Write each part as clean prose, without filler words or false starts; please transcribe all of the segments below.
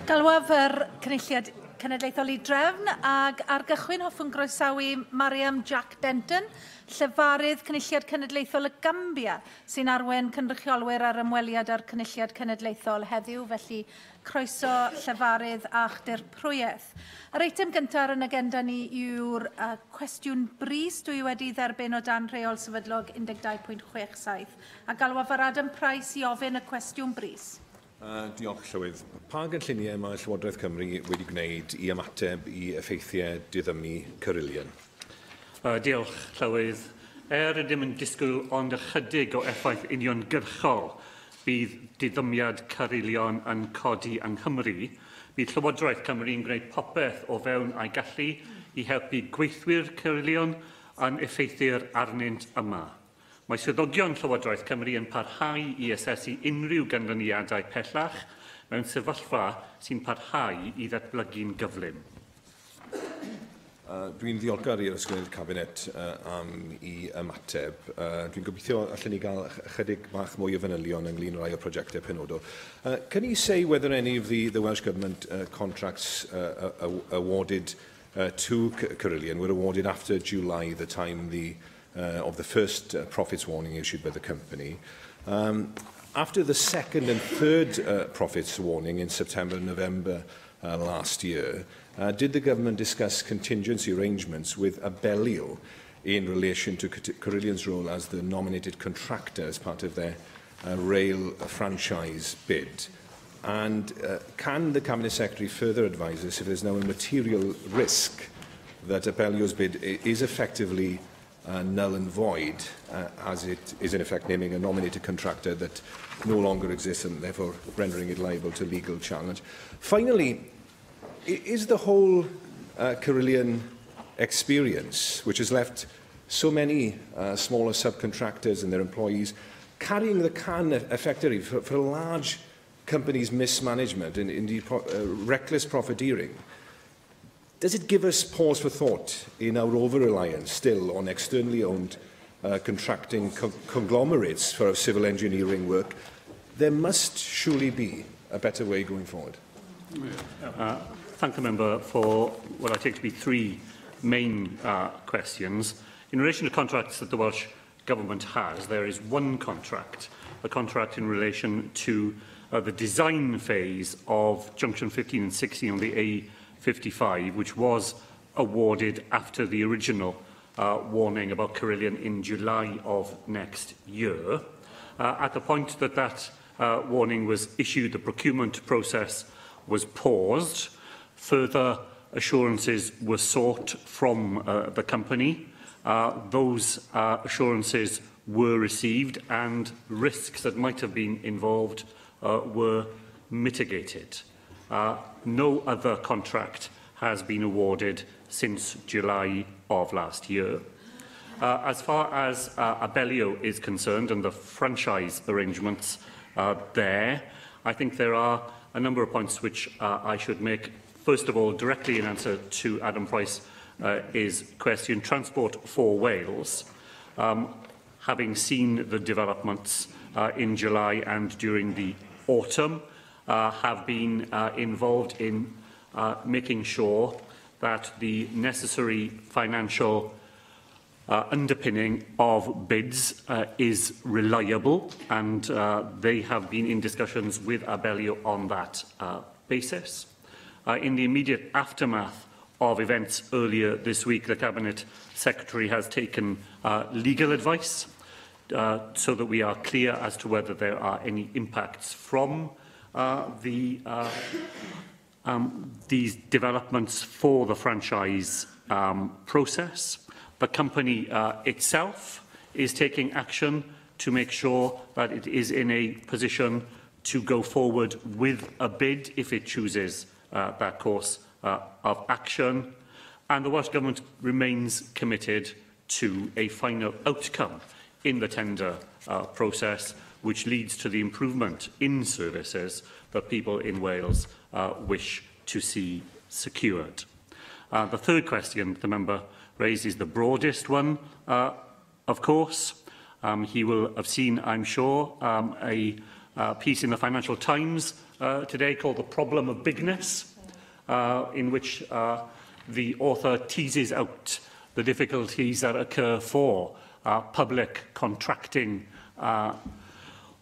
Galwaf yr Cynulliad Cenedlaethol i drefn ac ar gychwyn hoffwn groesawu Mariam Jack Denton, llefarydd Cynulliad Cenedlaethol y Gambia, sy'n arwain cynrychiolwyr ar ymweliad â'r Cynulliad Cenedlaethol heddiw, felly croeso llefarydd a'ch dirprwyaeth. Yr eitem gyntaf ar yn agenda ni yw'r cwestiwn brys dwi wedi dderbyn o dan rheol sefydlog 12.67 a galwaf ar Adam Price i ofyn y cwestiwn brys. Diolch, Llywydd. Pa gynlluniau mae Llywodraeth Cymru wedi gwneud i ymateb i effeithiau diddymu Carillion? Diolch, Llywydd. Er ydym yn disgwyl ond ychydig o effaith uniongyrchol bydd diddymiad Carillion yn codi yng Nghymru, bydd Llywodraeth Cymru yn gwneud popeth o fewn ei gallu i helpu gweithwyr Carillion yn effeithir arnynt yma. Mae swyddogion Llywodraeth Cymru yn parhau i asesu unrhyw ganlyniadau pellach mewn sefyllfa sy'n parhau i ddatblygu'n gyflym. Dwi'n ddiolchgar i'r Ysgrifennydd Cabinet am i ymateb. Dwi'n gobeithio allan ni gael ychydig bach mwy o fanylion ynglyn â rai o'r prosiectau penodol. Can you say whether any of the Welsh Government contracts awarded to Carillion were awarded after July, the time of the first profits warning issued by the company? After the second and third profits warning in September and November last year, did the government discuss contingency arrangements with Abellio in relation to Carillion's role as the nominated contractor as part of their rail franchise bid? And can the Cabinet Secretary further advise us if there's now a material risk that Abellio's bid is effectively null and void, as it is in effect naming a nominated contractor that no longer exists and therefore rendering it liable to legal challenge? Finally, is the whole Carillion experience, which has left so many smaller subcontractors and their employees carrying the can effectively for a large company's mismanagement and indeed reckless profiteering, does it give us pause for thought in our over-reliance still on externally owned contracting conglomerates for our civil engineering work? There must surely be a better way going forward. Thank the member for what I take to be three main questions. In relation to contracts that the Welsh Government has, there is one contract, a contract in relation to the design phase of Junction 15 and 16 on the A55, which was awarded after the original warning about Carillion in July of next year. At the point that that warning was issued, the procurement process was paused. Further assurances were sought from the company. Those assurances were received and risks that might have been involved were mitigated. No other contract has been awarded since July of last year. As far as Abellio is concerned and the franchise arrangements there, I think there are a number of points which I should make. First of all, directly in answer to Adam Price his question, Transport for Wales, having seen the developments in July and during the autumn, have been involved in making sure that the necessary financial underpinning of bids is reliable, and they have been in discussions with Abellio on that basis. In the immediate aftermath of events earlier this week, the Cabinet Secretary has taken legal advice so that we are clear as to whether there are any impacts from these developments for the franchise process. The company itself is taking action to make sure that it is in a position to go forward with a bid if it chooses that course of action. And the Welsh Government remains committed to a final outcome in the tender process, which leads to the improvement in services that people in Wales wish to see secured. The third question the member raised is the broadest one, of course. He will have seen, I'm sure, a piece in the Financial Times today called The Problem of Bigness, in which the author teases out the difficulties that occur for public contracting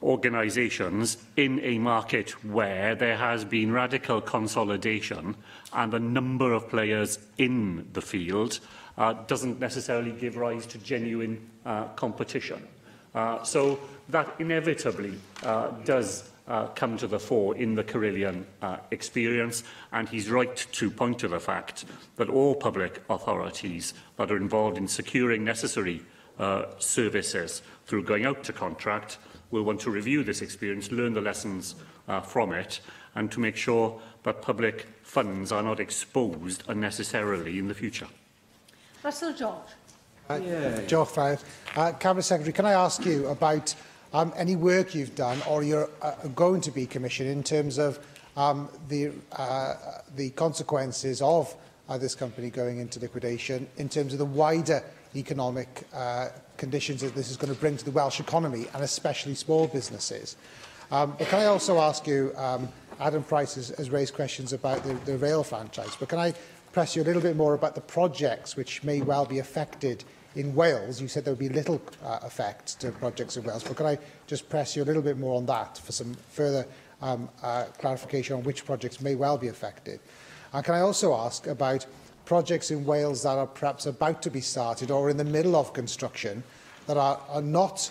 organisations in a market where there has been radical consolidation and the number of players in the field doesn't necessarily give rise to genuine competition. So that inevitably does come to the fore in the Carillion experience, and he's right to point to the fact that all public authorities that are involved in securing necessary services through going out to contract will want to review this experience, learn the lessons from it, and to make sure that public funds are not exposed unnecessarily in the future. Russell George. Diolch, Llywydd. Cabinet Secretary, can I ask you about any work you've done or you're going to be commissioned in terms of the consequences of this company going into liquidation, in terms of the wider economic conditions that this is going to bring to the Welsh economy and especially small businesses? But can I also ask you, Adam Price has raised questions about the rail franchise, but can I press you a little bit more about the projects which may well be affected in Wales? You said there would be little effect to projects in Wales, but can I just press you a little bit more on that for some further clarification on which projects may well be affected? And can I also ask about projects in Wales that are perhaps about to be started or in the middle of construction that are not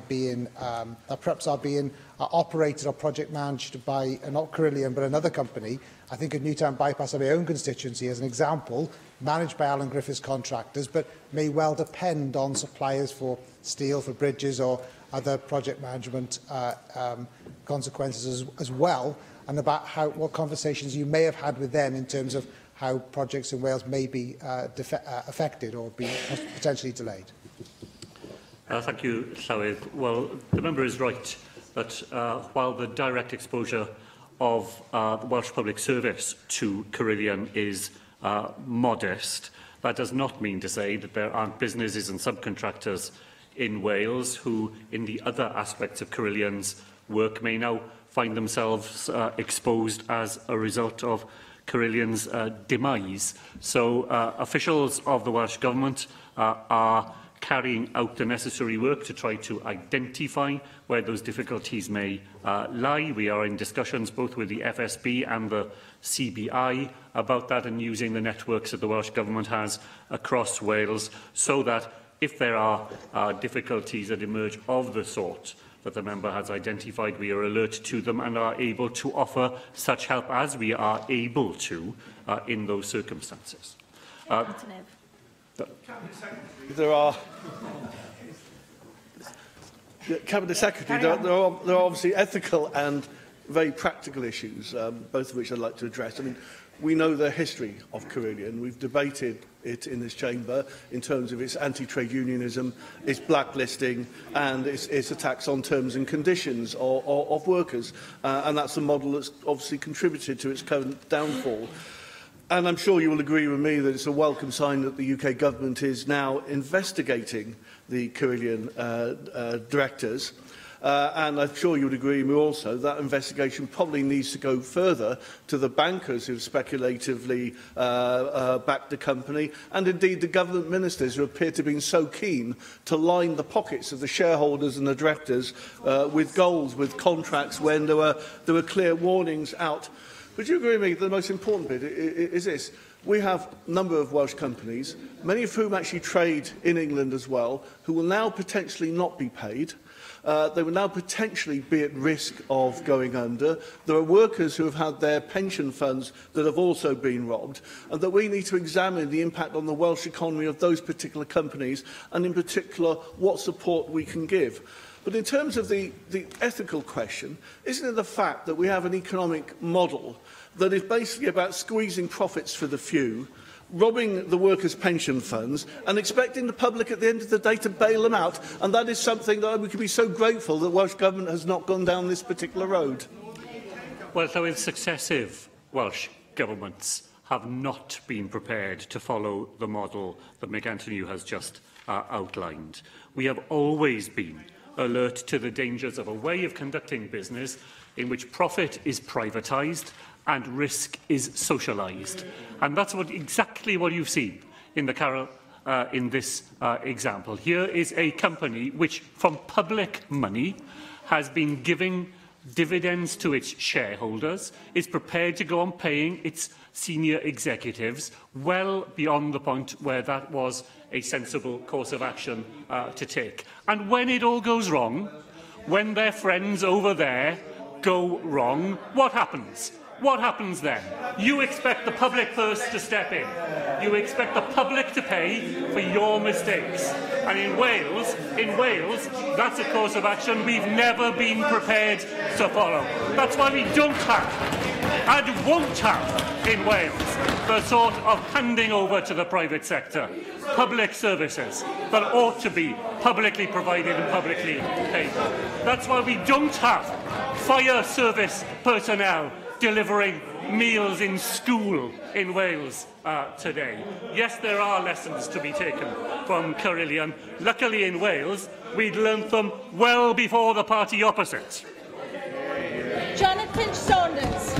being, that perhaps are being operated or project managed by not Carillion but another company? I think of Newtown Bypass in my own constituency as an example, managed by Alan Griffiths contractors, but may well depend on suppliers for steel, for bridges or other project management consequences as well, and about what conversations you may have had with them in terms of how projects in Wales may be affected or be potentially delayed. Thank you, Llywydd. Well, the member is right that while the direct exposure of the Welsh Public Service to Carillion is modest, that does not mean to say that there aren't businesses and subcontractors in Wales who, in the other aspects of Carillion's work, may now find themselves exposed as a result of Carillion's demise. So officials of the Welsh Government are carrying out the necessary work to try to identify where those difficulties may lie. We are in discussions both with the FSB and the CBI about that, and using the networks that the Welsh Government has across Wales, so that if there are difficulties that emerge of the sort that the member has identified, we are alert to them and are able to offer such help as we are able to in those circumstances. Cabinet Secretary, there are obviously ethical and very practical issues, both of which I'd like to address. I mean, we know the history of Carillion. We've debated it in this chamber in terms of its anti-trade unionism, its blacklisting, and its attacks on terms and conditions of workers. And that's a model that's obviously contributed to its current downfall. And I'm sure you will agree with me that it's a welcome sign that the UK government is now investigating the Carillion directors. And I'm sure you would agree with me also that investigation probably needs to go further to the bankers who have speculatively backed the company, and indeed the government ministers who appear to have been so keen to line the pockets of the shareholders and the directors with goals, with contracts, when there were clear warnings out. But do you agree with me that the most important bit is this? We have a number of Welsh companies, many of whom actually trade in England as well, who will now potentially not be paid. They will now potentially be at risk of going under. There are workers who have had their pension funds that have also been robbed, and that we need to examine the impact on the Welsh economy of those particular companies, and in particular what support we can give. But in terms of the ethical question, isn't it the fact that we have an economic model that is basically about squeezing profits for the few, robbing the workers' pension funds and expecting the public at the end of the day to bail them out? And that is something that we can be so grateful that the Welsh Government has not gone down this particular road. Well, so successive Welsh Governments have not been prepared to follow the model that Mick Antoniw has just outlined. We have always been alert to the dangers of a way of conducting business in which profit is privatised and risk is socialised. And that's exactly what you've seen in the in this example. Here is a company which, from public money, has been giving dividends to its shareholders, is prepared to go on paying its senior executives well beyond the point where that was a sensible course of action to take. And when it all goes wrong, when their friends over there go wrong, what happens? What happens then? You expect the public purse to step in. You expect the public to pay for your mistakes. And in Wales, that's a course of action we've never been prepared to follow. That's why we don't have, and won't have, in Wales, the sort of handing over to the private sector public services that ought to be publicly provided and publicly paid for. That's why we don't have fire service personnel delivering meals in school in Wales today. Yes, there are lessons to be taken from Carillion. Luckily in Wales, we'd learnt them well before the party opposite. Janet Finch-Saunders.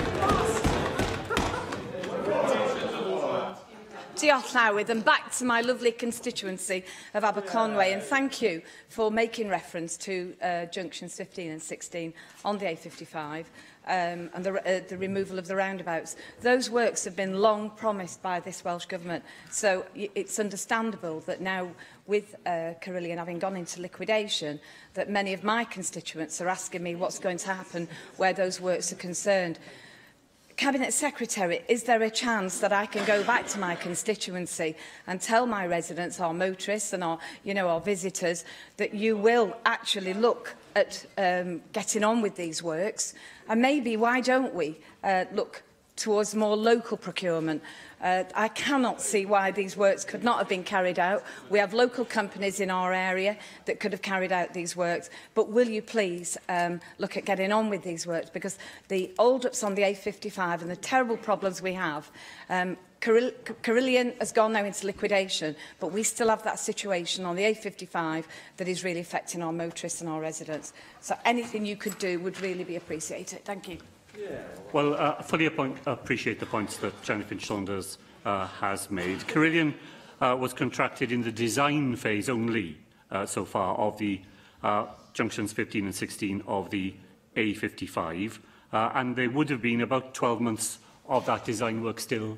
Diolch, Llywydd, and back to my lovely constituency of Aberconwy, and thank you for making reference to junctions 15 and 16 on the A55 and the removal of the roundabouts. Those works have been long promised by this Welsh Government, so it's understandable that now, with Carillion having gone into liquidation, that many of my constituents are asking me what's going to happen where those works are concerned. Cabinet Secretary, is there a chance that I can go back to my constituency and tell my residents, our motorists and our, you know, our visitors, that you will actually look at getting on with these works? And maybe why don't we look towards more local procurement? I cannot see why these works could not have been carried out. We have local companies in our area that could have carried out these works. But will you please look at getting on with these works? Because the hold-ups on the A55 and the terrible problems we have, Carillion has gone now into liquidation, but we still have that situation on the A55 that is really affecting our motorists and our residents. So anything you could do would really be appreciated. Thank you. Well, I fully appreciate the points that Janet Finch-Saunders has made. Carillion was contracted in the design phase only so far of the junctions 15 and 16 of the A55, and there would have been about 12 months of that design work still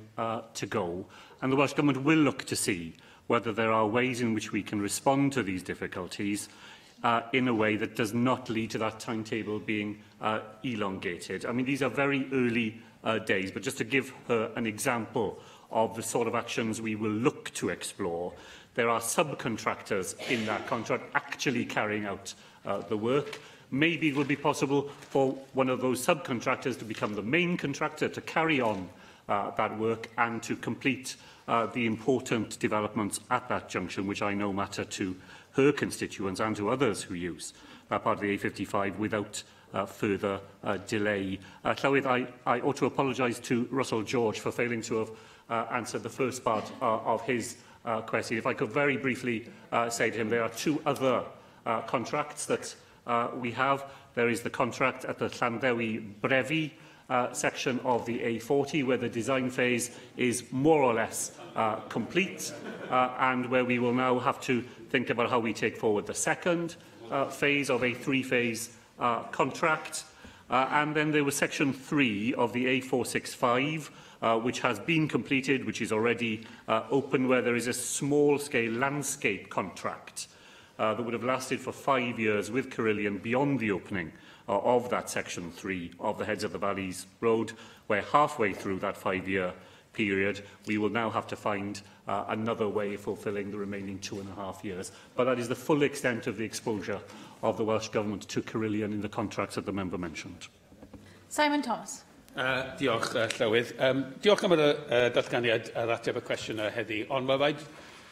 to go. And the Welsh Government will look to see whether there are ways in which we can respond to these difficulties in a way that does not lead to that timetable being elongated. I mean, these are very early days, but just to give her an example of the sort of actions we will look to explore, there are subcontractors in that contract actually carrying out the work. Maybe it will be possible for one of those subcontractors to become the main contractor to carry on that work and to complete the important developments at that junction, which I know matter to her constituents and to others who use that part of the A55 without further delay. Llywydd, I ought to apologise to Russell George for failing to have answered the first part of his question. If I could very briefly say to him, there are two other contracts that we have. There is the contract at the Llanddewi Brefi section of the A40, where the design phase is more or less complete, and where we will now have to think about how we take forward the second phase of a three-phase contract. And then there was section 3 of the A465, which has been completed, which is already open, where there is a small-scale landscape contract that would have lasted for 5 years with Carillion beyond the opening of that section 3 of the Heads of the Valleys Road, where halfway through that 5-year period, we will now have to find another way of fulfilling the remaining 2.5 years. But that is the full extent of the exposure of the Welsh Government to Carillion in the contracts that the member mentioned. Simon Thomas. Diolch, Llywydd. Diolch am y datganiad a'r ateb y cwestiwn heddi, ond mae rhaid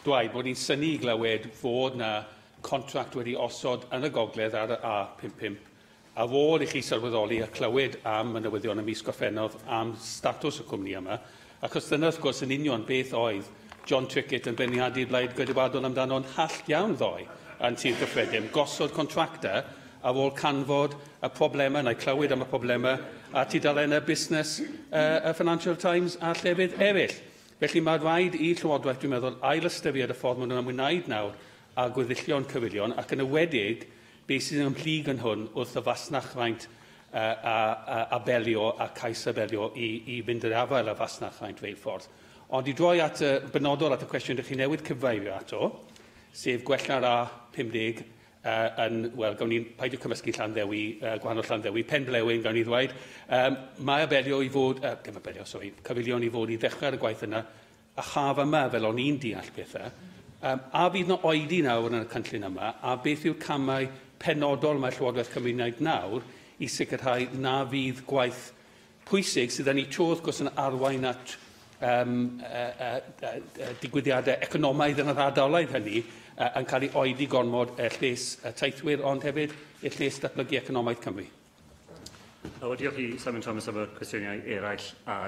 dweud bod ni'n synnu i glywed fod na contract wedi osod yn y gogledd ar y A55 a fod i chi sylweddoli a clywed am y newyddion y mis Gorffennaf am statws y cwmni yma, achos dyna wrth gwrs yn union beth oedd John Trickett yn beirniadu'r Blaid Geidwadol amdano'n hallt iawn ddoe, yn Tŷ'r Cyffredin, gosod contractau ar ôl canfod y problemau, neu clywed am y problemau, a tudalennau busnes y Financial Times a llefydd eraill. Felly mae rhaid i Llywodraeth, dwi'n meddwl, ailystyried y ffordd maen nhw'n ymwneud nawr â gweddillion Carillion, ac yn enwedig beth sydd yn ymhlyg yn hwn wrth y fasnachfraint a Abellio a cais Abellio i fynd i'r afael â fasnachfraint reilffordd. Ond i droi at y benodol at y cwestiwn ydych chi newydd cyfeirio ato, sef gwella'r A50 yn, wel, gawn ni peidio cymysgu Llanddewi, gwahanol Llanddewi, Penblewin, gawn ni ddweud. Mae Abellio i fod, dim Abellio, sori, Carillion i fod i ddechrau ar y gwaith yna, a chaf yma fel o'n i'n deall pethau. A fydd yna oedi nawr yn y cynllun yma, a beth yw'r camau penodol mae Llywodraeth Cymru wneud nawr i sicrhau na fydd gwaith pwysig sydd yn ei tro wrth gwrs yn arwain at digwyddiadau economaidd yn yr ardaloedd hynny yn cael ei oedi gormod lles teithwyr, ond hefyd i'r lles datblygu economaidd Cymru. Wel, diolch i Simon Thomas am y cwestiynau eraill.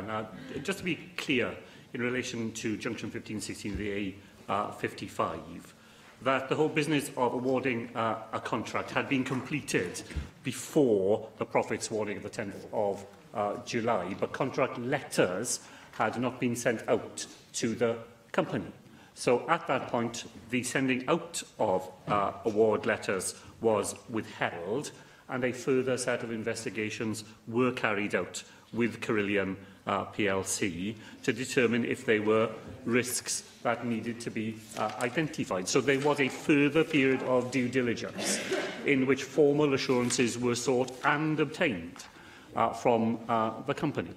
Now, just to be clear, in relation to Junction 1516, the A55, that the whole business of awarding a contract had been completed before the profits warning of the 10th of July, but contract letters had not been sent out to the company. So at that point, the sending out of award letters was withheld, and a further set of investigations were carried out with Carillion PLC to determine if there were risks that needed to be identified. So there was a further period of due diligence in which formal assurances were sought and obtained from the company.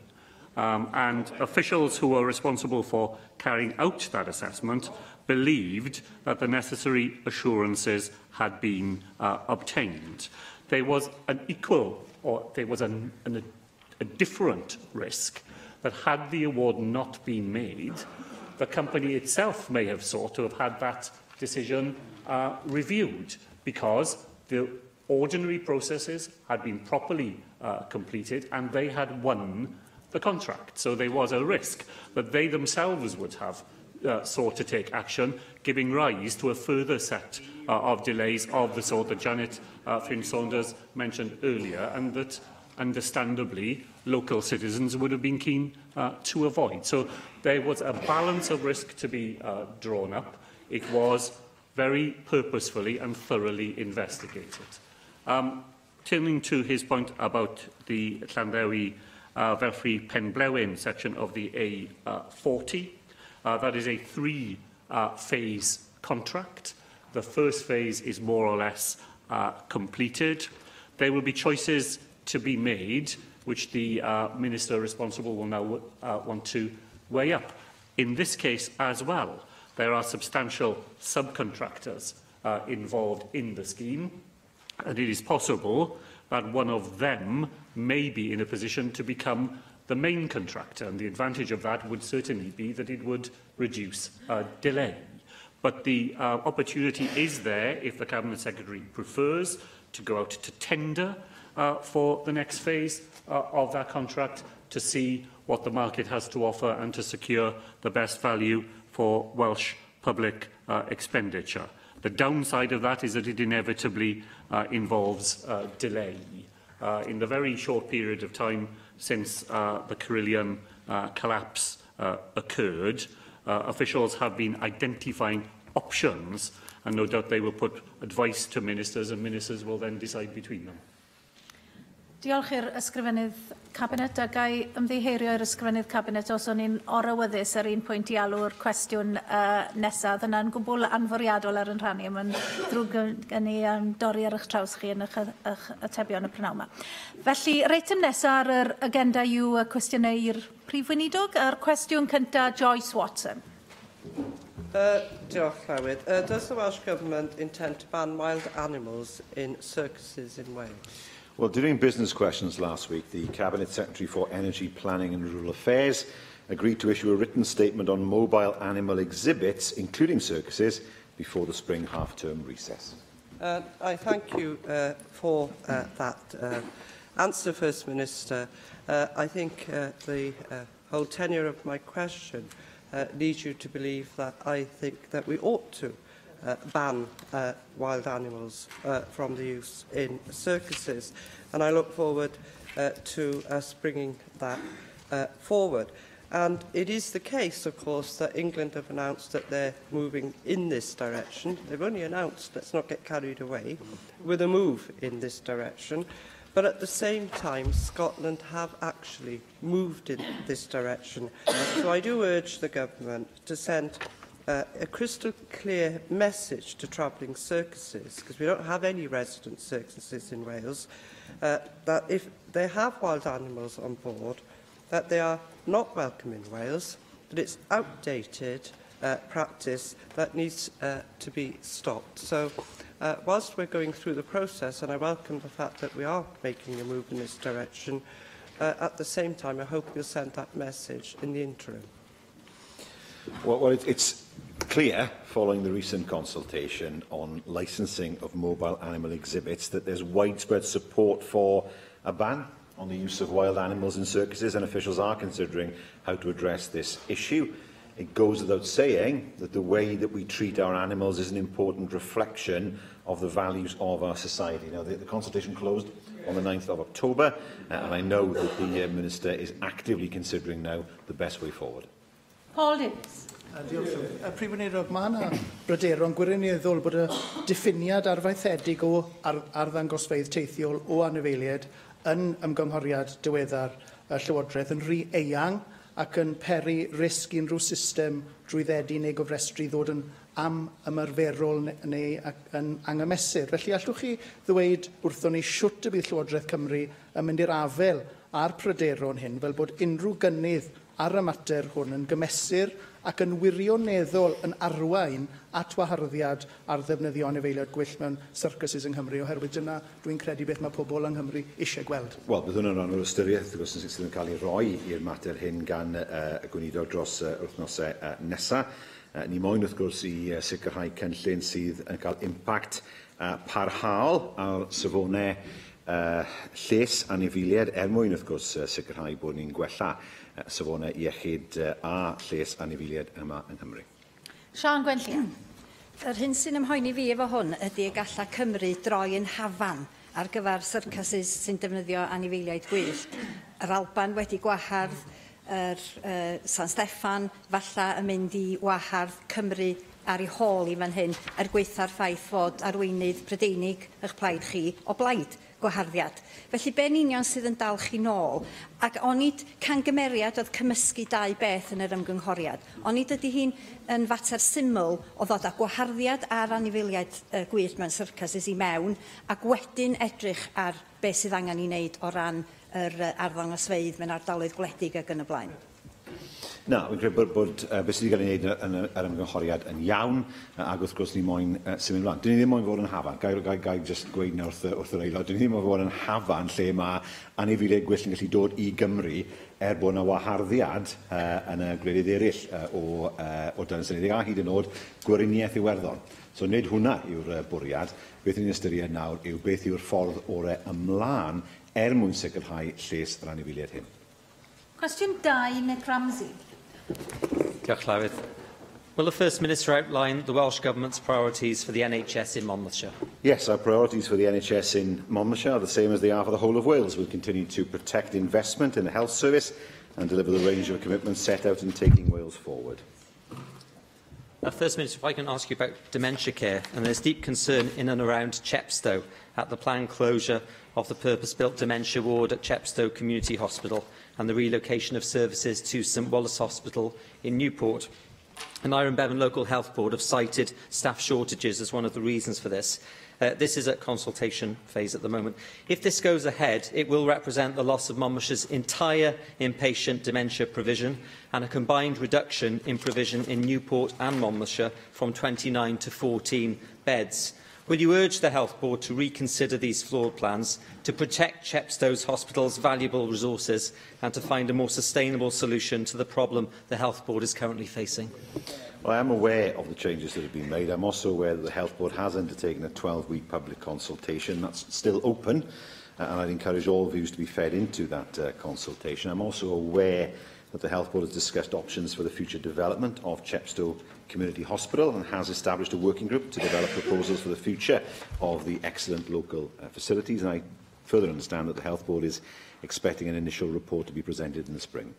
And officials who were responsible for carrying out that assessment believed that the necessary assurances had been obtained. There was an equal, or there was a different risk that had the award not been made, the company itself may have sought to have had that decision reviewed, because the ordinary processes had been properly completed and they had won the contract. So there was a risk that they themselves would have sought to take action, giving rise to a further set of delays of the sort that Janet Finch-Saunders mentioned earlier, and that, understandably, local citizens would have been keen to avoid. So there was a balance of risk to be drawn up. It was very purposefully and thoroughly investigated. Turning to his point about the Llanddewi Velfrey Penblewin section of the A40, that is a three-phase contract. The first phase is more or less completed. There will be choices to be made, which the minister responsible will now want to weigh up. In this case as well, there are substantial subcontractors involved in the scheme, and it is possible that one of them may be in a position to become the main contractor, and the advantage of that would certainly be that it would reduce delay. But the opportunity is there, if the Cabinet Secretary prefers, to go out to tender for the next phase of that contract, to see what the market has to offer and to secure the best value for Welsh public expenditure. The downside of that is that it inevitably involves delay. In the very short period of time since the Carillion collapse occurred, officials have been identifying options, and no doubt they will put advice to ministers, and ministers will then decide between them. Diolch i'r Ysgrifennydd Cabinet, a ga i ymddiheurio i'r Ysgrifennydd Cabinet os o'n i'n orawyddus ar un pwynt i alw'r cwestiwn nesaf. Yna'n gwbl anfwriadol ar yn rhan i, mae'n ddrwg gen i dorri ar eich traws chi yn eich atebion y prynhawn yma. Felly, yr eitem nesaf ar yr agenda yw y cwestiynau i'r Prif Weinidog, a'r cwestiwn cyntaf, Joyce Watson. Diolch, Llywydd. Does the Welsh Government intend to ban wild animals in circuses in Wales? Well, during business questions last week, the Cabinet Secretary for Energy Planning and Rural Affairs agreed to issue a written statement on mobile animal exhibits, including circuses, before the spring half-term recess. I thank you for that answer, First Minister. I think the whole tenure of my question leads you to believe that I think that we ought to ban wild animals from the use in circuses. And I look forward to us bringing that forward. And it is the case, of course, that England have announced that they're moving in this direction. They've only announced, let's not get carried away, with a move in this direction. But at the same time, Scotland have actually moved in this direction. So I do urge the government to send a crystal clear message to travelling circuses, because we don't have any resident circuses in Wales, that if they have wild animals on board, that they are not welcome in Wales, that it's outdated practice that needs to be stopped. So whilst we're going through the process, and I welcome the fact that we are making a move in this direction, at the same time I hope you'll send that message in the interim. Well, it's clear, following the recent consultation on licensing of mobile animal exhibits, that there's widespread support for a ban on the use of wild animals in circuses, and officials are considering how to address this issue. It goes without saying that the way that we treat our animals is an important reflection of the values of our society. Now, the consultation closed on the 9th of October, and I know that the Minister is actively considering now the best way forward. Paul Davies. Diolch. Prif Weinidog, mae yna bryderon gwirioneddol bod y diffiniad arfaethedig o arddangosfeydd teithiol o anifeiliaid yn ymgynghoriad diweddar y Llywodraeth yn rhy eang ac yn peri risg i unrhyw system drwyddedu neu gofrestru ddod yn am ymarferol neu yn anghymesur. Felly allwch chi ddweud wrthon ni shwt y bydd Llywodraeth Cymru yn mynd i'r afael â'r pryderon hyn fel bod unrhyw gynnydd ar y mater hwn yn gymesur ac yn wirioneddol yn arwain at waharddiad ar ddefnyddio anifeiliaid gwyllt mewn circuses yng Nghymru, oherwydd dyna dwi'n credu beth mae pobl yng Nghymru eisiau gweld. Wel, bydd hwn yn rhan o'r ystyriaeth, wrth gwrs, sydd yn cael ei roi i'r mater hyn gan y gweinidog dros wythnosau nesaf. Ni moyn, wrth gwrs, i sicrhau cynllun sydd yn cael impact parhaol ar safonau lles anifeiliaid er mwyn, wrth gwrs, sicrhau bod ni'n gwella safonau iechyd a lles anifeiliaid yma yng Nghymru. Siân Gwenllian. Yr hyn sy'n ymhoeni fi efo hwn ydy y galla Cymru droi yn hafan ar gyfer circuses sy'n defnyddio anifeiliaid gwyllt. Yr Alban wedi gwahardd, yr San Steffan falla yn mynd i wahardd Cymru ar ei hôl i fan hyn, er gwaetha'r ffaith fod arweinydd Prydeinig eich plaid chi o blaid gwaharddiad. Felly be'n union sydd yn dal chi nôl, ac onid cangymeriad oedd cymysgu dau beth yn yr ymgynghoriad. Onid ydy hi'n yn fater syml o ddod â gwaharddiad ar anifeiliaid gwyllt mewn circuses i mewn, ac wedyn edrych ar beth sydd angen i wneud o ran yr arddangosfeydd mewn ardaloedd gwledig ac yn y blaen. Na, fi'n credu bod beth sydd wedi cael ei wneud yn yr ymgynghoriad yn iawn, ac wrth gwrs ni moyn symud ymlaen. Dyn ni ddim moyn fod yn hafan, gai just gweud nawr wrth yr aelod, dyn ni ddim moyn fod yn hafan lle mae anifeiliaid gwyllt yn gallu dod i Gymru er bod yna waharddiad yn y gwledydd eraill o dan Senedd a hyd yn oed Gweriniaeth Iwerddon. So nid hwnna yw'r bwriad. Beth ni'n ystyried nawr yw beth yw'r ffordd orau ymlaen er mwyn sicrhau lles yr anifeiliaid hyn. Cwestiwn 2, Nick Ramsay. Diolch, Llywydd. Will the First Minister outline the Welsh Government's priorities for the NHS in Monmouthshire? Yes, our priorities for the NHS in Monmouthshire are the same as they are for the whole of Wales. We'll continue to protect investment in the health service and deliver the range of commitments set out in Taking Wales Forward. First Minister, if I can ask you about dementia care, and there's deep concern in and around Chepstow at the planned closure of the purpose-built dementia ward at Chepstow Community Hospital and the relocation of services to St Wallace Hospital in Newport. And Aneurin Bevan Local Health Board have cited staff shortages as one of the reasons for this. This is at consultation phase at the moment. If this goes ahead, it will represent the loss of Monmouthshire's entire inpatient dementia provision and a combined reduction in provision in Newport and Monmouthshire from 29 to 14 beds. Will you urge the Health Board to reconsider these flawed plans, to protect Chepstow's hospital's valuable resources and to find a more sustainable solution to the problem the Health Board is currently facing? Well, I am aware of the changes that have been made. I'm also aware that the Health Board has undertaken a 12-week public consultation. That's still open, and I'd encourage all views to be fed into that consultation. I'm also aware that the Health Board has discussed options for the future development of Chepstow Community Hospital and has established a working group to develop proposals for the future of the excellent local facilities. And I further understand that the Health Board is expecting an initial report to be presented in the spring.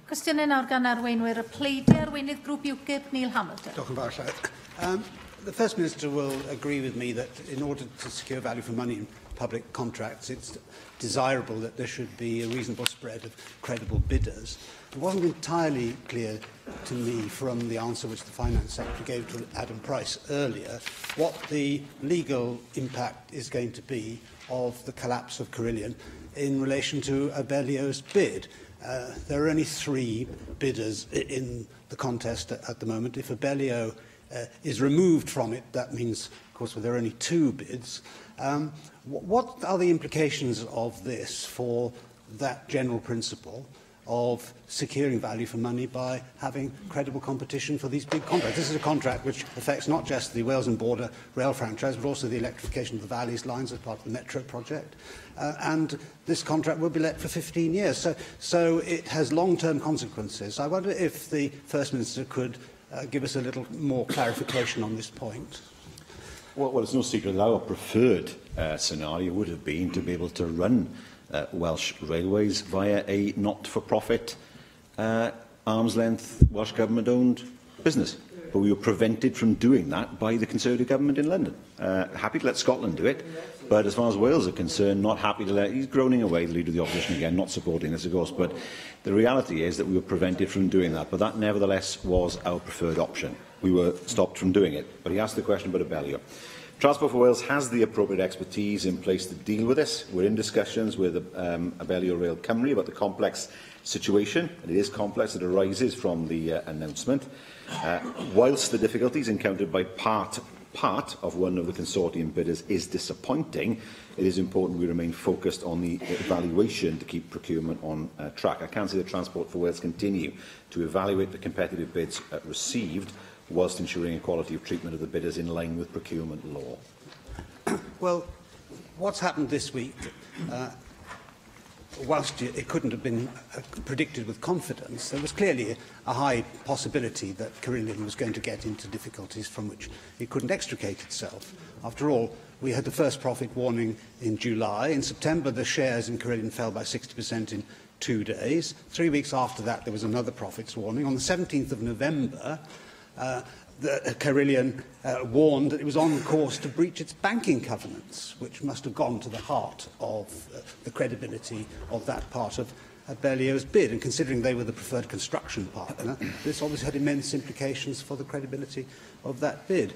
Cwestiynau nawr gan arweinwyr y pleidiau, arweinydd grŵp UKIP, Neil Hamilton. Diolch yn fawr, Llywydd. The First Minister will agree with me that in order to secure value for money in public contracts, it's desirable that there should be a reasonable spread of credible bidders. It wasn't entirely clear to me from the answer which the Finance Secretary gave to Adam Price earlier what the legal impact is going to be of the collapse of Carillion in relation to Abellio's bid. There are only 3 bidders in the contest at the moment. If Abellio is removed from it, that means, of course, well, there are only 2 bids. What are the implications of this for that general principle of securing value for money by having credible competition for these big contracts? This is a contract which affects not just the Wales and Border rail franchise, but also the electrification of the Valleys lines as part of the Metro project. And this contract will be let for 15 years. So it has long-term consequences. I wonder if the First Minister could give us a little more clarification on this point. Well, it's no secret that our preferred scenario would have been to be able to run Welsh Railways via a not-for-profit, arm's-length Welsh Government-owned business. But we were prevented from doing that by the Conservative government in London. Happy to let Scotland do it, but as far as Wales are concerned, not happy to let... He's groaning away, the leader of the opposition again, not supporting this, of course, but the reality is that we were prevented from doing that. But that, nevertheless, was our preferred option. We were stopped from doing it. But he asked the question about Abellio. Transport for Wales has the appropriate expertise in place to deal with this. We're in discussions with Abellio Rail Cymru about the complex situation, and it is complex, that arises from the announcement. Whilst the difficulties encountered by part of one of the consortium bidders is disappointing, it is important we remain focused on the evaluation to keep procurement on track. I can see that Transport for Wales continue to evaluate the competitive bids received, whilst ensuring equality of treatment of the bidders in line with procurement law. Well, what's happened this week, whilst it couldn't have been predicted with confidence, there was clearly a high possibility that Carillion was going to get into difficulties from which it couldn't extricate itself. After all, we had the first profit warning in July. In September, the shares in Carillion fell by 60% in 2 days. 3 weeks after that, there was another profits warning. On the 17th of November, the Carillion warned that it was on course to breach its banking covenants, which must have gone to the heart of the credibility of that part of Abellio's bid. And considering they were the preferred construction partner, this obviously had immense implications for the credibility of that bid.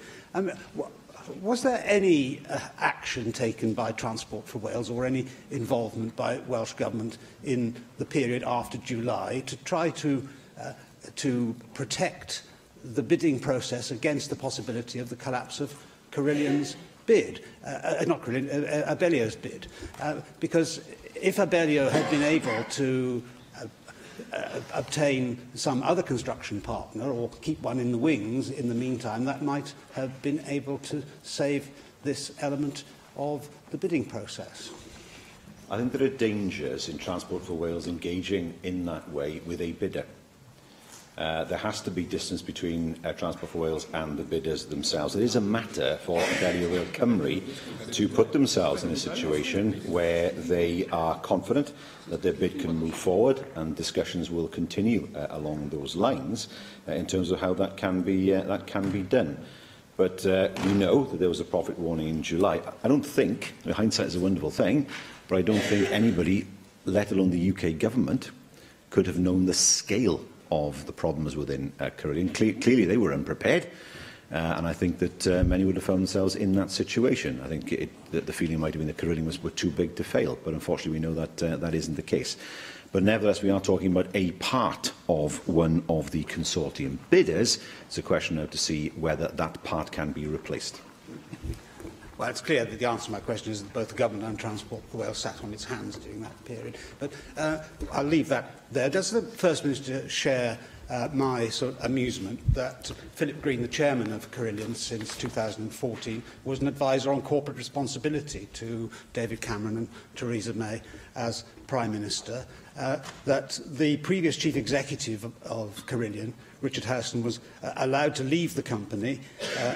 Was there any action taken by Transport for Wales or any involvement by Welsh Government in the period after July to try to protect the bidding process against the possibility of the collapse of Carillion's bid, not Carillion, Abellio's bid? Because if Abellio had been able to obtain some other construction partner or keep one in the wings in the meantime, that might have been able to save this element of the bidding process. I think there are dangers in Transport for Wales engaging in that way with a bidder. There has to be distance between Transport for Wales and the bidders themselves. It is a matter for Abellio Rail Cymru to put themselves in a situation where they are confident that their bid can move forward, and discussions will continue along those lines in terms of how that can be done. But we know that there was a profit warning in July. I don't think, hindsight is a wonderful thing, but I don't think anybody, let alone the UK government, could have known the scale of the problems within Carillion. Clearly they were unprepared, and I think that many would have found themselves in that situation. I think that the feeling might have been that Carillion were too big to fail, but unfortunately we know that that isn't the case. But nevertheless, we are talking about a part of one of the consortium bidders. It's a question now to see whether that part can be replaced. Well, it's clear that the answer to my question is that both the government and Transport for Wales sat on its hands during that period. But I'll leave that there. Does the First Minister share my sort of amusement that Philip Green, the chairman of Carillion since 2014, was an advisor on corporate responsibility to David Cameron and Theresa May as Prime Minister, that the previous chief executive of Carillion, Richard Howson, was allowed to leave the company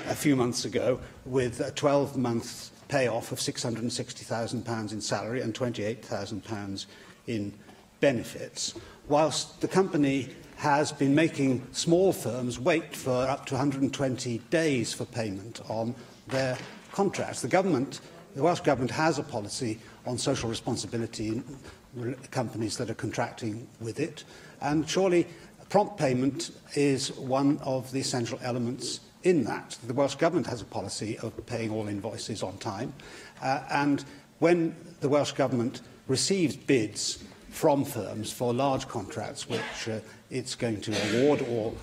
a few months ago with a 12-month payoff of £660,000 in salary and £28,000 in benefits, whilst the company has been making small firms wait for up to 120 days for payment on their contracts. The government, the Welsh Government, has a policy on social responsibility in companies that are contracting with it, and surely prompt payment is one of the essential elements in that. The Welsh Government has a policy of paying all invoices on time, and when the Welsh Government receives bids from firms for large contracts which it's going to award, or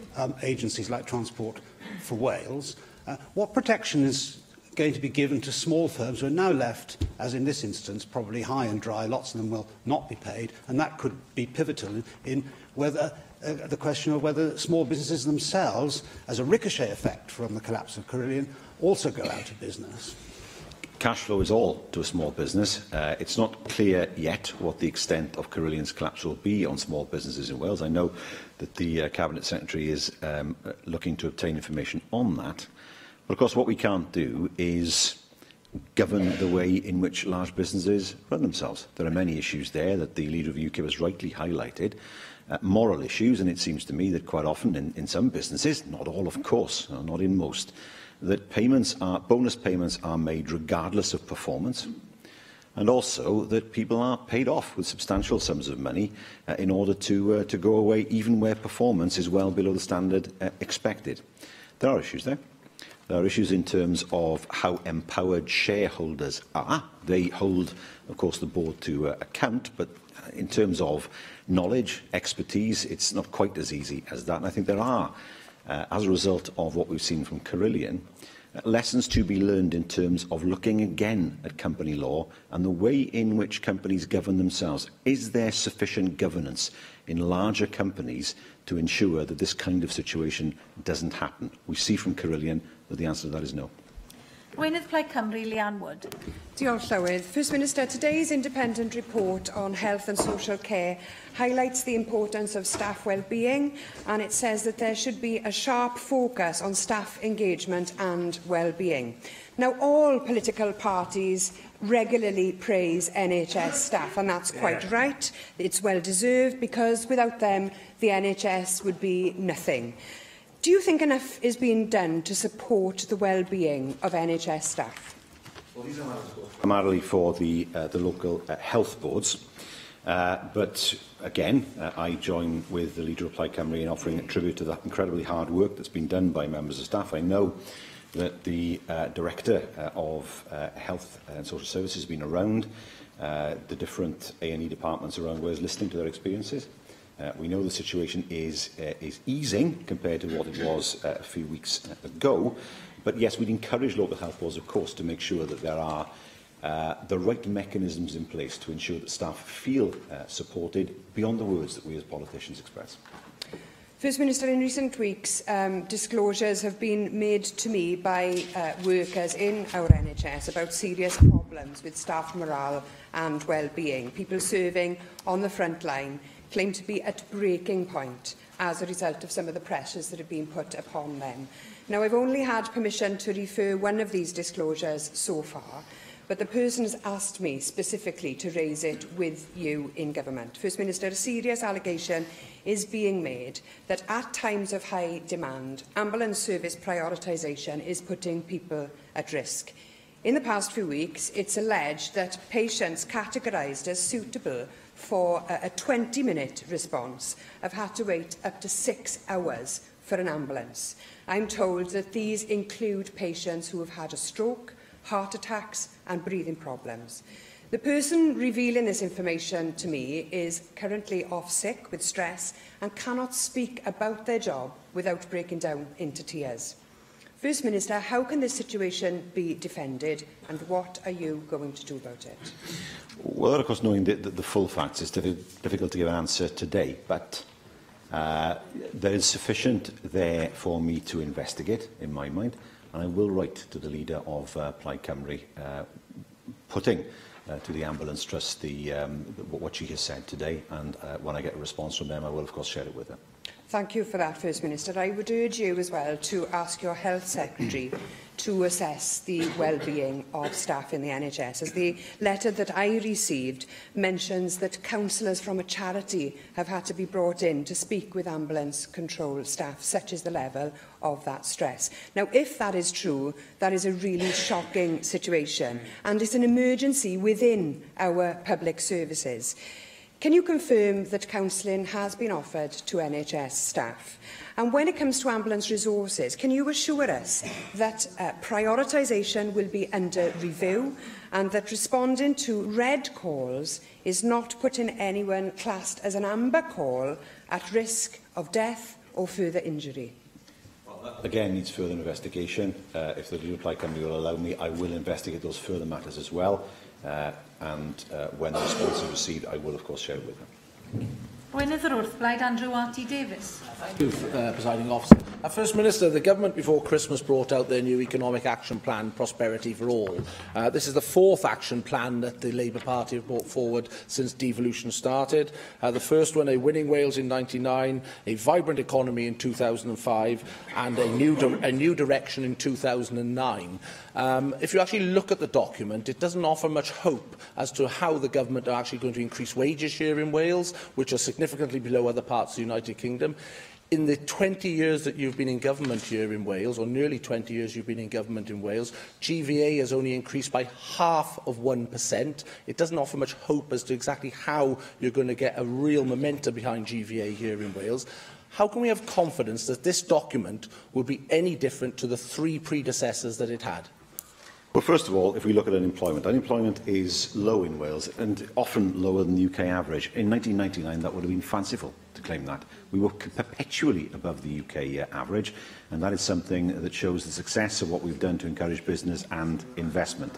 agencies like Transport for Wales, what protection is going to be given to small firms who are now left, as in this instance, probably high and dry? Lots of them will not be paid, and that could be pivotal in whether the question of whether small businesses themselves, as a ricochet effect from the collapse of Carillion, also go out of business. Cash flow is all to a small business. It's not clear yet what the extent of Carillion's collapse will be on small businesses in Wales. I know that the Cabinet Secretary is looking to obtain information on that. But of course, what we can't do is govern the way in which large businesses run themselves. There are many issues there that the leader of the UKIP has rightly highlighted. Moral issues, and it seems to me that quite often in some businesses, not all of course, not in most, that bonus payments are made regardless of performance, and also that people are paid off with substantial sums of money in order to go away even where performance is well below the standard expected. There are issues there. There are issues in terms of how empowered shareholders are. They hold, of course, the board to account, but in terms of knowledge, expertise, it's not quite as easy as that. And I think there are, as a result of what we've seen from Carillion, lessons to be learned in terms of looking again at company law and the way in which companies govern themselves. Is there sufficient governance in larger companies to ensure that this kind of situation doesn't happen? We see from Carillion that the answer to that is no. Gweinydd Plaid Cymru, Leanne Wood. Diolch, Llywydd. First Minister, today's independent report on health and social care highlights the importance of staff well-being, and it says that there should be a sharp focus on staff engagement and well-being. Now, all political parties regularly praise NHS staff, and that's quite right. It's well-deserved, because without them, the NHS would be nothing. Do you think enough is being done to support the well-being of NHS staff? Well, these are primarily for the local health boards. But again, I join with the leader of Plaid Cymru in offering a tribute to the incredibly hard work that's been done by members of staff. I know that the Director of Health and Social Services has been around the different A&E departments around Wales listening to their experiences. We know the situation is easing compared to what it was a few weeks ago. But yes, we'd encourage local health boards, of course, to make sure that there are the right mechanisms in place to ensure that staff feel supported beyond the words that we as politicians express. First Minister, in recent weeks, disclosures have been made to me by workers in our NHS about serious problems with staff morale and well-being. People serving on the front line claim to be at breaking point as a result of some of the pressures that have been put upon them. Now, I've only had permission to refer one of these disclosures so far, but the person has asked me specifically to raise it with you in government. First Minister, a serious allegation is being made that at times of high demand, ambulance service prioritisation is putting people at risk. In the past few weeks, it's alleged that patients categorised as suitable for a 20-minute response have had to wait up to 6 hours for an ambulance. I'm told that these include patients who have had a stroke, heart attacks and breathing problems. The person revealing this information to me is currently off sick with stress and cannot speak about their job without breaking down into tears. First Minister, how can this situation be defended and what are you going to do about it? Well, of course, knowing the full facts, it's difficult to give an answer today, but There is sufficient there for me to investigate, in my mind, and I will write to the leader of Plaid Cymru, putting to the Ambulance Trust what she has said today, and when I get a response from them, I will, of course, share it with her. Thank you for that, First Minister. I would urge you as well to ask your Health Secretary to assess the well-being of staff in the NHS, as the letter that I received mentions that counsellors from a charity have had to be brought in to speak with ambulance control staff, such is the level of that stress. Now, if that is true, that is a really shocking situation, and it's an emergency within our public services. Can you confirm that counselling has been offered to NHS staff? And when it comes to ambulance resources, can you assure us that prioritisation will be under review and that responding to red calls is not putting anyone classed as an amber call at risk of death or further injury? Well, that, again, needs further investigation. If the Leader of Plaid Cymru will allow me, I will investigate those further matters as well. And when the response is received, I will, of course, share it with them. Arweinydd yr Wrthblaid, Andrew R.T. Davies. Thank you, Presiding Officer. First Minister, the government before Christmas brought out their new economic action plan, Prosperity for All. This is the fourth action plan that the Labour Party have brought forward since devolution started. The first one, a winning Wales in 99, a vibrant economy in 2005, and a new direction in 2009. If you actually look at the document, it doesn't offer much hope as to how the government are actually going to increase wages here in Wales, which are significantly below other parts of the United Kingdom. In the 20 years that you've been in government here in Wales, or nearly 20 years you've been in government in Wales, GVA has only increased by 0.5%. It doesn't offer much hope as to exactly how you're going to get a real momentum behind GVA here in Wales. How can we have confidence that this document will be any different to the three predecessors that it had? Well, first of all, if we look at unemployment, unemployment is low in Wales and often lower than the UK average. In 1999, that would have been fanciful to claim that. We were perpetually above the UK average, and that is something that shows the success of what we've done to encourage business and investment.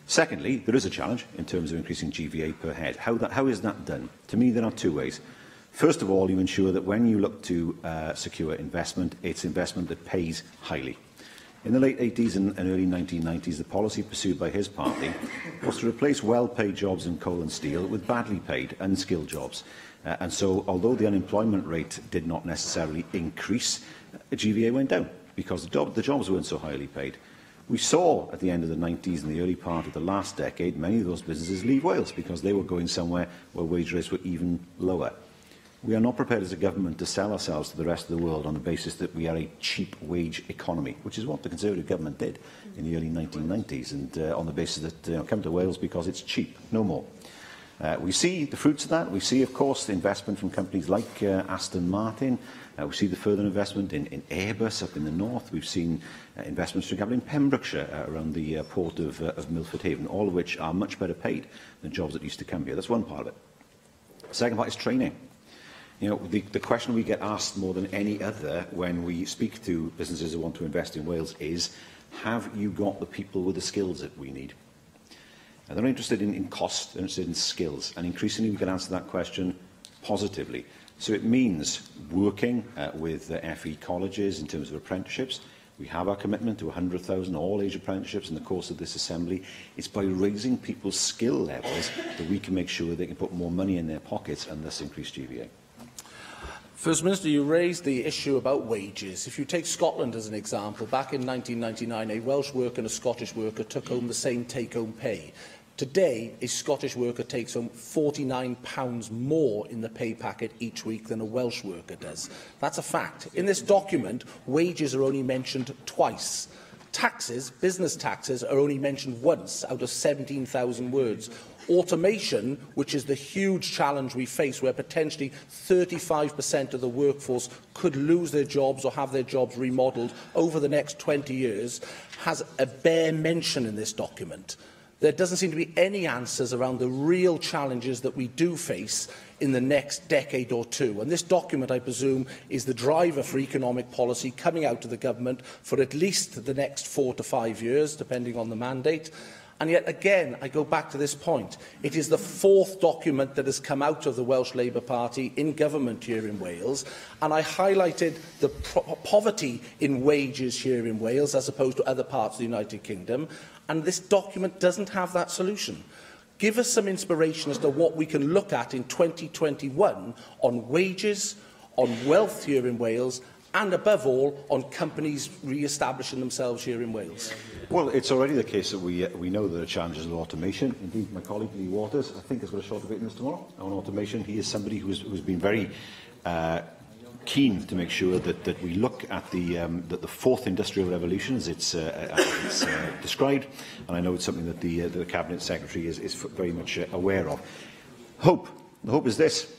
Secondly, there is a challenge in terms of increasing GVA per head. How is that done? To me, there are two ways. First of all, you ensure that when you look to secure investment, it's investment that pays highly. In the late 80s and early 1990s, the policy pursued by his party was to replace well-paid jobs in coal and steel with badly paid, unskilled jobs. And so, although the unemployment rate did not necessarily increase, GVA went down because the jobs weren't so highly paid. We saw at the end of the 90s and the early part of the last decade, many of those businesses leave Wales because they were going somewhere where wage rates were even lower. We are not prepared as a government to sell ourselves to the rest of the world on the basis that we are a cheap wage economy, which is what the Conservative government did in the early 1990s, and on the basis that come to Wales because it's cheap, no more. We see the fruits of that. We see, of course, the investment from companies like Aston Martin. We see the further investment in Airbus up in the north. We've seen investments, for example, in Pembrokeshire around the port of Milford Haven, all of which are much better paid than jobs that used to come here. That's one part of it. The second part is training. You know, the question we get asked more than any other when we speak to businesses who want to invest in Wales is, have you got the people with the skills that we need? And they're not interested in cost, they're interested in skills. And increasingly we can answer that question positively. So it means working with the FE colleges in terms of apprenticeships. We have our commitment to 100,000 all-age apprenticeships in the course of this assembly. It's by raising people's skill levels that we can make sure they can put more money in their pockets and thus increase GVA. First Minister, you raised the issue about wages. If you take Scotland as an example, back in 1999, a Welsh worker and a Scottish worker took home the same take-home pay. Today, a Scottish worker takes home £49 more in the pay packet each week than a Welsh worker does. That's a fact. In this document, wages are only mentioned twice. Taxes, business taxes, are only mentioned once out of 17,000 words. Automation, which is the huge challenge we face, where potentially 35% of the workforce could lose their jobs or have their jobs remodelled over the next 20 years, has a bare mention in this document. There doesn't seem to be any answers around the real challenges that we do face in the next decade or two. And this document, I presume, is the driver for economic policy coming out of the government for at least the next 4 to 5 years, depending on the mandate. And yet again, I go back to this point. It is the fourth document that has come out of the Welsh Labour Party in government here in Wales, and I highlighted the poverty in wages here in Wales as opposed to other parts of the United Kingdom, and this document doesn't have that solution. Give us some inspiration as to what we can look at in 2021 on wages, on wealth here in Wales, and above all, on companies re-establishing themselves here in Wales. Well, it's already the case that we know there are challenges with automation. Indeed, my colleague Lee Waters, I think, has got a short debate in this tomorrow on automation. He is somebody who's been very keen to make sure that we look at the fourth industrial revolution as it's described, and I know it's something that the Cabinet Secretary is very much aware of. Hope. The hope is this.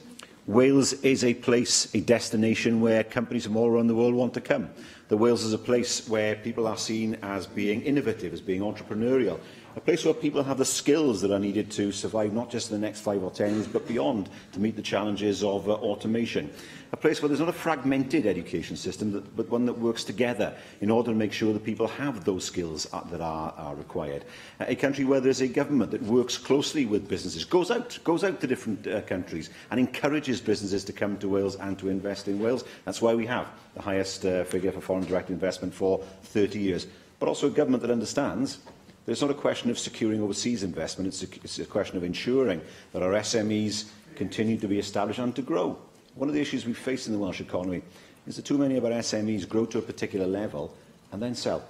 Wales is a place, a destination where companies from all around the world want to come. The Wales is a place where people are seen as being innovative, as being entrepreneurial, a place where people have the skills that are needed to survive not just in the next 5 or 10 years, but beyond, to meet the challenges of automation. A place where there's not a fragmented education system, but one that works together in order to make sure that people have those skills that are required. A country where there's a government that works closely with businesses, goes out to different countries and encourages businesses to come to Wales and to invest in Wales. That's why we have the highest figure for foreign direct investment for 30 years. But also a government that understands that it's not a question of securing overseas investment, it's a question of ensuring that our SMEs continue to be established and to grow. One of the issues we face in the Welsh economy is that too many of our SMEs grow to a particular level and then sell.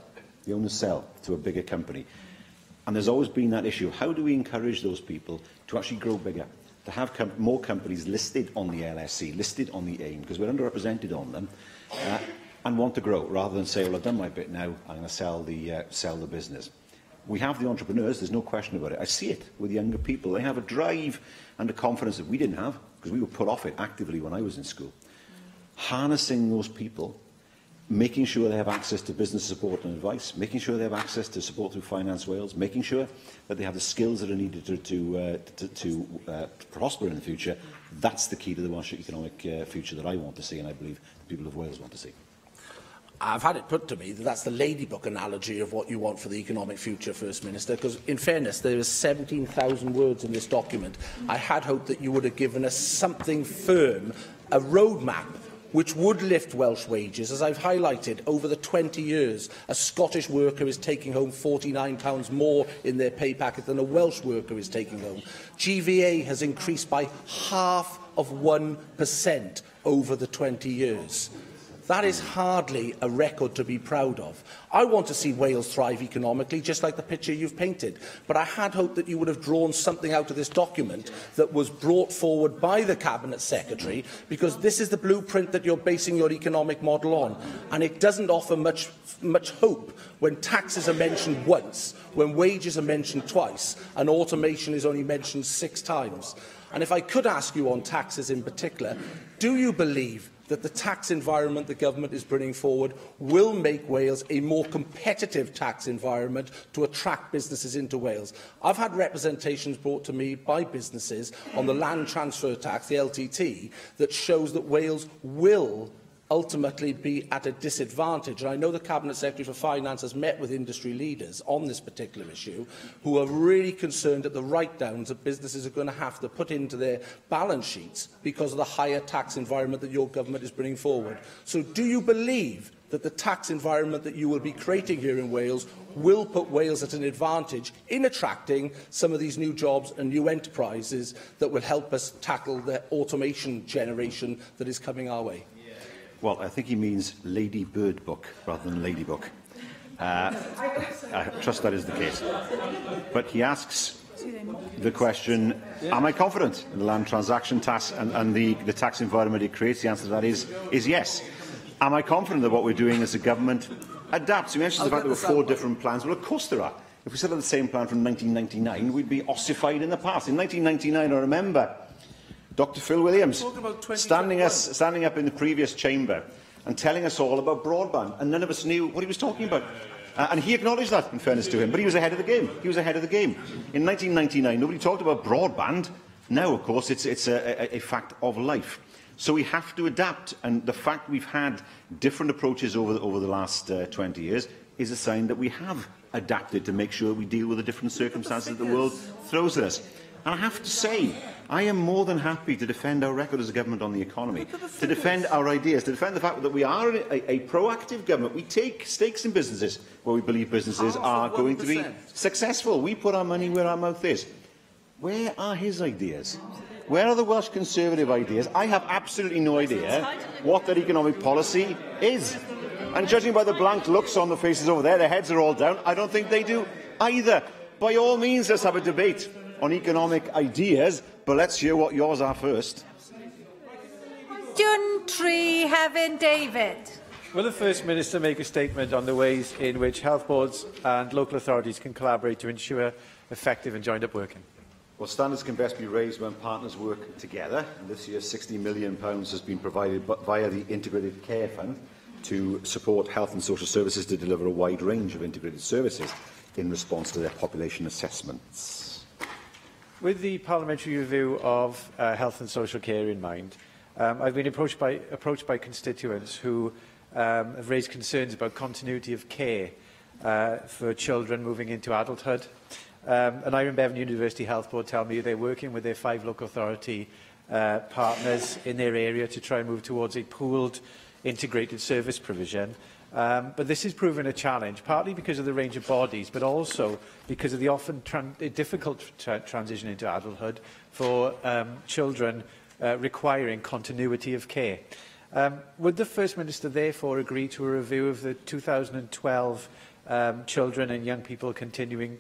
The owners sell to a bigger company. And there's always been that issue of how do we encourage those people to actually grow bigger, to have more companies listed on the LSE, listed on the AIM, because we're underrepresented on them, and want to grow, rather than say, well, I've done my bit now, I'm going to sell the business. We have the entrepreneurs, there's no question about it. I see it with younger people. They have a drive and a confidence that we didn't have, because we were put off it actively when I was in school. Harnessing those people, making sure they have access to business support and advice, making sure they have access to support through Finance Wales, making sure that they have the skills that are needed to prosper in the future, that's the key to the Welsh economic future that I want to see, and I believe the people of Wales want to see. I've had it put to me that that's the ladybook analogy of what you want for the economic future, First Minister, because in fairness, there is 17,000 words in this document. I had hoped that you would have given us something firm, a roadmap which would lift Welsh wages. As I've highlighted, over the 20 years, a Scottish worker is taking home £49 more in their pay packet than a Welsh worker is taking home. GVA has increased by 0.5% over the 20 years. That is hardly a record to be proud of. I want to see Wales thrive economically, just like the picture you've painted. But I had hoped that you would have drawn something out of this document that was brought forward by the Cabinet Secretary, because this is the blueprint that you're basing your economic model on. And it doesn't offer much hope when taxes are mentioned once, when wages are mentioned twice, and automation is only mentioned 6 times. And if I could ask you on taxes in particular, do you believe that the tax environment the government is bringing forward will make Wales a more competitive tax environment to attract businesses into Wales? I've had representations brought to me by businesses on the land transfer tax, the LTT, that shows that Wales will ultimately be at a disadvantage. And I know the Cabinet Secretary for Finance has met with industry leaders on this particular issue who are really concerned at the write-downs that businesses are going to have to put into their balance sheets because of the higher tax environment that your government is bringing forward. So do you believe that the tax environment that you will be creating here in Wales will put Wales at an advantage in attracting some of these new jobs and new enterprises that will help us tackle the automation generation that is coming our way? Well, I think he means Lady Bird Book rather than Lady Book. I trust that is the case. But he asks the question, am I confident in the land transaction tax and the tax environment it creates? The answer to that is yes. Am I confident that what we're doing as a government adapts? You mentioned the fact there were 4 different plans. Well, of course there are. If we still had the same plan from 1999, we'd be ossified in the past. In 1999, I remember Dr Phil Williams standing up in the previous chamber and telling us all about broadband, and none of us knew what he was talking about. And he acknowledged that, in fairness to him, but he was ahead of the game. He was ahead of the game. In 1999, nobody talked about broadband. Now, of course, it's a fact of life. So we have to adapt, and the fact we've had different approaches over the last 20 years is a sign that we have adapted to make sure we deal with the different circumstances that the world throws at us. And I have to say, I am more than happy to defend our record as a government on the economy, to defend our ideas, to defend the fact that we are a proactive government. We take stakes in businesses where we believe businesses are going to be successful. We put our money where our mouth is. Where are his ideas? Where are the Welsh Conservative ideas? I have absolutely no idea what their economic policy is. And judging by the blank looks on the faces over there, their heads are all down, I don't think they do either. By all means, let's have a debate on economic ideas, but let's hear what yours are first. Cwestiwn 3, Hefin David. Will the First Minister make a statement on the ways in which health boards and local authorities can collaborate to ensure effective and joined-up working? Well, standards can best be raised when partners work together. And this year, £60 million has been provided via the Integrated Care Fund to support health and social services to deliver a wide range of integrated services in response to their population assessments. With the parliamentary review of health and social care in mind, I've been approached by constituents who have raised concerns about continuity of care for children moving into adulthood. And Aneurin Bevan University Health Board tell me they're working with their 5 local authority partners in their area to try and move towards a pooled integrated service provision. But this has proven a challenge, partly because of the range of bodies, but also because of the often difficult transition into adulthood for children requiring continuity of care. Would the First Minister therefore agree to a review of the 2012 children and young people continuing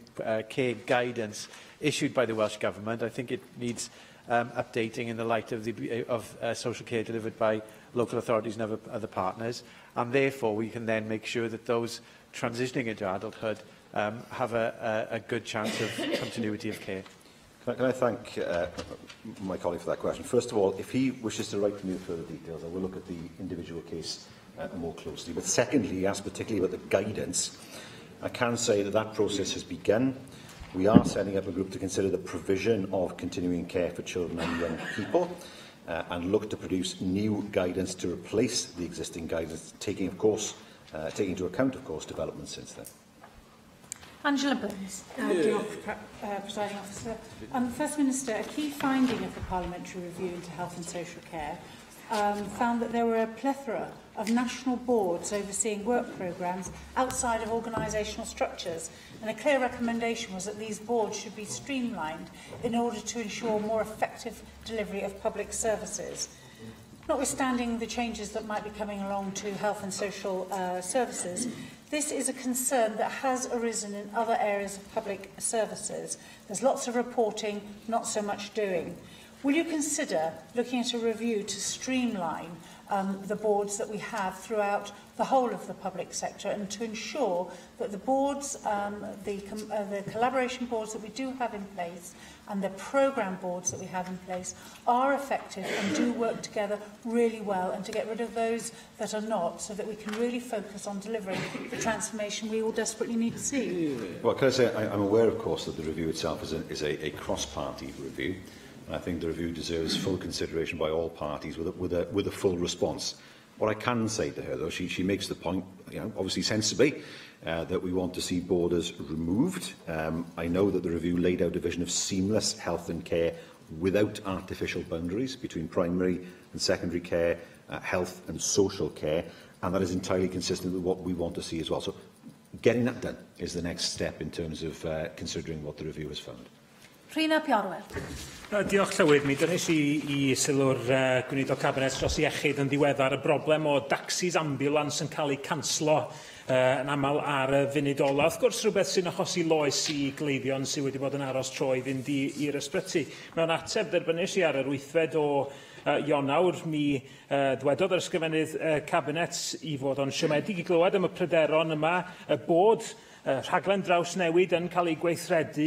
care guidance issued by the Welsh Government? I think it needs updating in the light of, social care delivered by local authorities and other partners, and therefore we can then make sure that those transitioning into adulthood have a good chance of continuity of care. Can I thank my colleague for that question? First of all, if he wishes to write to me with further details, I will look at the individual case more closely. But secondly, he asked particularly about the guidance. I can say that that process has begun. We are setting up a group to consider the provision of continuing care for children and young people and look to produce new guidance to replace the existing guidance, taking into account, of course, developments since then. Angela Burns. Diolch, Presiding Officer. First Minister, a key finding of the Parliamentary Review into Health and Social Care found that there were a plethora of national boards overseeing work programmes outside of organisational structures, and a clear recommendation was that these boards should be streamlined in order to ensure more effective delivery of public services. Notwithstanding the changes that might be coming along to health and social services, this is a concern that has arisen in other areas of public services. There's lots of reporting, not so much doing. Will you consider looking at a review to streamline the boards that we have throughout the whole of the public sector and to ensure that the boards, the collaboration boards that we do have in place and the programme boards that we have in place are effective and do work together really well, and to get rid of those that are not, so that we can really focus on delivering the transformation we all desperately need to see? Well, can I say, I'm aware, of course, that the review itself is a cross-party review. And I think the review deserves full consideration by all parties with a full response. What I can say to her, though, she makes the point, you know, obviously sensibly, that we want to see borders removed. I know that the review laid out a vision of seamless health and care without artificial boundaries between primary and secondary care, health and social care, and that is entirely consistent with what we want to see as well. So getting that done is the next step in terms of considering what the review has found. Rhun ap Iorwerth. Diolch, Llywydd. Mi dynnes i sylw'r Gweinidog Cabinet dros iechyd yn ddiweddar y broblem o dacsis ambulance yn cael eu canslo yn aml ar y funud ola. Wrth gwrs, rhywbeth sy'n achosi loes i gleifion sydd wedi bod yn aros tro i fynd i'r ysbyty. Mewn ateb derbyniais i ar yr 8fed o Ionawr, mi ddwedodd yr Ysgrifennydd Cabinet i fod o'n siomedig i glywed am y pryderon yma, bod rhaglen drawsnewid yn cael ei gweithredu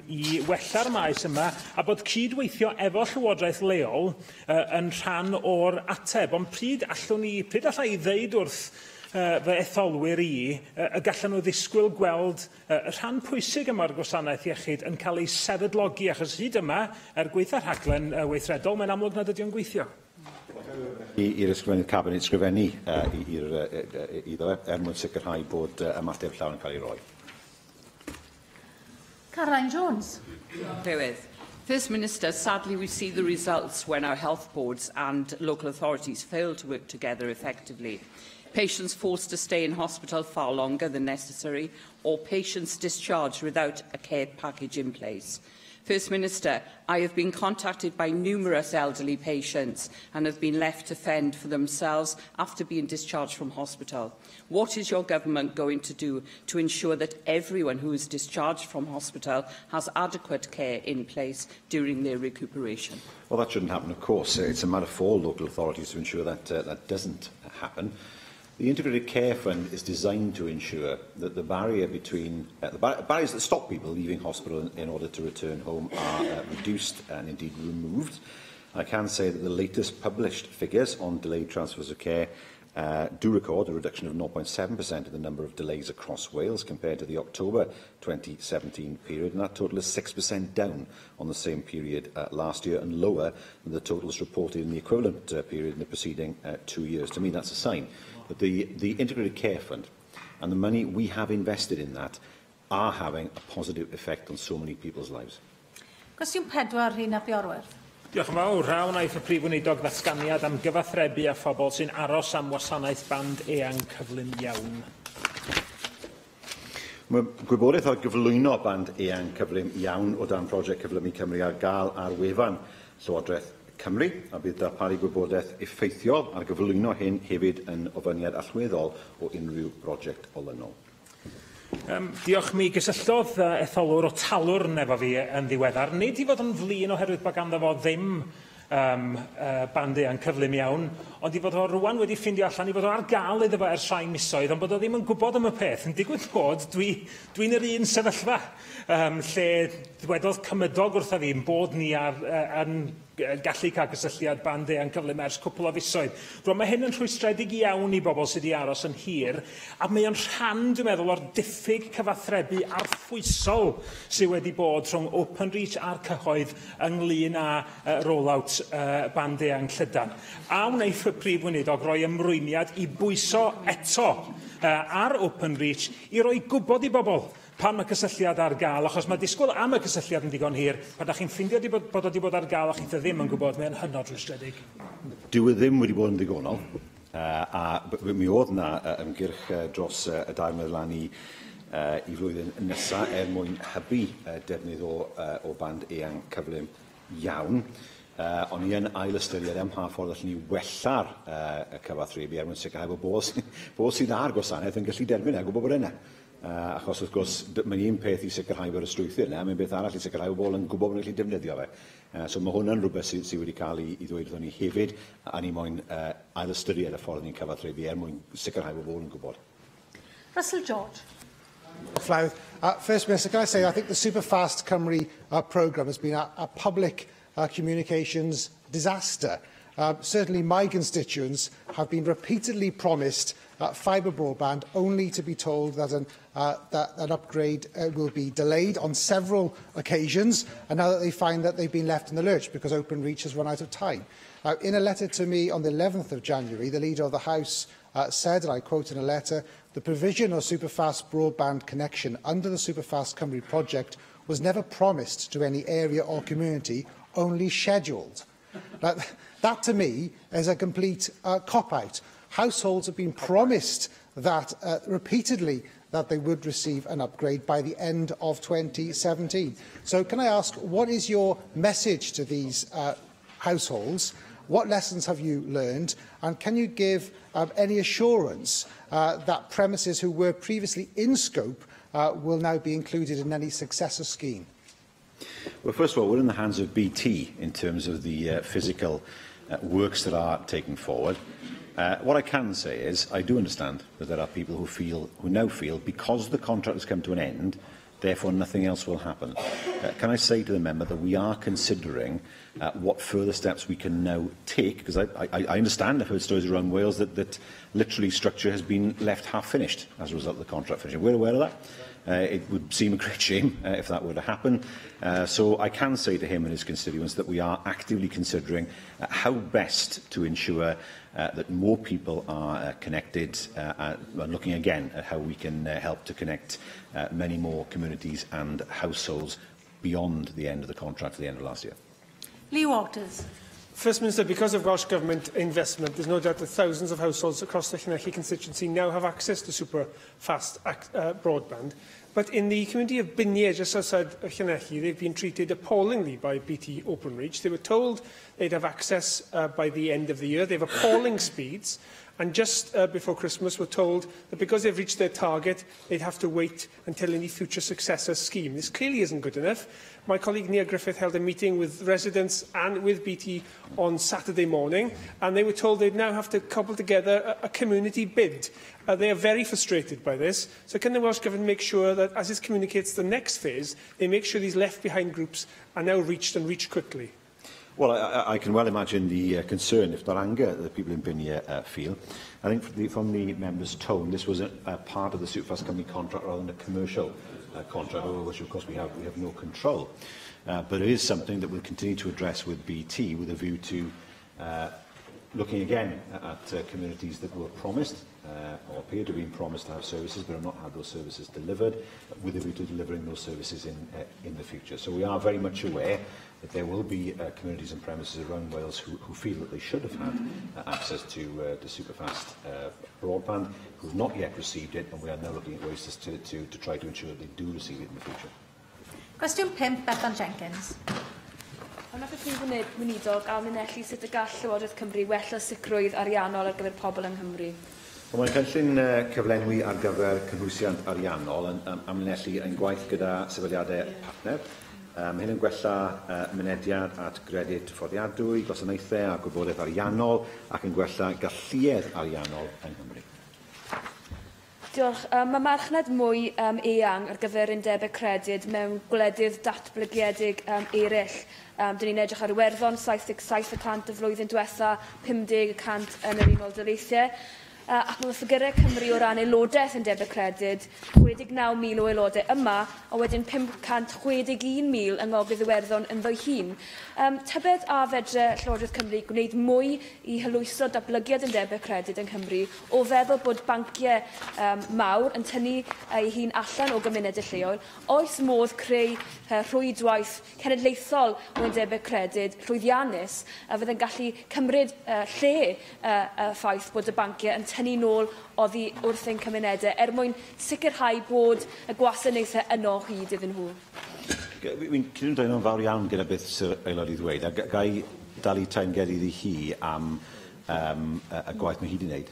i wella'r maes yma, a bod cydweithio efo Llywodraeth leol yn rhan o'r ateb. Ond pryd alla i ddeud wrth fy etholwyr i y gallan nhw ddisgwyl gweld y rhan pwysig yma o'r gwasanaeth iechyd yn cael ei sefydlogi, achos hyd yma, er gweitha'r rhaglen weithredol, mae'n amlwg nad ydy o'n gweithio. I'r Ysgrifennydd Cabinet sgrifennu iddo er mwyn sicrhau bod ymateb llawn yn cael ei roi. Caroline Jones. Llywydd. First Minister, sadly we see the results when our health boards and local authorities fail to work together effectively. Patients forced to stay in hospital far longer than necessary, or patients discharged without a care package in place. First Minister, I have been contacted by numerous elderly patients and have been left to fend for themselves after being discharged from hospital. What is your government going to do to ensure that everyone who is discharged from hospital has adequate care in place during their recuperation? Well, that shouldn't happen, of course. It's a matter for local authorities to ensure that that doesn't happen. The Integrated Care Fund is designed to ensure that the barrier between the barriers that stop people leaving hospital in order to return home are reduced and indeed removed. I can say that the latest published figures on delayed transfers of care do record a reduction of 0.7% in the number of delays across Wales compared to the October 2017 period, and that total is 6% down on the same period last year and lower than the totals reported in the equivalent period in the preceding 2 years. To me, that's a sign that the Integrated Care Fund and the money we have invested in that are having a positive effect on so many people's lives. Cwestiwn 4, Rhun ap Iorwerth. Diolch yn fawr. A wnaiff y Prif Weinidog ddatganiad am gyfathrebu â phobl sy'n aros am wasanaeth band eang cyflym iawn. Mae gwybodaeth ar gyflwyno band eang cyflym iawn o dan Prosiect Cyflymu Cymru ar gael ar wefan Llywodraeth Cymru, a bydd darparu gwybodaeth effeithiol ar gyflwyno hyn hefyd yn ofyniad allweddol o unrhyw brosiect olynol. Diolch. Mi gysylltodd etholwr o Talwrn efo fi yn ddiweddar. Nid i fod yn flin oherwydd bod ganddo fo ddim band eang cyflym iawn, ond i fod o rwan wedi ffindio allan i fod o ar gael iddo fo ers rhai misoedd, ond bod o ddim yn gwybod am y peth. Yn digwydd bod, dwi'n yr un sefyllfa, lle dwedodd cymydog wrtha fi bod ni yn gallu cael gysylltiad band eang cyflym ers cwpl o fisoedd. Rwan, mae hyn yn rhwystredig iawn i bobl sydd wedi aros yn hir, a mae o'n rhan, dwi'n meddwl, o'r diffyg cyfathrebu arffwysol sydd wedi bod rhwng Openreach a'r cyhoedd ynglyn â rollout band eang llydan. A wnaiff y Prif Weinidog roi ymrwymiad i bwyso eto ar Openreach i roi gwybod i bobl pan mae cysylltiad ar gael, achos mae disgwyl am y cysylltiad yn digon hir, pan da chi'n ffindio bod o wedi bod ar gael a chi ddim yn gwybod, mae'n hynod rwystredig. Dyw e ddim wedi bod yn ddigonol, a mi oedd yna ymgyrch dros y 2 mlynedd lan i flwyddyn nesaf er mwyn hybu defnydd o band eang cyflym iawn. O'n i yn ail ystyried ym mha ffordd allwn ni wella'r cyfathrebu er mwyn sicrhau bod bobl sydd ar gwasanaeth yn gallu derbyn e, gwybod bod yna. Achos wrth gwrs, mae'n un peth i sicrhau bod y strwythur yna, mae'n beth arall i sicrhau bod bobl yn gwybod bod nhw'n gallu defnyddio fe. So mae hwnna'n rhywbeth sydd wedi cael ei ddweud wrthon ni hefyd, a ni moyn ail ystyried y ffordd ni'n cyfathrebu er mwyn sicrhau bod bobl yn gwybod. Russell George. Llywydd, First Minister, can I say I think the Superfast Cymru programme has been a public communications disaster. Certainly my constituents have been repeatedly promised fibre broadband only to be told that an upgrade will be delayed on several occasions, and now that they find that they've been left in the lurch because Openreach has run out of time. Now, in a letter to me on the 11th of January, the Leader of the House said, and I quote in a letter, the provision of superfast broadband connection under the Superfast Cymru project was never promised to any area or community, only scheduled. Now, that to me is a complete cop-out. Households have been promised that repeatedly that they would receive an upgrade by the end of 2017. So can I ask, what is your message to these households? What lessons have you learned? And can you give any assurance that premises who were previously in scope will now be included in any successor scheme? Well, first of all, we're in the hands of BT in terms of the physical works that are taken forward. What I can say is I do understand that there are people who now feel because the contract has come to an end, therefore nothing else will happen. Can I say to the member that we are considering what further steps we can now take, because I understand, I've heard stories around Wales that literally structure has been left half finished as a result of the contract finishing. We're aware of that. It would seem a great shame if that were to happen. So I can say to him and his constituents that we are actively considering how best to ensure that more people are connected and looking again at how we can help to connect many more communities and households beyond the end of the contract at the end of last year. Lee Waters. First Minister, because of Welsh Government investment, there's no doubt that thousands of households across the Llanelli constituency now have access to super fast broadband. But in the community of Bynea, just outside of Llanelli, they've been treated appallingly by BT Openreach. They were told they'd have access by the end of the year. They have appalling speeds. And just before Christmas were told that because they've reached their target, they'd have to wait until any future successor scheme. This clearly isn't good enough. My colleague Nia Griffith held a meeting with residents and with BT on Saturday morning, and they were told they'd now have to cobble together a community bid. They are very frustrated by this. So can the Welsh Government make sure that, as it communicates the next phase, they make sure these left-behind groups are now reached and reached quickly? Well, I can well imagine the concern, if not anger, that the people in Bynea feel. I think from the member's tone, this was a part of the Superfast Company contract rather than a commercial contract, over which, of course, we have no control. But it is something that we'll continue to address with BT with a view to looking again at communities that were promised or appear to have been promised to have services but have not had those services delivered, with a view to delivering those services in the future. So we are very much aware that there will be communities and premises around Wales who feel that they should have had access to superfast broadband, who have not yet received it, and we are now looking at ways to try to ensure that they do receive it in the future. Cwestiwn 5, Bethan Jenkins. Wnaiff y Prif Weinidog amlinellu sut y gall Llywodraeth Cymru wella sicrwydd ariannol ar gyfer pobl yng Nghymru? Wel, mae'n cynllun cyflenwi ar gyfer cynhwysiant ariannol yn amlinellu ein gwaith gyda sefydliadau partner. Hyn yn gwella mynediad at gredyd fforddiadwy, gwasanaethau a gwybodaeth ariannol ac yn gwella galluedd ariannol yng Nghymru. Diolch. Mae marchnad mwy eang ar gyfer undebau credyd mewn gwledydd datblygiedig eraill. Dyn ni'n edrych ar Iwerddon, 77% y flwyddyn diwetha, 50% yn yr Unol Daleithiau. Ac mae ffigurau Cymru o ran aelodaeth undebau credyd, 69,000 o aelodau yma, a wedyn 561,000 yng Ngogledd Iwerddon ynddo'i hun. Tybed a fedre Llywodraeth Cymru gwneud mwy i hwyluso datblygiad undebau credyd yng Nghymru o feddwl bod banciau mawr yn tynnu eu hun allan o gymunedau lleol, oes modd creu rhwydwaith cenedlaethol o undebau credyd llwyddiannus a fydd yn gallu cymryd lle y ffaith bod y banciau yn tynnu nôl oddi wrth ein cymunedau er mwyn sicrhau bod y gwasanaethau yno hyd iddyn nhw. Fi'n cydymdeimlo'n fawr iawn gyda beth sy'r aelod i ddweud, a gai dalu teyrnged iddi hi am y gwaith mae hi wedi wneud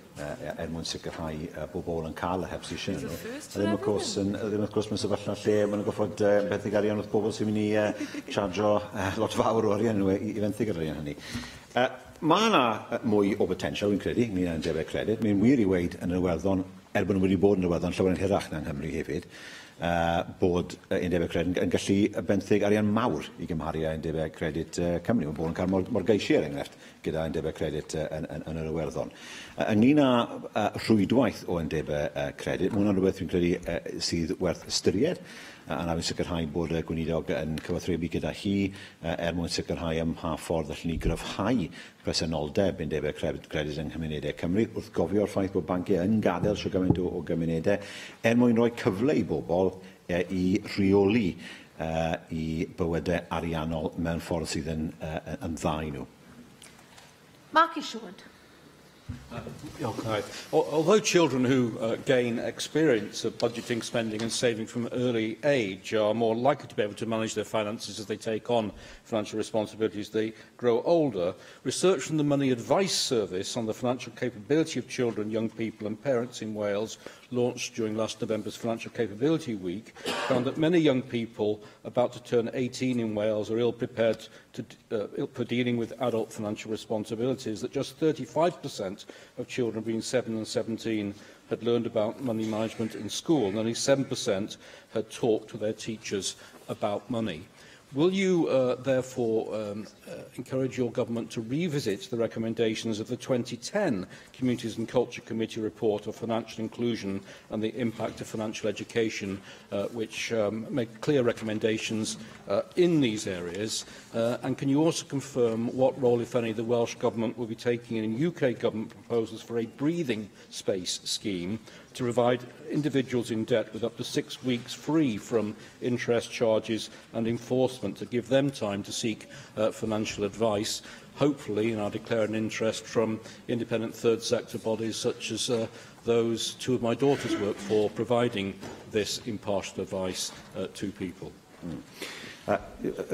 er mwyn sicrhau bod bobl yn cael y help sydd eisiau nhw. A ddim wrth gwrs mewn sefyllfa lle maen nhw'n gorfod benthyg arian wrth bobl sy'n mynd i charjo lot fawr o arian nhw i fenthyg yr arian hynny. Mae yna mwy o botensial, fi'n credu, ynglyn â undebau credyd. Mae'n wir i weud yn yr Iwerddon, er bod nhw wedi bod yn yr Iwerddon llawer yn hirach na yng Nghymru hefyd, bod undebau credyd yn gallu benthyg arian mawr i gymharu â undebau credyd Cymru. Mae bod yn cael morgeisi, er enghraifft, gyda undebau credyd yn yr Iwerddon. Ynglyn â rhwydwaith o undebau credyd, mae hwnna'n rhywbeth fi'n credu sydd werth ystyried, a na fi'n sicrhau bod y gweinidog yn cyfathrebu gyda hi er mwyn sicrhau ym mha ffordd allwn ni gryfhau presenoldeb undebau credyd yng nghymunedau Cymru, wrth gofio'r ffaith bod banciau yn gadael shwd gymaint o gymunedau, er mwyn rhoi cyfle i bobl i rheoli i bywydau ariannol mewn ffordd sydd yn dda i nhw. Mark Isherwood. Although children who gain experience of budgeting, spending and saving from early age are more likely to be able to manage their finances as they take on financial responsibilities as they grow older, research from the Money Advice Service on the financial capability of children, young people and parents in Wales, launched during last November's Financial Capability Week, found that many young people about to turn 18 in Wales are ill-prepared for dealing with adult financial responsibilities, that just 35% of children between 7 and 17 had learned about money management in school, and only 7% had talked to their teachers about money. Will you therefore encourage your government to revisit the recommendations of the 2010 Communities and Culture Committee report on financial inclusion and the impact of financial education, which make clear recommendations in these areas? And can you also confirm what role, if any, the Welsh Government will be taking in UK Government proposals for a breathing space scheme to provide individuals in debt with up to 6 weeks free from interest charges and enforcement to give them time to seek financial advice, hopefully, and I declare an interest from independent third sector bodies such as those two of my daughters work for, providing this impartial advice to people?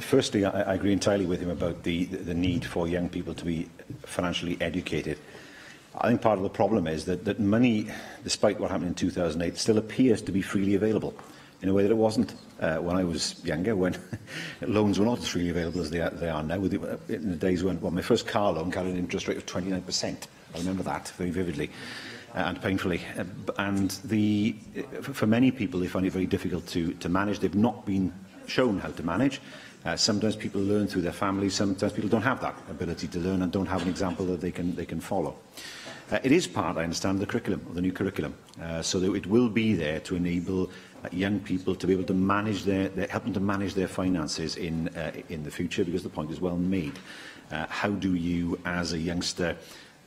Firstly, I agree entirely with him about the need for young people to be financially educated. I think part of the problem is that money, despite what happened in 2008, still appears to be freely available in a way that it wasn't when I was younger, when loans were not as freely available as they are now. In the days when, well, my first car loan carried an interest rate of 29%. I remember that very vividly and painfully. And for many people, they find it very difficult to manage. They've not been shown how to manage. Sometimes people learn through their families, sometimes people don't have that ability to learn and don't have an example that they can follow. It is part, I understand, of the curriculum, of the new curriculum, so that it will be there to enable young people to be able to manage help them to manage their finances in the future, because the point is well made. How do you, as a youngster,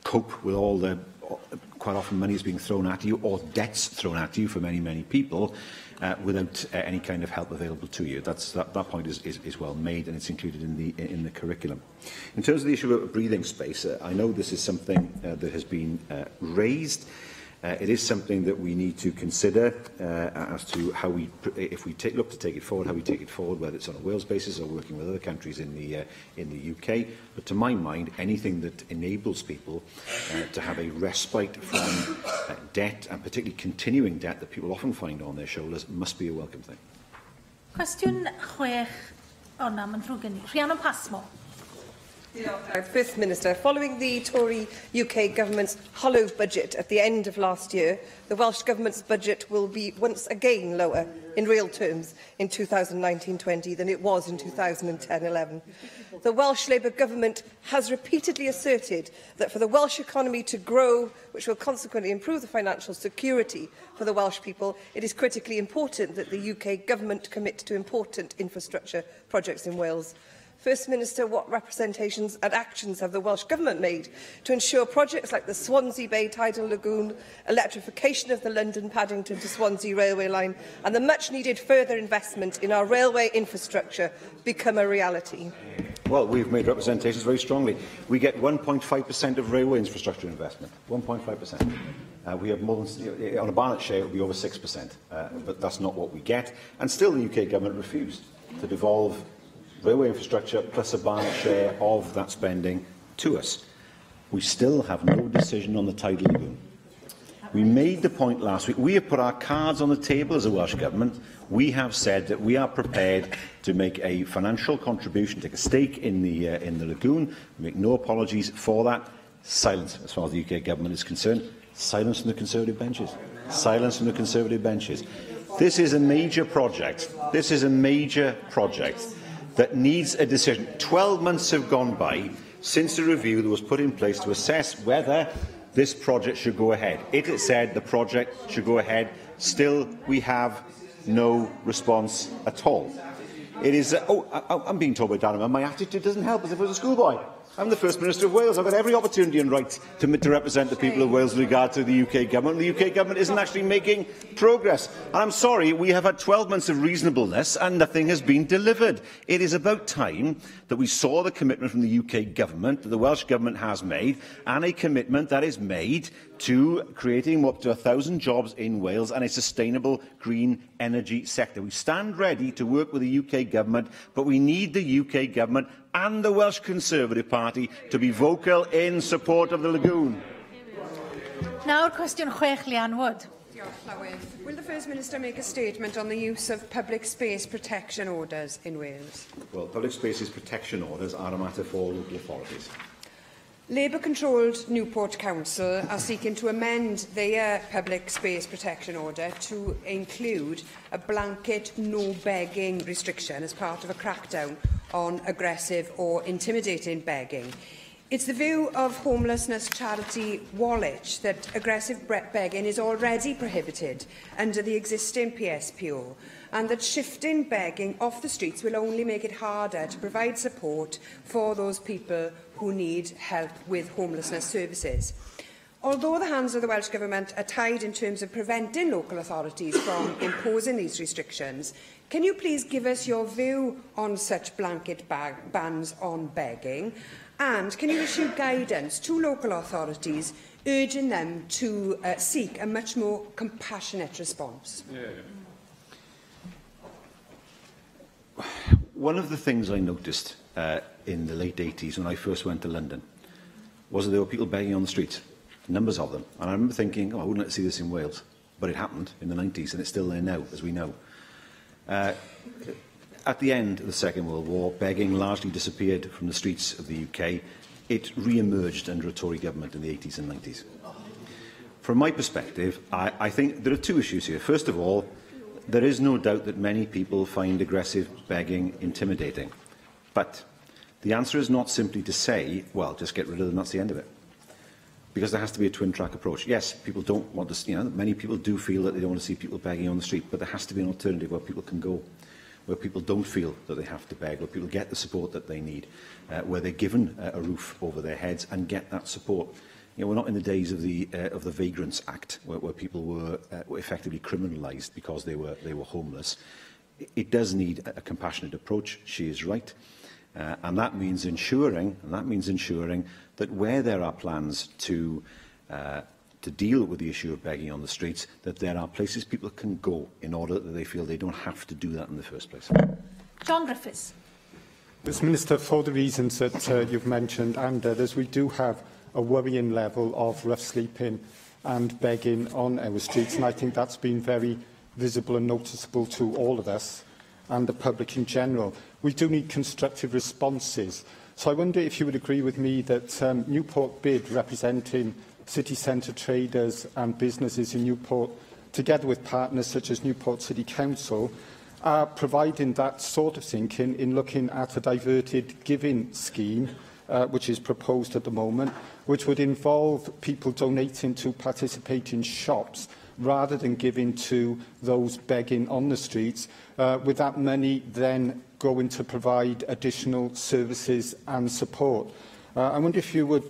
cope with all the quite often money is being thrown at you or debts thrown at you for many, many people without any kind of help available to you? That point is well made, and it's included in the curriculum. In terms of the issue of breathing space, I know this is something that has been raised. It is something that we need to consider as to how we, if we look to take it forward, how we take it forward, whether it's on a Wales basis or working with other countries in the UK. But to my mind, anything that enables people to have a respite from debt, and particularly continuing debt that people often find on their shoulders, must be a welcome thing. Cwestiwn 6, o na, mae'n ddrwg gen i. Rhianon Passmore. First Minister, following the Tory UK government's hollow budget at the end of last year, the Welsh Government's budget will be once again lower in real terms in 2019-20 than it was in 2010-11. The Welsh Labour government has repeatedly asserted that for the Welsh economy to grow, which will consequently improve the financial security for the Welsh people, it is critically important that the UK government commit to important infrastructure projects in Wales. First Minister, what representations and actions have the Welsh Government made to ensure projects like the Swansea Bay Tidal Lagoon, electrification of the London Paddington to Swansea railway line and the much-needed further investment in our railway infrastructure become a reality? Well, we've made representations very strongly. We get 1.5% of railway infrastructure investment, 1.5%. We have more than, on a balance share, it would be over 6%, but that's not what we get. And still the UK government refused to devolve railway infrastructure plus a balance share of that spending to us. We still have no decision on the tidal lagoon. We made the point last week. We have put our cards on the table as a Welsh Government. We have said that we are prepared to make a financial contribution, take a stake in the lagoon. We make no apologies for that. Silence, as far as the UK Government is concerned. Silence from the Conservative benches. Silence from the Conservative benches. This is a major project. This is a major project that needs a decision. 12 months have gone by since the review that was put in place to assess whether this project should go ahead. It said the project should go ahead. Still, we have no response at all. It is... I'm being told by Dan, my attitude doesn't help, as if I was a schoolboy. I'm the First Minister of Wales. I've got every opportunity and right to represent the people of Wales with regard to the UK government. The UK government isn't actually making progress. And I'm sorry, we have had 12 months of reasonableness and nothing has been delivered. It is about time that we saw the commitment from the UK government that the Welsh government has made, and a commitment that is made to creating up to 1,000 jobs in Wales and a sustainable green energy sector. We stand ready to work with the UK government, but we need the UK government and the Welsh Conservative Party to be vocal in support of the lagoon. Nawr cwestiwn 6, Leanne Wood. Will the First Minister make a statement on the use of public space protection orders in Wales? Well, public spaces protection orders are a matter for local authorities. Labour-controlled Newport Council are seeking to amend their public space protection order to include a blanket no begging restriction as part of a crackdown on aggressive or intimidating begging. It's the view of homelessness charity Wallich that aggressive begging is already prohibited under the existing PSPO and that shifting begging off the streets will only make it harder to provide support for those people who need help with homelessness services. Although the hands of the Welsh Government are tied in terms of preventing local authorities from imposing these restrictions, can you please give us your view on such blanket bans on begging? And can you issue guidance to local authorities urging them to seek a much more compassionate response? Yeah. One of the things I noticed in the late 80s when I first went to London was that there were people begging on the streets, numbers of them. And I remember thinking, oh, I wouldn't like to see this in Wales. But it happened in the 90s and it's still there now, as we know. At the end of the Second World War, begging largely disappeared from the streets of the UK. It re-emerged under a Tory government in the 80s and 90s. From my perspective, I think there are two issues here. First of all, there is no doubt that many people find aggressive begging intimidating. But the answer is not simply to say, well, just get rid of them, that's the end of it. Because there has to be a twin-track approach. Yes, people don't want to, you know, many people do feel that they don't want to see people begging on the street, but there has to be an alternative where people can go, where people don't feel that they have to beg, where people get the support that they need, where they're given a roof over their heads and get that support. You know, we're not in the days of the Vagrants Act, where people were effectively criminalised because they were homeless. It does need a compassionate approach. She is right, and that means ensuring that where there are plans to deal with the issue of begging on the streets, that there are places people can go in order that they feel they don't have to do that in the first place. John Griffiths. Mr Minister, for the reasons that you've mentioned and others, we do have a worrying level of rough sleeping and begging on our streets, and I think that's been very visible and noticeable to all of us and the public in general. We do need constructive responses. So I wonder if you would agree with me that Newport Bid, representing city centre traders and businesses in Newport, together with partners such as Newport City Council, are providing that sort of thinking in looking at a diverted giving scheme, which is proposed at the moment, which would involve people donating to participating shops rather than giving to those begging on the streets, with that money then going to provide additional services and support. I wonder if you would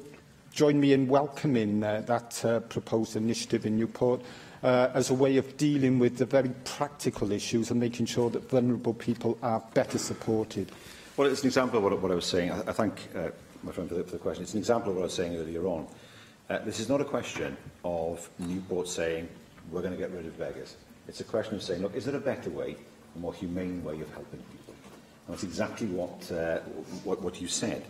join me in welcoming that proposed initiative in Newport as a way of dealing with the very practical issues and making sure that vulnerable people are better supported. Well, it's an example of what I was saying. I thank my friend for the question. It's an example of what I was saying earlier on. This is not a question of Newport saying, we're going to get rid of beggars. It's a question of saying, look, is there a better way, a more humane way of helping people? And that's exactly what you said.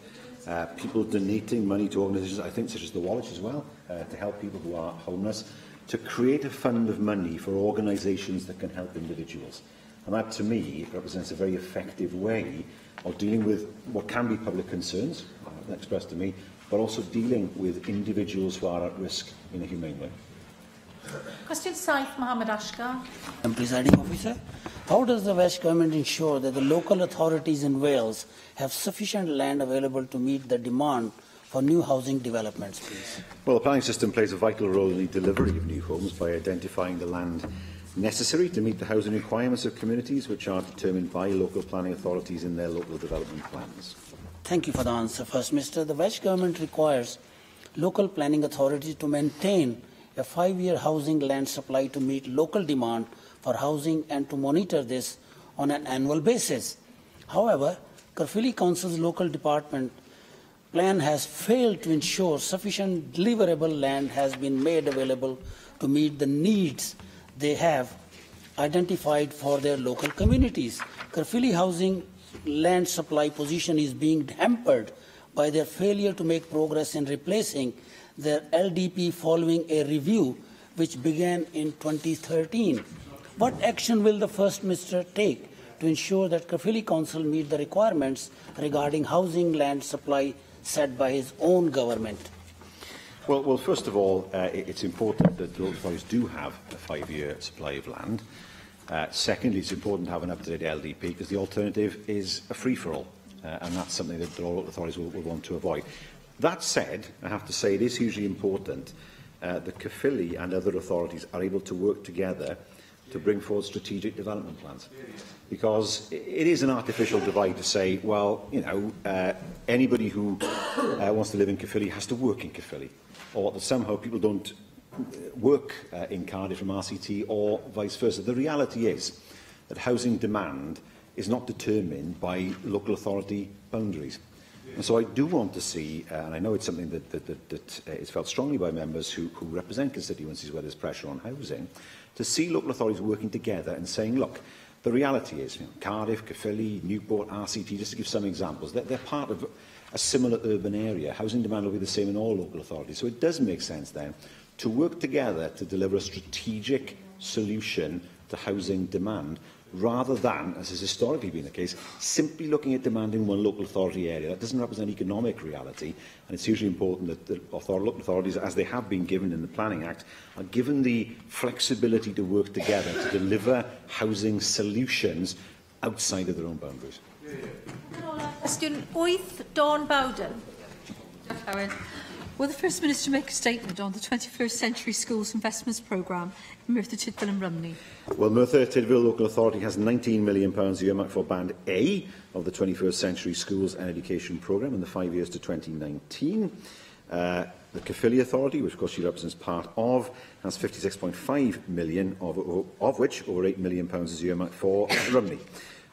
People donating money to organisations, I think, such as the Wallich as well, to help people who are homeless, to create a fund of money for organisations that can help individuals. And that, to me, represents a very effective way of dealing with what can be public concerns, expressed to me, but also dealing with individuals who are at risk in a humane way. Question 7, Mohammed Ashkar. I'm Presiding Officer. How does the Welsh Government ensure that the local authorities in Wales have sufficient land available to meet the demand for new housing developments, please? Well, the planning system plays a vital role in the delivery of new homes by identifying the land necessary to meet the housing requirements of communities, which are determined by local planning authorities in their local development plans. Thank you for the answer, First Minister. The Welsh Government requires local planning authorities to maintain a 5-year housing land supply to meet local demand for housing and to monitor this on an annual basis. However, Caerphilly Council's local department plan has failed to ensure sufficient deliverable land has been made available to meet the needs they have identified for their local communities. Caerphilly housing land supply position is being hampered by their failure to make progress in replacing their LDP following a review which began in 2013. What action will the First Minister take to ensure that Caerphilly Council meet the requirements regarding housing land supply set by his own government? Well, first of all, it's important that local authorities do have a 5-year supply of land. Secondly, it's important to have an up-to-date LDP because the alternative is a free-for-all, and that's something that all local authorities will want to avoid. That said, I have to say it is hugely important that Caerphilly and other authorities are able to work together to bring forward strategic development plans. Because it is an artificial divide to say, well, you know, anybody who wants to live in Caerphilly has to work in Caerphilly, or that somehow people don't work in Cardiff from RCT or vice versa. The reality is that housing demand is not determined by local authority boundaries. And so I do want to see, and I know it's something that is felt strongly by members who represent constituencies where there's pressure on housing, to see local authorities working together and saying, look, the reality is, you know, Cardiff, Caerphilly, Newport, RCT, just to give some examples, they're part of a similar urban area. Housing demand will be the same in all local authorities. So it does make sense then to work together to deliver a strategic solution to housing demand, rather than, as has historically been the case, simply looking at demand in one local authority area. That doesn't represent economic reality, and it's hugely important that the local authorities, as they have been given in the Planning Act, are given the flexibility to work together to deliver housing solutions outside of their own boundaries. Cwestiwn 8, Dawn Bowden. Will the First Minister make a statement on the 21st Century Schools Investments Programme in Merthyr Tydfil and Rhymney? Well, Merthyr Tydfil Local Authority has £19 million earmarked for Band A of the 21st Century Schools and Education Programme in the 5 years to 2019. The Caerphilly Authority, which of course she represents part of, has £56.5 million, of which over £8 million is earmarked for Rhymney.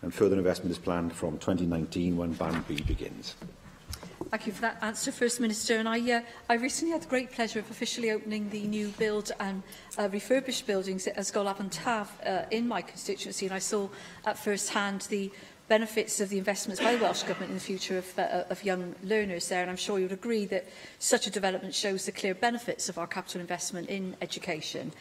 And further investment is planned from 2019 when Band B begins. Thank you for that answer, First Minister. And I recently had the great pleasure of officially opening the new build and refurbished buildings at Ysgol Afon Taf in my constituency, and I saw at first hand the benefits of the investments by the Welsh Government in the future of young learners there. And I'm sure you would agree that such a development shows the clear benefits of our capital investment in education.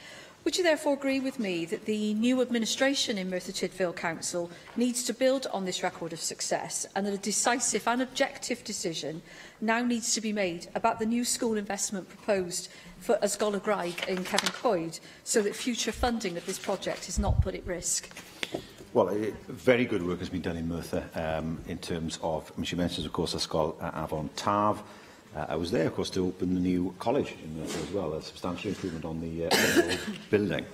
Would you therefore agree with me that the new administration in Merthyr Tydfil Council needs to build on this record of success and that a decisive and objective decision now needs to be made about the new school investment proposed for Ysgol y Graig in Cefn Coed so that future funding of this project is not put at risk? Well, very good work has been done in Merthyr in terms of, I mean, she mentions, of course, Ysgol Afon Taf. I was there, of course, to open the new college in Merthyr as well, a substantial improvement on the old building.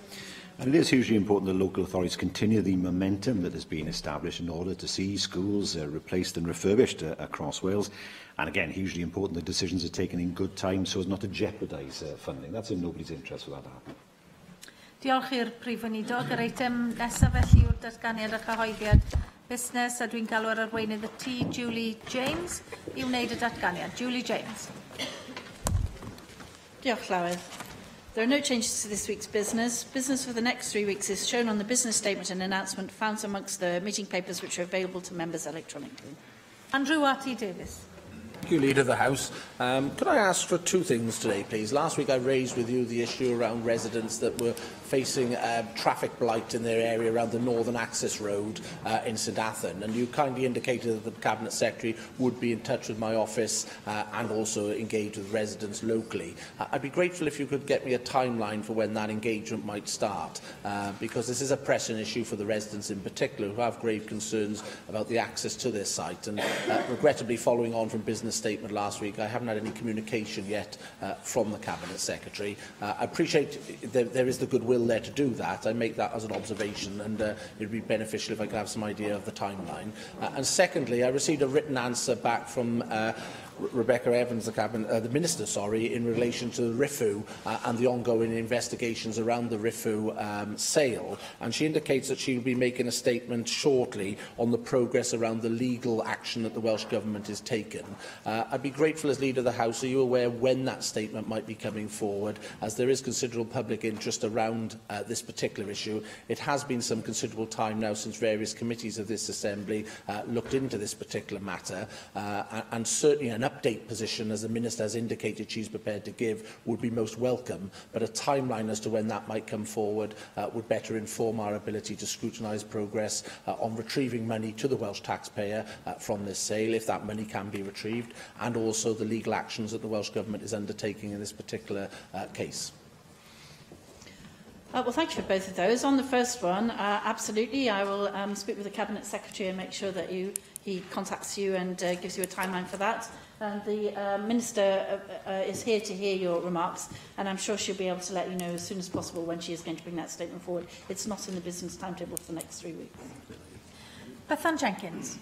And it is hugely important that local authorities continue the momentum that has been established in order to see schools replaced and refurbished across Wales. And again, hugely important that decisions are taken in good time so as not to jeopardise funding. That's in nobody's interest for that to happen. Diolch i'r Prif Weinidog. Yr eitem nesaf felly yw'r datganiad a chyhoeddiad busnes, a dwi'n galw ar arweinydd y tŷ, Julie James, i wneud y datganiad. Julie James. Diolch, Llywydd. There are no changes to this week's business. Business for the next 3 weeks is shown on the business statement and announcement found amongst the meeting papers which are available to members electronically. Andrew R.T. Davies. Thank you, Leader of the House. Could I ask for two things today, please? Last week I raised with you the issue around residents that were facing traffic blight in their area around the Northern Access Road in St Athan, and you kindly indicated that the Cabinet Secretary would be in touch with my office and also engage with residents locally. I'd be grateful if you could get me a timeline for when that engagement might start, because this is a pressing issue for the residents in particular who have grave concerns about the access to their site, and regrettably, following on from business statement last week, I haven't had any communication yet from the Cabinet Secretary. I appreciate there is the goodwill there to do that. I make that as an observation, and it would be beneficial if I could have some idea of the timeline. And secondly, I received a written answer back from Rebecca Evans, the Minister, sorry, in relation to the RIFU and the ongoing investigations around the RIFU sale. And she indicates that she will be making a statement shortly on the progress around the legal action that the Welsh Government has taken. I'd be grateful as Leader of the House, are you aware when that statement might be coming forward, as there is considerable public interest around this particular issue. It has been some considerable time now since various committees of this Assembly looked into this particular matter, and certainly an update position, as the Minister has indicated she's prepared to give, would be most welcome, but a timeline as to when that might come forward would better inform our ability to scrutinise progress on retrieving money to the Welsh taxpayer from this sale, if that money can be retrieved, and also the legal actions that the Welsh Government is undertaking in this particular case. Well, thank you for both of those. On the first one, absolutely, I will speak with the Cabinet Secretary and make sure that he contacts you and gives you a timeline for that. And the Minister is here to hear your remarks, and I'm sure she'll be able to let you know as soon as possible when she is going to bring that statement forward. It's not in the business timetable for the next 3 weeks. Bethan Jenkins.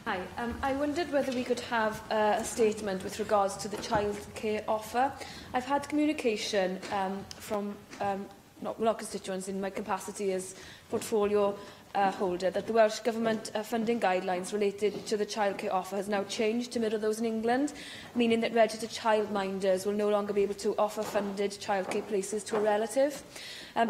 Hi, I wondered whether we could have a statement with regards to the childcare offer. I've had communication from not constituents in my capacity as portfolio holder that the Welsh Government funding guidelines related to the childcare offer has now changed to mirror those in England, meaning that registered childminders will no longer be able to offer funded childcare places to a relative.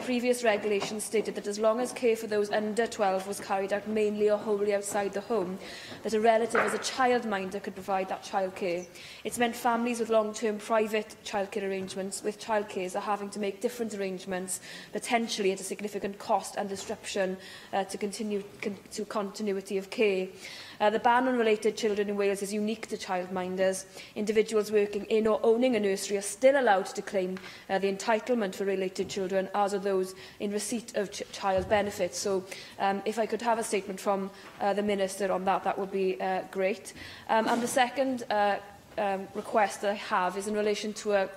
Previous regulations stated that as long as care for those under 12 was carried out mainly or wholly outside the home, that a relative as a childminder could provide that childcare. It's meant families with long-term private childcare arrangements with childcares are having to make different arrangements, potentially at a significant cost and disruption to continuity of care. The ban on related children in Wales is unique to childminders. Individuals working in or owning a nursery are still allowed to claim the entitlement for related children, as are those in receipt of child benefits. So if I could have a statement from the Minister on that, that would be great. And the second request that I have is in relation to a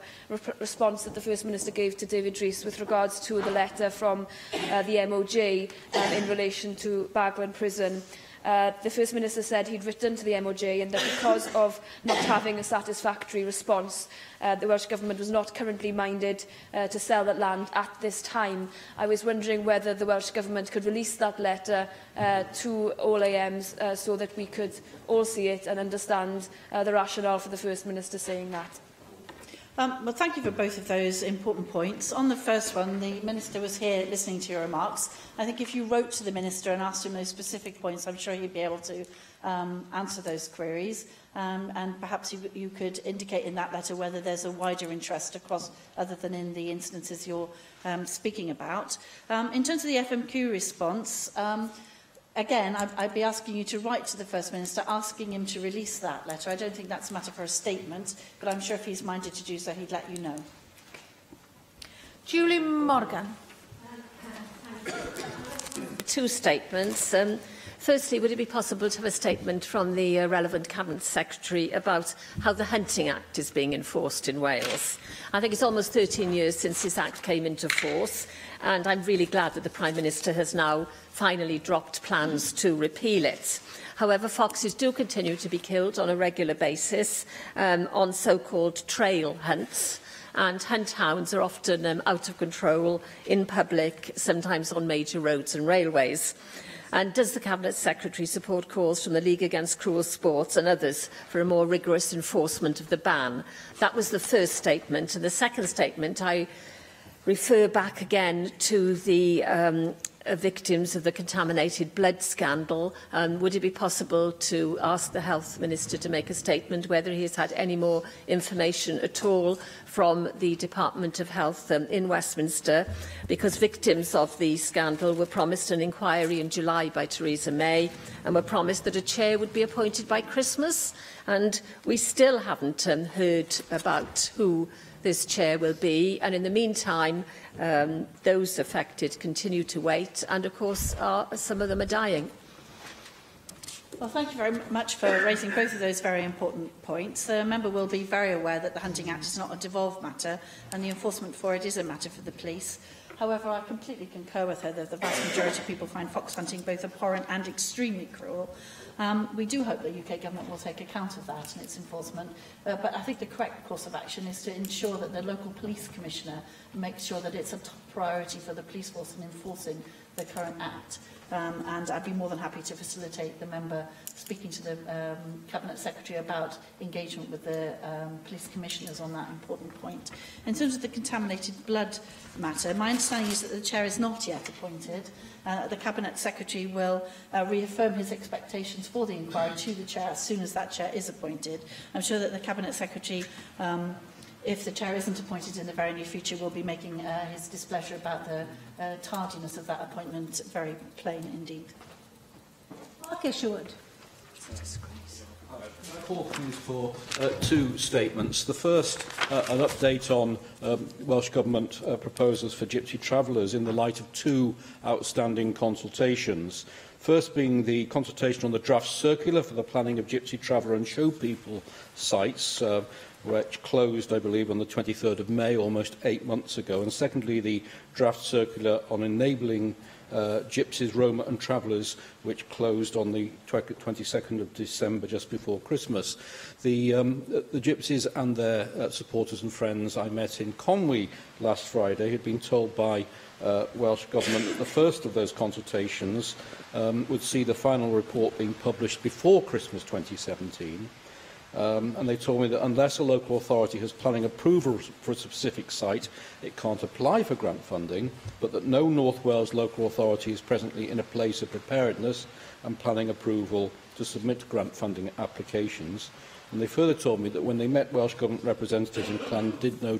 response that the First Minister gave to David Rees with regards to the letter from the MOJ in relation to Baglan Prison. The First Minister said he'd written to the MOJ and that because of not having a satisfactory response, the Welsh Government was not currently minded to sell that land at this time. I was wondering whether the Welsh Government could release that letter to all AMs so that we could all see it and understand the rationale for the First Minister saying that. Well, thank you for both of those important points. On the first one, the Minister was here listening to your remarks. I think if you wrote to the Minister and asked him those specific points, I'm sure he'd be able to answer those queries. And perhaps you could indicate in that letter whether there's a wider interest across, other than in the instances you're speaking about. In terms of the FMQ response, again, I'd be asking you to write to the First Minister asking him to release that letter. I don't think that's a matter for a statement, but I'm sure if he's minded to do so, he'd let you know. Julie Morgan. Two statements. Firstly, would it be possible to have a statement from the relevant Cabinet Secretary about how the Hunting Act is being enforced in Wales? I think it's almost 13 years since this Act came into force, and I'm really glad that the Prime Minister has now finally dropped plans to repeal it. However, foxes do continue to be killed on a regular basis on so-called trail hunts, and hunt hounds are often out of control in public, sometimes on major roads and railways. And does the Cabinet Secretary support calls from the League Against Cruel Sports and others for a more rigorous enforcement of the ban? That was the first statement. And the second statement, I refer back again to the victims of the contaminated blood scandal. Would it be possible to ask the Health Minister to make a statement whether he has had any more information at all from the Department of Health in Westminster? Because victims of the scandal were promised an inquiry in July by Theresa May and were promised that a chair would be appointed by Christmas, and we still haven't heard about who this chair will be, and in the meantime those affected continue to wait, and of course some of them are dying. Well, thank you very much for raising both of those very important points. The member will be very aware that the Hunting Act is not a devolved matter, and the enforcement for it is a matter for the police. However, I completely concur with her that the vast majority of people find fox hunting both abhorrent and extremely cruel. We do hope the UK government will take account of that in its enforcement, but I think the correct course of action is to ensure that the local police commissioner makes sure that it's a top priority for the police force in enforcing the current Act. And I'd be more than happy to facilitate the member speaking to the Cabinet Secretary about engagement with the police commissioners on that important point. In terms of the contaminated blood matter, my understanding is that the chair is not yet appointed. The Cabinet Secretary will reaffirm his expectations for the inquiry to the chair as soon as that chair is appointed. I'm sure that the Cabinet Secretary, if the chair isn't appointed in the very near future, will be making his displeasure about the tardiness of that appointment very plain indeed. Mark Isherwood. It's a disgrace. Call please for two statements. The first, an update on Welsh Government proposals for Gypsy Travellers in the light of two outstanding consultations. First being the consultation on the draft circular for the planning of Gypsy Traveller and Showpeople sites, which closed, I believe, on the 23rd of May, almost 8 months ago. And secondly, the draft circular on enabling Gypsies, Roma and Travellers, which closed on the 22nd of December, just before Christmas. The Gypsies and their supporters and friends I met in Conwy last Friday had been told by Welsh Government that the first of those consultations would see the final report being published before Christmas 2017. And they told me that unless a local authority has planning approval for a specific site, it can't apply for grant funding, but that no North Wales local authority is presently in a place of preparedness and planning approval to submit grant funding applications. And they further told me that when they met Welsh Government representatives in Llandudno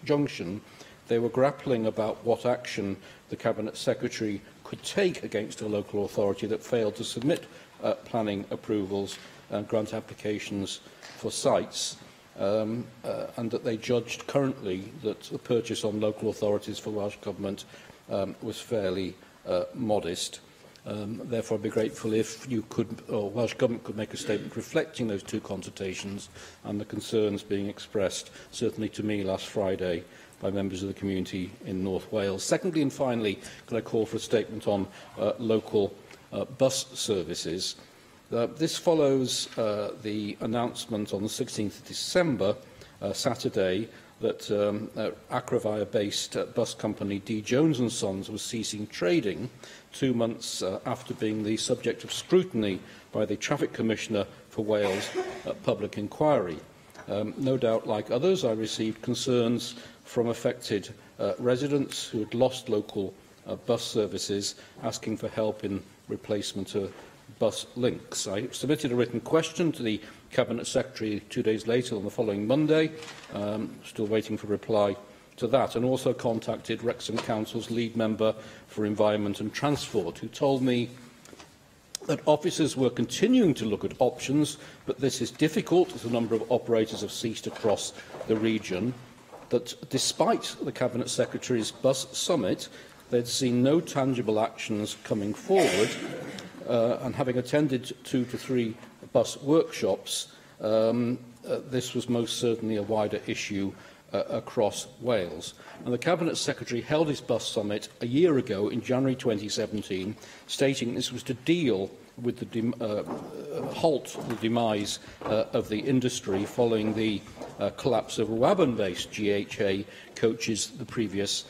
Junction, they were grappling about what action the Cabinet Secretary could take against a local authority that failed to submit planning approvals and grant applications for sites, and that they judged currently that the purchase on local authorities for Welsh Government was fairly modest. Therefore, I'd be grateful if you could, or Welsh Government could make a statement reflecting those two consultations and the concerns being expressed, certainly to me last Friday, by members of the community in North Wales. Secondly and finally, could I call for a statement on local bus services? This follows the announcement on the 16th of December, Saturday, that Akrivia-based bus company D. Jones & Sons was ceasing trading 2 months after being the subject of scrutiny by the Traffic Commissioner for Wales at public inquiry. No doubt, like others, I received concerns from affected residents who had lost local bus services, asking for help in replacement of bus links. I submitted a written question to the Cabinet Secretary 2 days later on the following Monday, still waiting for reply to that, and also contacted Wrexham Council's lead member for Environment and Transport, who told me that officers were continuing to look at options, but this is difficult as the number of operators have ceased across the region, that despite the Cabinet Secretary's bus summit, they'd seen no tangible actions coming forward, and having attended 2 to 3 bus workshops, this was most certainly a wider issue across Wales. And the Cabinet Secretary held his bus summit a year ago in January 2017, stating this was to deal with the halt the demise of the industry following the collapse of Ruabon-based GHA coaches the previous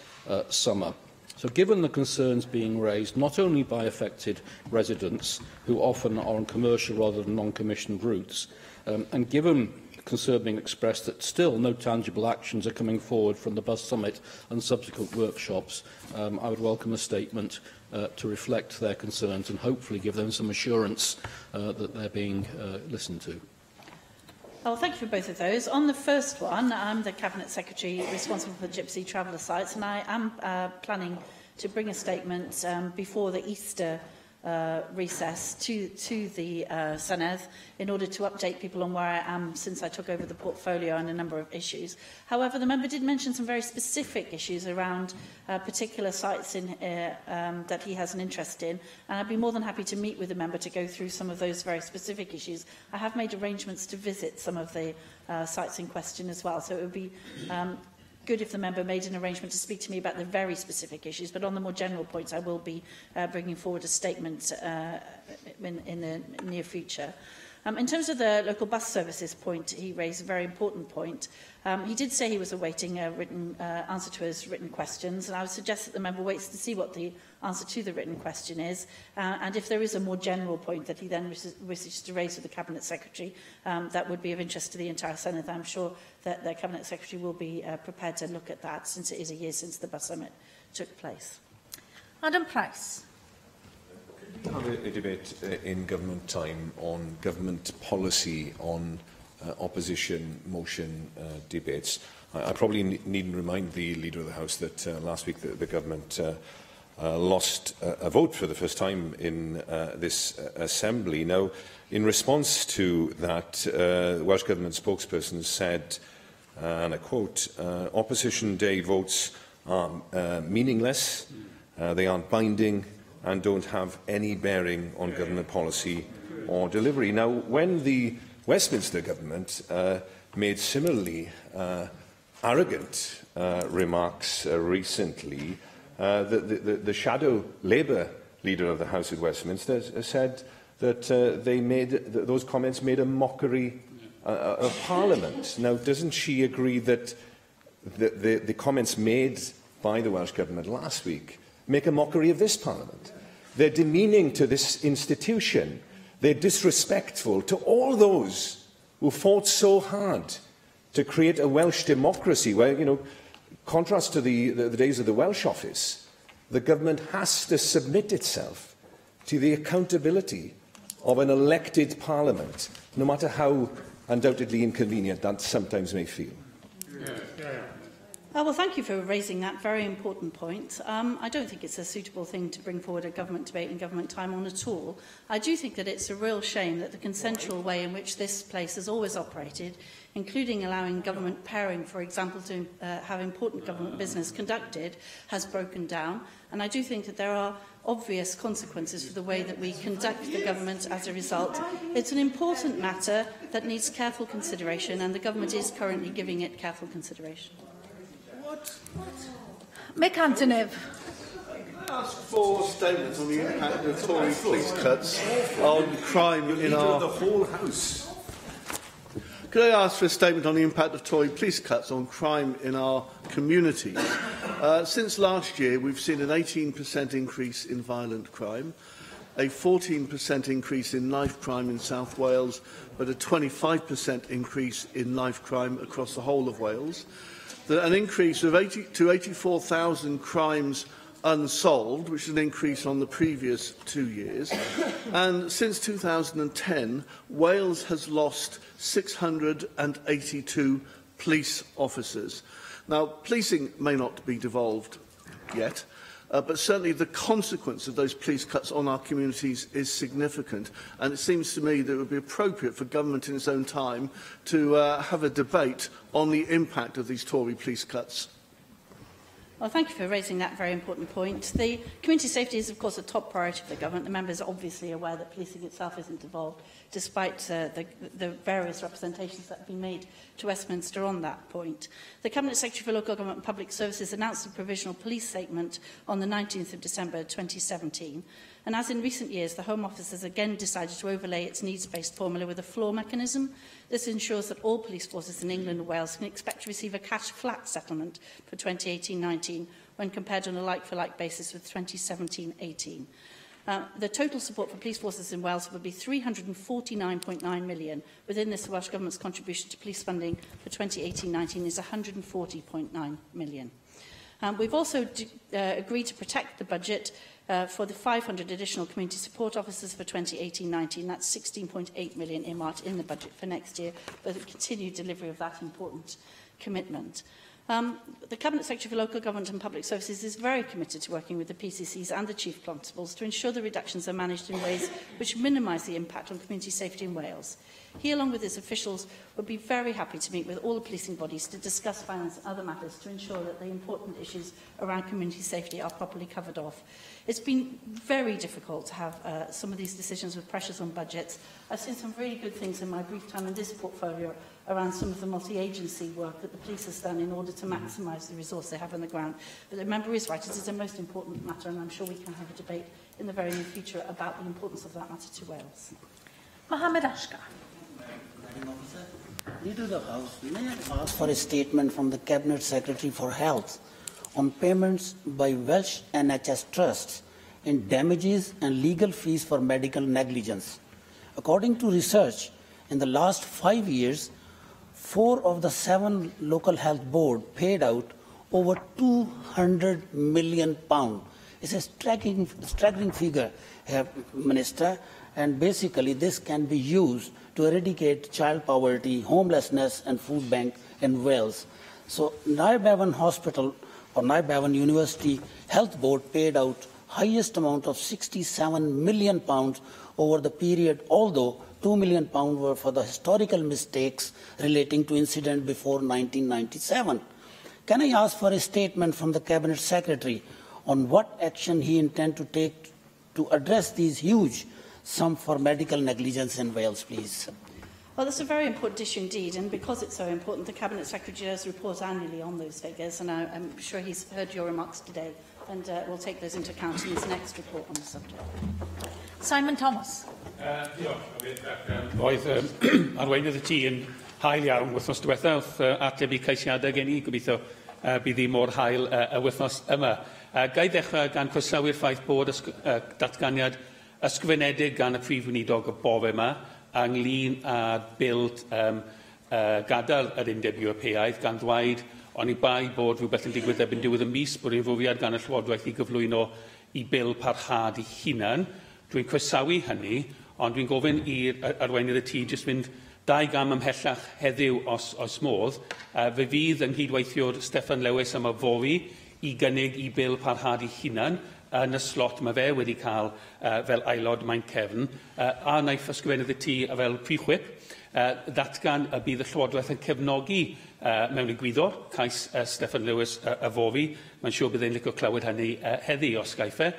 summer. So given the concerns being raised not only by affected residents, who often are on commercial rather than non-commissioned routes, and given concern being expressed that still no tangible actions are coming forward from the bus summit and subsequent workshops, I would welcome a statement to reflect their concerns and hopefully give them some assurance that they're being listened to. Well, thank you for both of those. On the first one, I'm the Cabinet Secretary responsible for Gypsy Traveller sites, and I am planning to bring a statement before the Easter recess to the Senedd in order to update people on where I am since I took over the portfolio on a number of issues. However, the member did mention some very specific issues around particular sites in that he has an interest in, and I'd be more than happy to meet with the member to go through some of those very specific issues. I have made arrangements to visit some of the sites in question as well, so it would be good if the member made an arrangement to speak to me about the very specific issues, but on the more general points, I will be bringing forward a statement in the near future. In terms of the local bus services point, he raised a very important point. He did say he was awaiting a written answer to his written questions, and I would suggest that the member waits to see what the answer to the written question is, and if there is a more general point that he then wishes to raise with the Cabinet Secretary, that would be of interest to the entire Senate. I'm sure that the Cabinet Secretary will be prepared to look at that, since it is a year since the bus summit took place. Adam Price. Could we have a debate in government time on government policy on opposition motion debates? I probably needn't remind the Leader of the House that last week the government lost a vote for the first time in this Assembly. Now, in response to that, the Welsh Government spokesperson said, and I quote, opposition day votes are meaningless, they aren't binding and don't have any bearing on government policy or delivery. Now, when the Westminster government made similarly arrogant remarks recently, the shadow Labour leader of the House at Westminster said that they made those comments made a mockery of Parliament. Now, doesn't she agree that the comments made by the Welsh Government last week make a mockery of this Parliament? They're demeaning to this institution. They're disrespectful to all those who fought so hard to create a Welsh democracy where, you know, contrast to the days of the Welsh Office, the government has to submit itself to the accountability of an elected parliament, no matter how undoubtedly inconvenient that sometimes may feel. Well, thank you for raising that very important point. I don't think it's a suitable thing to bring forward a government debate in government time on at all. I do think that it's a real shame that the consensual way in which this place has always operated, including allowing government pairing, for example, to have important government business conducted, has broken down. And I do think that there are obvious consequences for the way that we conduct the government as a result. It's an important matter that needs careful consideration, and the government is currently giving it careful consideration. Mick Antoniw. Can I ask for statements on the impact of Tory police cuts on crime in our... the whole House. Could I ask for a statement on the impact of Tory police cuts on crime in our communities? Since last year, we've seen an 18% increase in violent crime, a 14% increase in knife crime in South Wales, but a 25% increase in knife crime across the whole of Wales. An increase of 84,000 crimes unsolved, which is an increase on the previous 2 years. And since 2010, Wales has lost 682 police officers. Now, policing may not be devolved yet, but certainly the consequence of those police cuts on our communities is significant. And it seems to me that it would be appropriate for government in its own time to have a debate on the impact of these Tory police cuts. Well, thank you for raising that very important point. The community safety is, of course, a top priority for the government. The members are obviously aware that policing itself isn't devolved, despite the various representations that have been made to Westminster on that point. The Cabinet Secretary for Local Government and Public Services announced a provisional police statement on the 19th of December 2017. And as in recent years, the Home Office has again decided to overlay its needs-based formula with a floor mechanism. This ensures that all police forces in England and Wales can expect to receive a cash flat settlement for 2018-19 when compared on a like-for-like basis with 2017-18. The total support for police forces in Wales would be 349.9 million. Within this, the Welsh Government's contribution to police funding for 2018-19 is 140.9 million. We've also agreed to protect the budget for the 500 additional community support officers for 2018-19. That's 16.8 million earmarked in the budget for next year, but the continued delivery of that important commitment. The Cabinet Secretary for Local Government and Public Services is very committed to working with the PCCs and the Chief Constables to ensure the reductions are managed in ways which minimise the impact on community safety in Wales. He, along with his officials, would be very happy to meet with all the policing bodies to discuss finance and other matters to ensure that the important issues around community safety are properly covered off. It's been very difficult to have some of these decisions with pressures on budgets. I've seen some really good things in my brief time in this portfolio around some of the multi-agency work that the police has done in order to maximise the resource they have on the ground. But the member is right, it is a most important matter, and I'm sure we can have a debate in the very near future about the importance of that matter to Wales. Mohamed Ashkar. Leader of the House, may I ask for a statement from the Cabinet Secretary for Health on payments by Welsh NHS trusts in damages and legal fees for medical negligence? According to research, in the last 5 years, 4 of the 7 local health board paid out over £200 million. It's a staggering figure, Minister, and basically this can be used to eradicate child poverty, homelessness and food bank in Wales. So Nye Bevan Hospital or Nye Bevan University Health Board paid out highest amount of £67 million over the period, although £2 million were for the historical mistakes relating to incident before 1997. Can I ask for a statement from the Cabinet Secretary on what action he intends to take to address these huge sum for medical negligence in Wales, please? Well, that's a very important issue indeed, and because it's so important, the Cabinet Secretary does report annually on those figures, and I'm sure he's heard your remarks today, and we'll take those into account in his next report on the subject. Simon Thomas. Diolch. Oedd arweinydd y tŷ yn hael iawn wythnos diwetha wrth ateb i ceisiadau gen i. Gobeithio bydd hi mor hael y wythnos yma. Ga i ddechrau gan croesawu'r ffaith bod datganiad ysgrifenedig gan y Prif Weinidog y bore yma ynglyn â'r bil gadael yr Undeb Ewropeaidd gan ddweud oni bai bod rhywbeth yn digwydd erbyn diwedd y mis bod ei fwriad gan y Llywodraeth i gyflwyno i bil parhad i hunan. Dwi'n croesawu hynny, ond dwi'n gofyn i'r arweinydd y tŷ jyst fynd 2 gam ymhellach heddiw os oes modd. Fe fydd yng nghydweithiwr Steffan Lewis am yfory i gynnig i bil parhad i hunan yn y slot mae fe wedi cael fel aelod Mainc Cefn, a wnaeth ysgrifennydd y tŷ fel prif chwip ddatgan y bydd y Llywodraeth yn cefnogi mewn egwyddor cais Steffan Lewis yfory. Mae'n siŵr bydd e'n licio clywed hynny heddi os gaiff e.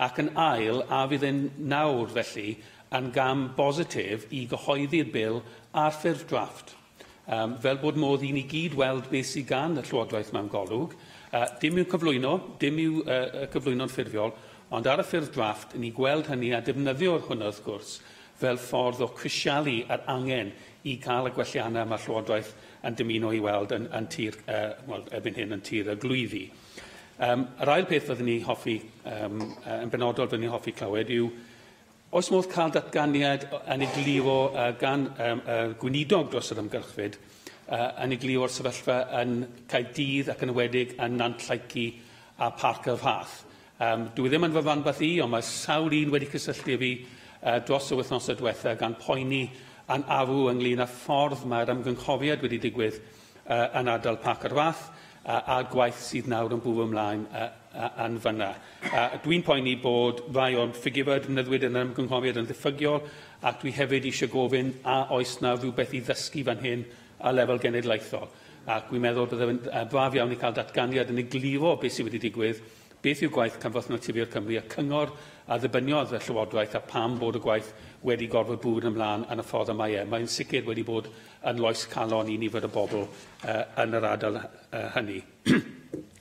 Ac yn ail, a fydd e'n nawr felly yn gam bositif i gyhoeddi'r bil ar ffurf drafft. Fel bod modd i ni gyd weld beth sydd gan y Llywodraeth mewn golwg. Dim i'w cyflwyno, dim i'w cyflwyno'n ffurfiol, ond ar y ffurf drafft, ni gweld hynny a defnyddio'r hwnna wrth gwrs fel ffordd o crisialu yr angen i gael y gwelliannau mae'r Llywodraeth yn dymuno i weld yn tir, well, erbyn hyn yn tir y glwyddi. Yr ail peth fyddwn ni hoffi, yn benodol fyddwn ni hoffi clywed yw, oes modd cael datganiad yn egluro gan y gweinidog dros yr ymgylchfyd yn egluro'r sefyllfa yn Caerdydd ac yn enwedig yn Nant Lleucu a Parc y Rhath. Dwi ddim yn fy rhanbarth i, ond mae sawl un wedi cysylltu fi dros y wythnosau diwetha gan poeni yn arw ynglyn â ffordd mae'r ymgynghoriad wedi digwydd yn ardal Parc y Rhath a'r gwaith sydd nawr yn bwrw ymlaen yn fyna. Dwi'n poeni bod rai o'r ffigurau defnyddwyd yn yr ymgynghoriad yn ddiffygiol, ac dwi hefyd eisiau gofyn a oes na rhywbeth i ddysgu fan hyn ar lefel genedlaethol. Ac dwi'n meddwl bydde fe'n braf iawn i cael datganiad yn egluro beth sydd wedi digwydd, beth yw gwaith Cyfoeth Naturiol Cymru a cyngor a ddibyniodd y Llywodraeth a pam bod y gwaith wedi gorfod bwrw ymlaen yn y ffordd y mae e. Mae'n sicr wedi bod yn loes calon i nifer o bobl yn yr ardal hynny.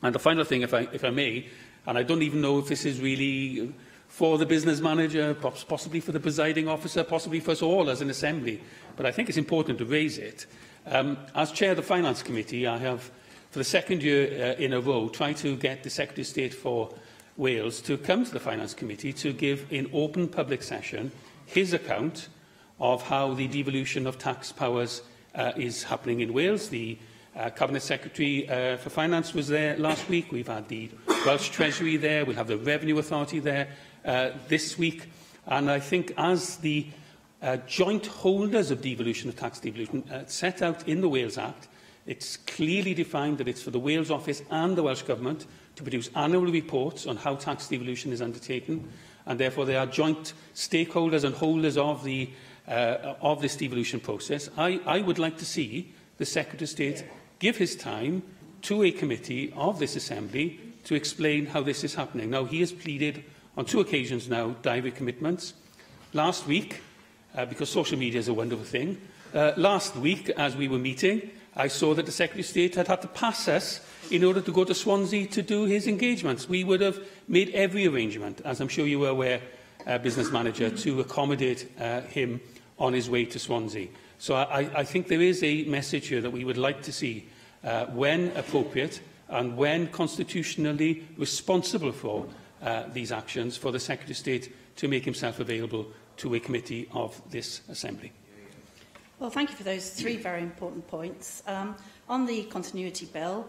And the final thing, if I may, and I don't even know if this is really for the business manager, possibly for the presiding officer, possibly for us all as an assembly, but I think it's important to raise it. As chair of the Finance Committee, I have, for the second year in a row, tried to get the Secretary of State for Wales to come to the Finance Committee to give in open public session his account of how the devolution of tax powers is happening in Wales. The Cabinet Secretary for Finance was there last week. We've had the Welsh Treasury there. We'll have the Revenue Authority there this week. And I think as the joint holders of devolution, of tax devolution, set out in the Wales Act, it's clearly defined that it's for the Wales Office and the Welsh Government to produce annual reports on how tax devolution is undertaken, and therefore they are joint stakeholders and holders of the of this devolution process. I would like to see the Secretary of State give his time to a committee of this Assembly to explain how this is happening. Now, he has pleaded on 2 occasions now diary commitments. Last week, because social media is a wonderful thing, last week as we were meeting, I saw that the Secretary of State had had to pass us in order to go to Swansea to do his engagements. We would have made every arrangement, as I'm sure you were aware, business manager, to accommodate him on his way to Swansea. So I think there is a message here that we would like to see when appropriate and when constitutionally responsible for these actions, for the Secretary of State to make himself available to a committee of this Assembly. Well, thank you for those three very important points. On the continuity bill,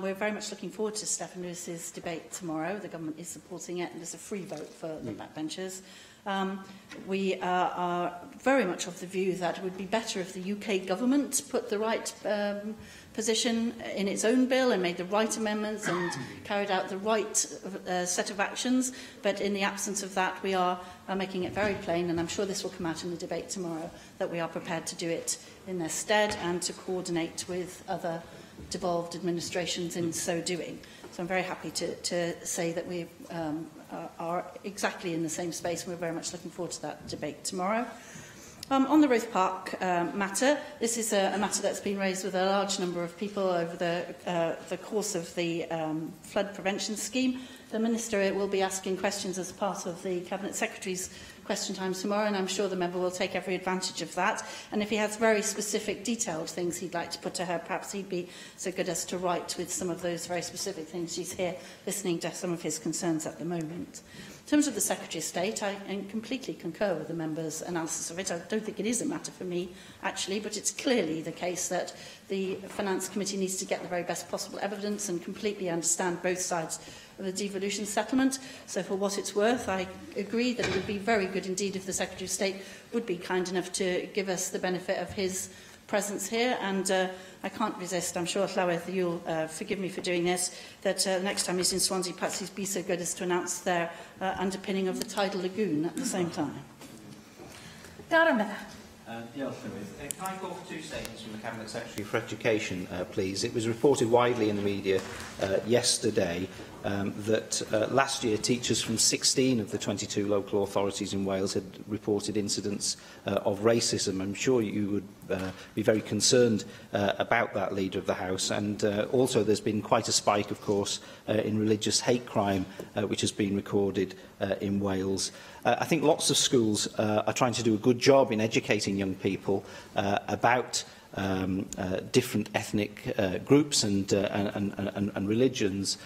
we're very much looking forward to Stephen Lewis's debate tomorrow. The government is supporting it, and there's a free vote for the backbenchers. We are very much of the view that it would be better if the UK government put the right position in its own bill and made the right amendments and carried out the right set of actions. But in the absence of that, we are making it very plain, and I'm sure this will come out in the debate tomorrow, that we are prepared to do it in their stead and to coordinate with other devolved administrations in so doing. So I'm very happy to say that we are exactly in the same space, and we're very much looking forward to that debate tomorrow. On the Roath Park matter, this is a matter that's been raised with a large number of people over the course of the flood prevention scheme. The Minister will be asking questions as part of the Cabinet Secretary's question time tomorrow, and I'm sure the member will take every advantage of that. And if he has very specific, detailed things he'd like to put to her, perhaps he'd be so good as to write with some of those very specific things. She's here listening to some of his concerns at the moment. In terms of the Secretary of State, I completely concur with the member's analysis of it. I don't think it is a matter for me, actually, but it's clearly the case that the Finance Committee needs to get the very best possible evidence and completely understand both sides of the devolution settlement. So for what it's worth, I agree that it would be very good indeed if the Secretary of State would be kind enough to give us the benefit of his presence here, and I can't resist, I'm sure, Llywydd, you'll forgive me for doing this, that next time he's in Swansea, perhaps he'd be so good as to announce their underpinning of the tidal lagoon at the same time. Darren Millar. Diolch, Llywydd. Can I call for two statements from the Cabinet Secretary for Education, please? It was reported widely in the media yesterday that last year teachers from 16 of the 22 local authorities in Wales had reported incidents of racism. I'm sure you would be very concerned about that, Leader of the House. And also there's been quite a spike, of course, in religious hate crime, which has been recorded in Wales. I think lots of schools are trying to do a good job in educating young people about different ethnic groups and religions.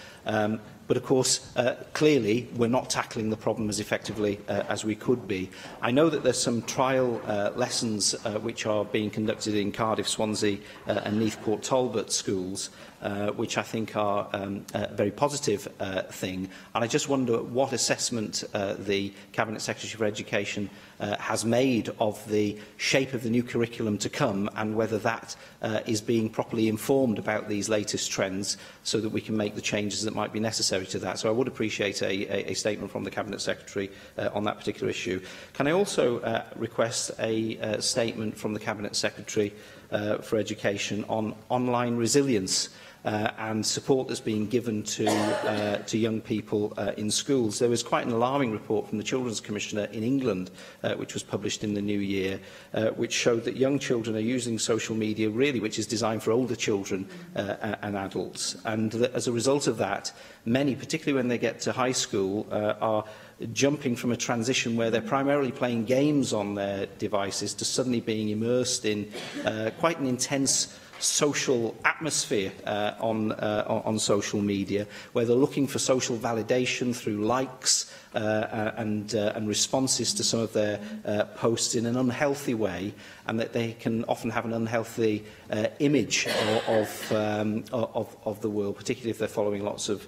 But of course, clearly, we're not tackling the problem as effectively as we could be. I know that there's some trial lessons which are being conducted in Cardiff, Swansea and Neath Port Talbot schools, which I think are a very positive thing. And I just wonder what assessment the Cabinet Secretary for Education has made of the shape of the new curriculum to come, and whether that is being properly informed about these latest trends so that we can make the changes that might be necessary to that. So I would appreciate a statement from the Cabinet Secretary on that particular issue. Can I also request a statement from the Cabinet Secretary for Education on online resilience and support that's being given to young people in schools? There was quite an alarming report from the Children's Commissioner in England, which was published in the new year, which showed that young children are using social media, really, which is designed for older children and adults. And that as a result of that, many, particularly when they get to high school, are jumping from a transition where they're primarily playing games on their devices to suddenly being immersed in quite an intense social atmosphere on social media, where they're looking for social validation through likes and responses to some of their posts in an unhealthy way, and that they can often have an unhealthy image of the world, particularly if they're following lots of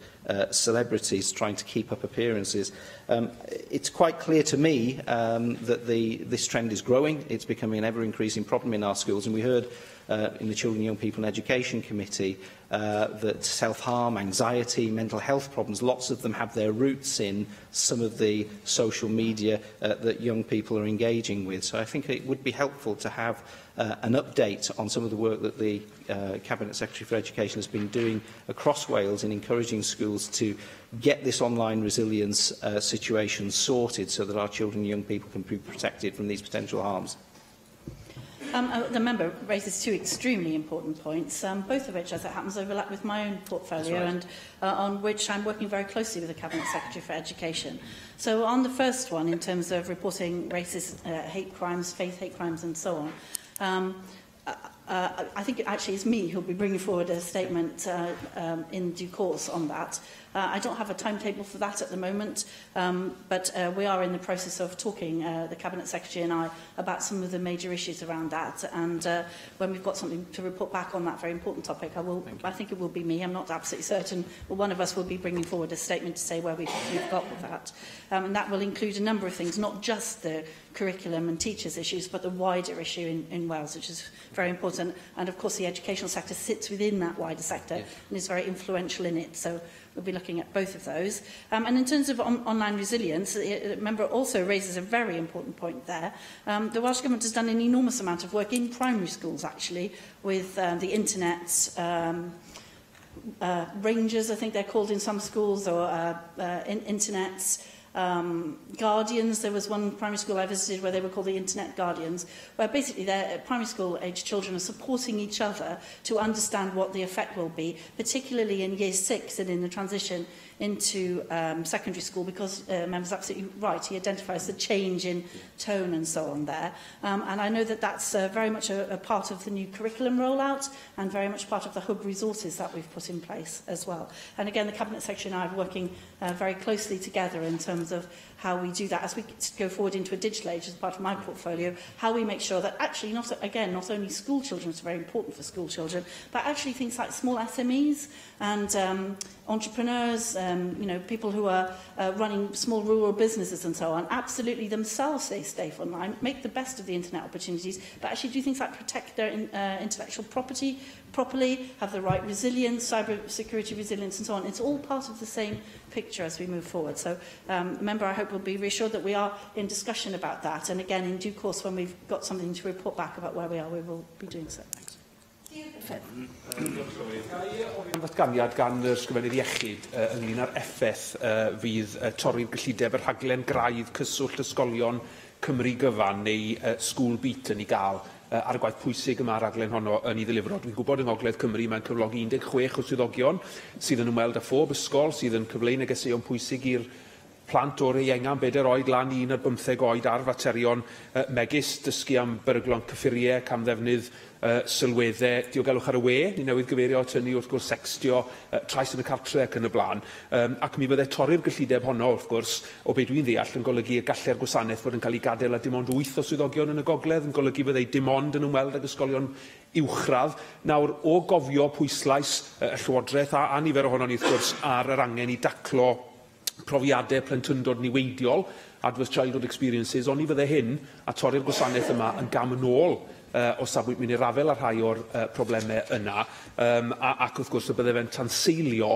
celebrities trying to keep up appearances. It's quite clear to me that this trend is growing. It's becoming an ever-increasing problem in our schools, and we heard in the Children, Young People and Education Committee that self-harm, anxiety, mental health problems, lots of them have their roots in some of the social media that young people are engaging with. So I think it would be helpful to have an update on some of the work that the Cabinet Secretary for Education has been doing across Wales in encouraging schools to get this online resilience situation sorted so that our children and young people can be protected from these potential harms. The member raises two extremely important points, both of which, as it happens, overlap with my own portfolio, right, and on which I'm working very closely with the Cabinet Secretary for Education. So on the first one, in terms of reporting racist hate crimes, faith hate crimes and so on, I think it actually is me who'll be bringing forward a statement in due course on that. I don't have a timetable for that at the moment, but we are in the process of talking, the Cabinet Secretary and I, about some of the major issues around that. And when we've got something to report back on that very important topic, I think it will be me, I'm not absolutely certain, but one of us will be bringing forward a statement to say where we've got with that. And that will include a number of things, not just the curriculum and teachers issues, but the wider issue in Wales, which is very important. And of course, the educational sector sits within that wider sector, yes, and is very influential in it. So we'll be looking at both of those. And in terms of online resilience, the member also raises a very important point there. The Welsh Government has done an enormous amount of work in primary schools, actually, with the internet, rangers, I think they're called in some schools, or internet guardians. There was one primary school I visited where they were called the Internet Guardians, where basically their primary school age children are supporting each other to understand what the effect will be, particularly in year 6 and in the transition into secondary school, because member's absolutely right, he identifies the change in tone and so on there. And I know that that's very much a part of the new curriculum rollout and very much part of the hub resources that we've put in place as well. And again, the Cabinet Secretary and I are working very closely together in terms of how we do that as we go forward into a digital age as part of my portfolio, how we make sure that actually, not only school children, it's very important for school children, but actually things like small SMEs and entrepreneurs, you know, people who are running small rural businesses and so on, absolutely themselves stay safe online, make the best of the internet opportunities, but actually do things like protect their intellectual property properly, have the right resilience, cyber security resilience and so on. It's all part of the same picture as we move forward. So, member, I hope will be reassured that we are in discussion about that. And again, in due course, when we've got something to report back about where we are, we will be doing so. Thanks. Am ddatganiad gan yr Ysgrifennydd Iechyd ynglyn â'r effaith fydd torri'r gyllideb yr rhaglen graidd cyswllt ysgolion Cymru gyfan neu School Beat yn ei gael ar y gwaith pwysig yma rhaglen honno yn ei ddilifro. Dwi'n gwybod yng Ngogledd Cymru mae'n cyflogi 16 o swyddogion sydd yn ymweld â phob ysgol, sydd yn cyfleu negeseuon pwysig i'r plant o'r ieuenga'n 4 oed lan i 15 oed ar faterion megis dysgu am beryglon cyffuriau, camddefnydd sylweddau, diogelwch ar y we, ni newydd gyfeirio at hynny wrth gwrs, sextio, trais yn y cartre ac yn y blaen. Ac mi fydde torri'r gyllideb honno wrth gwrs, o be dwi'n ddeall, yn golygu y gallai'r gwasanaeth fod yn cael ei gadael â dim ond 8 o swyddogion yn y gogledd, yn golygu fyddai dim ond yn ymweld ag ysgolion uwchradd. Nawr, o gofio pwyslais y Llywodraeth a nifer ohonon ni wrth gwrs ar yr angen i daclo profiadau plentyndod niweidiol, adverse childhood experiences, ond ni fydde hyn a torri'r gwasanaeth yma yn gam yn ôl o safbwynt mynd i'r afael â rhai o'r problemau yna, ac wrth gwrs y bydde fe'n tanseilio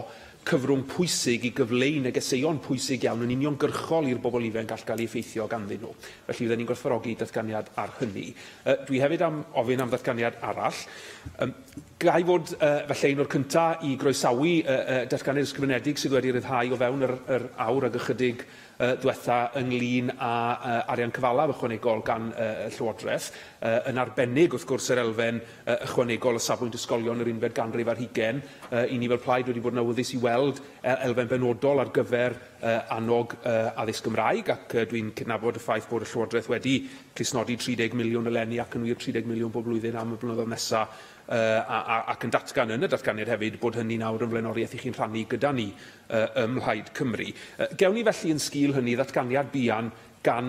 cyfrwng pwysig i gyfleu negeseuon pwysig iawn yn uniongyrchol i'r bobl ifanc all gael ei effeithio ganddyn nhw. Felly fydden ni'n gwerthfawrogi datganiad ar hynny. Dwi hefyd am ofyn am ddatganiad arall. Ga i fod felly un o'r cyntaf i groesawu datganiad ysgrifenedig sydd wedi ryddhau o fewn yr awr ag ychydig diwetha ynglyn â arian cyfalaf ychwanegol gan y Llywodraeth, yn arbennig wrth gwrs yr elfen ychwanegol o safbwynt ysgolion yr unfed ganrif ar hugain. I ni fel plaid wedi bod yn awyddus i weld elfen benodol ar gyfer annog addysg Gymraeg, ac dwi'n cydnabod y ffaith bod y Llywodraeth wedi clustnodi 30 miliwn eleni ac yn wir 30 miliwn bob blwyddyn am y blynyddoedd nesaf, ac yn datgan yn y datganiad hefyd bod hynny nawr yn flaenoriaeth i chi'n rhannu gyda ni ym Mhlaid Cymru. Gewn ni felly yn sgil hynny ddatganiad buan gan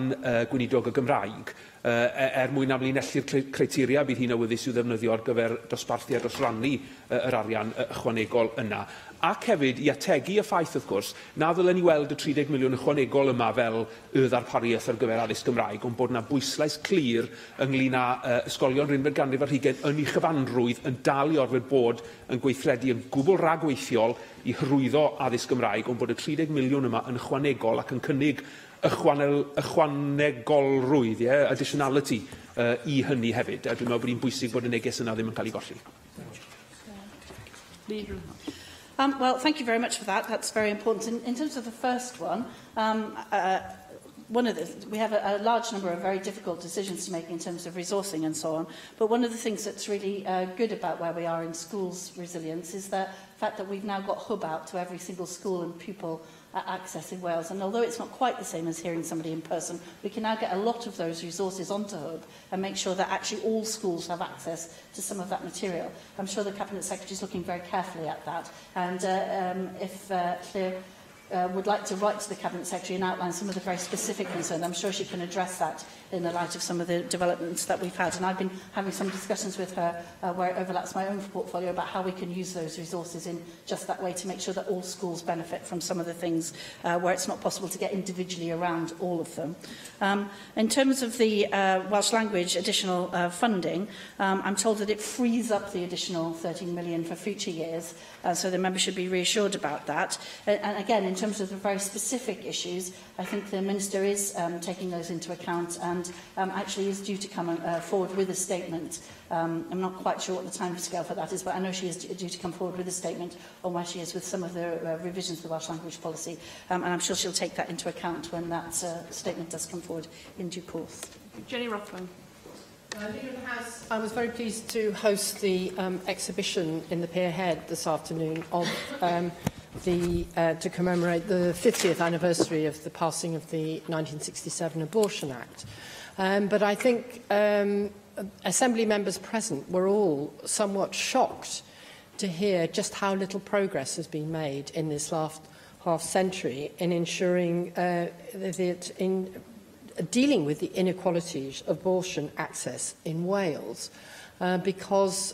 Gweinidog y Gymraeg er mwyn amlinellu'r criteria bydd hi'n awyddus i'w ddefnyddio ar gyfer dosbarthu a dosrannu yr arian ychwanegol yna. Ac hefyd i ategu y ffaith wrth gwrs na ddylen ni weld y 30 miliwn ychwanegol yma fel y ddarpariaeth ar gyfer addysg Gymraeg, ond bod yna bwyslais clir ynglyn â ysgolion yr unfed ganrif ar hugain yn ei chyfanrwydd yn dal i orfod bod yn gweithredu yn gwbl ragweithiol i hyrwyddo addysg Gymraeg, ond bod y 30 miliwn yma yn ychwanegol ac yn cynnig ychwanegolrwydd, additionality i hynny hefyd. Dwi'n meddwl bod hi'n bwysig bod y neges yna ddim yn cael ei golli. Well, thank you very much for that. That's very important. In terms of the first one, We have a large number of very difficult decisions to make in terms of resourcing and so on. But one of the things that's really good about where we are in schools resilience is the fact that we've now got Hwb out to every single school and pupil access in Wales. And although it's not quite the same as hearing somebody in person, we can now get a lot of those resources onto Hwb and make sure that actually all schools have access to some of that material. I'm sure the Cabinet Secretary is looking very carefully at that. And if Llyr would like to write to the Cabinet Secretary and outline some of the very specific concerns, I'm sure she can address that in the light of some of the developments that we've had. And I've been having some discussions with her where it overlaps my own portfolio about how we can use those resources in just that way to make sure that all schools benefit from some of the things where it's not possible to get individually around all of them. In terms of the Welsh language additional funding, I'm told that it frees up the additional 13 million for future years, so the member should be reassured about that. And again, in terms of the very specific issues, I think the Minister is taking those into account and actually is due to come forward with a statement. I'm not quite sure what the time scale for that is, but I know she is due to come forward with a statement on where she is with some of the revisions to the Welsh language policy, and I'm sure she'll take that into account when that statement does come forward in due course. Jenny Rathbone. Leader of the House, I was very pleased to host the exhibition in the Pierhead this afternoon of to commemorate the 50th anniversary of the passing of the 1967 Abortion Act. But I think Assembly members present were all somewhat shocked to hear just how little progress has been made in this last half century in ensuring that in dealing with the inequalities of abortion access in Wales, because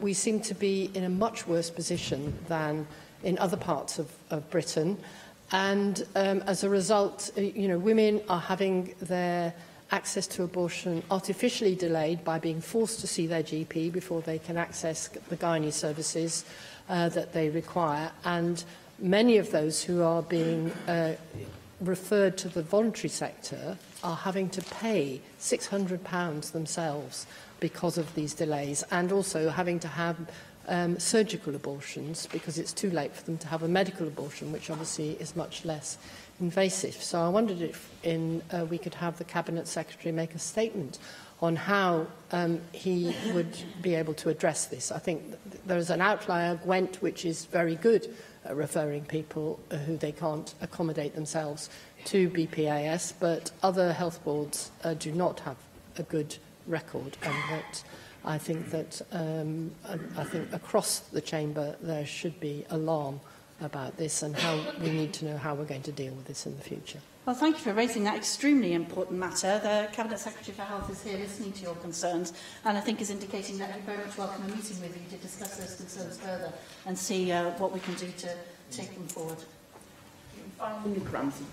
we seem to be in a much worse position than in other parts of Britain. And as a result, you know, women are having their access to abortion artificially delayed by being forced to see their GP before they can access the gynae services that they require. And many of those who are being referred to the voluntary sector are having to pay £600 themselves because of these delays, and also having to have surgical abortions because it's too late for them to have a medical abortion, which obviously is much less invasive. So I wondered if we could have the Cabinet Secretary make a statement on how he would be able to address this. I think there is an outlier, Gwent, which is very good at referring people who they can't accommodate themselves to BPAS, but other health boards do not have a good record, and that I think that I think across the chamber there should be alarm about this and how we need to know how we're going to deal with this in the future. Well, thank you for raising that extremely important matter. The Cabinet Secretary for Health is here listening to your concerns, and I think is indicating that he'd very much welcome a meeting with you to discuss those concerns further and see what we can do to take them forward. Nick Ramsay.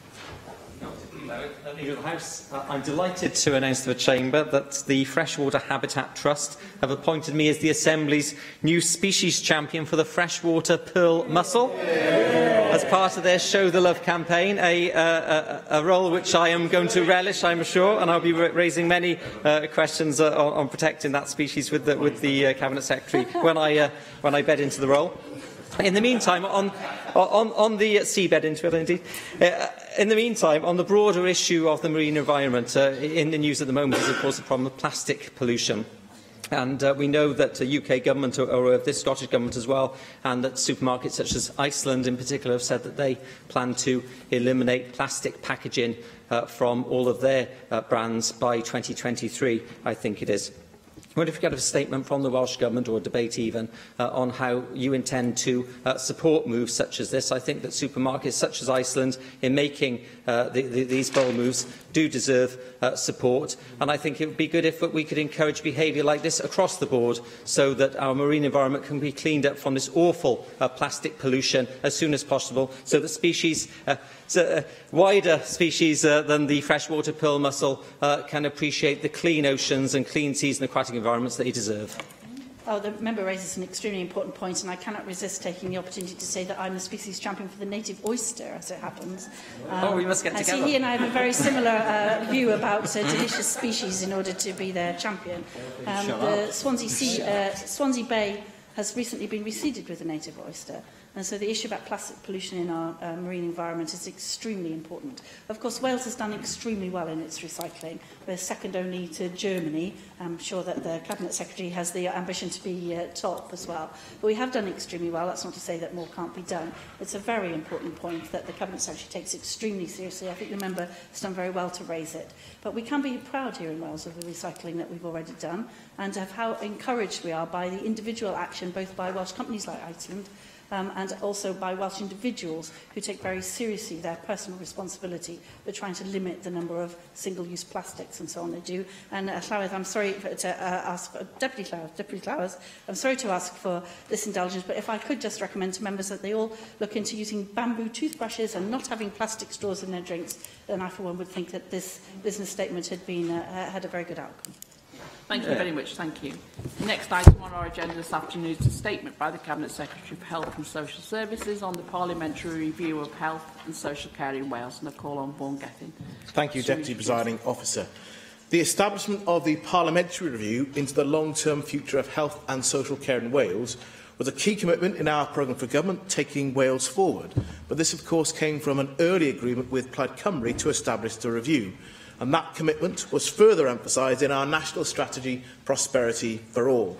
Leader of the House, I'm delighted to announce to the Chamber that the Freshwater Habitat Trust have appointed me as the Assembly's new species champion for the freshwater pearl mussel as part of their Show the Love campaign, a role which I am going to relish, I'm sure, and I'll be raising many questions on protecting that species with the Cabinet Secretary when I bed into the role. In the meantime, on the seabed into it, indeed. In the meantime, on the broader issue of the marine environment, in the news at the moment is, of course, the problem of plastic pollution. And we know that the UK government, or this Scottish government as well, and that supermarkets such as Iceland in particular have said that they plan to eliminate plastic packaging from all of their brands by 2023, I think it is. I wonder if we could have a statement from the Welsh Government, or a debate even, on how you intend to support moves such as this. I think that supermarkets such as Iceland, in making these bold moves, do deserve support. And I think it would be good if we could encourage behaviour like this across the board so that our marine environment can be cleaned up from this awful plastic pollution as soon as possible, so that species, wider species than the freshwater pearl mussel can appreciate the clean oceans and clean seas and aquatic environments that they deserve. Oh, the member raises an extremely important point, and I cannot resist taking the opportunity to say that I'm the species champion for the native oyster, as it happens. Oh, we must get together. See, he and I have a very similar view about delicious species in order to be their champion. The Swansea Bay has recently been reseeded with a native oyster. And so the issue about plastic pollution in our marine environment is extremely important. Of course, Wales has done extremely well in its recycling. We're second only to Germany. I'm sure that the Cabinet Secretary has the ambition to be top as well. But we have done extremely well. That's not to say that more can't be done. It's a very important point that the Cabinet Secretary takes extremely seriously. I think the member has done very well to raise it. But we can be proud here in Wales of the recycling that we've already done and of how encouraged we are by the individual action, both by Welsh companies like Iceland and also by Welsh individuals who take very seriously their personal responsibility for trying to limit the number of single-use plastics and so on they do. And Llywydd, I'm sorry to ask, for, Deputy Llywydd, I'm sorry to ask for this indulgence, but if I could just recommend to members that they all look into using bamboo toothbrushes and not having plastic straws in their drinks, then I for one would think that this business statement had been had a very good outcome. Thank you very much. Thank you. The next item on our agenda this afternoon is a statement by the Cabinet Secretary for Health and Social Services on the Parliamentary Review of Health and Social Care in Wales. And I call on Vaughan Gething. Thank you, Deputy Presiding Officer. The establishment of the Parliamentary Review into the long-term future of health and social care in Wales was a key commitment in our programme for government, Taking Wales Forward. But this, of course, came from an early agreement with Plaid Cymru to establish the review. And that commitment was further emphasised in our national strategy, Prosperity for All.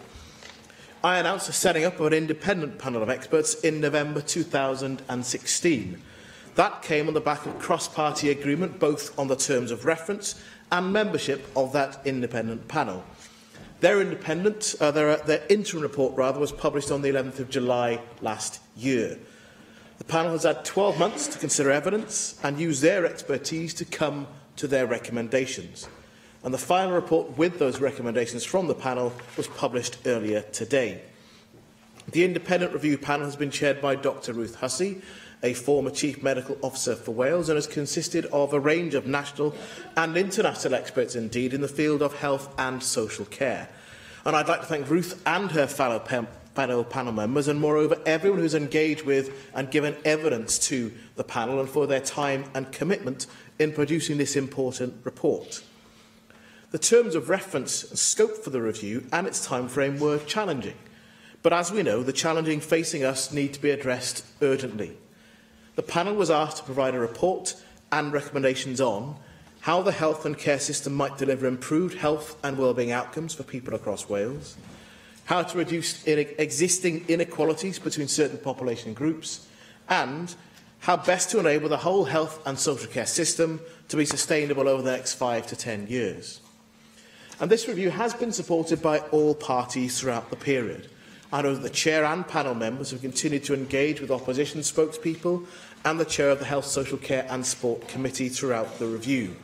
I announced the setting up of an independent panel of experts in November 2016. That came on the back of cross-party agreement, both on the terms of reference and membership of that independent panel. Their interim report was published on the 11th of July last year. The panel has had 12 months to consider evidence and use their expertise to come to their recommendations. And the final report with those recommendations from the panel was published earlier today. The independent review panel has been chaired by Dr Ruth Hussey, a former Chief Medical Officer for Wales, and has consisted of a range of national and international experts indeed in the field of health and social care. And I'd like to thank Ruth and her fellow panel members, and moreover everyone who's engaged with and given evidence to the panel, and for their time and commitment in producing this important report. The terms of reference and scope for the review and its timeframe were challenging, but as we know, the challenges facing us need to be addressed urgently. The panel was asked to provide a report and recommendations on how the health and care system might deliver improved health and wellbeing outcomes for people across Wales, how to reduce existing inequalities between certain population groups, and how best to enable the whole health and social care system to be sustainable over the next 5 to 10 years. And this review has been supported by all parties throughout the period. I know that the chair and panel members have continued to engage with opposition spokespeople and the chair of the Health, Social Care and Sport Committee throughout the review.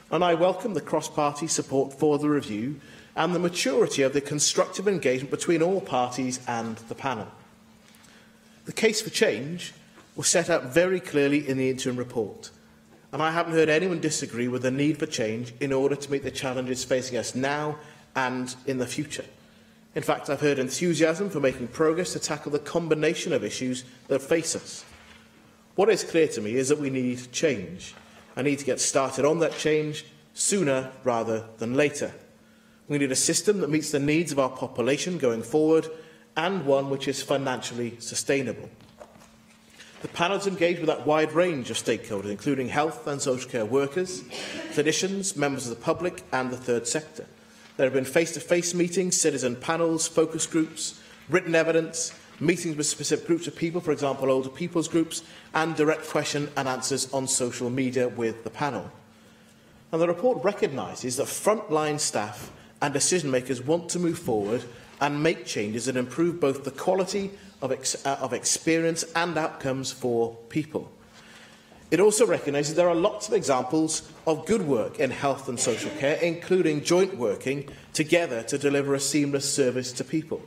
And I welcome the cross-party support for the review and the maturity of the constructive engagement between all parties and the panel. The case for change was set out very clearly in the interim report, and I haven't heard anyone disagree with the need for change in order to meet the challenges facing us now and in the future. In fact, I've heard enthusiasm for making progress to tackle the combination of issues that face us. What is clear to me is that we need change. I need to get started on that change sooner rather than later. We need a system that meets the needs of our population going forward and one which is financially sustainable. The panel's engaged with that wide range of stakeholders, including health and social care workers, clinicians, members of the public and the third sector. There have been face-to-face meetings, citizen panels, focus groups, written evidence, meetings with specific groups of people, for example, older people's groups, and direct question and answers on social media with the panel. And the report recognises that frontline staff and decision-makers want to move forward and make changes that improve both the quality of experience and outcomes for people. It also recognises there are lots of examples of good work in health and social care, including joint working together to deliver a seamless service to people.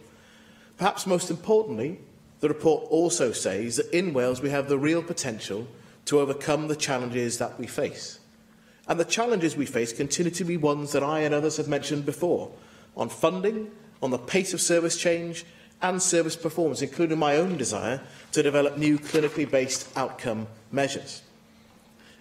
Perhaps most importantly, the report also says that in Wales we have the real potential to overcome the challenges that we face. And the challenges we face continue to be ones that I and others have mentioned before, on funding, on the pace of service change and service performance, including my own desire to develop new clinically based outcome measures.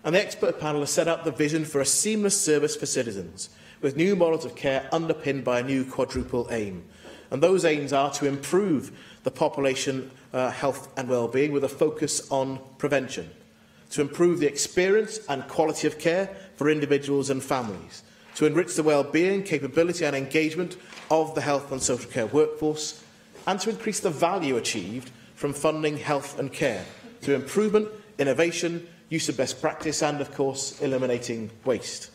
And the expert panel has set out the vision for a seamless service for citizens, with new models of care underpinned by a new quadruple aim. And those aims are to improve the population health and well-being with a focus on prevention, to improve the experience and quality of care for individuals and families, to enrich the well-being, capability and engagement of the health and social care workforce, and to increase the value achieved from funding health and care through improvement, innovation, use of best practice and, of course, eliminating waste.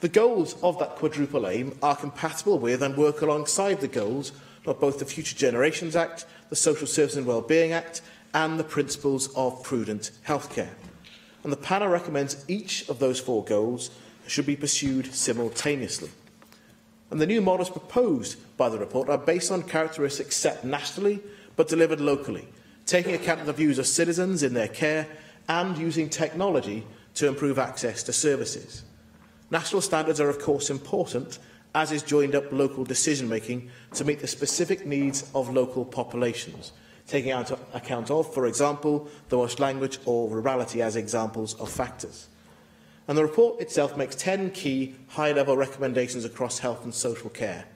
The goals of that quadruple aim are compatible with and work alongside the goals of both the Future Generations Act, the Social Services and Wellbeing Act and the principles of prudent healthcare. And the panel recommends each of those four goals should be pursued simultaneously. And the new models proposed by the report are based on characteristics set nationally but delivered locally, taking account of the views of citizens in their care and using technology to improve access to services. National standards are of course important, as is joined up local decision-making to meet the specific needs of local populations, taking account of, for example, the Welsh language or rurality as examples of factors. And the report itself makes 10 key high-level recommendations across health and social care.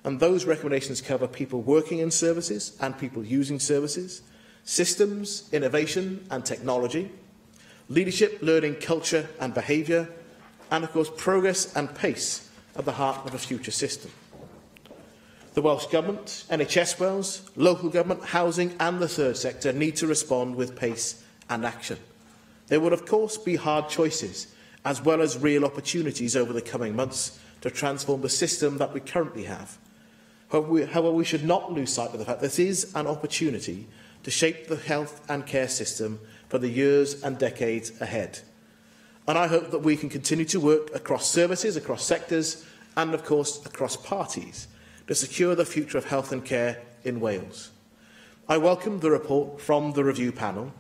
And those recommendations cover people working in services and people using services, systems, innovation and technology, leadership, learning, culture and behaviour, and of course progress and pace at the heart of a future system. The Welsh Government, NHS Wales, local government, housing and the third sector need to respond with pace and action. There will of course be hard choices as well as real opportunities over the coming months to transform the system that we currently have. However, we should not lose sight of the fact that this is an opportunity to shape the health and care system for the years and decades ahead. And I hope that we can continue to work across services, across sectors, and of course across parties to secure the future of health and care in Wales. I welcome the report from the review panel,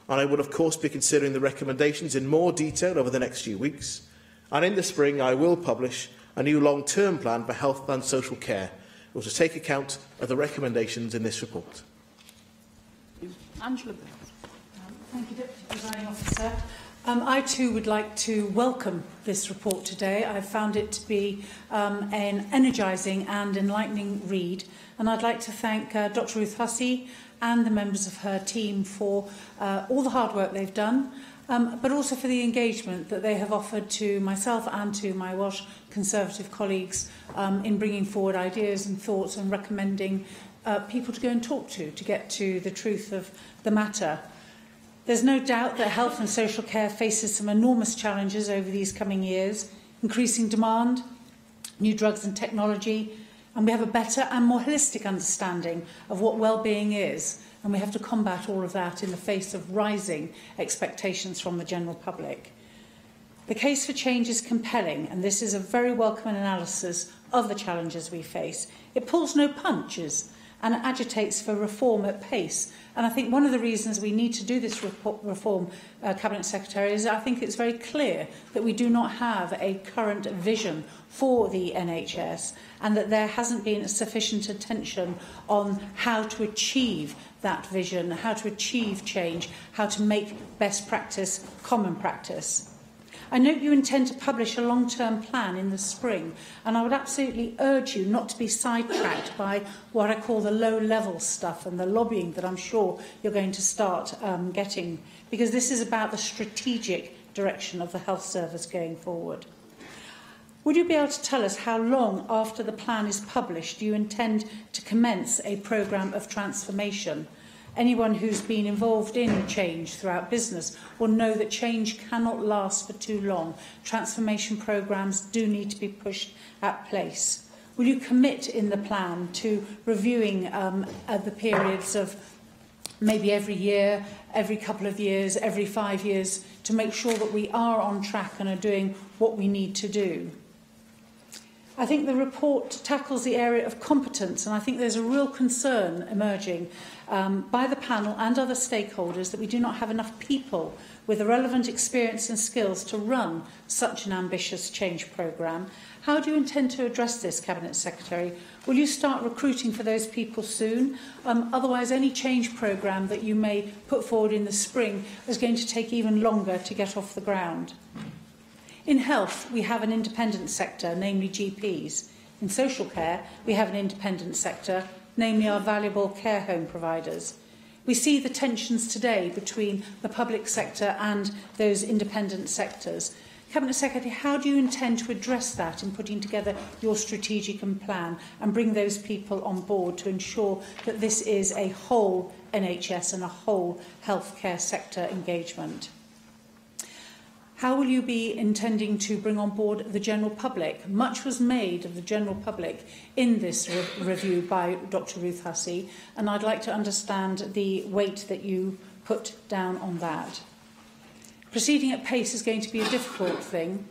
and I will of course be considering the recommendations in more detail over the next few weeks. And in the spring, I will publish a new long-term plan for health and social care, which will take account of the recommendations in this report. Angela Burns. Thank you, Deputy Presiding Officer. I too would like to welcome this report today. I found it to be an energising and enlightening read, and I'd like to thank Dr Ruth Hussey and the members of her team for all the hard work they've done, but also for the engagement that they have offered to myself and to my Welsh Conservative colleagues in bringing forward ideas and thoughts and recommending people to go and talk to get to the truth of the matter. There's no doubt that health and social care faces some enormous challenges over these coming years, increasing demand, new drugs and technology, and we have a better and more holistic understanding of what well-being is, and we have to combat all of that in the face of rising expectations from the general public. The case for change is compelling, and this is a very welcome analysis of the challenges we face. It pulls no punches and agitates for reform at pace. And I think one of the reasons we need to do this reform, Cabinet Secretary, is I think it's very clear that we do not have a current vision for the NHS and that there hasn't been sufficient attention on how to achieve that vision, how to achieve change, how to make best practice common practice. I note you intend to publish a long-term plan in the spring, and I would absolutely urge you not to be sidetracked by what I call the low-level stuff and the lobbying that I'm sure you're going to start getting, because this is about the strategic direction of the health service going forward. Would you be able to tell us how long after the plan is published you intend to commence a programme of transformation? Anyone who's been involved in change throughout business will know that change cannot last for too long. Transformation programmes do need to be pushed at place. Will you commit in the plan to reviewing at the periods of maybe every year, every couple of years, every 5 years, to make sure that we are on track and are doing what we need to do? I think the report tackles the area of competence, and I think there's a real concern emerging by the panel and other stakeholders that we do not have enough people with the relevant experience and skills to run such an ambitious change programme. How do you intend to address this, Cabinet Secretary? Will you start recruiting for those people soon? Otherwise, any change programme that you may put forward in the spring is going to take even longer to get off the ground. In health, we have an independent sector, namely GPs. In social care, we have an independent sector, namely our valuable care home providers. We see the tensions today between the public sector and those independent sectors. Cabinet Secretary, how do you intend to address that in putting together your strategic and plan and bring those people on board to ensure that this is a whole NHS and a whole healthcare sector engagement? How will you be intending to bring on board the general public? Much was made of the general public in this review by Dr. Ruth Hussey, and I'd like to understand the weight that you put down on that. Proceeding at pace is going to be a difficult thing.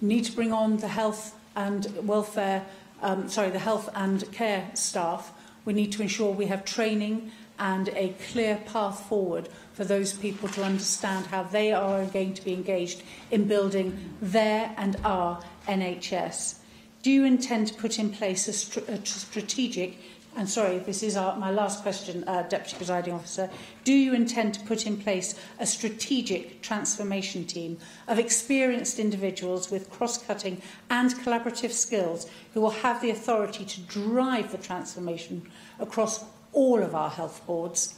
We need to bring on the health and welfare, the health and care staff. We need to ensure we have training and a clear path forward for those people to understand how they are going to be engaged in building their and our NHS. Do you intend to put in place a strategic, and sorry, this is my last question, Deputy Presiding Officer, do you intend to put in place a strategic transformation team of experienced individuals with cross-cutting and collaborative skills who will have the authority to drive the transformation across all of our health boards?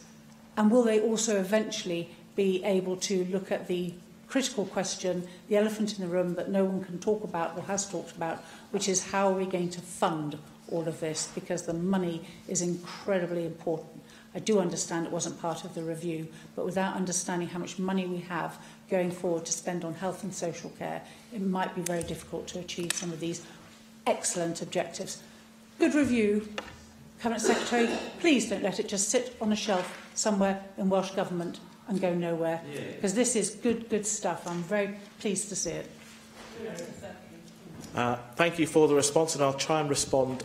And will they also eventually be able to look at the critical question, the elephant in the room that no one can talk about or has talked about, which is how are we going to fund all of this, because the money is incredibly important. I do understand it wasn't part of the review, but without understanding how much money we have going forward to spend on health and social care, it might be very difficult to achieve some of these excellent objectives. Good review, Cabinet Secretary. Please don't let it just sit on a shelf somewhere in Welsh Government and go nowhere, because this is good stuff. I'm very pleased to see it. Thank you for the response, and I'll try and respond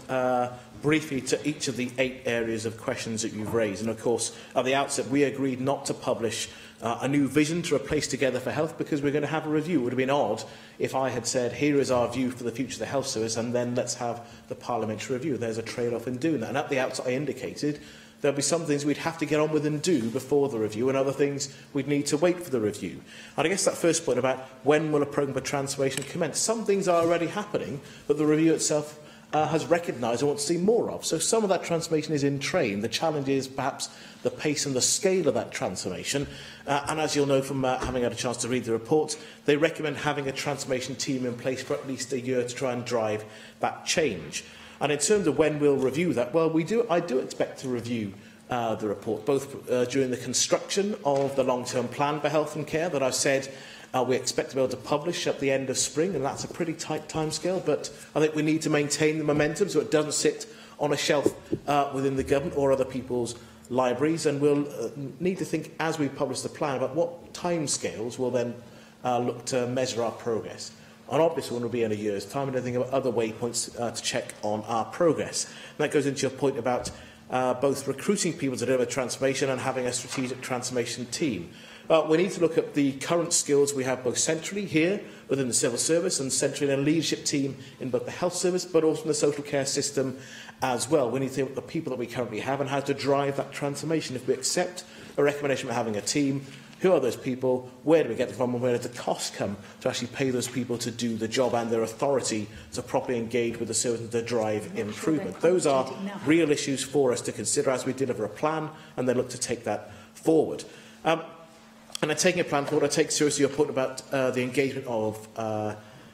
briefly to each of the 8 areas of questions that you've raised. And of course, at the outset, we agreed not to publish a new vision to replace Together for Health because we're going to have a review. It would have been odd if I had said, here is our view for the future of the health service, and then let's have the parliamentary review. There's a trade-off in doing that. And at the outset, I indicated there'll be some things we'd have to get on with and do before the review, and other things we'd need to wait for the review. And I guess that first point about when will a programme for transformation commence, some things are already happening, but the review itself has recognised and wants to see more of. So some of that transformation is in train. The challenge is perhaps the pace and the scale of that transformation. And as you'll know from having had a chance to read the report, they recommend having a transformation team in place for at least a year to try and drive that change. And in terms of when we'll review that, well, I do expect to review the report, both during the construction of the long-term plan for health and care that I've said we expect to be able to publish at the end of spring, and that's a pretty tight timescale, but I think we need to maintain the momentum so it doesn't sit on a shelf within the government or other people's libraries, and we'll need to think as we publish the plan about what timescales we'll then look to measure our progress. An obvious one will be in a year's time, and I think about other waypoints to check on our progress. And that goes into your point about both recruiting people to deliver transformation and having a strategic transformation team. We need to look at the current skills we have both centrally here within the civil service and centrally in a leadership team in both the health service but also in the social care system as well. We need to think about the people that we currently have and how to drive that transformation. If we accept a recommendation for having a team, who are those people, where do we get them from, and where does the cost come to actually pay those people to do the job and their authority to properly engage with the service and to drive improvement? Those are real issues for us to consider as we deliver a plan and then look to take that forward. And in taking a plan forward, I take seriously your point about the engagement of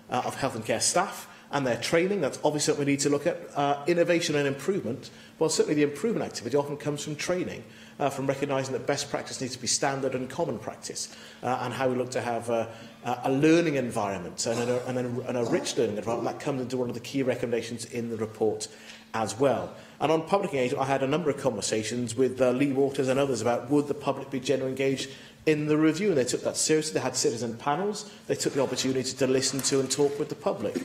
health and care staff and their training. That's obviously something we need to look at. Innovation and improvement. Well, certainly the improvement activity often comes from training, from recognising that best practice needs to be standard and common practice, and how we look to have a learning environment and a rich learning environment. That comes into one of the key recommendations in the report as well. And on public engagement, I had a number of conversations with Lee Waters and others about would the public be generally engaged in the review, and they took that seriously. They had citizen panels. They took the opportunity to listen to and talk with the public.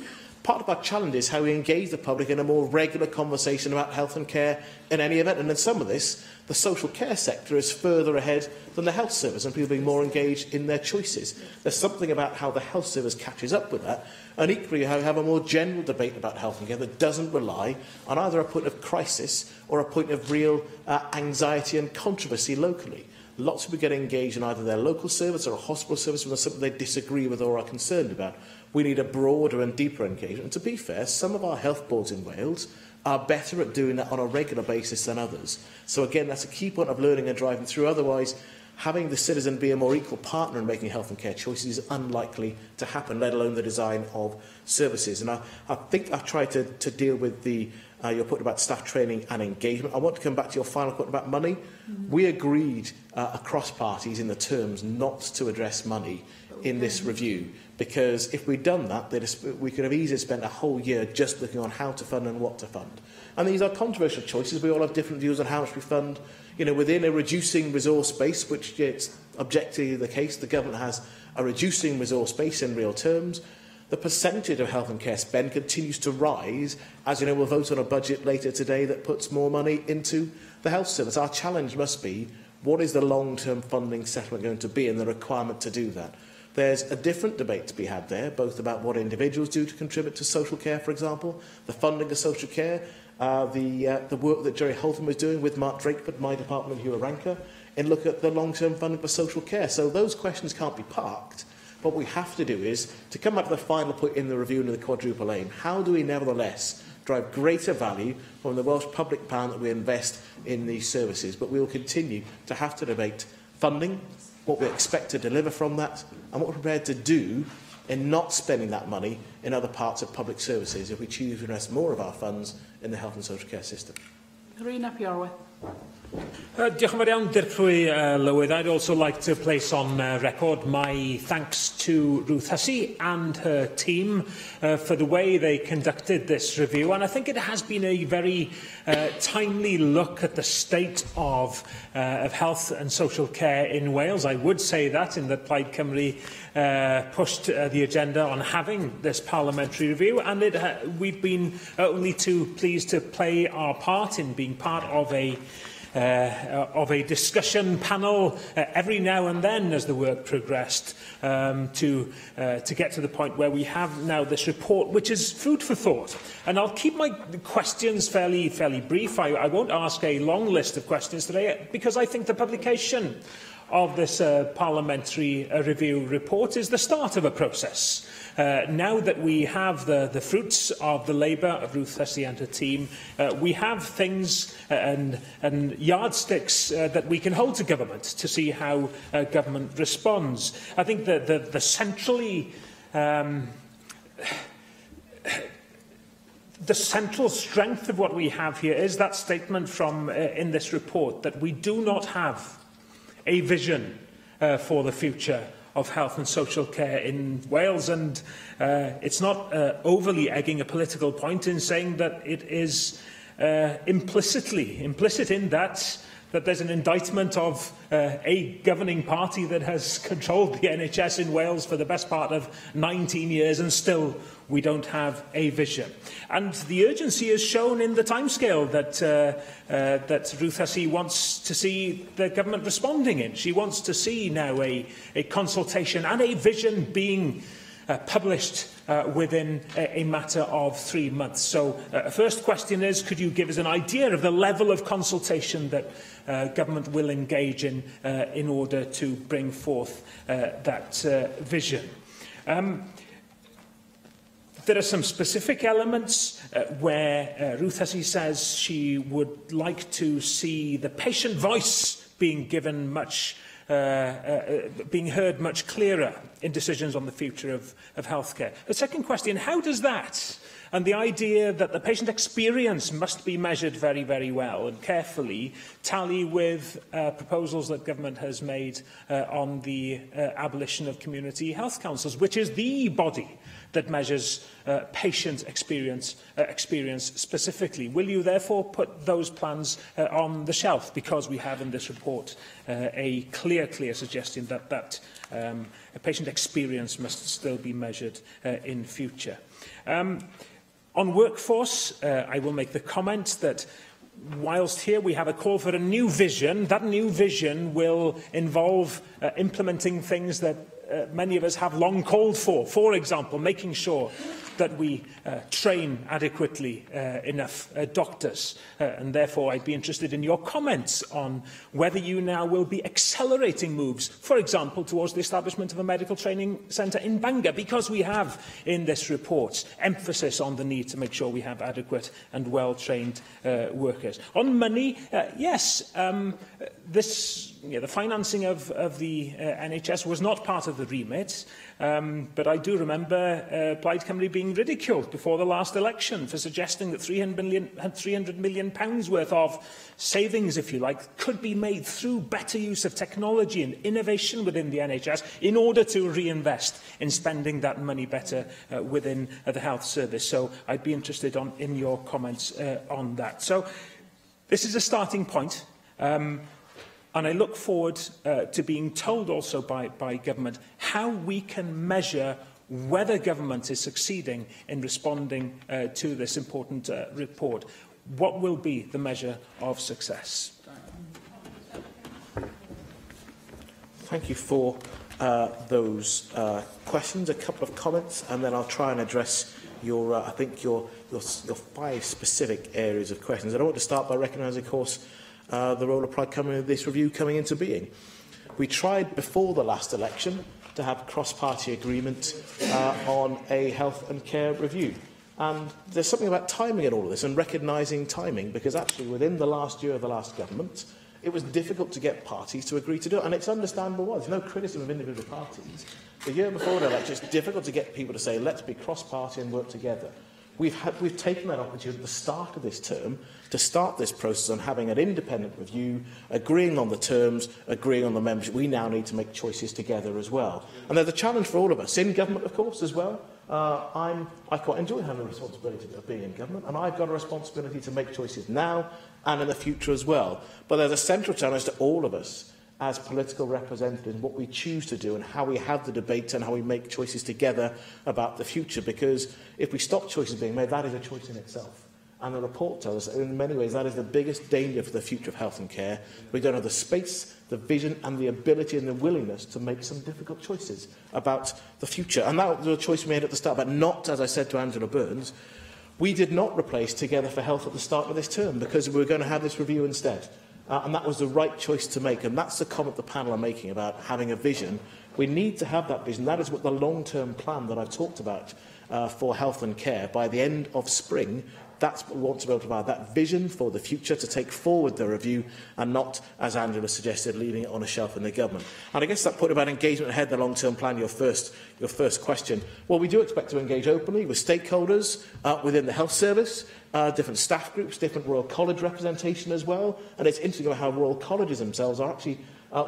Part of our challenge is how we engage the public in a more regular conversation about health and care in any event. And in some of this, the social care sector is further ahead than the health service and people being more engaged in their choices. There's something about how the health service catches up with that, and equally how we have a more general debate about health and care that doesn't rely on either a point of crisis or a point of real anxiety and controversy locally. Lots of people get engaged in either their local service or a hospital service when there's something they disagree with or are concerned about. We need a broader and deeper engagement. And to be fair, some of our health boards in Wales are better at doing that on a regular basis than others. So again, that's a key point of learning and driving through. Otherwise, having the citizen be a more equal partner in making health and care choices is unlikely to happen, let alone the design of services. And I think I've tried to deal with the your point about staff training and engagement. I want to come back to your final point about money. Mm-hmm. We agreed across parties in the terms not to address money in this review, because if we'd done that, we could have easily spent a whole year just looking on how to fund and what to fund. And these are controversial choices. We all have different views on how much we fund. You know, within a reducing resource base, which it's objectively the case, the government has a reducing resource base in real terms. The percentage of health and care spend continues to rise. As you know, we'll vote on a budget later today that puts more money into the health service. Our challenge must be, what is the long-term funding settlement going to be and the requirement to do that? There's a different debate to be had there, both about what individuals do to contribute to social care, for example, the funding of social care, the work that Jerry Holton was doing with Mark Drakeford, my department, and Hugh Ranker, and look at the long-term funding for social care. So those questions can't be parked. What we have to do is to come back to the final point in the review and the quadruple aim. How do we nevertheless drive greater value from the Welsh public pound that we invest in these services? But we will continue to have to debate funding, what we expect to deliver from that, and what we're prepared to do in not spending that money in other parts of public services if we choose to invest more of our funds in the health and social care system. Rhun ap Iorwerth. Diolch yn fawr iawn, Dirprwy Lywydd. I'd also like to place on record my thanks to Ruth Hussey and her team for the way they conducted this review. And I think it has been a very timely look at the state of health and social care in Wales. I would say that in that Plaid Cymru pushed the agenda on having this parliamentary review, and we've been only too pleased to play our part in being part of a discussion panel every now and then as the work progressed to get to the point where we have now this report, which is food for thought. And I'll keep my questions fairly brief. I won't ask a long list of questions today because I think the publication of this parliamentary review report is the start of a process. Now that we have the fruits of the labour of Ruth Hussey and her team, we have things and yardsticks that we can hold to government to see how government responds. I think that the centrally... the central strength of what we have here is that statement from in this report that we do not have a vision for the future of health and social care in Wales, and it's not overly egging a political point in saying that it is implicit in that there's an indictment of a governing party that has controlled the NHS in Wales for the best part of 19 years, and still we don't have a vision. And the urgency is shown in the timescale that, that Ruth Hussey wants to see the government responding in. She wants to see now a consultation and a vision being published within a matter of 3 months. So first question is, could you give us an idea of the level of consultation that government will engage in order to bring forth that vision? There are some specific elements where Ruth Hussey says she would like to see the patient voice being given much being heard much clearer in decisions on the future of healthcare. The second question, how does that and the idea that the patient experience must be measured very, very well and carefully tally with proposals that government has made on the abolition of community health councils, which is the body that measures patient experience specifically? Will you therefore put those plans on the shelf? Because we have in this report a clear suggestion that a patient experience must still be measured in future. On workforce, I will make the comment that whilst here we have a call for a new vision, that new vision will involve implementing things that many of us have long called for. For example, making sure that we train adequately enough doctors. And therefore, I'd be interested in your comments on whether you now will be accelerating moves, for example, towards the establishment of a medical training centre in Bangor, because we have in this report emphasis on the need to make sure we have adequate and well-trained workers. On money, yes, the financing of the NHS was not part of the remit, but I do remember Plaid Cymru being ridiculed before the last election for suggesting that £300 million worth of savings, if you like, could be made through better use of technology and innovation within the NHS in order to reinvest in spending that money better within the health service. So I'd be interested in your comments on that. So this is a starting point. And I look forward to being told also by government how we can measure whether government is succeeding in responding to this important report. What will be the measure of success? Thank you for those questions, a couple of comments, and then I'll try and address your, I think, your five specific areas of questions. And I want to start by recognising, of course, the role of Plaid Cymru in this review coming into being. We tried before the last election to have cross-party agreement on a health and care review. And there's something about timing in all of this and recognising timing, because actually within the last year of the last government, it was difficult to get parties to agree to do it. And it's understandable why. There's no criticism of individual parties. The year before the election, it's difficult to get people to say, let's be cross-party and work together. We've taken that opportunity at the start of this term to start this process on having an independent review, agreeing on the terms, agreeing on the membership. We now need to make choices together as well. And there's a challenge for all of us, in government, of course, as well. I quite enjoy having the responsibility of being in government, and I've got a responsibility to make choices now and in the future as well. But there's a central challenge to all of us as political representatives, what we choose to do and how we have the debate and how we make choices together about the future, because if we stop choices being made, that is a choice in itself. And the report tells us that in many ways that is the biggest danger for the future of health and care. We don't have the space, the vision and the ability and the willingness to make some difficult choices about the future. And that was a choice we made at the start, but not, as I said to Angela Burns, we did not replace Together for Health at the start of this term because we were going to have this review instead. And that was the right choice to make. And that's the comment the panel are making about having a vision. We need to have that vision. That is what the long-term plan that I've talked about for health and care by the end of spring, that's what we want to be able to provide, that vision for the future to take forward the review and not, as Angela suggested, leaving it on a shelf in the government. And I guess that point about engagement ahead, the long-term plan, your first question. Well, we do expect to engage openly with stakeholders within the health service, different staff groups, different Royal College representation as well. And it's interesting about how Royal Colleges themselves are actually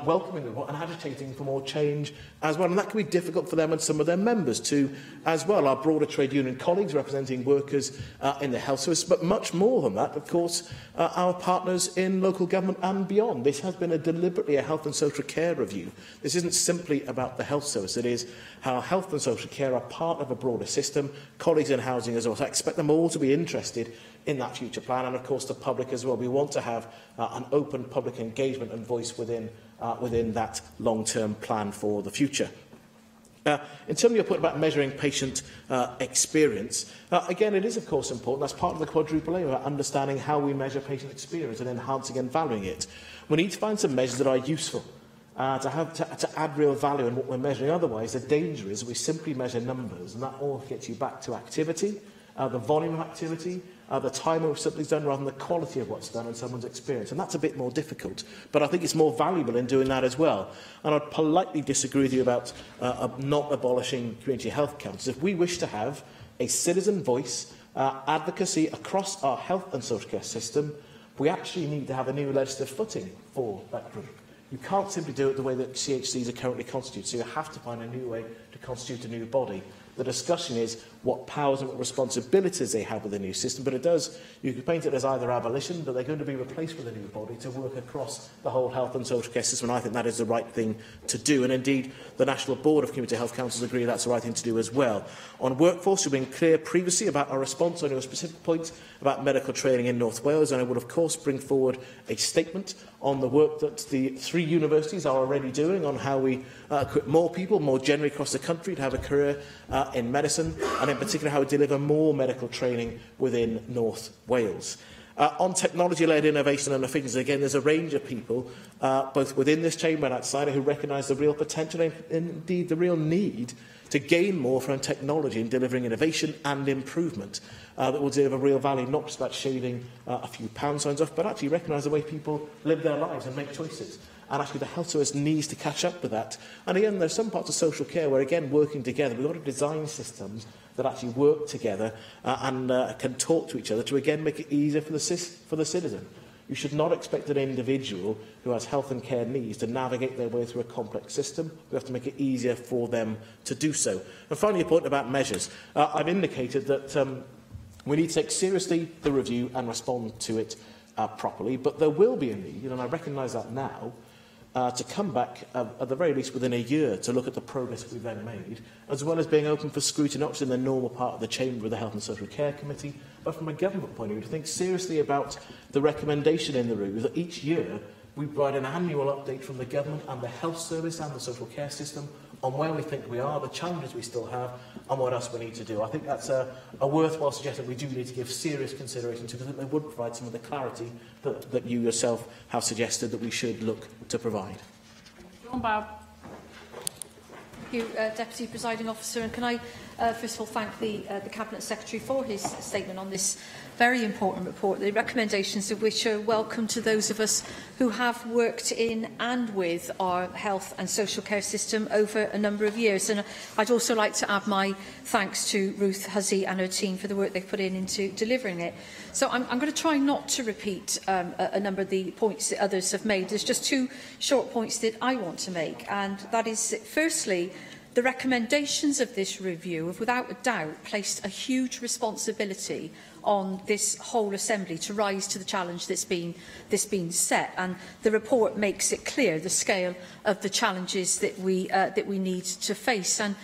welcoming the report and agitating for more change as well. And that can be difficult for them and some of their members too as well. Our broader trade union colleagues representing workers in the health service, but much more than that, of course, our partners in local government and beyond. This has been deliberately a health and social care review. This isn't simply about the health service. It is how health and social care are part of a broader system, colleagues in housing as well. So I expect them all to be interested in that future plan, and of course the public as well. We want to have an open public engagement and voice within that long-term plan for the future. In terms of your point about measuring patient experience, again, it is, of course, important. That's part of the quadruple aim about understanding how we measure patient experience and enhancing and valuing it. We need to find some measures that are useful to add real value in what we're measuring. Otherwise, the danger is we simply measure numbers, and that all gets you back to activity, the volume of activity, the time of something's done rather than the quality of what's done and someone's experience. And that's a bit more difficult, but I think it's more valuable in doing that as well. And I'd politely disagree with you about not abolishing community health councils. If we wish to have a citizen voice, advocacy across our health and social care system, we actually need to have a new legislative footing for that group. You can't simply do it the way that CHCs are currently constituted, so you have to find a new way to constitute a new body. The discussion is what powers and what responsibilities they have with the new system, but it does, you could paint it as either abolition, but they're going to be replaced with a new body to work across the whole health and social care system, and I think that is the right thing to do. And indeed, the National Board of Community Health Councils agree that's the right thing to do as well. On workforce, we've been clear previously about our response on your specific point about medical training in North Wales, and I will, of course, bring forward a statement on the work that the three universities are already doing on how we equip more people, more generally across the country, to have a career in medicine, and in particular how we deliver more medical training within North Wales. On technology-led innovation and efficiency, again, there's a range of people, both within this chamber and outside, who recognise the real potential and indeed the real need to gain more from technology in delivering innovation and improvement that will deliver real value, not just about shaving a few pound signs off, but actually recognise the way people live their lives and make choices. And actually the health service needs to catch up with that. And again, there's some parts of social care where, again, working together, we've got to design systems that actually work together and can talk to each other to, again, make it easier for the, for the citizen. You should not expect an individual who has health and care needs to navigate their way through a complex system. We have to make it easier for them to do so. And finally, a point about measures. I've indicated that we need to take seriously the review and respond to it properly, but there will be a need, and I recognise that now, to come back at the very least within a year to look at the progress that we've then made, as well as being open for scrutiny, not just in the normal part of the chamber of the Health and Social Care Committee, but from a government point of view, to think seriously about the recommendation in the review that each year we provide an annual update from the government and the health service and the social care system on where we think we are, the challenges we still have, and what else we need to do. I think that's a worthwhile suggestion we do need to give serious consideration to, because I think they would provide some of the clarity that, that you yourself have suggested that we should look to provide. Dawn Bow. Thank you, Deputy Presiding Officer. And can I first of all thank the, the Cabinet Secretary for his statement on this very important report, the recommendations of which are welcome to those of us who have worked in and with our health and social care system over a number of years. And I'd also like to add my thanks to Ruth Hussey and her team for the work they've put in into delivering it. So I'm, I'm going to try not to repeat a, a number of the points that others have made. There's just two short points that I want to make, and that is, firstly, The recommendations of this review have without a doubt placed a huge responsibility on this whole assembly to rise to the challenge that's been, that's been set. And the report makes it clear the scale of the challenges that we, that we need to face. And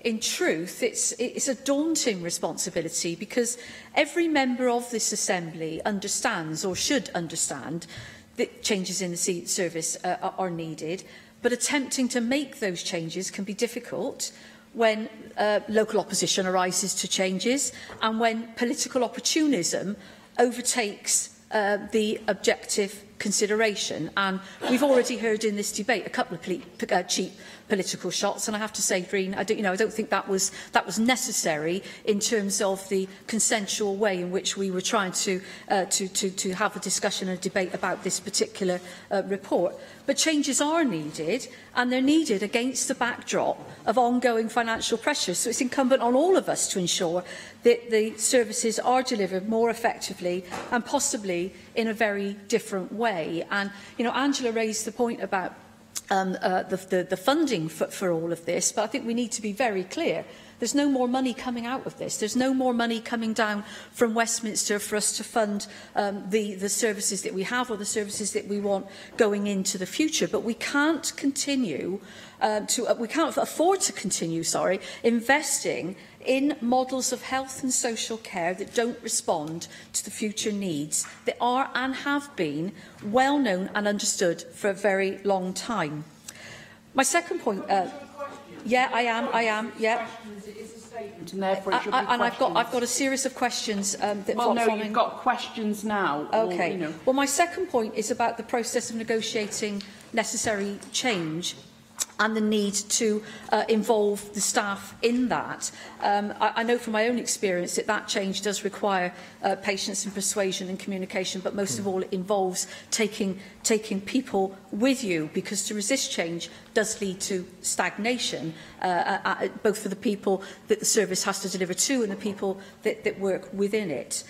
in truth, it's, it's a daunting responsibility because every member of this assembly understands or should understand that changes in the service are needed. But attempting to make those changes can be difficult when local opposition arises to changes and when political opportunism overtakes the objective consideration. And we've already heard in this debate a couple of cheap political shots, and I have to say, Green, I don't, you know, I don't think that was, that was necessary in terms of the consensual way in which we were trying to, to, to, to have a discussion and a debate about this particular report. But changes are needed, and they're needed against the backdrop of ongoing financial pressures. So it's incumbent on all of us to ensure that the services are delivered more effectively and possibly in a very different way. And, you know, Angela raised the point about the, the, the funding for, for all of this, but I think we need to be very clear. There's no more money coming out of this. There's no more money coming down from Westminster for us to fund the, the services that we have or the services that we want going into the future. But we can't continue to, we can't afford to continue, sorry, investing in models of health and social care that don't respond to the future needs that are and have been well known and understood for a very long time. My second point... yeah, I am, I am, yeah. And therefore it should be and I've got, I've got a series of questions that Well, no, following. you've got questions now. Okay. Or, you know. Well, my second point is about the process of negotiating necessary change and the need to involve the staff in that. I, I know from my own experience that that change does require patience and persuasion and communication, but most of all it involves taking, taking people with you, because to resist change does lead to stagnation, both for the people that the service has to deliver to and the people that, that work within it.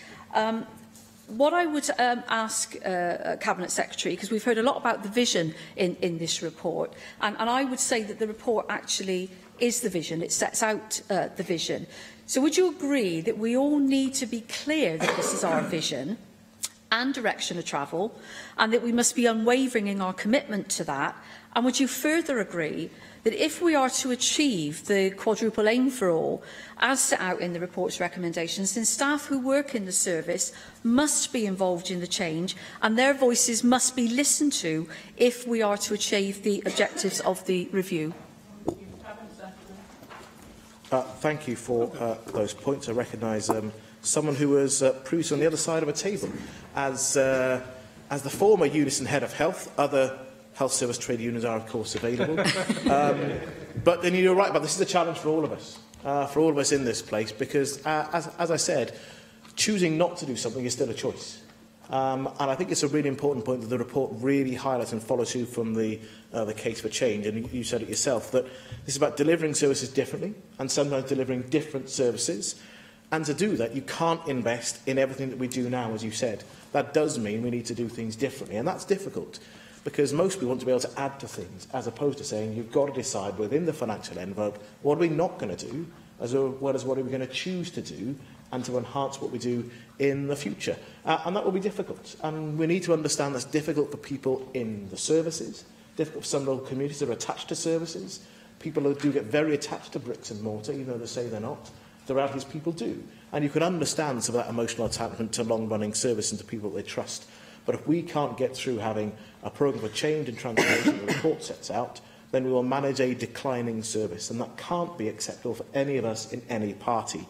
What I would ask Cabinet Secretary, because we've heard a lot about the vision in, in this report, and, and I would say that the report actually is the vision, it sets out the vision. So would you agree that we all need to be clear that this is our vision and direction of travel, and that we must be unwavering in our commitment to that? And would you further agree that if we are to achieve the quadruple aim for all, as set out in the report's recommendations, then staff who work in the service must be involved in the change and their voices must be listened to if we are to achieve the objectives of the review? Thank you for those points. I recognise someone who was previously on the other side of a table as the former Unison head of health. Other health service trade unions are, of course, available. But then you're right, but this is a challenge for all of us, for all of us in this place, because, as I said, choosing not to do something is still a choice. And I think it's a really important point that the report really highlights and follows through from the case for change. And you said it yourself, that this is about delivering services differently and sometimes delivering different services. And to do that, you can't invest in everything that we do now, as you said. That does mean we need to do things differently. And that's difficult, because most people want to be able to add to things, as opposed to saying you've got to decide within the financial envelope what are we not going to do, as well as what are we going to choose to do, and to enhance what we do in the future. And that will be difficult. And we need to understand that's difficult for people in the services, difficult for some local communities that are attached to services, people who do get very attached to bricks and mortar, even though they say they're not. The reality is people do. And you can understand some of that emotional attachment to long-running service and to people that they trust. But if we can't get through having a programme for change and transformation the report sets out, then we will manage a declining service. And that can't be acceptable for any of us in any party.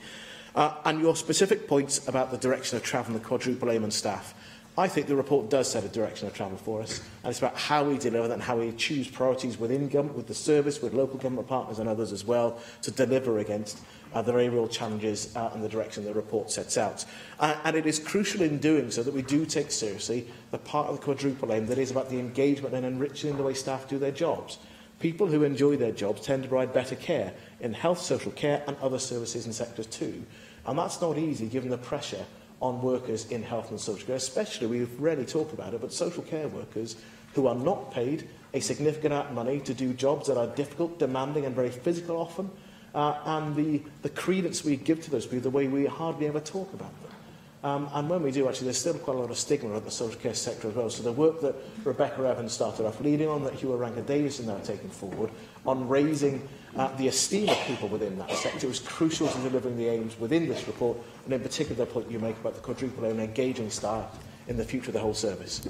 And your specific points about the direction of travel and the quadruple aim and staff, I think the report does set a direction of travel for us, and it's about how we deliver that and how we choose priorities within government, with the service, with local government partners and others as well, to deliver against the very real challenges and the direction the report sets out. And it is crucial in doing so that we do take seriously the part of the quadruple aim that is about the engagement and enriching the way staff do their jobs. People who enjoy their jobs tend to provide better care in health, social care and other services and sectors too. And that's not easy given the pressure on workers in health and social care, especially, we rarely talk about it, but social care workers who are not paid a significant amount of money to do jobs that are difficult, demanding and very physical often, and the credence we give to those people, the way we hardly ever talk about them. And when we do, actually, there's still quite a lot of stigma in the social care sector as well. So the work that Rebecca Evans started off leading on, that Huw Irranca-Davies is now taking forward, on raising the esteem of people within that sector is crucial to delivering the aims within this report, and in particular the point you make about the quadruple aim and engaging staff in the future of the whole service.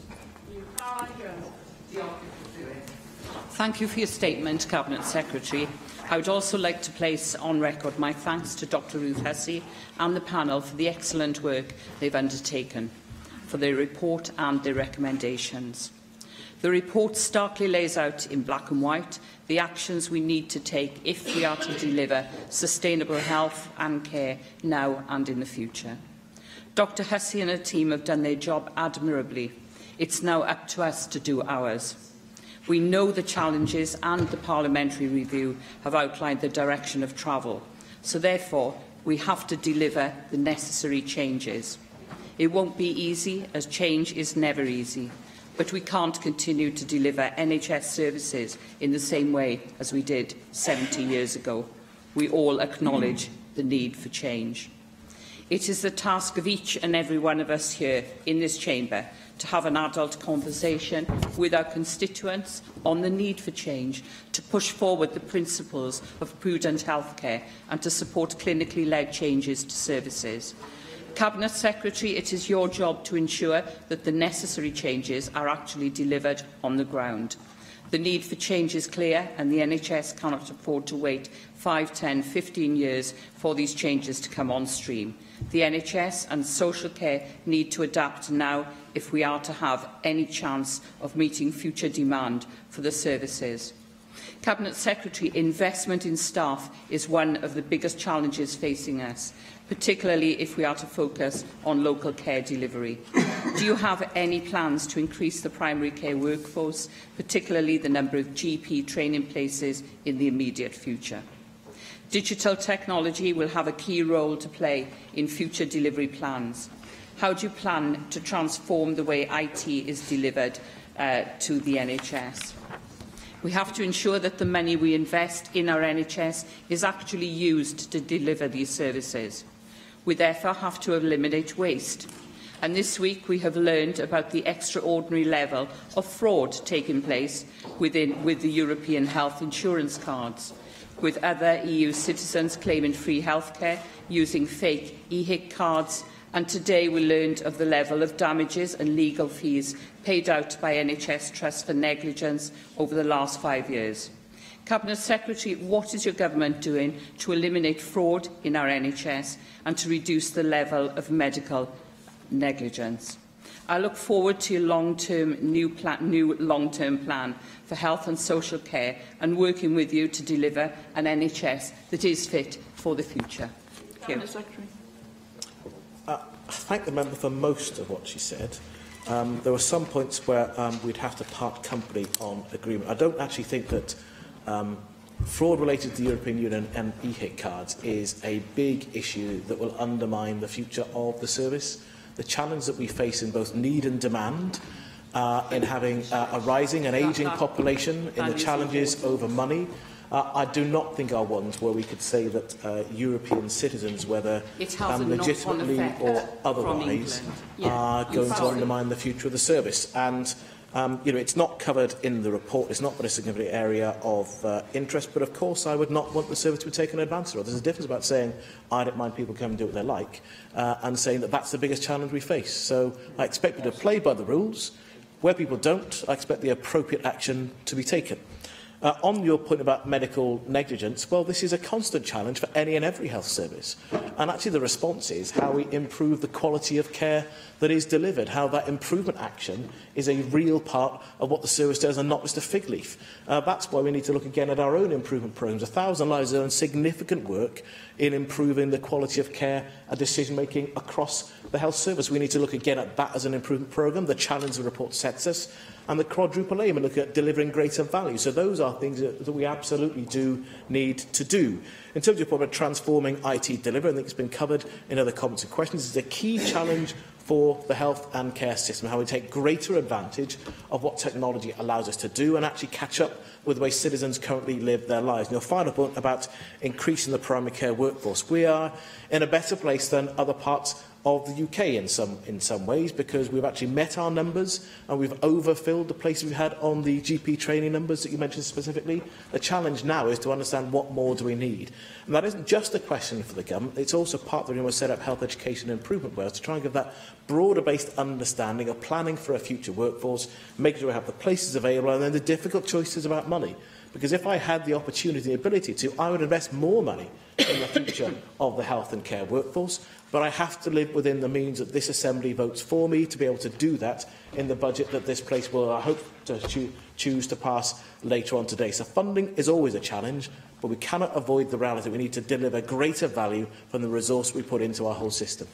Thank you for your statement, Cabinet Secretary. I would also like to place on record my thanks to Dr Ruth Hussey and the panel for the excellent work they've undertaken, for their report and their recommendations. The report starkly lays out in black and white the actions we need to take if we are to deliver sustainable health and care now and in the future. Dr Hussey and her team have done their job admirably. It's now up to us to do ours. We know the challenges and the parliamentary review have outlined the direction of travel. So therefore, we have to deliver the necessary changes. It won't be easy, as change is never easy. But we can't continue to deliver NHS services in the same way as we did 70 years ago. We all acknowledge the need for change. It is the task of each and every one of us here in this chamber to have an adult conversation with our constituents on the need for change, to push forward the principles of prudent healthcare and to support clinically led changes to services. Cabinet Secretary, it is your job to ensure that the necessary changes are actually delivered on the ground. The need for change is clear, and the NHS cannot afford to wait 5, 10, 15 years for these changes to come on stream. The NHS and social care need to adapt now if we are to have any chance of meeting future demand for the services. Cabinet Secretary, investment in staff is one of the biggest challenges facing us, particularly if we are to focus on local care delivery. Do you have any plans to increase the primary care workforce, particularly the number of GP training places in the immediate future? Digital technology will have a key role to play in future delivery plans. How do you plan to transform the way IT is delivered to the NHS? We have to ensure that the money we invest in our NHS is actually used to deliver these services. We therefore have to eliminate waste. And this week we have learned about the extraordinary level of fraud taking place with the European health insurance cards, with other EU citizens claiming free healthcare using fake EHIC cards. And today we learned of the level of damages and legal fees paid out by NHS Trusts for negligence over the last 5 years. Cabinet Secretary, what is your government doing to eliminate fraud in our NHS and to reduce the level of medical negligence? I look forward to your long-term new long-term plan for health and social care and working with you to deliver an NHS that is fit for the future. Thank you. Secretary. I thank the member for most of what she said. There were some points where we'd have to part company on agreement. I don't actually think that fraud related to the European Union and EHIC cards is a big issue that will undermine the future of the service. The challenge that we face in both need and demand, in having a rising and ageing population, in the challenges over money, I do not think are ones where we could say that European citizens, whether legitimately or otherwise, are going to undermine the future of the service. And you know, it's not covered in the report. It's not been a significant area of interest. But of course, I would not want the service to be taken advantage of. There's a difference about saying I don't mind people come and do what they like, and saying that that's the biggest challenge we face. So I expect people to play by the rules. Where people don't, I expect the appropriate action to be taken. On your point about medical negligence, well, this is a constant challenge for any and every health service. And actually the response is how we improve the quality of care that is delivered, how that improvement action is a real part of what the service does and not just a fig leaf. That's why we need to look again at our own improvement programmes. 1,000 Lives has done significant work in improving the quality of care and decision-making across the health service. We need to look again at that as an improvement programme, the challenge the report sets us, and the quadruple aim and look at delivering greater value. So those are things that we absolutely do need to do. In terms of your point about transforming IT delivery, I think it's been covered in other comments and questions, it's a key challenge for the health and care system, how we take greater advantage of what technology allows us to do and actually catch up with the way citizens currently live their lives. And your final point about increasing the primary care workforce. We are in a better place than other parts of the UK in some ways, because we've actually met our numbers and we've overfilled the places we've had on the GP training numbers that you mentioned specifically. The challenge now is to understand what more do we need. And that isn't just a question for the government, it's also part of the reason we set up Health Education Improvement Wales, to try and give that broader-based understanding of planning for a future workforce, making sure we have the places available, and then the difficult choices about money. Because if I had the opportunity and the ability to, I would invest more money in the future of the health and care workforce. But I have to live within the means that this Assembly votes for me to be able to do that in the budget that this place will, I hope, to choose to pass later on today. So funding is always a challenge, but we cannot avoid the reality we need to deliver greater value from the resource we put into our whole system.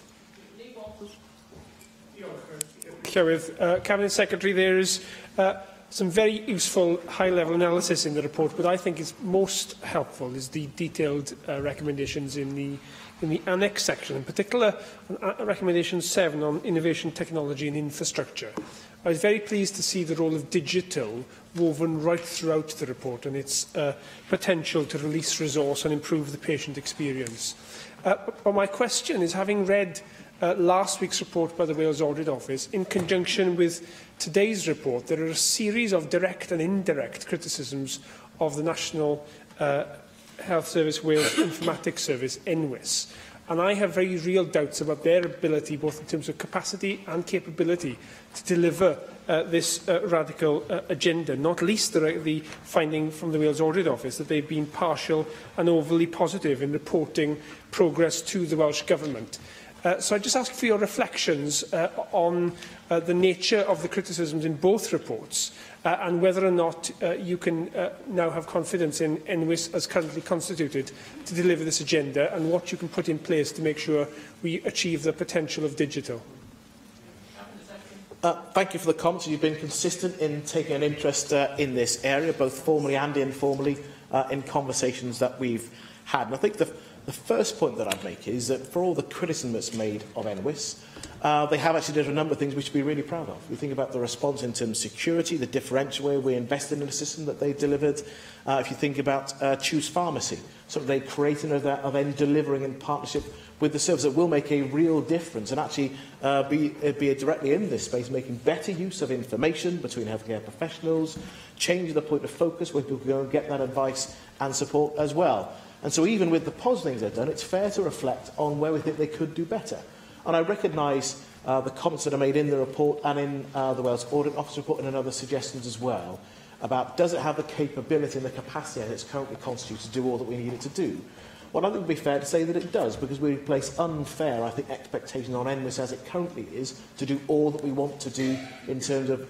Llywydd, Cabinet Secretary, there is some very useful high-level analysis in the report. What I think is most helpful is the detailed recommendations in the annex section, in particular on recommendation 7 on innovation, technology and infrastructure. I was very pleased to see the role of digital woven right throughout the report and its potential to release resource and improve the patient experience. But my question is, having read last week's report by the Wales Audit Office, in conjunction with today's report, there are a series of direct and indirect criticisms of the National Health Service Wales Informatics Service, NWIS. And I have very real doubts about their ability, both in terms of capacity and capability, to deliver this radical agenda, not least the finding from the Wales Audit Office that they've been partial and overly positive in reporting progress to the Welsh Government. So I just ask for your reflections on the nature of the criticisms in both reports and whether or not you can now have confidence in NWIS as currently constituted to deliver this agenda and what you can put in place to make sure we achieve the potential of digital. Thank you for the comments. You've been consistent in taking an interest in this area, both formally and informally, in conversations that we've had. And I think the first point that I'd make is that for all the criticism that's made of NWIS, they have actually done a number of things we should be really proud of. We think about the response in terms of security, the differential way we invested in the system that they delivered. If you think about Choose Pharmacy, something they created and are then delivering in partnership with the service that will make a real difference and actually be directly in this space, making better use of information between healthcare professionals, changing the point of focus where people can go and get that advice and support as well. And so even with the positive things they've done, it's fair to reflect on where we think they could do better. And I recognise the comments that are made in the report and in the Wales Audit Office report and in other suggestions as well. about does it have the capability and the capacity as it's currently constituted to do all that we need it to do? Well, I think it would be fair to say that it does, because we place unfair, I think, expectations on NWIS as it currently is to do all that we want to do in terms of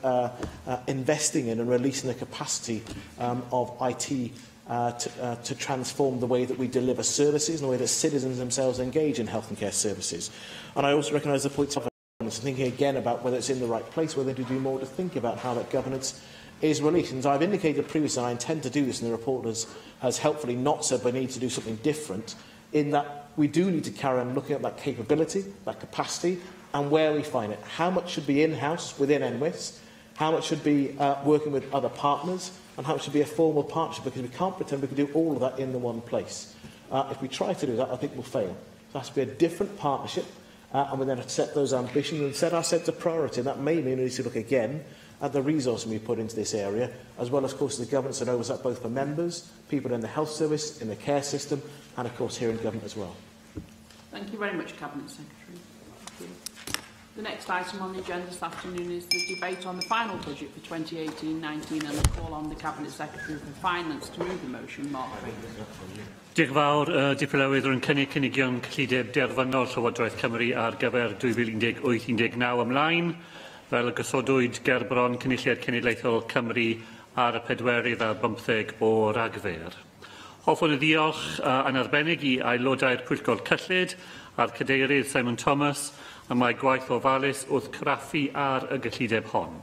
investing in and releasing the capacity of IT to transform the way that we deliver services and the way that citizens themselves engage in health and care services. And I also recognise the points of governance, and thinking again about whether it's in the right place, whether to do more to think about how that governance is released. And as I've indicated previously, and I intend to do this, and the report has helpfully not said we need to do something different, in that we do need to carry on looking at that capability, that capacity, and where we find it. How much should be in-house within NWIS, how much should be working with other partners, and how much should be a formal partnership, because we can't pretend we can do all of that in the one place. If we try to do that, I think we'll fail. So it has to be a different partnership, and we then have to set those ambitions and set our sense of priority. And that may mean we need to look again at the resource we put into this area, as well as, of course, the governance and oversight both for members, people in the health service, in the care system, and, of course, here in government as well. Thank you very much, Cabinet Secretary. Thank you. The next item on the agenda this afternoon is the debate on the final budget for 2018-19 and a call on the Cabinet Secretary for Finance to move the motion. Mark Craig. Diolch yn fawr, Dirprwy Lywydd. Rwy'n cynnig cynigion cyllideb derfynol Llywodraeth Cymru ar gyfer 2018-19 ymlaen, fel y gosodwyd gerbron Cynulliad Cenedlaethol Cymru ar y 24 o Ragfyr. Hoffwn i ddiolch yn arbennig i aelodau'r Pwyllgor Cyllid a'r Cadeirydd Simon Thomas am mae gwaith ofalus wrth craffu ar y gyllideb hon.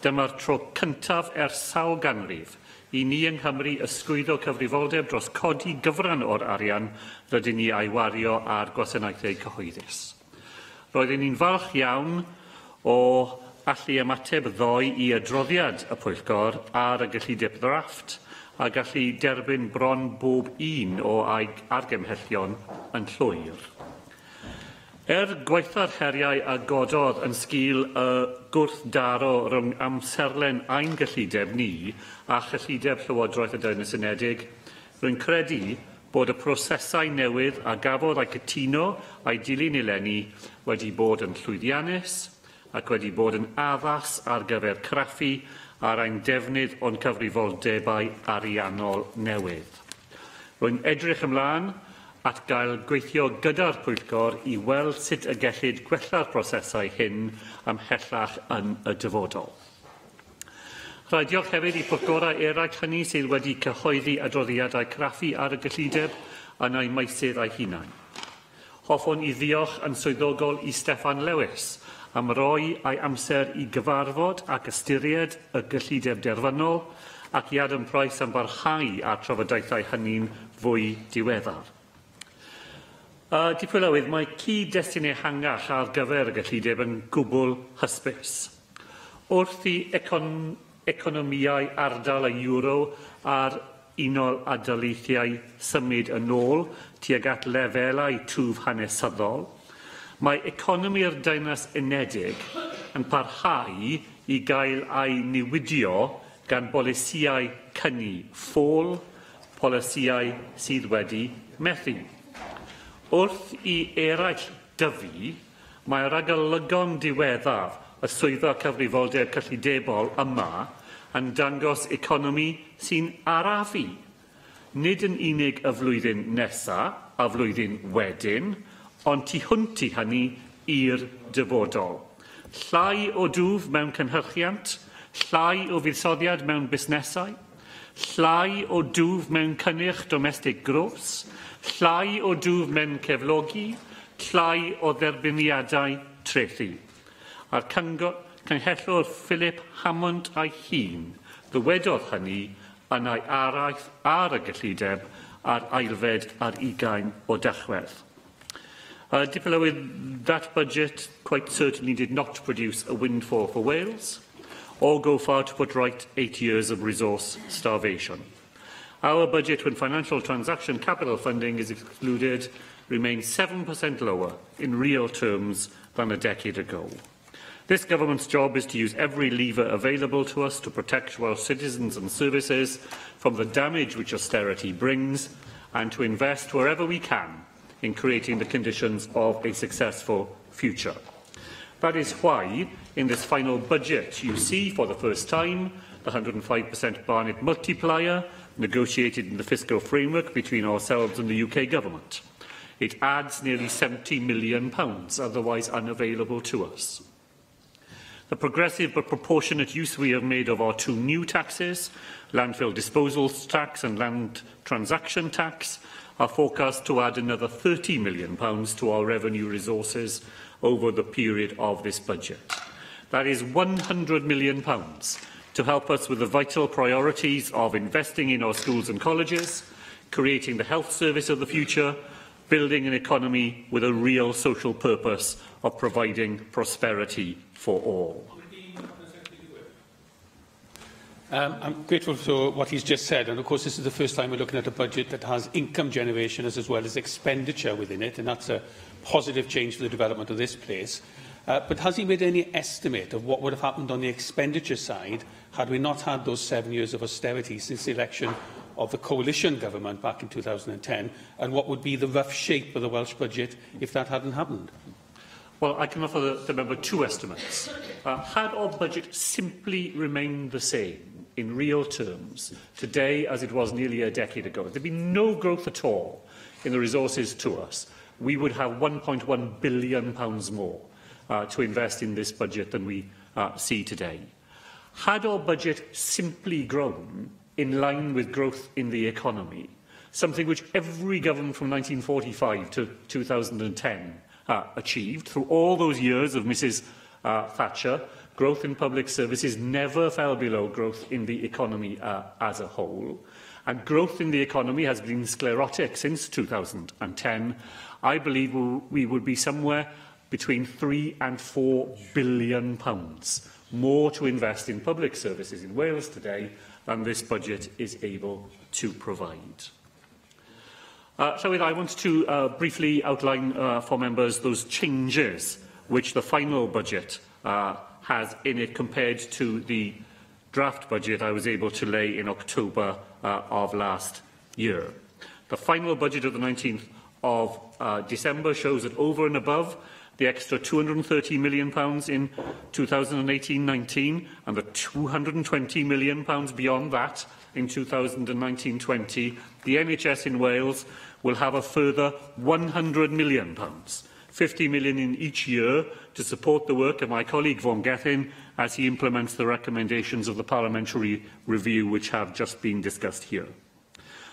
Dyma'r tro cyntaf ers sawl ganrif i ni yng Nghymru ysgwyddo cyfrifoldeb dros codi gyfran o'r arian rydyn ni a'i wario ar gwasanaethau cyhoeddus. Roeddwn ni'n falch iawn o allu ymateb ddoe i adroddiad y pwyllgor ar y gyllideb ddrafft a gallu derbyn bron bob un o argymhellion yn llwyr. Er gwaetha'r heriau a gododd yn sgil y gwrthdaro rhwng amserlen ein gyllideb ni a chyllideb Llywodraeth y Deyrnas Unedig, rwy'n credu bod y prosesau newydd a gafodd eu cytuno a'i dilyn eleni wedi bod yn llwyddiannus ac wedi bod yn addas ar gyfer craffu ar ein defnydd o'n cyfrifoldebau ariannol newydd. Rwy'n edrych ymlaen at gael gweithio gyda'r pwyllgor i weld sut y gellid gwella'r prosesau hyn ymhellach yn y dyfodol. Rhaid diolch hefyd i pwyllgorau eraill hynny sydd wedi cyhoeddi adroddiadau craffu ar y gyllideb yn eu meysydd eu hunain. Hoffwn i ddiolch yn swyddogol i Steffan Lewis am roi ei amser i gyfarfod ac ystyried y gyllideb derfynol ac i Adam Price am barhau â'r trafodaethau hynny'n fwy diweddar. Dirprwy Lywydd, mae cyd-destun ehangach ar gyfer y gyllideb yn gwbl hysbys. Wrth i economïau ardal y euro a'r Unol Daleithiau symud yn ôl tuag at lefelau twf hanesyddol, mae economi'r Deyrnas Unedig yn parhau i gael ei niweidio gan bolisïau cyni ffôl, polisïau sydd wedi methu. Wrth i eraill dyfu, mae rhagolygon diweddaf y swyddfa cyfrifoldeb cyllidebol yma yn dangos economi sy'n arafu. Nid yn unig y flwyddyn nesaf a flwyddyn wedyn, ond tu hwnt i hynny i'r dyfodol. Llai o dwf mewn cynhyrchiant, llai o fuddsoddiad mewn busnesau, llai o dwf mewn cynnyrch domestig gros, llai o dwf mewn ceflogi, llai o dderbyniadau trethi. A'r canghellor Philip Hammond ei hun ddywedodd hynny yn ei araith ar y gyllideb ar ailfed ar 20 o Dachwedd. Dirprwy Lywydd, that budget quite certainly did not produce a windfall for Wales or go far to put right 8 years of resource starvation. Our budget, when financial transaction capital funding is excluded, remains 7% lower in real terms than a decade ago. This government's job is to use every lever available to us to protect Welsh citizens and services from the damage which austerity brings and to invest wherever we can in creating the conditions of a successful future. That is why, in this final budget, you see for the first time the 105% Barnett multiplier negotiated in the fiscal framework between ourselves and the UK government. It adds nearly £70 million, otherwise unavailable to us. The progressive but proportionate use we have made of our two new taxes, landfill disposal tax and land transaction tax, are forecast to add another £30 million to our revenue resources over the period of this budget. That is £100 million to help us with the vital priorities of investing in our schools and colleges, creating the health service of the future, building an economy with a real social purpose of providing prosperity for all. I'm grateful for what he's just said, and of course this is the first time we're looking at a budget that has income generation as well as expenditure within it, and that's a positive change for the development of this place. But has he made any estimate of what would have happened on the expenditure side had we not had those 7 years of austerity since the election of the coalition government back in 2010, and what would be the rough shape of the Welsh budget if that hadn't happened? Well, I can offer the member two estimates. Had our budget simply remained the same in real terms today as it was nearly a decade ago, there'd be no growth at all in the resources to us, we would have £1.1 billion more to invest in this budget than we see today. Had our budget simply grown in line with growth in the economy, something which every government from 1945 to 2010 achieved through all those years of Mrs Thatcher, growth in public services never fell below growth in the economy as a whole. And growth in the economy has been sclerotic since 2010. I believe we would be somewhere between £3 and £4 billion more to invest in public services in Wales today than this budget is able to provide. Llywydd, I want to briefly outline for members those changes which the final budget has in it compared to the draft budget I was able to lay in October of last year. The final budget of the 19th of December shows that over and above the extra £230 million in 2018-19 and the £220 million beyond that in 2019-20, the NHS in Wales will have a further £100 million, £50 million in each year, to support the work of my colleague Vaughan Gething as he implements the recommendations of the parliamentary review which have just been discussed here.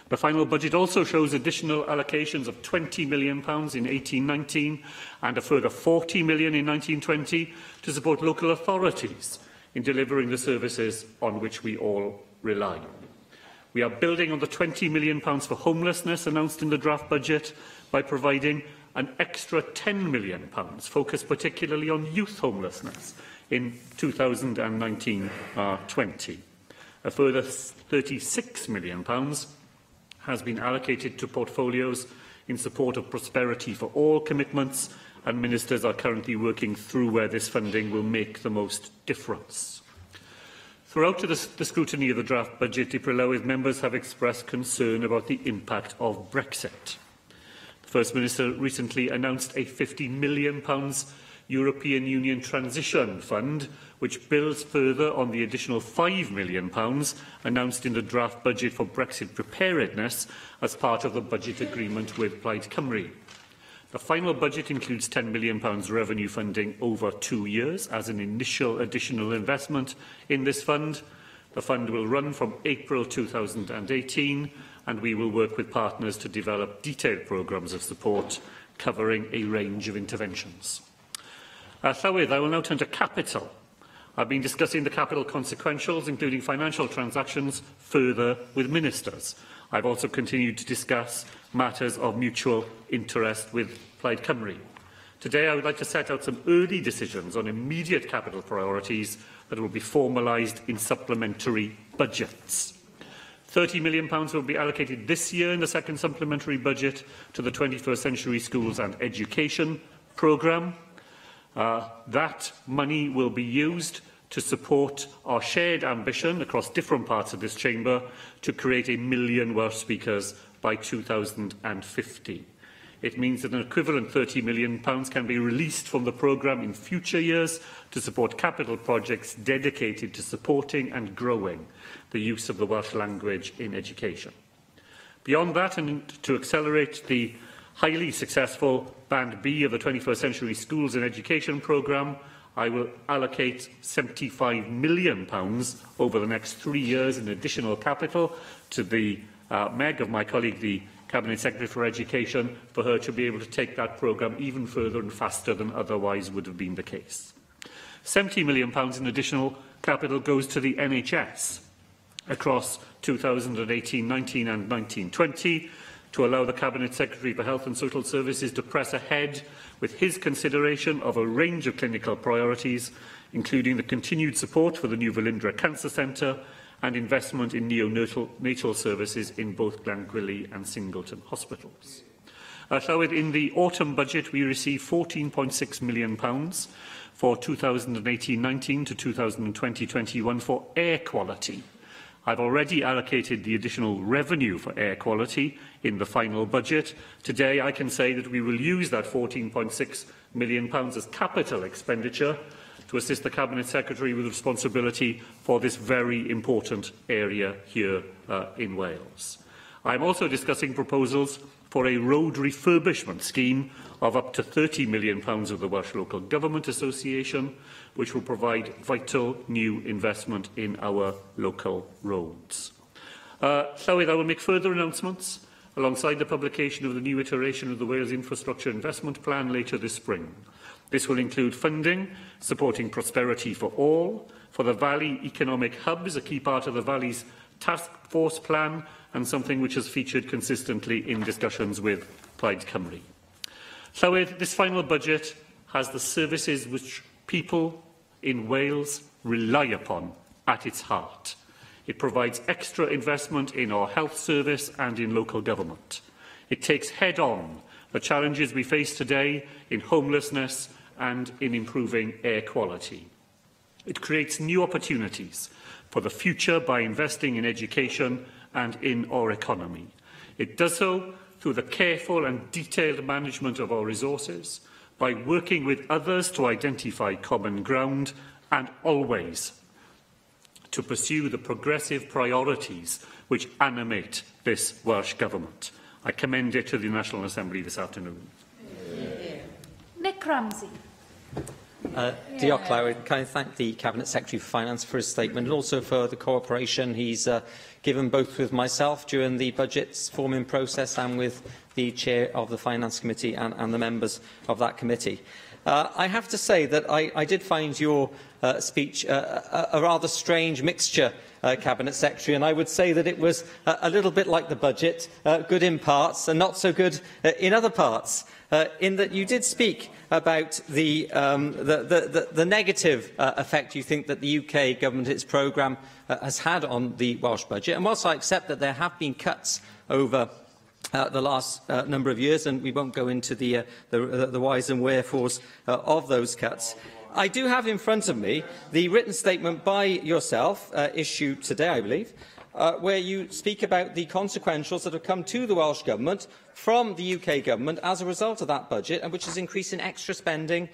The final budget also shows additional allocations of £20 million in 18-19 and a further £40 million in 19-20 to support local authorities in delivering the services on which we all rely. We are building on the £20 million for homelessness announced in the draft budget by providing an extra £10 million, focused particularly on youth homelessness in 2019-20. A further £36 million has been allocated to portfolios in support of Prosperity for All commitments, and ministers are currently working through where this funding will make the most difference. Throughout the scrutiny of the draft budget, Dirprwy Lywydd, members have expressed concern about the impact of Brexit. The First Minister recently announced a £50 million European Union Transition Fund, which builds further on the additional £5 million announced in the draft budget for Brexit preparedness as part of the budget agreement with Plaid Cymru. The final budget includes £10 million revenue funding over 2 years as an initial additional investment in this fund. The fund will run from April 2018, and we will work with partners to develop detailed programmes of support covering a range of interventions. Llywydd, I will now turn to capital. I've been discussing the capital consequentials, including financial transactions, further with ministers. I've also continued to discuss matters of mutual interest with Plaid Cymru. Today, I would like to set out some early decisions on immediate capital priorities that will be formalised in supplementary budgets. £30 million will be allocated this year in the second supplementary budget to the 21st Century Schools and Education programme. That money will be used to support our shared ambition across different parts of this chamber to create 1 million Welsh speakers by 2050. It means that an equivalent £30 million can be released from the programme in future years to support capital projects dedicated to supporting and growing the use of the Welsh language in education. Beyond that, and to accelerate the highly successful Band B of the 21st Century Schools and Education programme, I will allocate £75 million over the next 3 years in additional capital to the MEG of my colleague, the Cabinet Secretary for Education, for her to be able to take that programme even further and faster than otherwise would have been the case. £70 million in additional capital goes to the NHS across 2018-19 and 19-20 to allow the Cabinet Secretary for Health and Social Services to press ahead with his consideration of a range of clinical priorities, including the continued support for the new Velindre Cancer Centre and investment in neonatal services in both Glangwili and Singleton hospitals. Llywydd, in the autumn budget, we received £14.6 million for 2018-19 to 2020-21 for air quality. I've already allocated the additional revenue for air quality in the final budget. Today, I can say that we will use that £14.6 million as capital expenditure to assist the Cabinet Secretary with responsibility for this very important area here in Wales. I'm also discussing proposals for a road refurbishment scheme of up to £30 million of the Welsh Local Government Association, which will provide vital new investment in our local roads. Llywydd, I will make further announcements alongside the publication of the new iteration of the Wales Infrastructure Investment Plan later this spring. This will include funding supporting prosperity for all, for the Valley Economic Hubs, a key part of the Valley's Task Force Plan, and something which has featured consistently in discussions with Plaid Cymru. Llywydd, this final budget has the services which people in Wales rely upon at its heart. It provides extra investment in our health service and in local government. It takes head-on the challenges we face today in homelessness and in improving air quality. It creates new opportunities for the future by investing in education and in our economy. It does so through the careful and detailed management of our resources, by working with others to identify common ground, and always to pursue the progressive priorities which animate this Welsh Government. I commend it to the National Assembly this afternoon. Yeah. Nick Ramsay. Diolch, Llywydd. Can I thank the Cabinet Secretary for Finance for his statement and also for the cooperation he's given both with myself during the budget forming process and with the Chair of the Finance Committee and the members of that committee. I have to say that I did find your speech a rather strange mixture, Cabinet Secretary, and I would say that it was a little bit like the budget, good in parts and not so good in other parts, in that you did speak about the negative effect you think that the UK government, its programme, has had on the Welsh budget. And whilst I accept that there have been cuts over the last number of years, and we won't go into the whys and wherefores of those cuts, I do have in front of me the written statement by yourself, issued today, I believe, where you speak about the consequentials that have come to the Welsh Government from the UK Government as a result of that budget, and which is increasing extra spending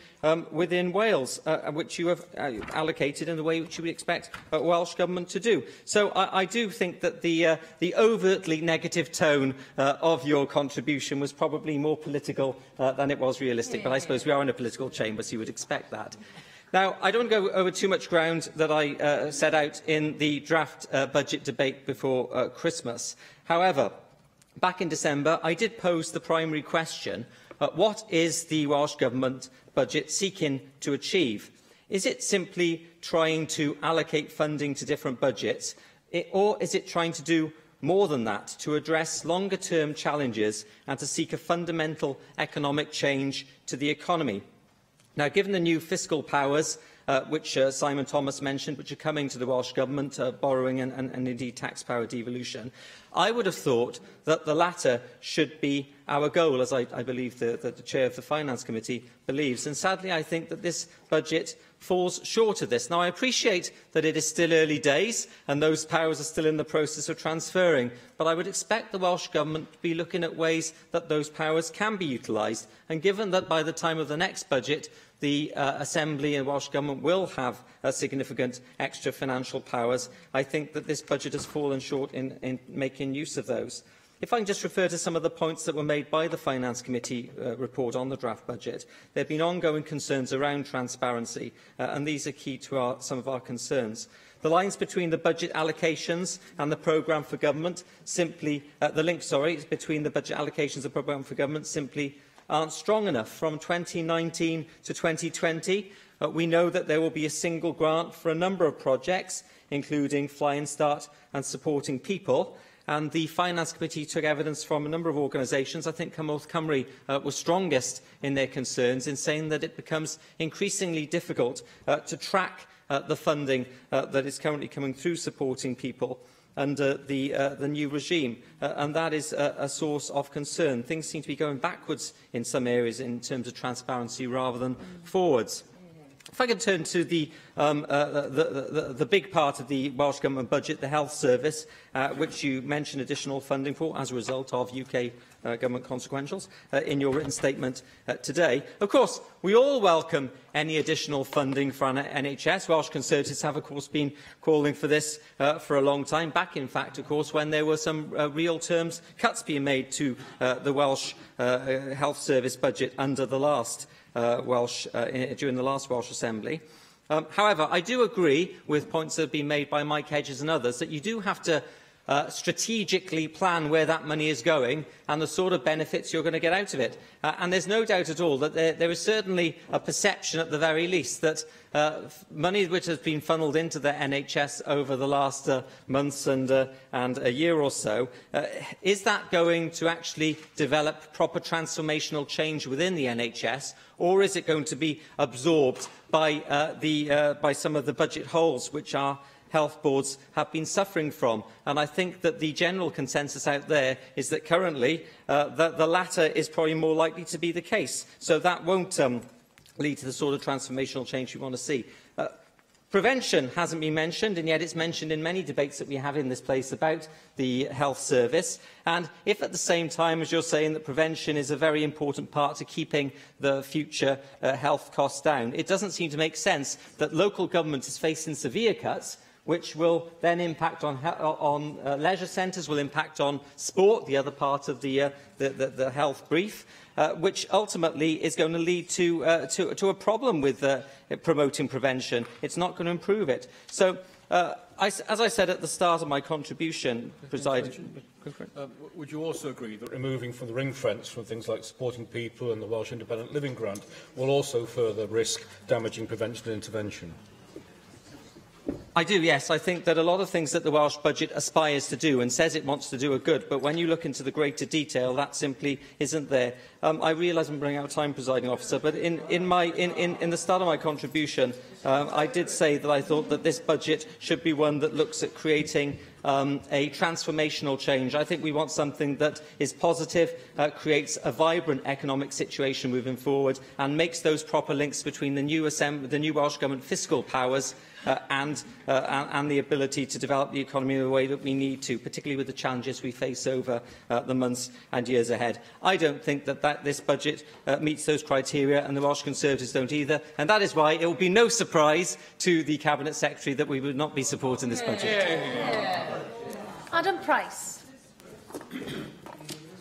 within Wales, which you have allocated in the way which you would expect a Welsh Government to do. So I do think that the overtly negative tone of your contribution was probably more political than it was realistic, but I suppose we are in a political chamber, so you would expect that. Now, I don't go over too much ground that I set out in the draft budget debate before Christmas. However, back in December, I did pose the primary question, what is the Welsh Government budget seeking to achieve? Is it simply trying to allocate funding to different budgets, or is it trying to do more than that, to address longer-term challenges and to seek a fundamental economic change to the economy? Now, given the new fiscal powers, which Simon Thomas mentioned, which are coming to the Welsh Government, borrowing and indeed tax power devolution, I would have thought that the latter should be our goal, as I believe the Chair of the Finance Committee believes. And sadly, I think that this budget falls short of this. Now, I appreciate that it is still early days and those powers are still in the process of transferring, but I would expect the Welsh Government to be looking at ways that those powers can be utilised. And given that by the time of the next budget, the Assembly and Welsh Government will have significant extra financial powers, I think that this budget has fallen short in making use of those. If I can just refer to some of the points that were made by the Finance Committee report on the draft budget, there have been ongoing concerns around transparency, and these are key to some of our concerns. The lines between the budget allocations and the programme for government simply, the link, sorry, between the budget allocations and the programme for government simply aren't strong enough. From 2019 to 2020, we know that there will be a single grant for a number of projects, including Fly and Start and Supporting People. And the Finance Committee took evidence from a number of organisations. I think Cymorth Cymru was strongest in their concerns in saying that it becomes increasingly difficult to track the funding that is currently coming through Supporting People under the new regime. And that is a source of concern. Things seem to be going backwards in some areas in terms of transparency rather than forwards. If I could turn to the big part of the Welsh Government budget, the health service, which you mentioned additional funding for as a result of UK government consequentials in your written statement today. Of course, we all welcome any additional funding for NHS. Welsh Conservatives have, of course, been calling for this for a long time, back, in fact, of course, when there were some real terms cuts being made to the Welsh health service budget under the last during the last Welsh Assembly. However, I do agree with points that have been made by Mike Hedges and others that you do have to strategically plan where that money is going and the sort of benefits you're going to get out of it. And there's no doubt at all that there is certainly a perception at the very least that money which has been funnelled into the NHS over the last months and a year or so, is that going to actually develop proper transformational change within the NHS, or is it going to be absorbed by some of the budget holes which our health boards have been suffering from? And I think that the general consensus out there is that currently the latter is probably more likely to be the case. So that won't lead to the sort of transformational change we want to see. Prevention hasn't been mentioned, and yet it's mentioned in many debates that we have in this place about the health service. And if at the same time as you're saying that prevention is a very important part to keeping the future health costs down, it doesn't seem to make sense that local government is facing severe cuts, which will then impact on leisure centres, will impact on sport, the other part of the health brief, which ultimately is going to lead to a problem with promoting prevention. It's not going to improve it. So, as I said at the start of my contribution, presiding... Would you also agree that removing from the ring fence from things like Supporting People and the Welsh Independent Living Grant will also further risk damaging prevention and intervention? I do, yes. I think that a lot of things that the Welsh budget aspires to do and says it wants to do are good, but when you look into the greater detail, that simply isn't there. I realise I'm running out of time, Presiding Officer, but in the start of my contribution, I did say that I thought that this budget should be one that looks at creating a transformational change. I think we want something that is positive, creates a vibrant economic situation moving forward, and makes those proper links between the new Welsh Government fiscal powers and the ability to develop the economy in the way that we need to, particularly with the challenges we face over the months and years ahead. I don't think that this budget meets those criteria, and the Welsh Conservatives don't either, and that is why it will be no surprise to the Cabinet Secretary that we would not be supporting this budget. Yeah. Adam Price.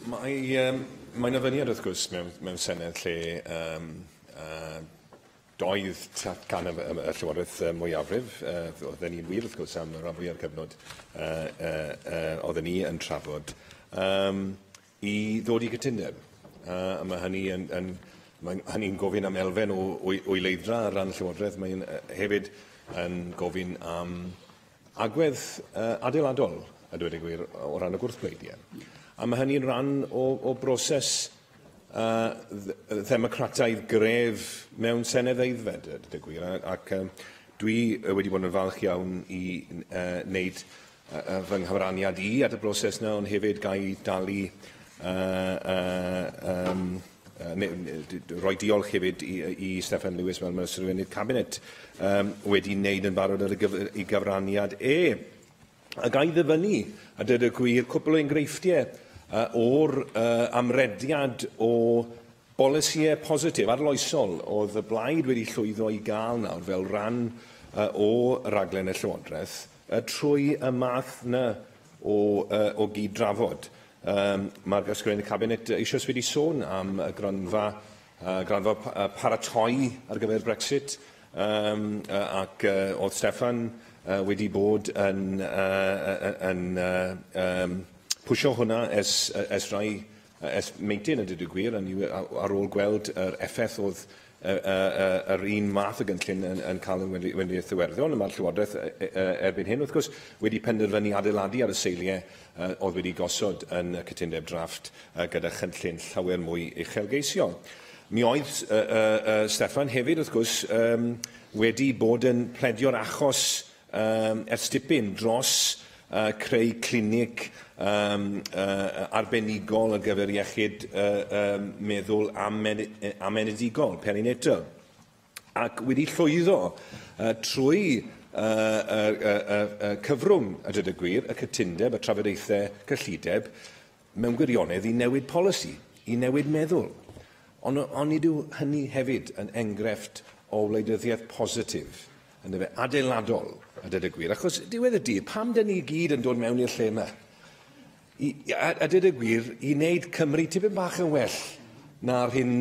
Mae'n ofyniad wrth gwrs mewn Senedd lle doedd gan y Llywodraeth mwyafrif, oedden ni'n wir wrth gwrs am y rhan fwyaf o'r cyfnod oedden ni yn trafod, i ddod i gytundeb. A mae hynny'n gofyn am elfen o oeleiddra ar ran y Llywodraeth. Mae'n hefyd yn gofyn am agwedd adeiladol, a dweud y gwir, o ran y gwrthbleidiau. A mae hynny'n rhan o broses ddemocrataidd gref mewn Senedd aeddfed, a dweud y gwir. Ac dwi wedi bod yn falch iawn i wneud fy nghyfraniad i at y broses yna, ond hefyd gai dalu Roi diolch hefyd i Steffan Lewis fel mae'r Ysgrifennydd Cabinet wedi wneud yn barod ar ei gyfraniad e. A ga i ddyfynnu, a dweud y gwir, cwpl o enghreifftiau o'r amrediad o bolisïau positif, arloesol, oedd y blaid wedi llwyddo i gael nawr fel rhan o raglen y Llywodraeth trwy y math yna o gyd-drafod. Mae'r Ysgrifennydd Cabinet eisoes wedi sôn am y gronfa paratoi ar gyfer Brexit, ac oedd Steffan wedi bod yn pwysio hwnna ers rai ers meintyn, a dweud y gwir, ar ôl gweld yr effaith oedd yr un math o gynllun yn cael yn Gweriniaeth Iwerddon. Mae'r Llywodraeth erbyn hyn, wrth gwrs, wedi penderfynu adeiladu ar y seiliau oedd wedi gosod yn y cytundeb drafft gyda chynllun llawer mwy uchelgeisiol. Mi oedd Steffan hefyd, wrth gwrs, wedi bod yn pledio'r achos ers dipyn dros creu clinig arbenigol ar gyfer iechyd meddwl amenedigol, perinatal. Ac wedi llwyddo trwy cyfrwng, a dweud y gwir, y cytundeb, y trafodaethau cyllideb, mewn gwirionedd i newid polisi, i newid meddwl. Ond nid yw hynny hefyd yn enghraifft o wleidyddiaeth positif, yn dyfe, adeiladol, a dweud y gwir. Achos diwedd y dydd, pam dyn ni gyd yn dod mewn i'r lle yma? A dweud y gwir, i wneud Cymru tipyn bach yn well na'r hyn,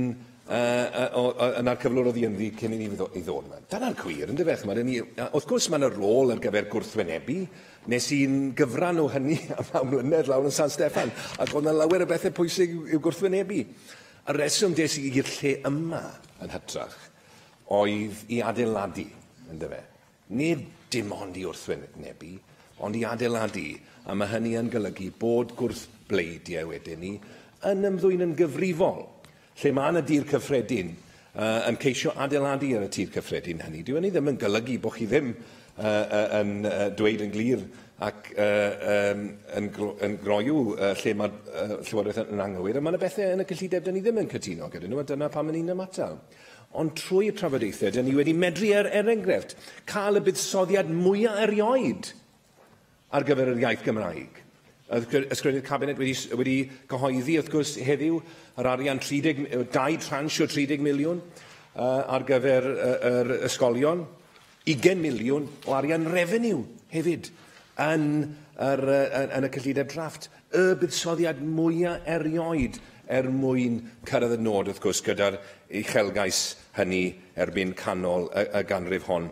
na'r cyflwr oedd hi ynddi cyn i ni i ddod yma. Dyna'r gwir, yn dyfe, ch'mod, wrth gwrs mae yna rôl ar gyfer gwrthwynebu. Nes i'n gyfran o hynny am 9 mlynedd lawr yn San Steffan, ac oedd yna lawer o bethau pwysig i'w gwrthwynebu. Y reswm des i i'r lle yma yn hytrach oedd i adeiladu, yndyfe. Nid dim ond i wrthwynebu, ond i adeiladu, a mae hynny yn golygu bod gwrthbleidiau wedyn ni yn ymddwyn yn gyfrifol, lle mae yna dir cyffredin yn ceisio adeiladu ar y tir cyffredin hynny. Dyw hynny ddim yn golygu bod chi ddim yn dweud yn glir ac yn groyw lle mae'r Llywodraeth yn anghywir, a mae yna bethau yn y cyllideb dyn ni ddim yn cytuno gyda nhw, a dyna pam yn un ymatal. Ond trwy y trafodaethau, dyn ni wedi medru er enghraifft cael y buddsoddiad mwyaf erioed ar gyfer yr iaith Gymraeg. Ysgrifennydd Cabinet wedi cyhoeddi, wrth gwrs, heddiw, yr arian 2 tranche o 30 miliwn ar gyfer yr ysgolion, 20 miliwn o arian refeniw hefyd yn y cyllideb drafft. Y buddsoddiad mwyaf erioed er mwyn cyrraedd y nod, wrth gwrs, gyda'r uchelgais hynny erbyn canol y ganrif hon.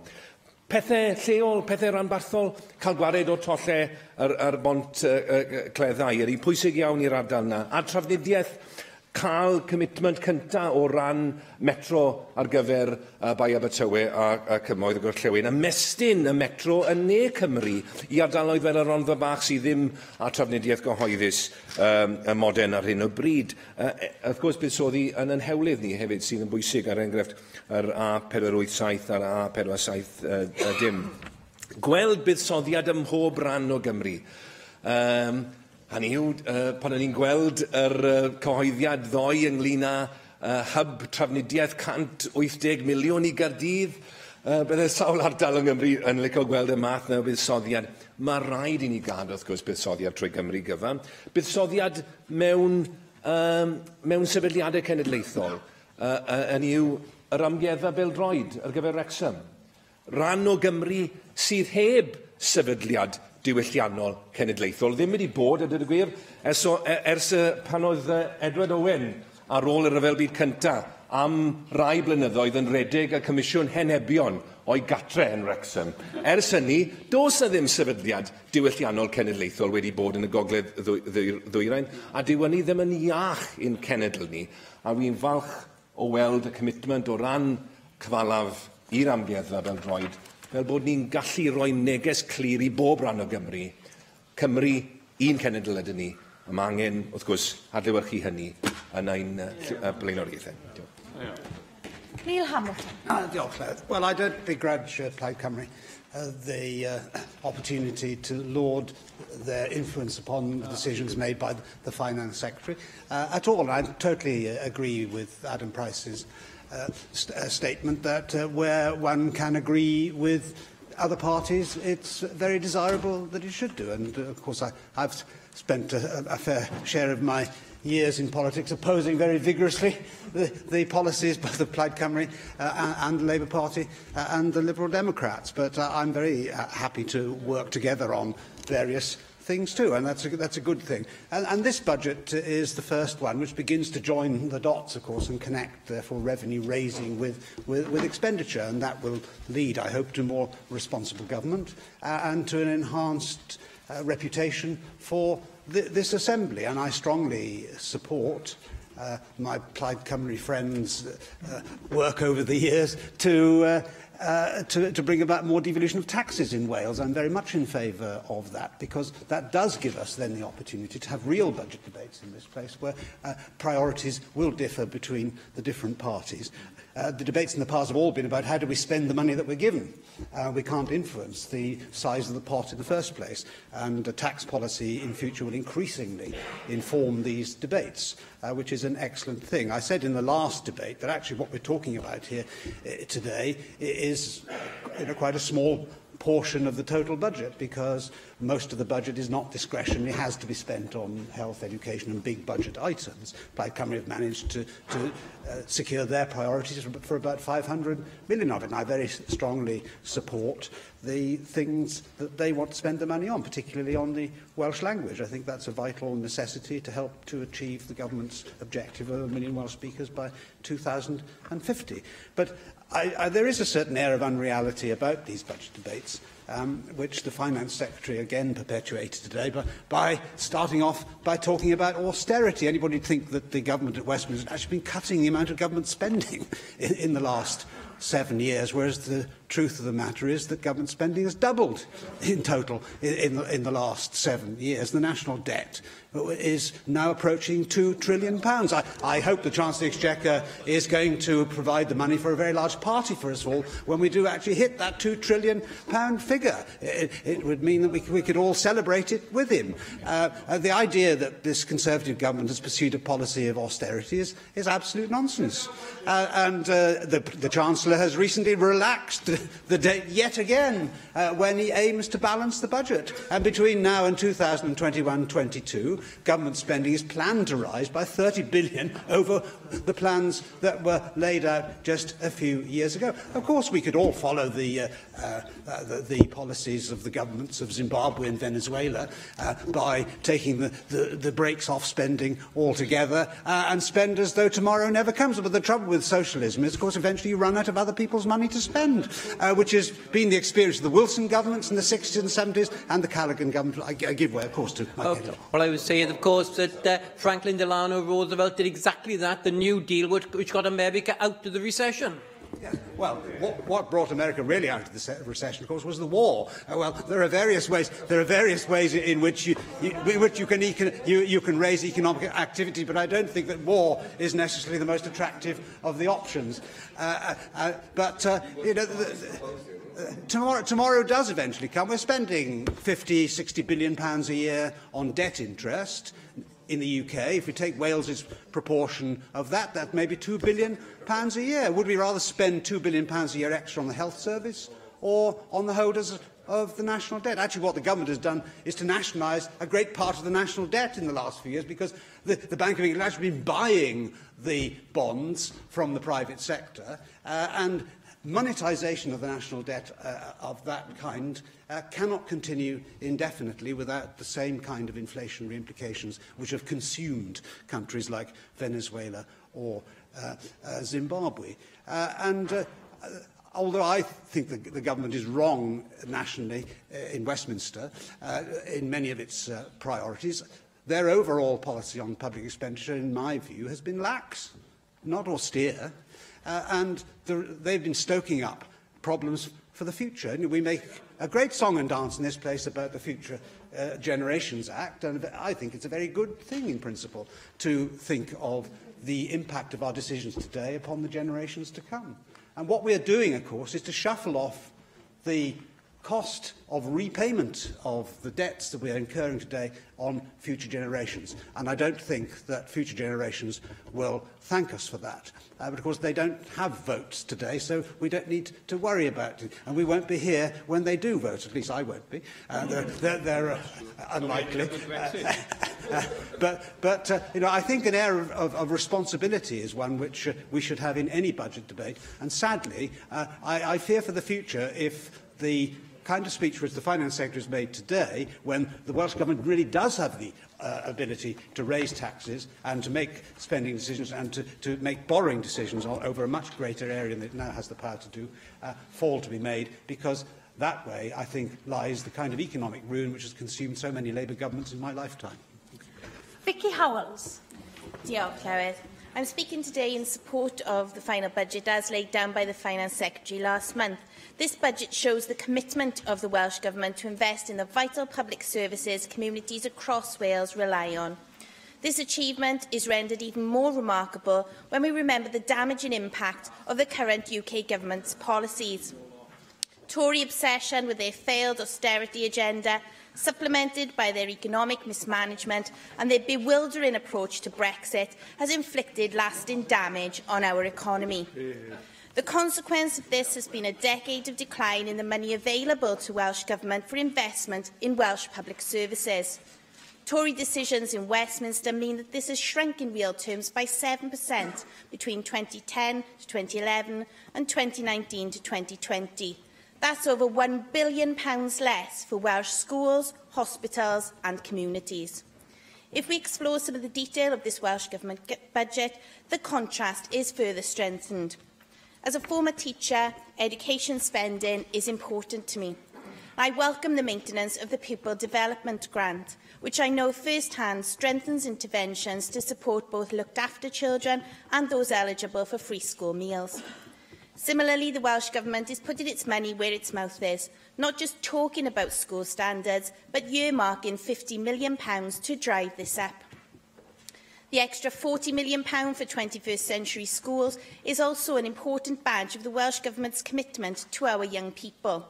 Pethau lleol, pethau rhanbarthol, cael gwared o'r tollau ar bont Cleddau, yr un pwysig iawn i'r ardal yna. A trafnidiaeth, cael commitment cyntaf o ran metro ar gyfer Bae Abertawe a Cymoedd y Gorllewin. Ymestyn y metro yn ne Cymru i ardaloedd fel y Rhondda Bach sydd ddim â trafnidiaeth gyhoeddus y modern ar hyn o bryd. Wrth gwrs, buddsoddi yn ein hewlydd ni hefyd sydd yn bwysig, ar enghraifft yr A487 a'r A470. Gweld buddsoddiad ym mhob rhan o Gymru. Hynny yw, pan o'n i'n gweld yr cyhoeddiad ddoe ynglyn â hyb trafnidiaeth 180 miliwn i Gaerdydd, bydde sawl ardal yng Nghymru yn licio gweld y math yna o buddsoddiad. Mae rhaid i ni gadw, wrth gwrs, buddsoddiad trwy Gymru gyfan. Buddsoddiad mewn sefydliadau cenedlaethol, hynny yw yr amgueddfa bêl-droed ar gyfer Wrexham. Rhan o Gymru sydd heb sefydliad diwylliannol cenedlaethol. Ddim wedi bod, a dweud y gwir, ers pan oedd Edward Owen ar ôl y Rhyfel Byd Cyntaf am rai blynyddoedd yn rhedeg y Comisiwn Henebion o'i gatre yn Wrexham. Ers hynny, does na ddim sefydliad diwylliannol cenedlaethol wedi bod yn y gogledd ddwyrain, a dyw hynny ddim yn iach i'n cenedl ni, a wi'n falch o weld y commitment o ran cyfalaf i'r amgueddfa bêl-droed, fel bod ni'n gallu rhoi neges clir i bob rhan o Gymru. Cymru, un cenedl ydyn ni, a mae angen, wrth gwrs, adlewyrchu hynny yn ein blaenoriaethau. Neil Hamilton. Diolch, Llywydd. Well, I don't begrudge Plaid Cymru the opportunity to laud their influence upon the decisions made by the Finance Secretary at all. And I totally agree with Adam Price's statement that where one can agree with other parties, it's very desirable that it should do. And, of course, I've spent a fair share of my years in politics opposing very vigorously the policies both of Plaid Cymru and the Labour Party and the Liberal Democrats. But I'm very happy to work together on various things too, and that's a good thing. And this budget is the first one which begins to join the dots, of course, and connect, therefore, revenue raising with expenditure, and that will lead, I hope, to more responsible government and to an enhanced reputation for this Assembly. And I strongly support my Plaid Cymru friends' work over the years to bring about more devolution of taxes in Wales. I'm very much in favour of that, because that does give us then the opportunity to have real budget debates in this place where priorities will differ between the different parties. The debates in the past have all been about how do we spend the money that we're given. We can't influence the size of the pot in the first place, and a tax policy in future will increasingly inform these debates, which is an excellent thing. I said in the last debate that actually what we're talking about here today is quite a small portion of the total budget, because most of the budget is not discretionary, has to be spent on health, education and big budget items. Plaid Cymru have managed to secure their priorities for about 500 million of it, and I very strongly support the things that they want to spend the money on, particularly on the Welsh language. I think that's a vital necessity to help to achieve the government's objective of 1 million Welsh speakers by 2050. But there is a certain air of unreality about these budget debates, which the Finance Secretary again perpetuated today by starting off by talking about austerity. Anybody would think that the government at Westminster has actually been cutting the amount of government spending in the last 7 years, whereas the truth of the matter is that government spending has doubled in total in the last 7 years. The national debt is now approaching £2 trillion. I hope the Chancellor of the Exchequer is going to provide the money for a very large party for us all when we do actually hit that £2 trillion figure. It would mean that we could all celebrate it with him. The idea that this Conservative government has pursued a policy of austerity is absolute nonsense. And the Chancellor has recently relaxed the debt yet again when he aims to balance the budget. And between now and 2021-22, government spending is planned to rise by 30 billion over the plans that were laid out just a few years ago. Of course, we could all follow the policies of the governments of Zimbabwe and Venezuela by taking the brakes off spending altogether and spend as though tomorrow never comes. But the trouble with socialism is, of course, eventually you run out of other people's money to spend, which has been the experience of the Wilson governments in the 60s and 70s and the Callaghan government. I give way, of course, to Mike Hedley. Well, I would say, of course, that Franklin Delano Roosevelt did exactly that, the New Deal, which got America out of the recession. Yes. Well, what brought America really out of the recession, of course, was the war. Well, there are various ways. There are various ways in which you can raise economic activity, but I don't think that war is necessarily the most attractive of the options. You know, tomorrow does eventually come. We're spending 50, 60 billion pounds a year on debt interest in the UK. If we take Wales's proportion of that, that may be £2 billion a year. Would we rather spend £2 billion a year extra on the health service or on the holders of the national debt? Actually, what the government has done is to nationalise a great part of the national debt in the last few years, because the Bank of England has actually been buying the bonds from the private sector, and monetisation of the national debt of that kind cannot continue indefinitely without the same kind of inflationary implications which have consumed countries like Venezuela or Zimbabwe. Although I think the government is wrong nationally in Westminster in many of its priorities, their overall policy on public expenditure, in my view, has been lax, not austere. And they've been stoking up problems for the future. And we make a great song and dance in this place about the Future Generations Act, and I think it's a very good thing in principle to think of the impact of our decisions today upon the generations to come. And what we are doing, of course, is to shuffle off the cost of repayment of the debts that we are incurring today on future generations. And I don't think that future generations will thank us for that. But of course, they don't have votes today, so we don't need to worry about it. And we won't be here when they do vote. At least I won't be. They're unlikely. But you know, I think an air of responsibility is one which we should have in any budget debate. And sadly, I fear for the future if the kind of speech which the Finance Secretary has made today, when the Welsh Government really does have the ability to raise taxes and to make spending decisions and to make borrowing decisions over a much greater area than it now has the power to do, fall to be made, because that way, I think, lies the kind of economic ruin which has consumed so many Labour governments in my lifetime. Vicky Howells. Diolch, Llywydd. I'm speaking today in support of the final budget as laid down by the Finance Secretary last month. This budget shows the commitment of the Welsh Government to invest in the vital public services communities across Wales rely on. This achievement is rendered even more remarkable when we remember the damaging impact of the current UK Government's policies. Tory obsession with their failed austerity agenda, supplemented by their economic mismanagement and their bewildering approach to Brexit, has inflicted lasting damage on our economy. The consequence of this has been a decade of decline in the money available to Welsh Government for investment in Welsh public services. Tory decisions in Westminster mean that this has shrunk in real terms by 7% between 2010 to 2011 and 2019 to 2020. That's over £1 billion less for Welsh schools, hospitals and communities. If we explore some of the detail of this Welsh Government budget, the contrast is further strengthened. As a former teacher, education spending is important to me. I welcome the maintenance of the Pupil Development Grant, which I know firsthand strengthens interventions to support both looked-after children and those eligible for free school meals. Similarly, the Welsh Government is putting its money where its mouth is, not just talking about school standards, but earmarking £50 million to drive this up. The extra £40 million for 21st century schools is also an important badge of the Welsh Government's commitment to our young people.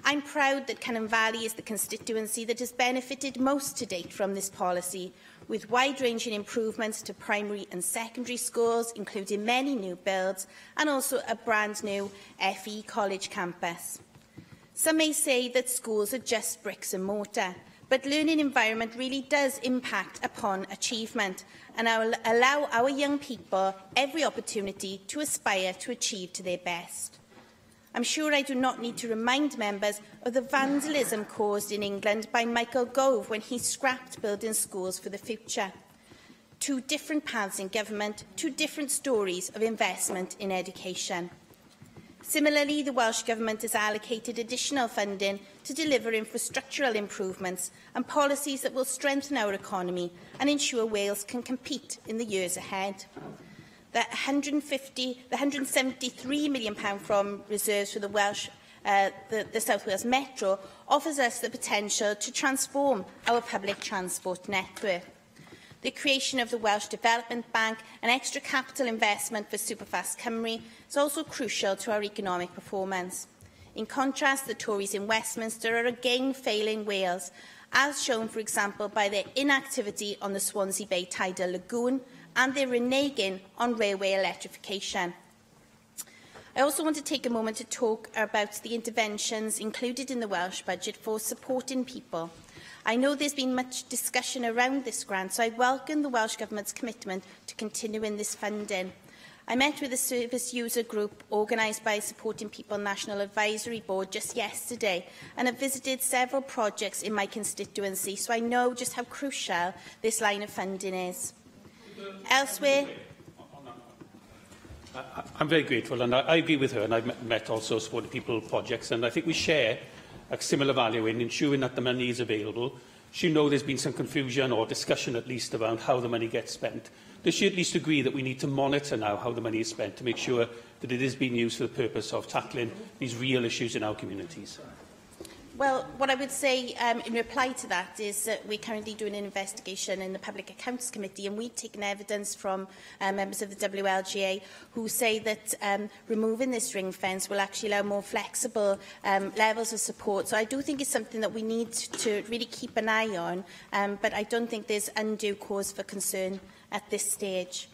I'm proud that Cynon Valley is the constituency that has benefited most to date from this policy, with wide-ranging improvements to primary and secondary schools, including many new builds, and also a brand new FE college campus. Some may say that schools are just bricks and mortar, but learning environment really does impact upon achievement and allow our young people every opportunity to aspire to achieve to their best. I'm sure I do not need to remind members of the vandalism caused in England by Michael Gove when he scrapped building schools for the future. Two different paths in government, two different stories of investment in education. Similarly, the Welsh Government has allocated additional funding to deliver infrastructural improvements and policies that will strengthen our economy and ensure Wales can compete in the years ahead. The £173 million from reserves for the Welsh, the South Wales Metro offers us the potential to transform our public transport network. The creation of the Welsh Development Bank and extra capital investment for Superfast Cymru is also crucial to our economic performance. In contrast, the Tories in Westminster are again failing Wales, as shown, for example, by their inactivity on the Swansea Bay Tidal Lagoon and their reneging on railway electrification. I also want to take a moment to talk about the interventions included in the Welsh budget for supporting people. I know there's been much discussion around this grant, so I welcome the Welsh Government's commitment to continuing this funding. I met with a service user group organised by Supporting People National Advisory Board just yesterday and have visited several projects in my constituency, so I know just how crucial this line of funding is. Elsewhere, I'm very grateful, and I agree with her, and I've met also Supporting People projects, and I think we share a similar value in ensuring that the money is available. She knows there's been some confusion or discussion at least around how the money gets spent. Does she at least agree that we need to monitor now how the money is spent to make sure that it is being used for the purpose of tackling these real issues in our communities? Well, what I would say in reply to that is that we're currently doing an investigation in the Public Accounts Committee, and we've taken evidence from members of the WLGA who say that removing this ring fence will actually allow more flexible levels of support. So I do think it's something that we need to really keep an eye on, but I don't think there's undue cause for concern at this stage.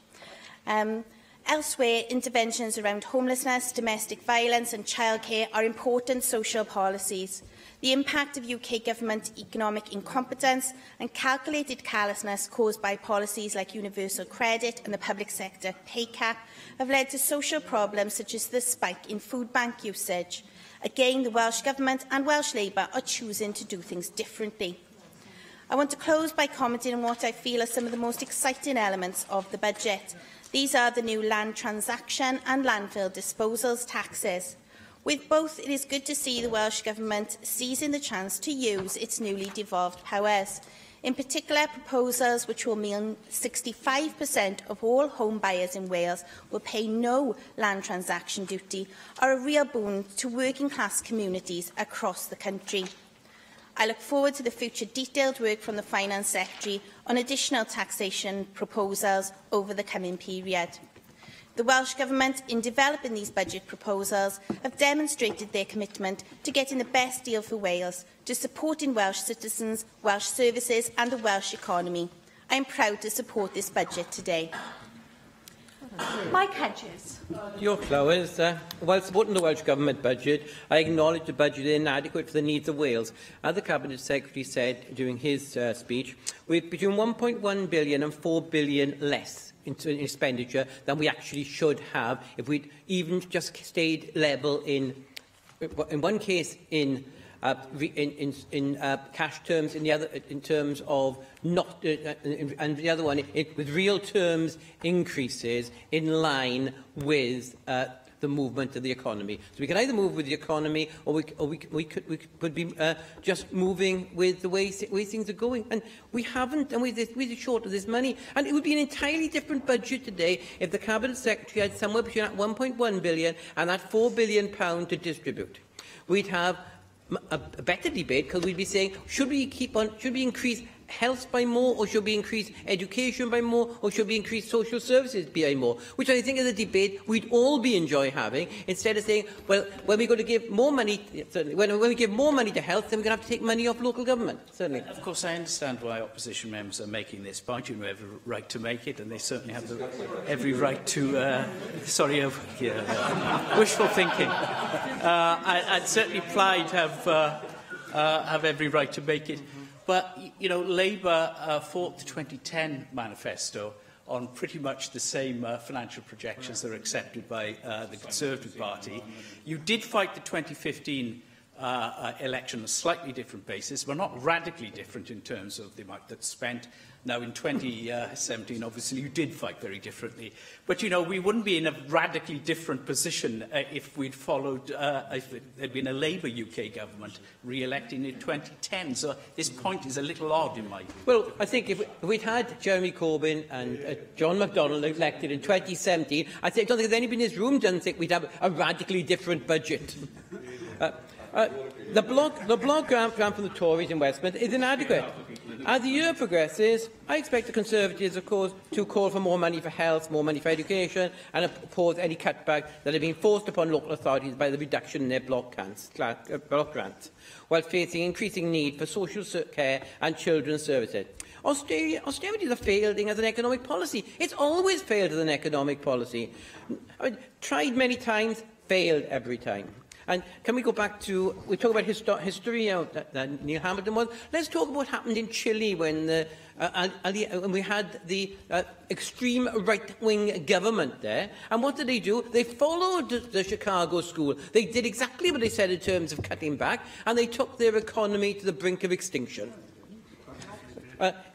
Elsewhere, interventions around homelessness, domestic violence and childcare are important social policies. The impact of UK government economic incompetence and calculated callousness caused by policies like universal credit and the public sector pay cap have led to social problems such as the spike in food bank usage. Again, the Welsh Government and Welsh Labour are choosing to do things differently. I want to close by commenting on what I feel are some of the most exciting elements of the budget. These are the new land transaction and landfill disposals taxes. With both, it is good to see the Welsh Government seizing the chance to use its newly devolved powers. In particular, proposals which will mean 65% of all home buyers in Wales will pay no land transaction duty are a real boon to working class communities across the country. I look forward to the future detailed work from the Finance Secretary on additional taxation proposals over the coming period. The Welsh Government, in developing these budget proposals, have demonstrated their commitment to getting the best deal for Wales, to supporting Welsh citizens, Welsh services and the Welsh economy. I am proud to support this budget today. Mike Hedges. Diolch, Llywydd. While supporting the Welsh Government budget, I acknowledge the budget is inadequate for the needs of Wales. As the Cabinet Secretary said during his speech, with between 1.1 billion and 4 billion less in expenditure than we actually should have if we'd even just stayed level in one case in cash terms, in the other in terms of not, and the other one with real terms increases in line with the movement of the economy. So we can either move with the economy, or we could be just moving with the way things are going. And we haven't, and we're short of this money. And it would be an entirely different budget today if the Cabinet Secretary had somewhere between that 1.1 billion and that £4 billion to distribute. We'd have a better debate, because we'd be saying, should we increase health by more, or should we increase education by more, or should we increase social services by more? Which I think is a debate we'd all be enjoy having, instead of saying, well, when we're going to give more money, certainly, when we give more money to health, then we're going to have to take money off local government, certainly. Of course, I understand why opposition members are making this point. You have every right to make it, and they certainly have every right to, wishful thinking. I'd certainly Plaid have every right to make it. But, you know, Labour fought the 2010 manifesto on pretty much the same financial projections that are accepted by the Conservative Party. You did fight the 2015 election on a slightly different basis, but not radically different in terms of the amount that's spent. Now, in 2017, obviously, you did fight very differently. But, you know, we wouldn't be in a radically different position if we'd followed, if there'd been a Labour UK government re-elected in 2010. So this point is a little odd in my view. Well, I think if we'd had Jeremy Corbyn and John McDonnell elected in 2017, I don't think there's anybody in this room doesn't think we'd have a radically different budget. The block grant from the Tories in Westminster is inadequate. As the year progresses, I expect the Conservatives, of course, to call for more money for health, more money for education, and oppose any cutback that have been forced upon local authorities by the reduction in their block grants, while facing increasing need for social care and children's services. Austerity is a failed thing as an economic policy. It's always failed as an economic policy. I mean, tried many times, failed every time. And can we go back to, we talk about history, you know, that Neil Hamilton was. Let's talk about what happened in Chile when, when we had the extreme right-wing government there. And what did they do? They followed the Chicago School. They did exactly what they said in terms of cutting back, and they took their economy to the brink of extinction.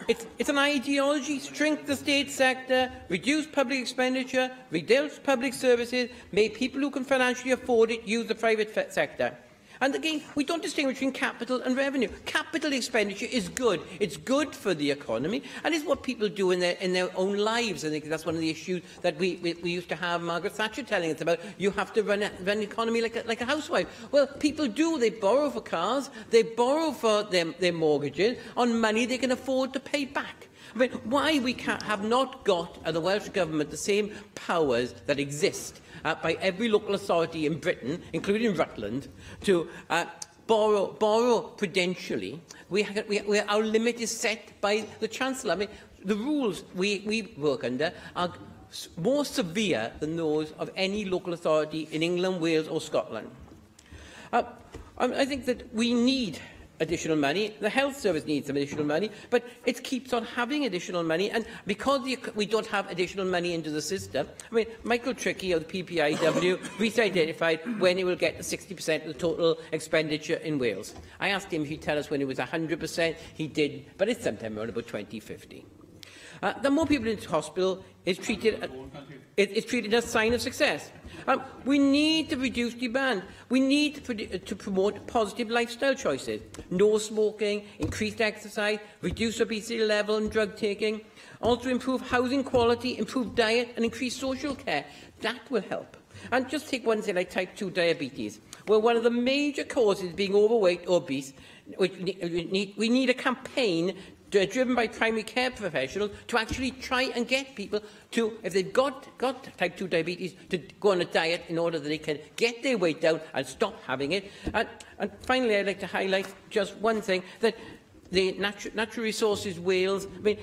It's an ideology. Shrink the state sector, reduce public expenditure, reduce public services, make people who can financially afford it use the private sector. And again, we don't distinguish between capital and revenue. Capital expenditure is good. It's good for the economy, and it's what people do in their, in their own lives. I think that's one of the issues that we, we, we used to have Margaret Thatcher telling us about. You have to run, a, run an economy like a, like a housewife. Well, people do. They borrow for cars. They borrow for their, their mortgages on money they can afford to pay back. I mean, why we can't, have not got, uh, the Welsh Government, the same powers that exist uh, by every local authority in Britain, including Rutland, to uh, borrow, borrow prudentially. We, we, we, our limit is set by the Chancellor. I mean, the rules we, we work under are more severe than those of any local authority in England, Wales or Scotland. Uh, I think that we need additional money. The health service needs some additional money, but it keeps on having additional money. And because the, we don't have additional money into the system, I mean, Michael Trickey of the PPIW recently identified when he will get the 60% of the total expenditure in Wales. I asked him if he'd tell us when it was 100%. He did, but it's sometime around about 2050. Uh, the more people into hospital is treated, uh, it, is treated as a sign of success. Um, we need to reduce demand. We need to, to promote positive lifestyle choices. No smoking, increased exercise, reduce obesity level and drug taking. Also improve housing quality, improve diet and increase social care. That will help. And just take one thing like type 2 diabetes, where one of the major causes being overweight or obese, we need, we need a campaign driven by primary care professionals to actually try and get people to, if they've got, got type 2 diabetes, to go on a diet in order that they can get their weight down and stop having it. And, and finally, I'd like to highlight just one thing, that the Natu Natural Resources Wales, I mean,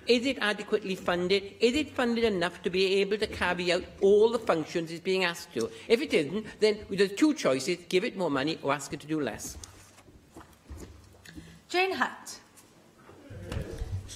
is it adequately funded? Is it funded enough to be able to carry out all the functions it's being asked to? If it isn't, then there's two choices, give it more money or ask it to do less. Jane Hutt.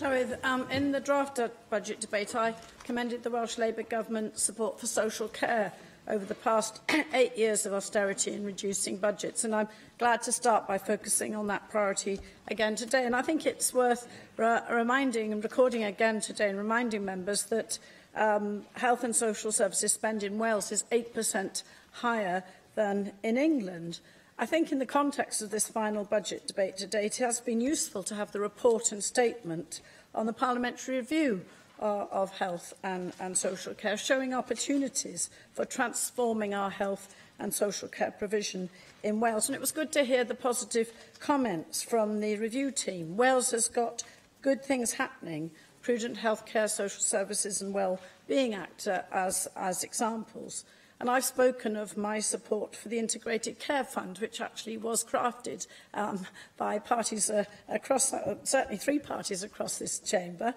Llywydd, um, in the draft budget debate, I commended the Welsh Labour government's support for social care over the past eight years of austerity and reducing budgets. And I'm glad to start by focusing on that priority again today. And I think it's worth re reminding and recording again today and reminding members that um, health and social services spend in Wales is 8% higher than in England. I think in the context of this final budget debate today, it has been useful to have the report and statement on the parliamentary review uh, of health and, and social care, showing opportunities for transforming our health and social care provision in Wales. And it was good to hear the positive comments from the review team. Wales has got good things happening, prudent healthcare, social services and well-being act uh, as, as examples. And I've spoken of my support for the Integrated Care Fund, which actually was crafted um, by parties uh, across, uh, certainly three parties across this chamber.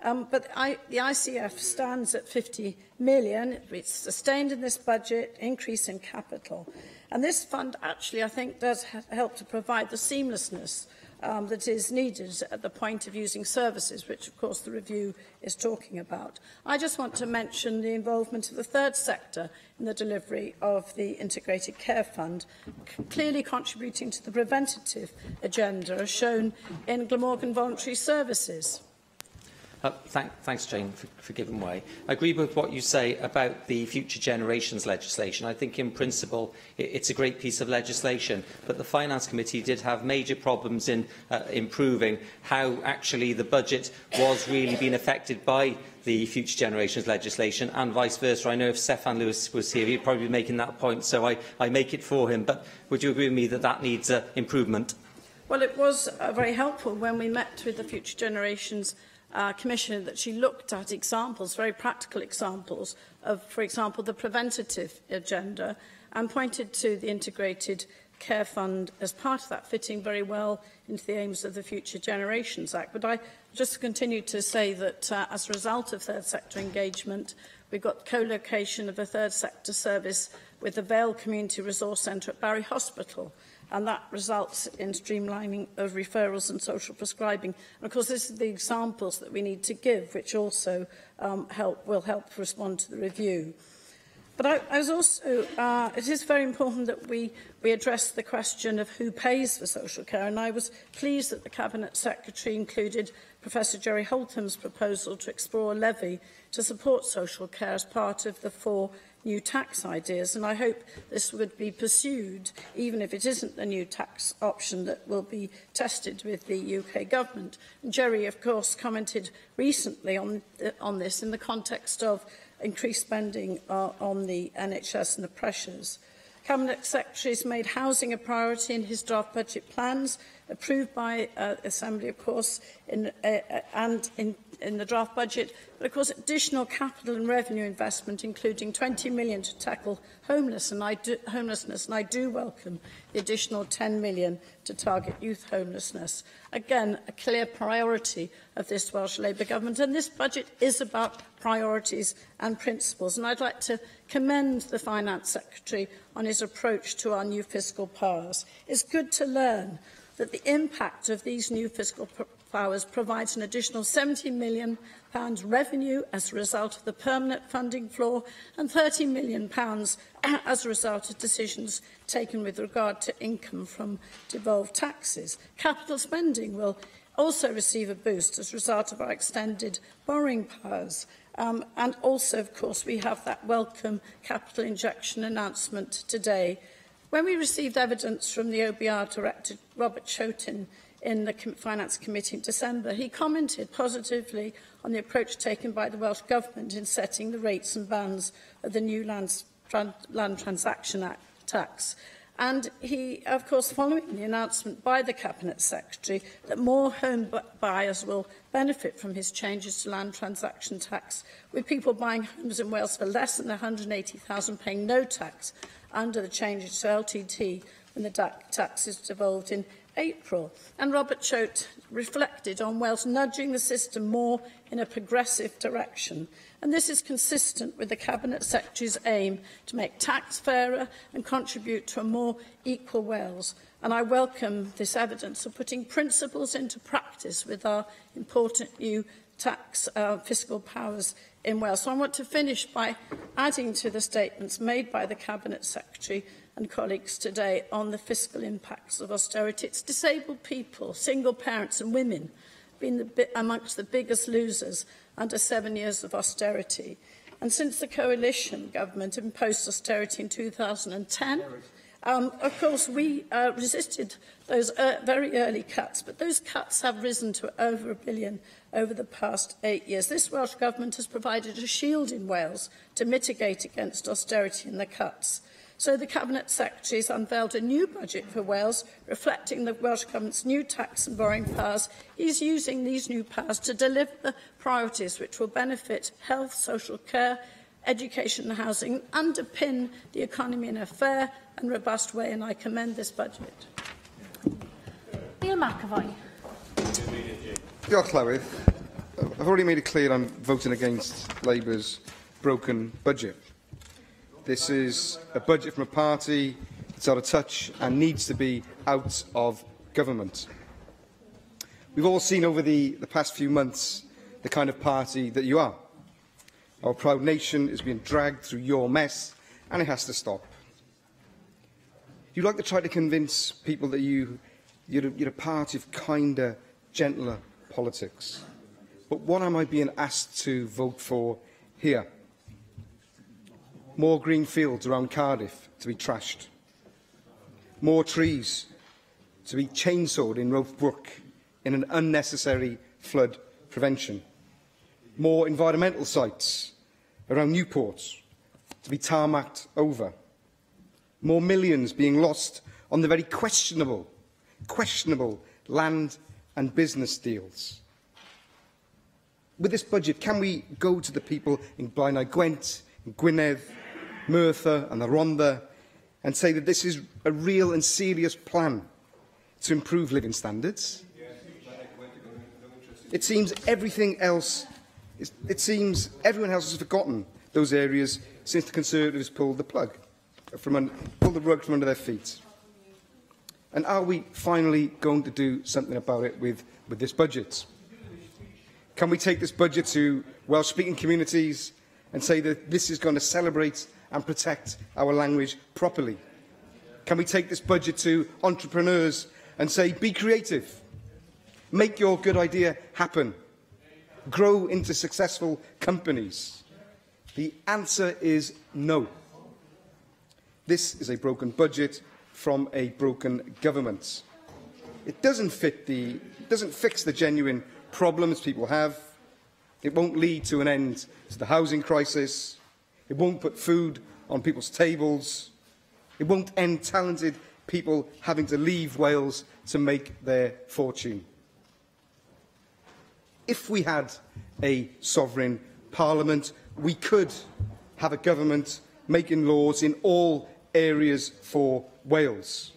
Um, but I, the ICF stands at 50 million. It's sustained in this budget, increase in capital. And this fund actually, I think, does help to provide the seamlessness um, that is needed at the point of using services, which of course the review is talking about. I just want to mention the involvement of the third sector in the delivery of the Integrated Care Fund, clearly contributing to the preventative agenda as shown in Glamorgan Voluntary Services. Uh, thank, thanks, Jane, for, for giving way. I agree with what you say about the future generations legislation. I think, in principle, it, it's a great piece of legislation, but the Finance Committee did have major problems in uh, improving how actually the budget was really being affected by the future generations legislation and vice versa. I know if Stefan Lewis was here, he'd probably be making that point, so I, I make it for him. But would you agree with me that that needs uh, improvement? Well, it was uh, very helpful when we met with the Future Generations uh, Commissioner that she looked at examples, very practical examples of, for example, the preventative agenda and pointed to the integrated care fund as part of that, fitting very well into the aims of the Future Generations Act. But I just continue to say that uh, as a result of third sector engagement, we've got co-location of a third sector service with the Vale Community Resource Centre at Barry Hospital and that results in streamlining of referrals and social prescribing. And of course, this is the examples that we need to give, which also um, help, will help respond to the review. But I, I was also, uh, it is very important that we, we address the question of who pays for social care, and I was pleased that the Cabinet Secretary included Professor Jerry Holtham's proposal to explore a levy to support social care as part of the four new tax ideas, and I hope this would be pursued, even if it isn't the new tax option that will be tested with the UK government. And Jerry, of course, commented recently on, on this in the context of increased spending on the NHS and the pressures. Cabinet Secretary has made housing a priority in his draft budget plans, approved by uh, Assembly, of course, in, uh, uh, and in, in the draft budget. But, of course, additional capital and revenue investment, including 20 million to tackle homeless and I do, homelessness, and I do welcome the additional 10 million to target youth homelessness. Again, a clear priority of this Welsh Labour government. And this budget is about priorities and principles. And I'd like to commend the Finance Secretary on his approach to our new fiscal powers. It's good to learn that the impact of these new fiscal powers provides an additional £70 million revenue as a result of the permanent funding floor and £30 million as a result of decisions taken with regard to income from devolved taxes. Capital spending will also receive a boost as a result of our extended borrowing powers. Um, and also, of course, we have that welcome capital injection announcement today. When we received evidence from the OBR Director, Robert Chotin, in the Finance Committee in December, he commented positively on the approach taken by the Welsh Government in setting the rates and bands of the new Land, Land Transaction Act tax. And he, of course, following the announcement by the Cabinet Secretary that more home buyers will benefit from his changes to land transaction tax, with people buying homes in Wales for less than 180,000 paying no tax under the changes to LTT when the tax is devolved in April. And Robert Chote reflected on Wales nudging the system more in a progressive direction. And this is consistent with the Cabinet Secretary's aim to make tax fairer and contribute to a more equal Wales. And I welcome this evidence of putting principles into practice with our important new tax uh, fiscal powers in Wales. So I want to finish by adding to the statements made by the Cabinet Secretary and colleagues today on the fiscal impacts of austerity. It's disabled people, single parents and women been the, amongst the biggest losers under seven years of austerity. And since the coalition government imposed austerity in 2010, um, of course, we uh, resisted those uh, very early cuts, but those cuts have risen to over a billion over the past eight years. This Welsh Government has provided a shield in Wales to mitigate against austerity and the cuts. So the Cabinet Secretaries unveiled a new budget for Wales, reflecting the Welsh Government's new tax and borrowing powers. He's using these new powers to deliver the priorities which will benefit health, social care, education and housing, underpin the economy in a fair and robust way, and I commend this budget. Neil McAvoy. Diolch, Llywydd. I've already made it clear I'm voting against Labour's broken budget. This is a budget from a party that's out of touch and needs to be out of government. We've all seen over the, the past few months the kind of party that you are. Our proud nation is being dragged through your mess and it has to stop. You like to try to convince people that you, you're, a, you're a party of kinder, gentler politics. But what am I being asked to vote for here? More green fields around Cardiff to be trashed. More trees to be chainsawed in Rope Brook in an unnecessary flood prevention. More environmental sites around Newport to be tarmacked over. More millions being lost on the very questionable, questionable land and business deals. With this budget, can we go to the people in Blaenau Gwent, in Gwynedd, Merthyr and the Rhondda and say that this is a real and serious plan to improve living standards? It seems everything else, it seems everyone else has forgotten those areas since the Conservatives pulled the plug, from un, pulled the rug from under their feet. And are we finally going to do something about it with, with this budget? Can we take this budget to Welsh-speaking communities and say that this is going to celebrate and protect our language properly? Can we take this budget to entrepreneurs and say, be creative, make your good idea happen, grow into successful companies? The answer is no. This is a broken budget from a broken government. It doesn't, fit the, it doesn't fix the genuine problems people have. It won't lead to an end to the housing crisis. It won't put food on people's tables. It won't end talented people having to leave Wales to make their fortune. If we had a sovereign parliament, we could have a government making laws in all areas for Wales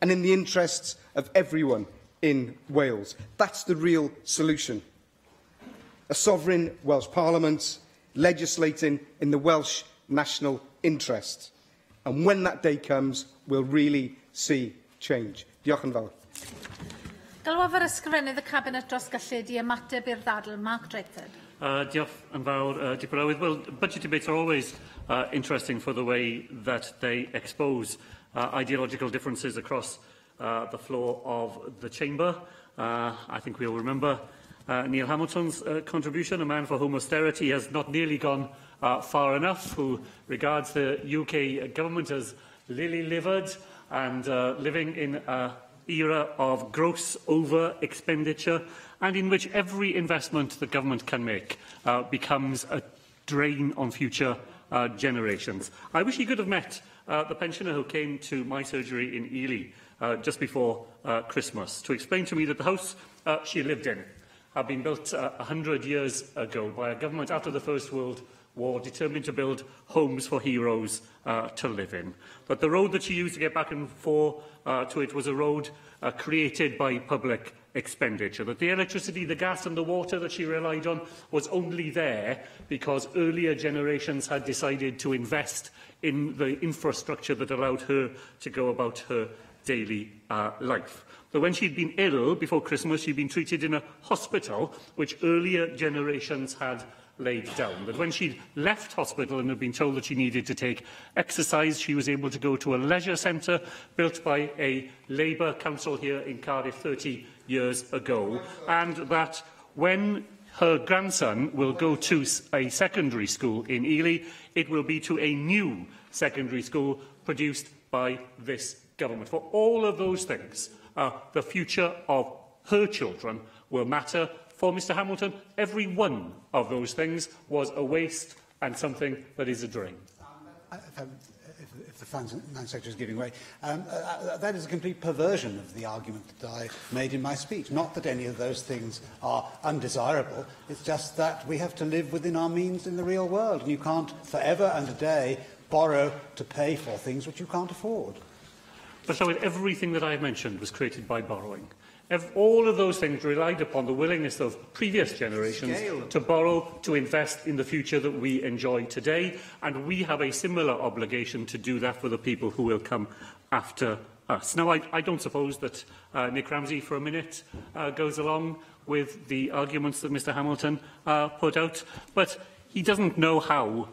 and in the interests of everyone in Wales. That's the real solution. A sovereign Welsh Parliament legislating in the Welsh national interest. And when that day comes, we'll really see change. Diolch yn fawr. Galwaf yr ysgrifennydd y Cabinet dros gyllid i ymateb i'r ddadl. Mark Drakeford. Diolch yn fawr, Dirprwy Lywydd. Well, budget debates are always interesting for the way that they expose ideological differences across the floor of the chamber. I think we all remember Neil Hamilton's contribution, a man for whom austerity has not nearly gone far enough, who regards the UK government as lily-livered and living in an era of gross over-expenditure and in which every investment the government can make becomes a drain on future generations. I wish he could have met the pensioner who came to my surgery in Ely just before Christmas to explain to me that the house she lived in had been built 100 years ago by a government after the First World War determined to build homes for heroes to live in. But the road that she used to get back and forth to it was a road created by public expenditure. That the electricity, the gas and the water that she relied on was only there because earlier generations had decided to invest in the infrastructure that allowed her to go about her daily life. But when she'd been ill before Christmas, she'd been treated in a hospital which earlier generations had laid down. That when she'd left hospital and had been told that she needed to take exercise, she was able to go to a leisure centre built by a Labour council here in Cardiff 30 years ago, and that when her grandson will go to a secondary school in Ely, it will be to a new secondary school produced by this government. For all of those things, the future of her children will matter. For Mr Hamilton, every one of those things was a waste and something that is a drain. If the Finance Secretary is giving way, that is a complete perversion of the argument that I made in my speech. Not that any of those things are undesirable, it's just that we have to live within our means in the real world, and you can't forever and a day borrow to pay for things which you can't afford. But so everything that I've mentioned was created by borrowing. All of those things relied upon the willingness of previous generations to borrow, to invest in the future that we enjoy today, and we have a similar obligation to do that for the people who will come after us. Now, I don't suppose that Nick Ramsay for a minute goes along with the arguments that Mr Hamilton put out, but he doesn't know how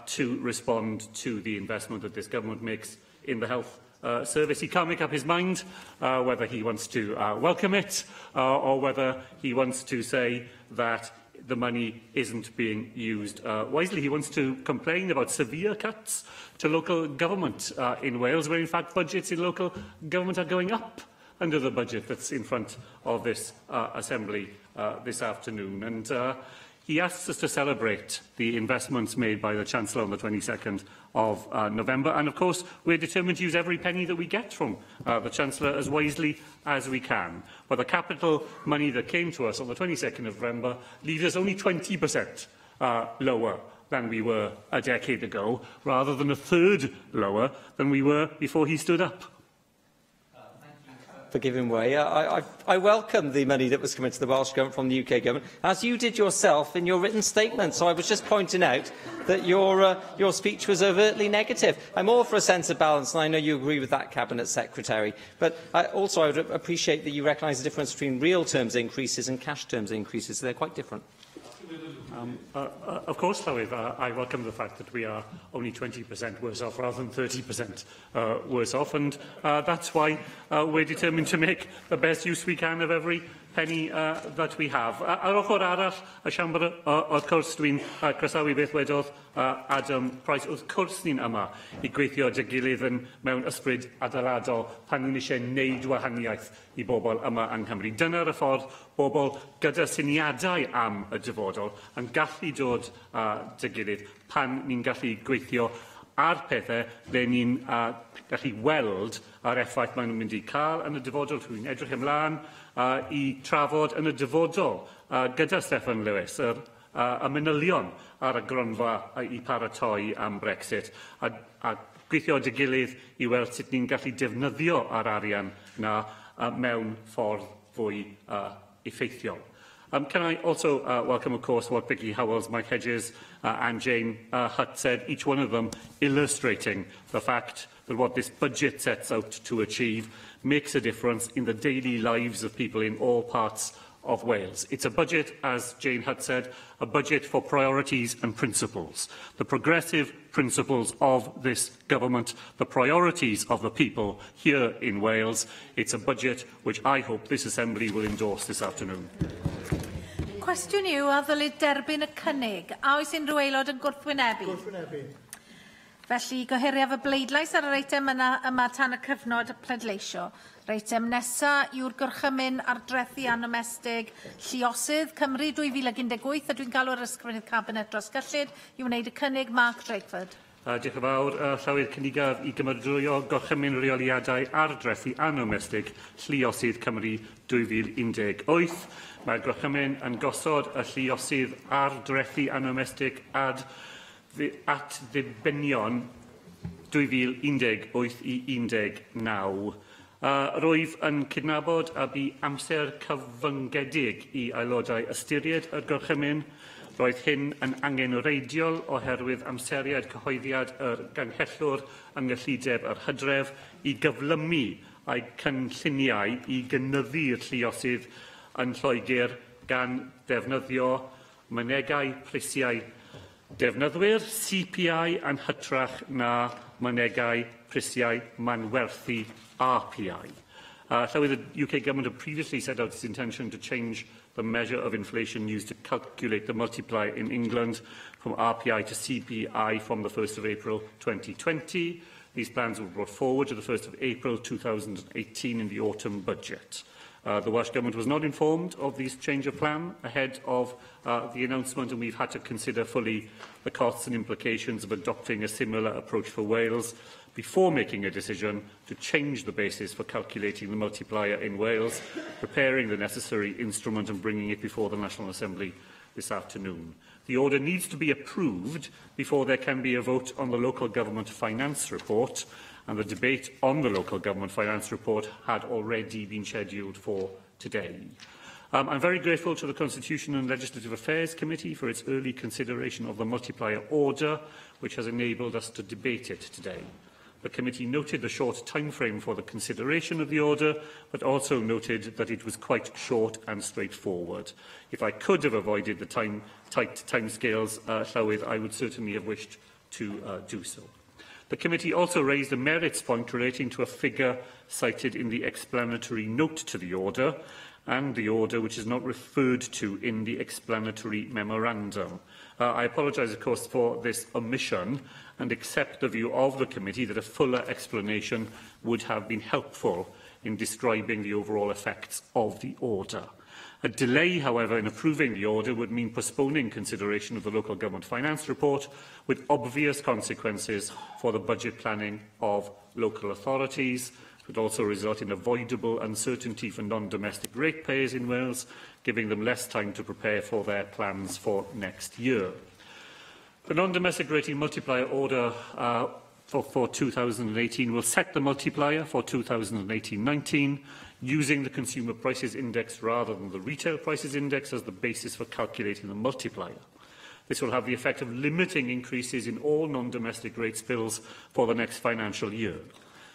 to respond to the investment that this government makes in the health service. He can't make up his mind whether he wants to welcome it or whether he wants to say that the money isn't being used wisely. He wants to complain about severe cuts to local government in Wales, where in fact budgets in local government are going up under the budget that's in front of this Assembly this afternoon. And he asks us to celebrate the investments made by the Chancellor on the 22nd of November. And of course, we're determined to use every penny that we get from the Chancellor as wisely as we can. But the capital money that came to us on the 22nd of November leaves us only 20% lower than we were a decade ago, rather than a third lower than we were before he stood up. For giving way. I welcome the money that was coming to the Welsh Government from the UK Government, as you did yourself in your written statement. So I was just pointing out that your speech was overtly negative. I'm all for a sense of balance, and I know you agree with that, Cabinet Secretary. But I would appreciate that you recognise the difference between real terms increases and cash terms increases. They're quite different. Of course, Llywydd, I welcome the fact that we are only 20% worse off rather than 30% worse off, and that's why we're determined to make the best use we can of every Penny, that we have. Ar ochr arall y siambr, wrth cwrs, dwi'n croesawu beth wedodd Adam Price. Wrth cwrs ni'n yma i gweithio dy gilydd yn mewn ysbryd adeiladol pan ni'n eisiau wneud wahaniaeth i bobl yma yng Nghymru. Dyna'r y ffordd bobl gyda syniadau am y dyfodol yn gallu dod dy gilydd pan ni'n gallu gweithio ar pethau ble ni'n gallu weld yr effaith maen nhw'n mynd i cael yn y dyfodol. Dwi'n edrych ymlaen i trafod yn y dyfodol gyda Steffan Lewis yr, y manylion ar y gronfa i paratoi am Brexit a, a gweithio dy gilydd i weld sut ni'n gallu defnyddio yr arian na mewn ffordd fwy effeithiol. Can I also welcome, of course, what Vicky Howells, Mike Hedges and Jane Hutt said, each one of them illustrating the fact that what this budget sets out to achieve makes a difference in the daily lives of people in all parts of Wales. It's a budget, as Jane Hutt said, a budget for priorities and principles. The progressive principles of this government, the priorities of the people here in Wales. It's a budget which I hope this Assembly will endorse this afternoon. Cwestiwn yw a ddylid derbyn y cynnig. A oes unrhyw aelod yn gwrthwynebu? Gwrthwynebu. Felly, gohiriaf y bleidlais ar yr eitem yna yma tan y cyfnod pleidleisio. Yr eitem nesaf yw'r gorchymyn ardrethi annomestig lluosydd Cymru 2018 a dwi'n galw'r ysgrifennydd Cabinet dros gyllid i wneud y cynnig Mark Drakeford. Diolch yn fawr. Llywydd, cynigaf i gymeradwyo gorchymyn rheoliadau ardrethi annomestig lluosydd Cymru 2018. Mae'r gorchymyn yn gosod y lluosydd ardrethi annomestig ad, at ddibenion 2018 i 19. Rwyf yn cydnabod a bu amser cyfyngedig i aelodau ystyried y gorchymyn. Roedd hyn yn angenrheidiol oherwydd amseriad cyhoeddiad yr ganghellwr yng nghyllideb yr hydref i gyflymu a'i cynlluniau i gynyddu'r lluosydd yn Lloegr gan ddefnyddio mynegai prisiau defnyddwyr CPI yn hytrach na mynegai prisiau manwerthu RPI. Llywydd, the UK government had previously set out its intention to change the measure of inflation used to calculate the multiplier in England from RPI to CPI from the 1st of April 2020. These plans were brought forward to the 1st of April 2018 in the autumn budget. The Welsh Government was not informed of this change of plan ahead of the announcement, and we've had to consider fully the costs and implications of adopting a similar approach for Wales before making a decision to change the basis for calculating the multiplier in Wales, preparing the necessary instrument and bringing it before the National Assembly this afternoon. The order needs to be approved before there can be a vote on the local government finance report, and the debate on the local government finance report had already been scheduled for today. I'm very grateful to the Constitution and Legislative Affairs Committee for its early consideration of the multiplier order, which has enabled us to debate it today. The committee noted the short timeframe for the consideration of the order, but also noted that it was quite short and straightforward. If I could have avoided the tight timescales, Llywydd, I would certainly have wished to do so. The committee also raised a merits point relating to a figure cited in the explanatory note to the order, and the order which is not referred to in the explanatory memorandum. I apologise, of course, for this omission and accept the view of the committee that a fuller explanation would have been helpful in describing the overall effects of the order. A delay, however, in approving the order would mean postponing consideration of the local government finance report, with obvious consequences for the budget planning of local authorities. It would also result in avoidable uncertainty for non-domestic ratepayers in Wales, giving them less time to prepare for their plans for next year. The non-domestic rating multiplier order for 2018 will set the multiplier for 2018-19 using the Consumer Prices Index rather than the Retail Prices Index as the basis for calculating the multiplier. This will have the effect of limiting increases in all non-domestic rates bills for the next financial year.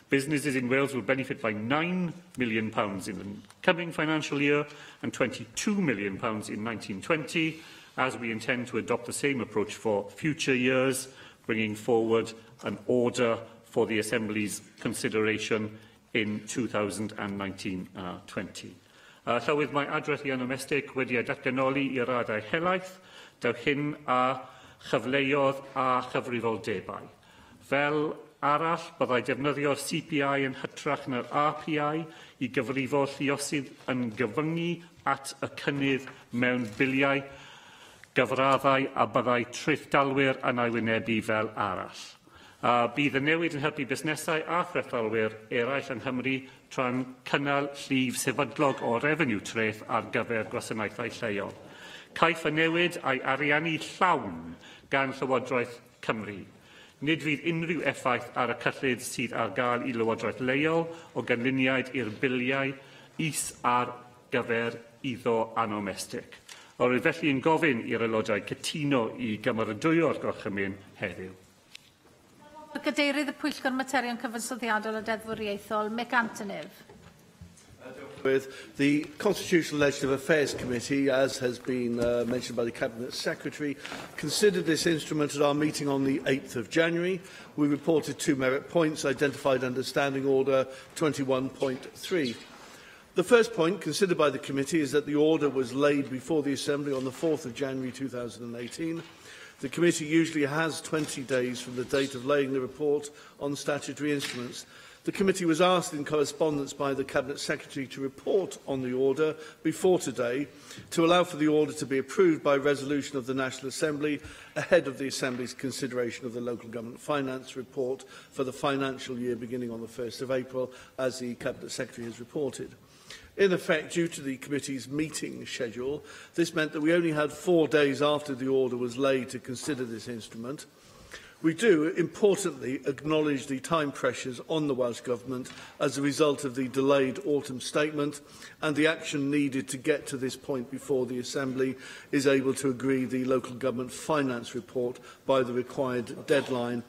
Businesses in Wales will benefit by £9 million in the coming financial year and £22 million in 1920, as we intend to adopt the same approach for future years, bringing forward an order for the Assembly's consideration in 2019-20. Llywydd, mae ardrethi annomestig wedi ei datganoli i raddau helaeth, daw hyn a chyfleoedd a chyfrifoldebau. Fel arall, byddai defnyddio'r CPI yn hytrach na'r RPI i gyfrifo lluosydd yn gyfyngu at y cynnydd mewn biliau gyfraddau a byddai trethdalwyr yn ei wynebu fel arall. Bydd y newid yn helpu busnesau a threthdalwyr eraill yng Nghymru tra'n cynnal llif sefydlog o refeniw treth ar gyfer gwasanaethau lleol. Caiff y newid a'i ariannu llawn gan Llywodraeth Cymru. Nid fydd unrhyw effaith ar y cyllid sydd ar gael i Lywodraeth leol o ganlyniad i'r biliau is ar gyfer iddo annomestig. Rwyf felly yn gofyn i'r aelodau cytuno i gymeradwyo'r gorchymyn heddiw. Cadeirydd y Pwyllgor Materion Cyfansoddiadol a Deddfwriaethol, Mick Antoniw. With the Constitutional Legislative Affairs Committee, as has been mentioned by the Cabinet Secretary, considered this instrument at our meeting on the 8th of January. We reported two merit points identified under Standing Order 21.3. The first point considered by the committee is that the order was laid before the Assembly on the 4th of January 2018. The committee usually has 20 days from the date of laying the report on statutory instruments. The committee was asked in correspondence by the Cabinet Secretary to report on the order before today to allow for the order to be approved by resolution of the National Assembly ahead of the Assembly's consideration of the Local Government Finance Report for the financial year beginning on the 1st of April, as the Cabinet Secretary has reported. In effect, due to the committee's meeting schedule, this meant that we only had 4 days after the order was laid to consider this instrument. We do, importantly, acknowledge the time pressures on the Welsh Government as a result of the delayed autumn statement and the action needed to get to this point before the Assembly is able to agree the Local Government Finance Report by the required deadline.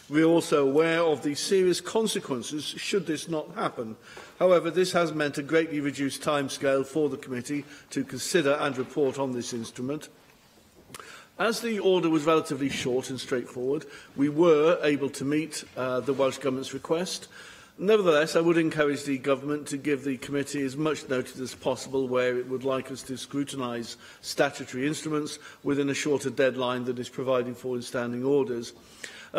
We are also aware of the serious consequences should this not happen. However, this has meant a greatly reduced timescale for the committee to consider and report on this instrument. As the order was relatively short and straightforward, we were able to meet the Welsh Government's request. Nevertheless, I would encourage the Government to give the committee as much notice as possible where it would like us to scrutinise statutory instruments within a shorter deadline than is provided for in standing orders.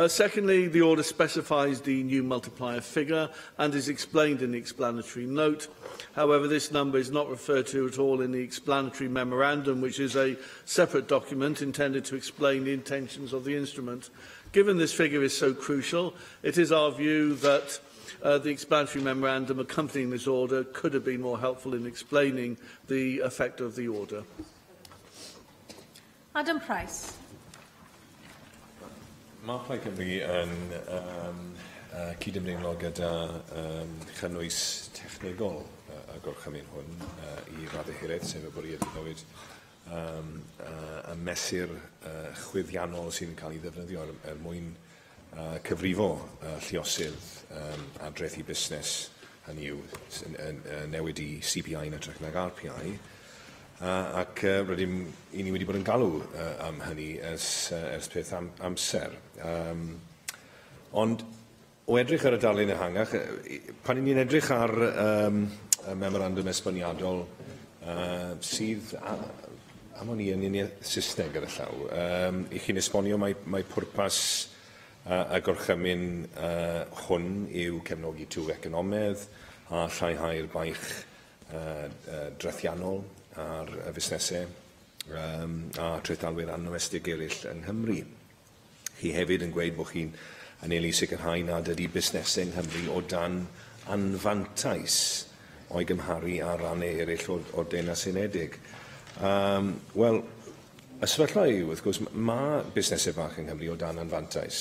Secondly, the order specifies the new multiplier figure and is explained in the explanatory note. However, this number is not referred to at all in the explanatory memorandum, which is a separate document intended to explain the intentions of the instrument. Given this figure is so crucial, it is our view that the explanatory memorandum accompanying this order could have been more helpful in explaining the effect of the order. Adam Price. Mae Plaid Cymru yn cydymdeimlo gyda chynnwys technegol y gorchymyn hwn i raddau hiraeth, sef y bwriad i newid y mesur chwyddiannol sy'n cael ei ddefnyddio er mwyn cyfrifo lluosydd ardrethi busnes, hynny yw newid i CPI yn hytrach nag RPI. Ac rydym i ni wedi bod yn galw am hynny ers peth amser. Ond o edrych ar y darlun ehangach, pan i ni'n edrych ar y memorandum esboniadol sydd am o'n i yn un Saesneg ar y llaw, i chi'n esbonio mae pwrpas y gorchymyn hwn yw cefnogi twf economaidd a lleihau'r baich drethiannol ar fusnesau a trethdalwyr annomestig eraill yng Nghymru. Chi hefyd yn gweud bod chi'n anelu sicrhau nad ydy busnesau yng Nghymru o dan anfantais o'i gymharu â rannau eraill o'r Deyrnas Unedig. Wel, y sefyllfa yw, wrth gwrs, mae busnesau bach yng Nghymru o dan anfantais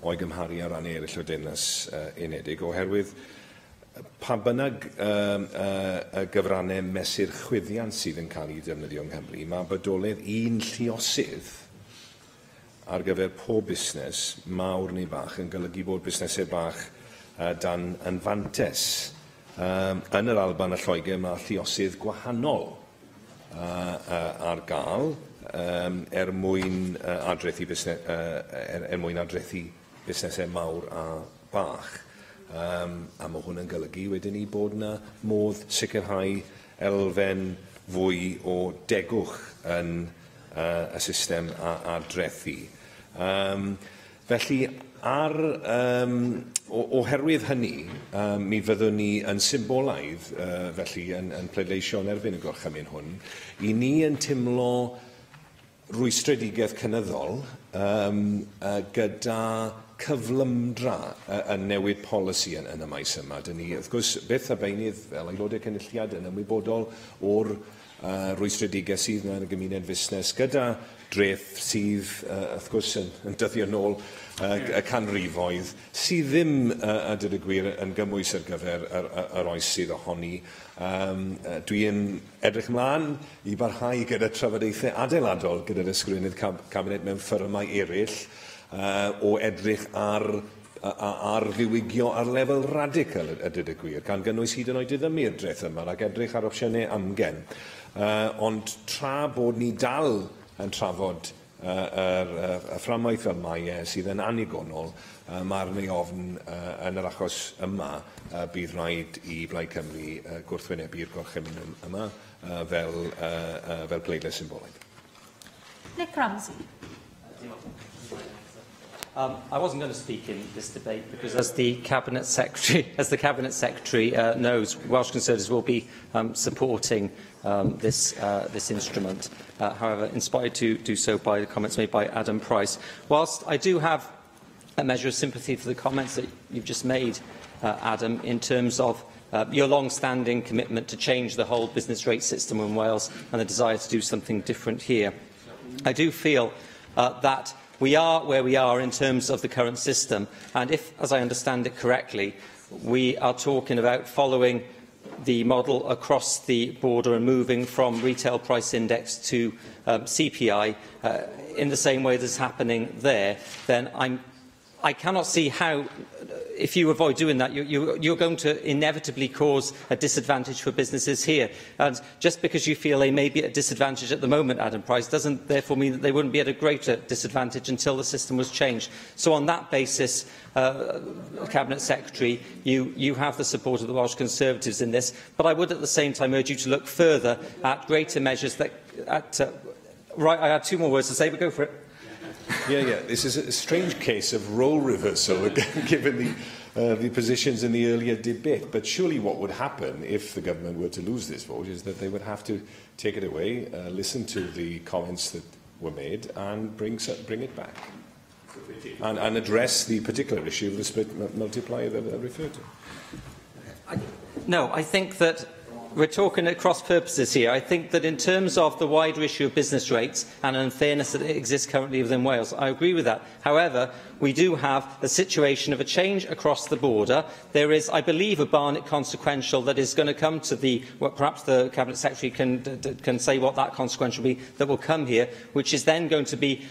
o'i gymharu â rannau eraill o'r Deyrnas Unedig, oherwydd pa bynnag y gyfrannau mesur chwyddiant sydd yn cael ei defnyddio yng Nghymru, mae bodolaeth un lluosydd ar gyfer pob busnes, mawr neu bach, yn golygu bod busnesau bach dan anfantais. Yn yr Alban a Lloegr mae lluosydd gwahanol ar gael er mwyn ardrethu busnesau mawr a bach. A mae hwn yn golygu wedyn ni bod yna modd sicrhau elfen fwy o degwch yn y system ardrethi. Felly, oherwydd hynny, mi fyddwn ni yn symbolaidd, felly, yn pleidleisio yn erbyn y gorchymyn hwn. I ni yn teimlo rwystredigaeth cynyddol gyda cyflymdra yn newid polisi yn y maes yma. Dyn ni, wrth gwrs, byth a beunydd fel aelodau cynulliad yn ymwybodol o'r rwystredigaeth sydd yna yn y gymuned fusnes gyda dreth sydd, wrth gwrs, yn dyddio nôl y canrifoedd, sydd ddim, a dweud y gwir, yn gymwys ar gyfer yr oes sydd ohoni. Dwi'n edrych ymlaen i barhau gyda trafodaethau adeiladol gyda'r ysgrifennydd cabinet mewn fforymau eraill o edrych ar ddiwygio ar lefel radical, a dweud y gwir, gan gynnwys hyd yn oed diddymu'r dreth yma ac edrych ar opsiynau amgen. Ond tra bod ni dal yn trafod y fframwaith fel mae e sydd yn annigonol, mae arna i ofn yn yr achos yma bydd rhaid i Blaid Cymru gwrthwynebu'r gorchymyn yma fel pleidlais symbolaidd. Nick Ramsay. I wasn't going to speak in this debate because, as the Cabinet Secretary knows, Welsh Conservatives will be supporting this instrument. However, inspired to do so by the comments made by Adam Price. Whilst I do have a measure of sympathy for the comments that you've just made, Adam, in terms of your long-standing commitment to change the whole business rate system in Wales and the desire to do something different here, I do feel that we are where we are in terms of the current system, and if, as I understand it correctly, we are talking about following the model across the border and moving from retail price index to CPI in the same way that's happening there, then I cannot see how, if you avoid doing that, you're going to inevitably cause a disadvantage for businesses here. And just because you feel they may be at a disadvantage at the moment, Adam Price, doesn't therefore mean that they wouldn't be at a greater disadvantage until the system was changed. So on that basis, Cabinet Secretary, you have the support of the Welsh Conservatives in this. But I would at the same time urge you to look further at greater measures that... right, I had two more words to say, but go for it. Yeah. This is a strange case of role reversal, given the positions in the earlier debate. But surely what would happen if the government were to lose this vote is that they would have to take it away, listen to the comments that were made, and bring it back. And address the particular issue of the split multiplier that I referred to. No, I think that we're talking at cross purposes here. I think that in terms of the wider issue of business rates and unfairness that exists currently within Wales, I agree with that. However, we do have a situation of a change across the border. There is, I believe, a Barnett consequential that is going to come to the, well, perhaps the Cabinet Secretary can say what that consequential will be, that will come here, which is then going to be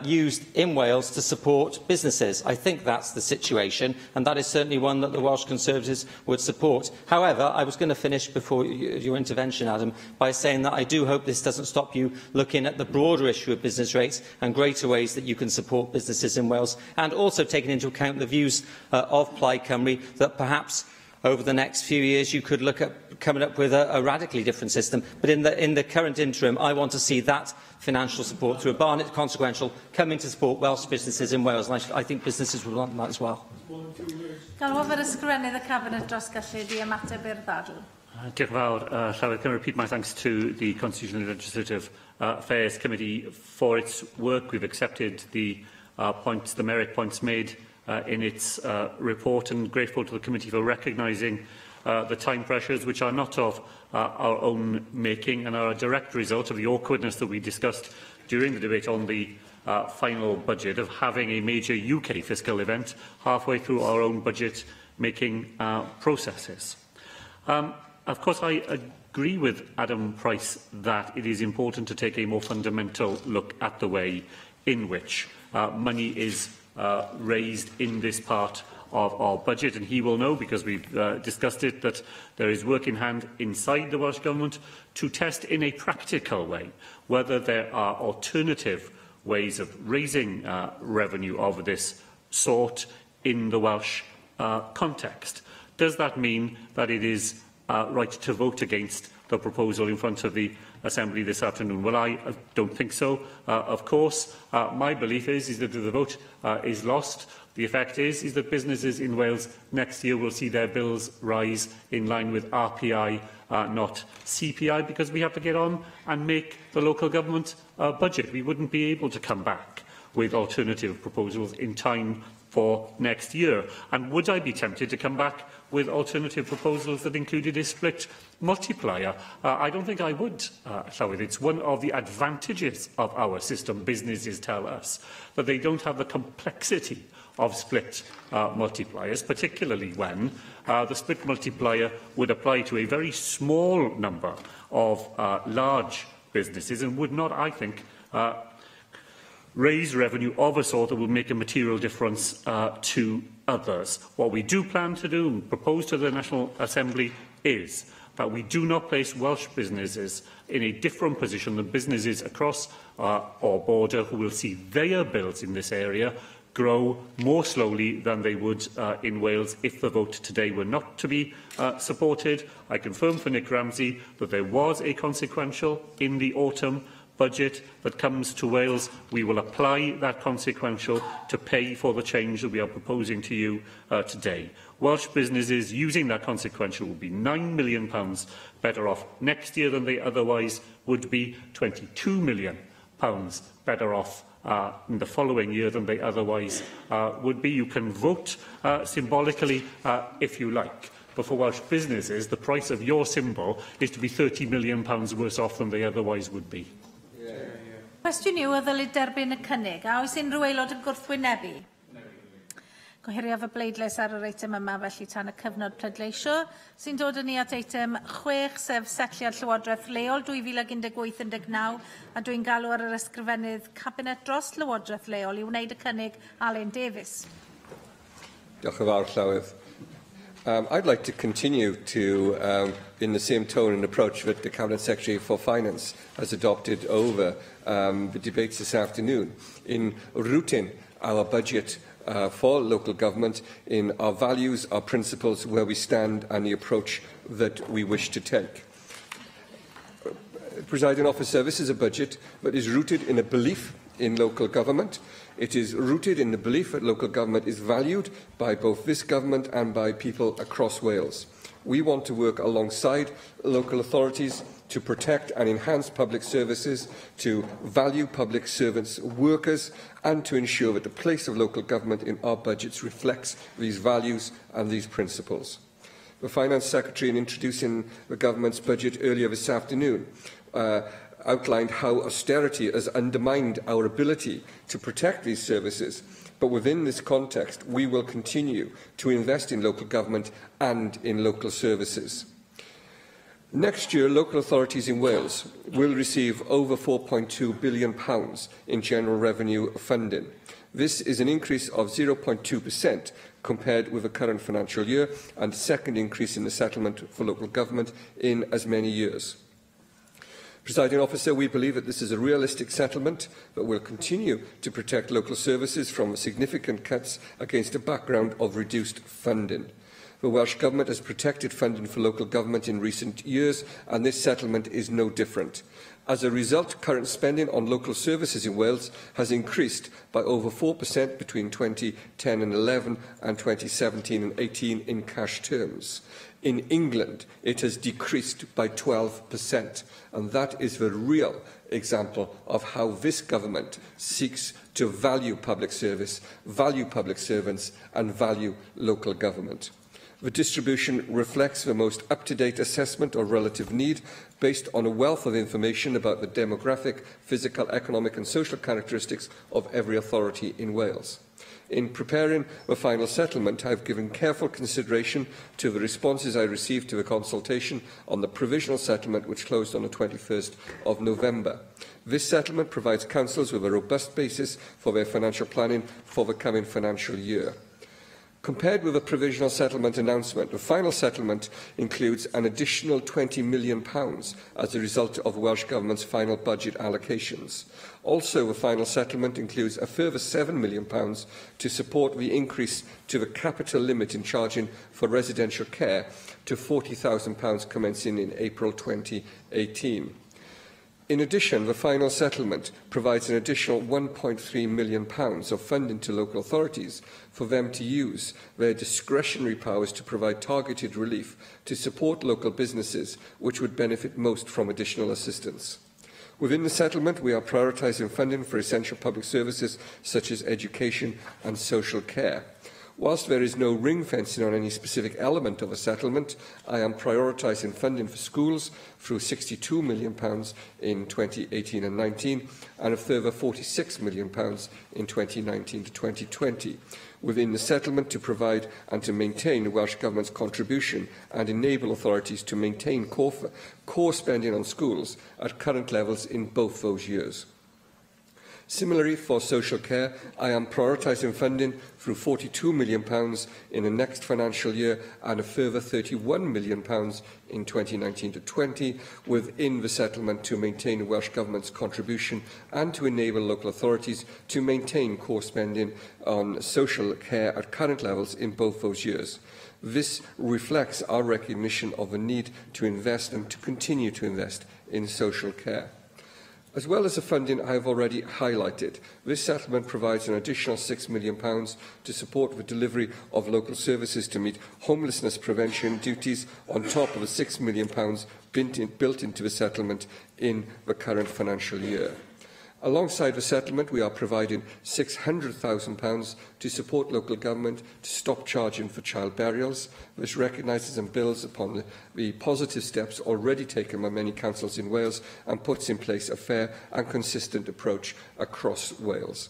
used in Wales to support businesses. I think that's the situation, and that is certainly one that the Welsh Conservatives would support. However, I was going to finish before your intervention, Adam, by saying that I do hope this doesn't stop you looking at the broader issue of business rates and greater ways that you can support businesses in Wales, and also taking into account the views of Plaid Cymru that perhaps over the next few years you could look at coming up with a radically different system. But in the current interim, I want to see that financial support through a Barnett consequential coming to support Welsh businesses in Wales, and I think businesses will want that as well. Galwaf yr Ysgrifennydd y Cabinet dros gyllid i ymateb i'r ddadl. Diolch yn fawr. Llywydd, can I repeat my thanks to the Constitutional and Legislative Affairs Committee for its work. We've accepted the points, the merit points made in its report, and grateful to the committee for recognising the time pressures, which are not of our own making and are a direct result of the awkwardness that we discussed during the debate on the final budget of having a major UK fiscal event halfway through our own budget-making processes. Of course, I agree with Adam Price that it is important to take a more fundamental look at the way in which money is raised in this part of our budget, and he will know, because we've discussed it, that there is work in hand inside the Welsh Government to test in a practical way whether there are alternative ways of raising revenue of this sort in the Welsh context. Does that mean that it is right to vote against the proposal in front of the Assembly this afternoon? Well, I don't think so, of course. My belief is that if the vote is lost, the effect is that businesses in Wales next year will see their bills rise in line with RPI, not CPI, because we have to get on and make the local government budget. We wouldn't be able to come back with alternative proposals in time for next year. And would I be tempted to come back with alternative proposals that included a split multiplier? I don't think I would, Llywydd. It's one of the advantages of our system, businesses tell us, that they don't have the complexity of split multipliers, particularly when the split multiplier would apply to a very small number of large businesses and would not, I think, raise revenue of a sort that will make a material difference to others. What we do plan to do and propose to the National Assembly is that we do not place Welsh businesses in a different position than businesses across our border who will see their bills in this area grow more slowly than they would in Wales if the vote today were not to be supported. I confirm for Nick Ramsay that there was a consequential in the autumn budget that comes to Wales. We will apply that consequential to pay for the change that we are proposing to you today. Welsh businesses using that consequential will be £9 million better off next year than they otherwise would be, £22 million better off in the following year than they otherwise would be. You can vote symbolically if you like. But for Welsh businesses, the price of your symbol is to be £30 million worse off than they otherwise would be. Cwestiwn yw, a ddylid derbyn y cynnig. A oes unrhyw aelod yn gwrthwynebu? Gohiriaf y bleidlais ar yr eitem yma felly tan y cyfnod pleidleisio, sy'n dod â ni at eitem 6, sef Setliad Llywodraeth Leol 2018-19, a dwi'n galw ar yr Ysgrifennydd Cabinet dros Lywodraeth Leol i wneud y cynnig, Alun Davies. Diolch yn fawr, Llywydd. I'd like to continue to, in the same tone and approach that the Cabinet Secretary for Finance has adopted over the debates this afternoon, in rooting our budget for local government in our values, our principles, where we stand and the approach that we wish to take. Presiding Officer, this is a budget that is rooted in a belief in local government. It is rooted in the belief that local government is valued by both this government and by people across Wales. We want to work alongside local authorities to protect and enhance public services, to value public servants' workers, and to ensure that the place of local government in our budgets reflects these values and these principles. The Finance Secretary, in introducing the government's budget earlier this afternoon, outlined how austerity has undermined our ability to protect these services. But within this context, we will continue to invest in local government and in local services. Next year, local authorities in Wales will receive over £4.2 billion in general revenue funding. This is an increase of 0.2% compared with the current financial year and the second increase in the settlement for local government in as many years. Presiding Officer, we believe that this is a realistic settlement that will continue to protect local services from significant cuts against a background of reduced funding. The Welsh Government has protected funding for local government in recent years, and this settlement is no different. As a result, current spending on local services in Wales has increased by over 4% between 2010 and 11 and 2017 and 18 in cash terms. In England, it has decreased by 12%, and that is the real example of how this government seeks to value public service, value public servants, and value local government. The distribution reflects the most up-to-date assessment of relative need based on a wealth of information about the demographic, physical, economic and social characteristics of every authority in Wales. In preparing the final settlement, I have given careful consideration to the responses I received to the consultation on the provisional settlement, which closed on the 21st of November. This settlement provides councils with a robust basis for their financial planning for the coming financial year. Compared with the provisional settlement announcement, the final settlement includes an additional £20 million as a result of the Welsh Government's final budget allocations. Also, the final settlement includes a further £7 million to support the increase to the capital limit in charging for residential care to £40,000 commencing in April 2018. In addition, the final settlement provides an additional £1.3 million of funding to local authorities for them to use their discretionary powers to provide targeted relief to support local businesses which would benefit most from additional assistance. Within the settlement, we are prioritising funding for essential public services such as education and social care. Whilst there is no ring fencing on any specific element of a settlement, I am prioritising funding for schools through £62 million in 2018 and 19 and a further £46 million in 2019 to 2020 within the settlement to provide and to maintain the Welsh Government's contribution and enable authorities to maintain core spending on schools at current levels in both those years. Similarly, for social care, I am prioritising funding through £42 million in the next financial year and a further £31 million in 2019 to 20 within the settlement to maintain the Welsh Government's contribution and to enable local authorities to maintain core spending on social care at current levels in both those years. This reflects our recognition of the need to invest and to continue to invest in social care. As well as the funding I have already highlighted, this settlement provides an additional £6 million to support the delivery of local services to meet homelessness prevention duties on top of the £6 million built into the settlement in the current financial year. Alongside the settlement, we are providing £600,000 to support local government to stop charging for child burials. This recognises and builds upon the positive steps already taken by many councils in Wales and puts in place a fair and consistent approach across Wales.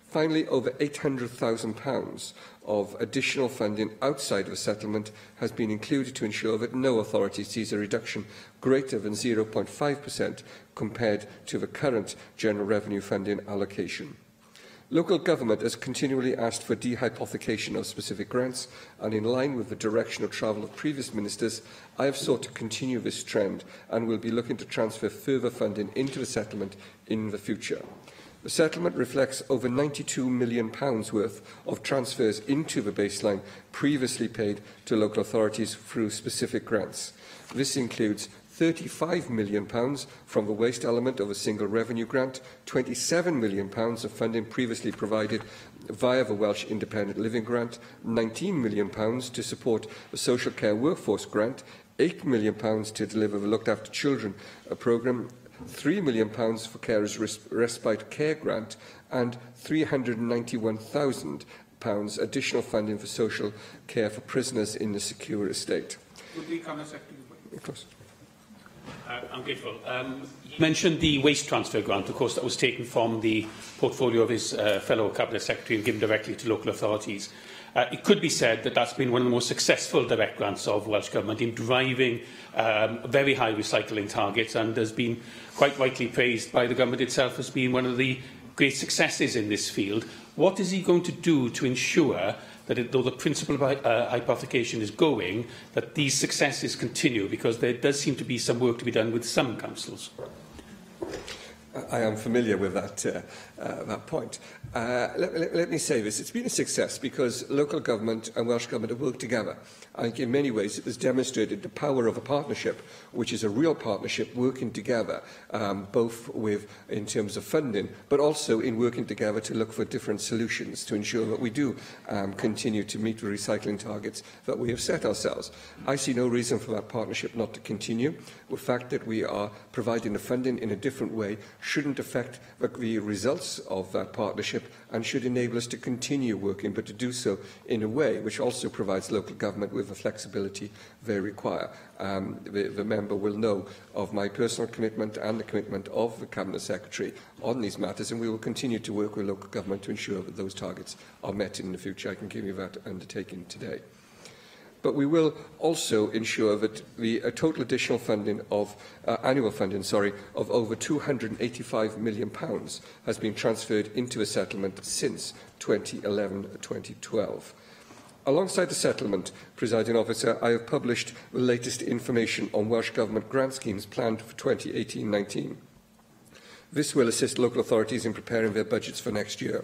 Finally, over £800,000 of additional funding outside of the settlement has been included to ensure that no authority sees a reduction greater than 0.5% compared to the current general revenue funding allocation. Local government has continually asked for dehypothecation of specific grants, and in line with the direction of travel of previous ministers, I have sought to continue this trend and will be looking to transfer further funding into the settlement in the future. The settlement reflects over £92 million worth of transfers into the baseline previously paid to local authorities through specific grants. This includes £35 million from the waste element of a single revenue grant, £27 million of funding previously provided via the Welsh Independent Living Grant, £19 million to support the Social Care Workforce Grant, £8 million to deliver the Looked After Children programme, £3 million for Carers Respite Care Grant and £391,000 additional funding for social care for prisoners in the secure estate. Would the Cabinet Secretary... Of course. I'm grateful. You mentioned the waste transfer grant, of course, that was taken from the portfolio of his fellow Cabinet Secretary and given directly to local authorities. It could be said that that's been one of the most successful direct grants of Welsh Government in driving very high recycling targets, and has been quite rightly praised by the Government itself as being one of the great successes in this field. What is he going to do to ensure that though the principle of hypothecation is going, that these successes continue? Because there does seem to be some work to be done with some councils. I am familiar with that, that point. Let me say this. It's been a success because local government and Welsh Government have worked together. I think in many ways it has demonstrated the power of a partnership, which is a real partnership working together, both with in terms of funding, but also in working together to look for different solutions to ensure that we do continue to meet the recycling targets that we have set ourselves. I see no reason for that partnership not to continue. The fact that we are providing the funding in a different way shouldn't affect the results of that partnership and should enable us to continue working, but to do so in a way which also provides local government with the flexibility they require. The member will know of my personal commitment and the commitment of the Cabinet Secretary on these matters, and we will continue to work with local government to ensure that those targets are met in the future. I can give you that undertaking today. But we will also ensure that the total additional funding of annual funding, sorry, of over £285 million has been transferred into a settlement since 2011-2012. Alongside the settlement, Presiding Officer, I have published the latest information on Welsh Government grant schemes planned for 2018-19. This will assist local authorities in preparing their budgets for next year.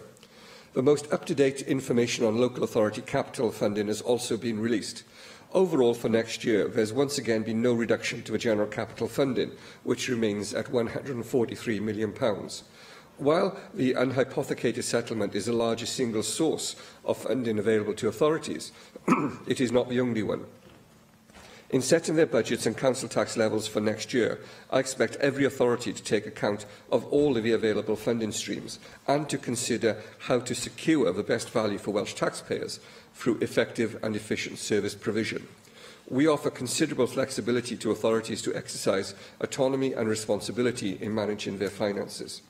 The most up-to-date information on local authority capital funding has also been released. Overall, for next year, there's once again been no reduction to the general capital funding, which remains at £143 million. While the unhypothecated settlement is the largest single source of funding available to authorities, it is not the only one. In setting their budgets and council tax levels for next year, I expect every authority to take account of all of the available funding streams and to consider how to secure the best value for Welsh taxpayers through effective and efficient service provision. We offer considerable flexibility to authorities to exercise autonomy and responsibility in managing their finances.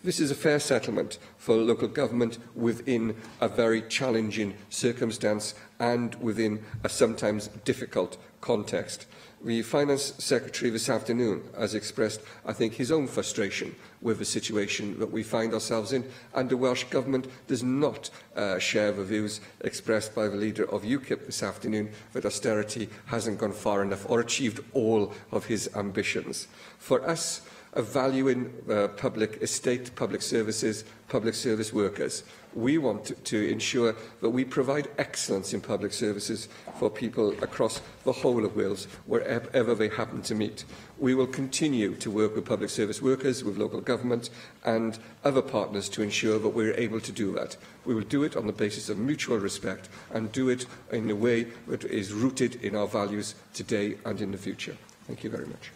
This is a fair settlement for local government within a very challenging circumstance and within a sometimes difficult context. The Finance Secretary this afternoon has expressed, I think, his own frustration with the situation that we find ourselves in, and the Welsh Government does not share the views expressed by the leader of UKIP this afternoon that austerity hasn't gone far enough or achieved all of his ambitions. For us, of valuing public estate, public services, public service workers. We want to ensure that we provide excellence in public services for people across the whole of Wales, wherever they happen to meet. We will continue to work with public service workers, with local government and other partners to ensure that we're able to do that. We will do it on the basis of mutual respect and do it in a way that is rooted in our values today and in the future. Thank you very much.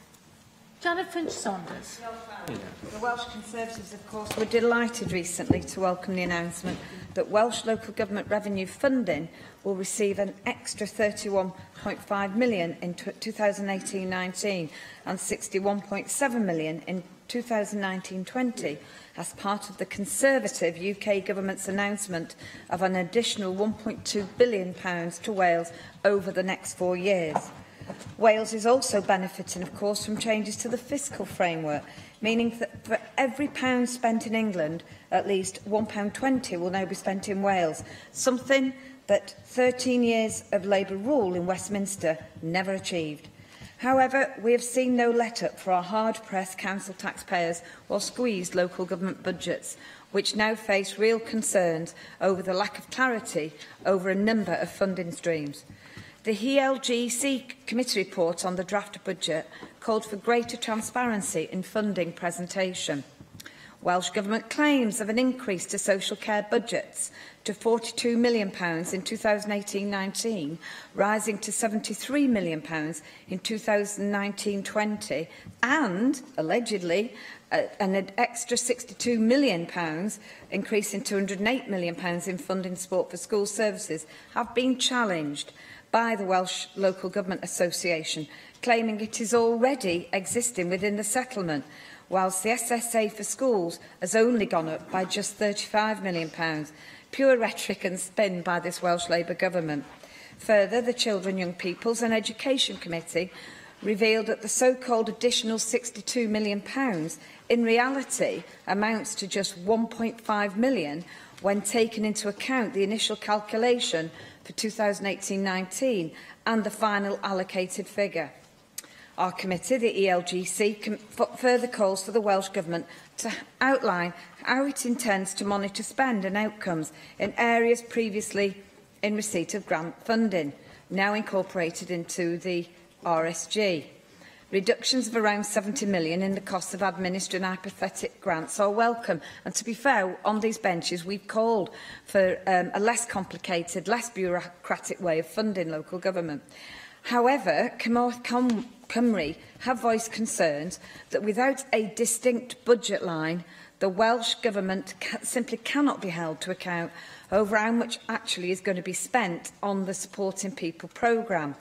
Janet Finch-Saunders. The Welsh Conservatives, of course, were delighted recently to welcome the announcement that Welsh local government revenue funding will receive an extra £31.5 million in 2018-19 and £61.7 million in 2019-20 as part of the Conservative UK government's announcement of an additional £1.2 billion to Wales over the next 4 years. Wales is also benefiting, of course, from changes to the fiscal framework, meaning that for every pound spent in England, at least £1.20 will now be spent in Wales, something that 13 years of Labour rule in Westminster never achieved. However, we have seen no let-up for our hard-pressed council taxpayers or squeezed local government budgets, which now face real concerns over the lack of clarity over a number of funding streams. The ELGC committee report on the draft budget called for greater transparency in funding presentation. Welsh Government claims of an increase to social care budgets to £42 million in 2018-19, rising to £73 million in 2019-20, and, allegedly, an extra £62 million, increasing to £108 million in funding support for school services, have been challenged by the Welsh Local Government Association, claiming it is already existing within the settlement, whilst the SSA for schools has only gone up by just £35 million. Pure rhetoric and spin by this Welsh Labour government. Further, the Children, Young Peoples and Education Committee revealed that the so-called additional £62 million in reality amounts to just £1.5 million when taken into account the initial calculation for 2018-19 and the final allocated figure. Our committee, the ELGC, further calls for the Welsh Government to outline how it intends to monitor spend and outcomes in areas previously in receipt of grant funding, now incorporated into the RSG. Reductions of around £70 million in the cost of administering hypothetic grants are welcome. And to be fair, on these benches, we've called for a less complicated, less bureaucratic way of funding local government. However, Cymru have voiced concerns that without a distinct budget line, the Welsh Government simply cannot be held to account over how much actually is going to be spent on the Supporting People programme.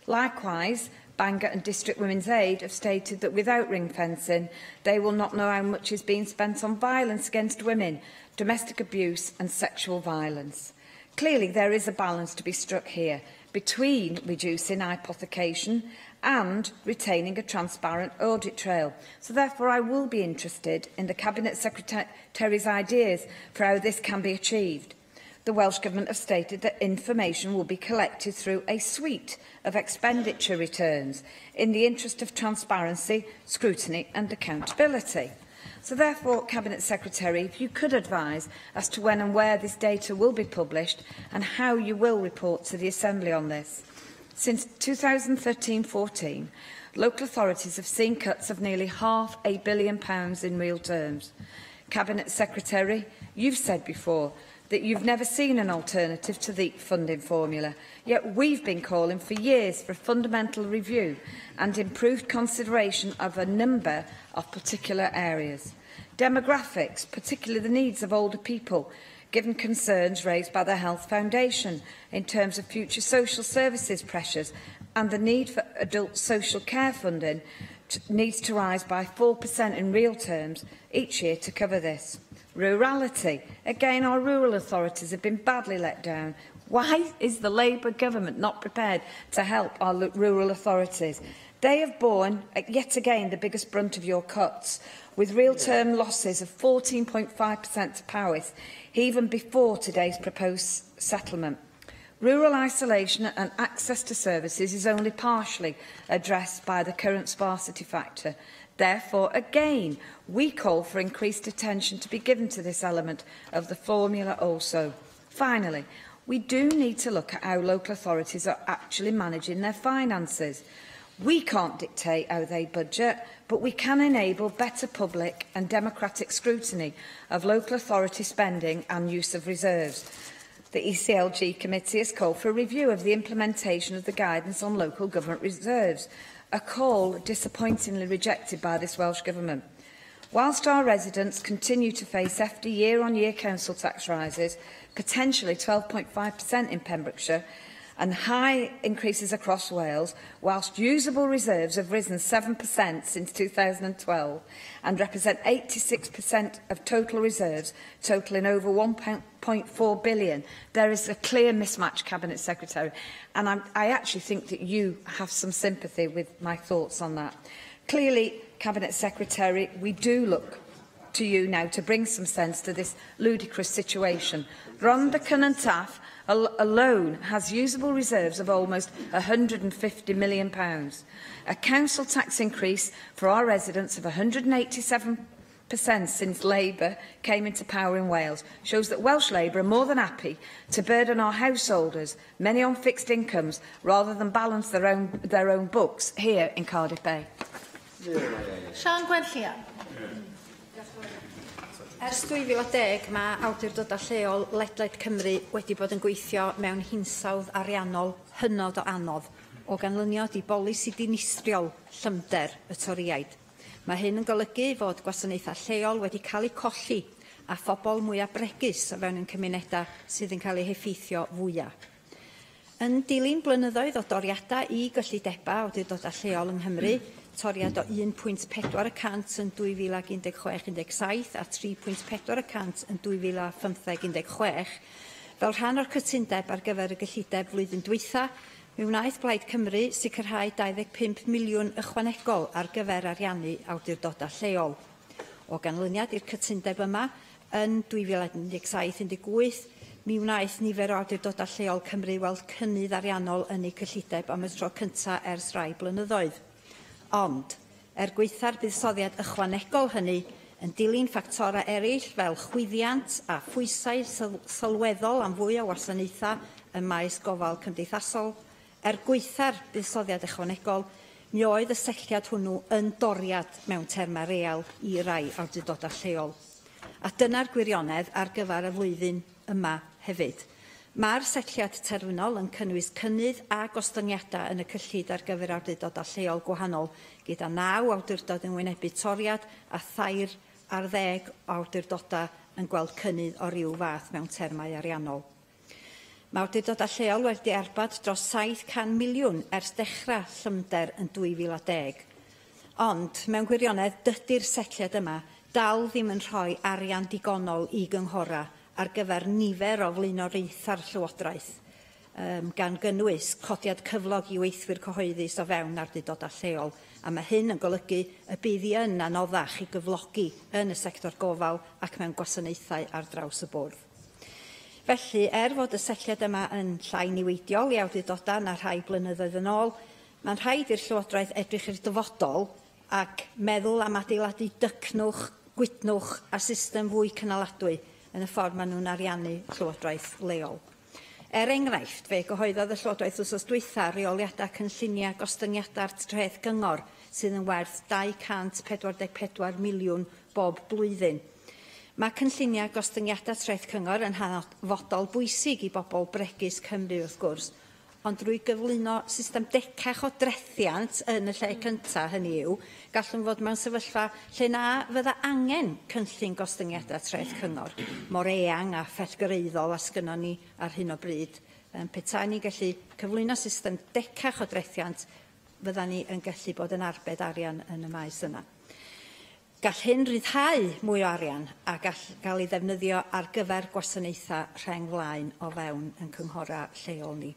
Likewise, Bangor and District Women's Aid have stated that without ring fencing, they will not know how much is being spent on violence against women, domestic abuse and sexual violence. Clearly, there is a balance to be struck here between reducing hypothecation and retaining a transparent audit trail. So therefore, I will be interested in the Cabinet Secretary's ideas for how this can be achieved. The Welsh Government have stated that information will be collected through a suite of expenditure returns in the interest of transparency, scrutiny and accountability. So therefore, Cabinet Secretary, if you could advise as to when and where this data will be published and how you will report to the Assembly on this. Since 2013-14, local authorities have seen cuts of nearly £500 million in real terms. Cabinet Secretary, you've said before that you've never seen an alternative to the funding formula, yet we've been calling for years for a fundamental review and improved consideration of a number of particular areas. Demographics, particularly the needs of older people, given concerns raised by the Health Foundation in terms of future social services pressures and the need for adult social care funding needs to rise by 4% in real terms each year to cover this. Rurality. Again, our rural authorities have been badly let down. Why is the Labour government not prepared to help our rural authorities? They have borne, yet again, the biggest brunt of your cuts, with real-term losses of 14.5% to Powys, even before today's proposed settlement. Rural isolation and access to services is only partially addressed by the current sparsity factor. Therefore, again, we call for increased attention to be given to this element of the formula also. Finally, we do need to look at how local authorities are actually managing their finances. We can't dictate how they budget, but we can enable better public and democratic scrutiny of local authority spending and use of reserves. The ECLG committee has called for a review of the implementation of the guidance on local government reserves, a call disappointingly rejected by this Welsh Government. Whilst our residents continue to face hefty year-on-year council tax rises, potentially 12.5% in Pembrokeshire, and high increases across Wales, whilst usable reserves have risen 7% since 2012 and represent 86% of total reserves, totalling over 1.4 billion, there is a clear mismatch, Cabinet Secretary. And I actually think that you have some sympathy with my thoughts on that. Clearly, Cabinet Secretary, we do look to you now to bring some sense to this ludicrous situation. Rhondda Cynon Taf alone has usable reserves of almost £150 million. A council tax increase for our residents of 187% since Labour came into power in Wales shows that Welsh Labour are more than happy to burden our householders, many on fixed incomes, rather than balance their own books here in Cardiff Bay. Sian Gwenllian. Ers 2010 mae awdurdodau lleol ledled Cymru wedi bod yn gweithio mewn hinsawdd ariannol hynod o anodd o ganlyniad i bolisi dinistriol llymder y Torïaid. Mae hyn yn golygu fod gwasanaethau lleol wedi cael eu colli a phobl mwyaf bregus o fewn ein cymunedau sydd yn cael eu heffeithio fwyaf. Yn dilyn blynyddoedd o doriadau i gyllidebau awdurdodau lleol yng Nghymru, toriad o 1.4% yn 2016-17 a 3.4% yn 2015-16, fel rhan o'r cytundeb ar gyfer y gyllideb flwyddyn dwytha, mi wnaeth Blaid Cymru sicrhau 25 miliwn ychwanegol ar gyfer ariannu awdurdodau lleol. O ganlyniad i'r cytundeb yma, yn 2017-18, mi wnaeth nifer o awdurdodau lleol Cymru weld cynnydd ariannol yn eu cyllideb am y tro cyntaf ers rai blynyddoedd. Ond, er gwaetha'r buddsoddiad ychwanegol hynny, yn dilyn ffactorau eraill fel chwyddiant a phwysau sylweddol am fwy o wasanaethau ym maes gofal cymdeithasol, er gwaetha'r buddsoddiad ychwanegol, mi oedd y setliad hwnnw yn doriad mewn termau real i rai awdurdodau lleol. A dyna'r gwirionedd ar gyfer y flwyddyn yma hefyd. Mae'r setliad terfynol yn cynnwys cynnydd a gostyngiadau yn y cyllid ar gyfer awdurdodau lleol gwahanol, gyda 9 awdurdod yn wynebu toriad a 13 awdurdodau yn gweld cynnydd o ryw fath mewn termau ariannol. Mae awdurdodau lleol wedi arbed dros 700 miliwn ers dechrau llymder yn 2010. Ond, mewn gwirionedd, dydy'r setliad yma dal ddim yn rhoi arian digonol i gynghora ar gyfer nifer o flaenoriaethau'r Llywodraeth, gan gynnwys codiad cyflog i weithwyr cyhoeddus o fewn awdurdodau lleol. A mae hyn yn golygu y bydd hi yn anoddach i gyflogi yn y sector gofal ac mewn gwasanaethau ar draws y bwrdd. Felly, er fod y setliad yma yn llai niweidiol i awdurdodau na rhai blynyddoedd yn ôl, mae'n rhaid i'r Llywodraeth edrych i'r dyfodol ac meddwl am adeiladu dycnwch, gwytnwch a system fwy cynaladwy yn y ffordd maen nhw'n ariannu Llywodraeth leol. Er enghraifft, fe gyhoeddodd y Llywodraeth wythnos dwytha reoliadau cynlluniau gostyngiadau'r treth gyngor sydd yn werth 244 miliwn bob blwyddyn. Mae cynlluniau gostyngiadau treth cyngor yn hanfodol bwysig i bobl bregus Cymru wrth gwrs, ond drwy gyflwyno system decach o drethiant yn y lle cyntaf, hynny yw, gallwn fod mewn sefyllfa lle na fydda angen cynllun gostyngiadau treth cyngor mor eang a phellgyrhaeddol a sgynnon ni ar hyn o bryd. Petai ni'n gallu cyflwyno system decach o drethiant, fydda ni yn gallu bod yn arbed arian yn y maes yna. Gall hyn ryddhau mwy o arian a gall gael ei ddefnyddio ar gyfer gwasanaethau rheng flaen o fewn yn cynghorau lleol ni.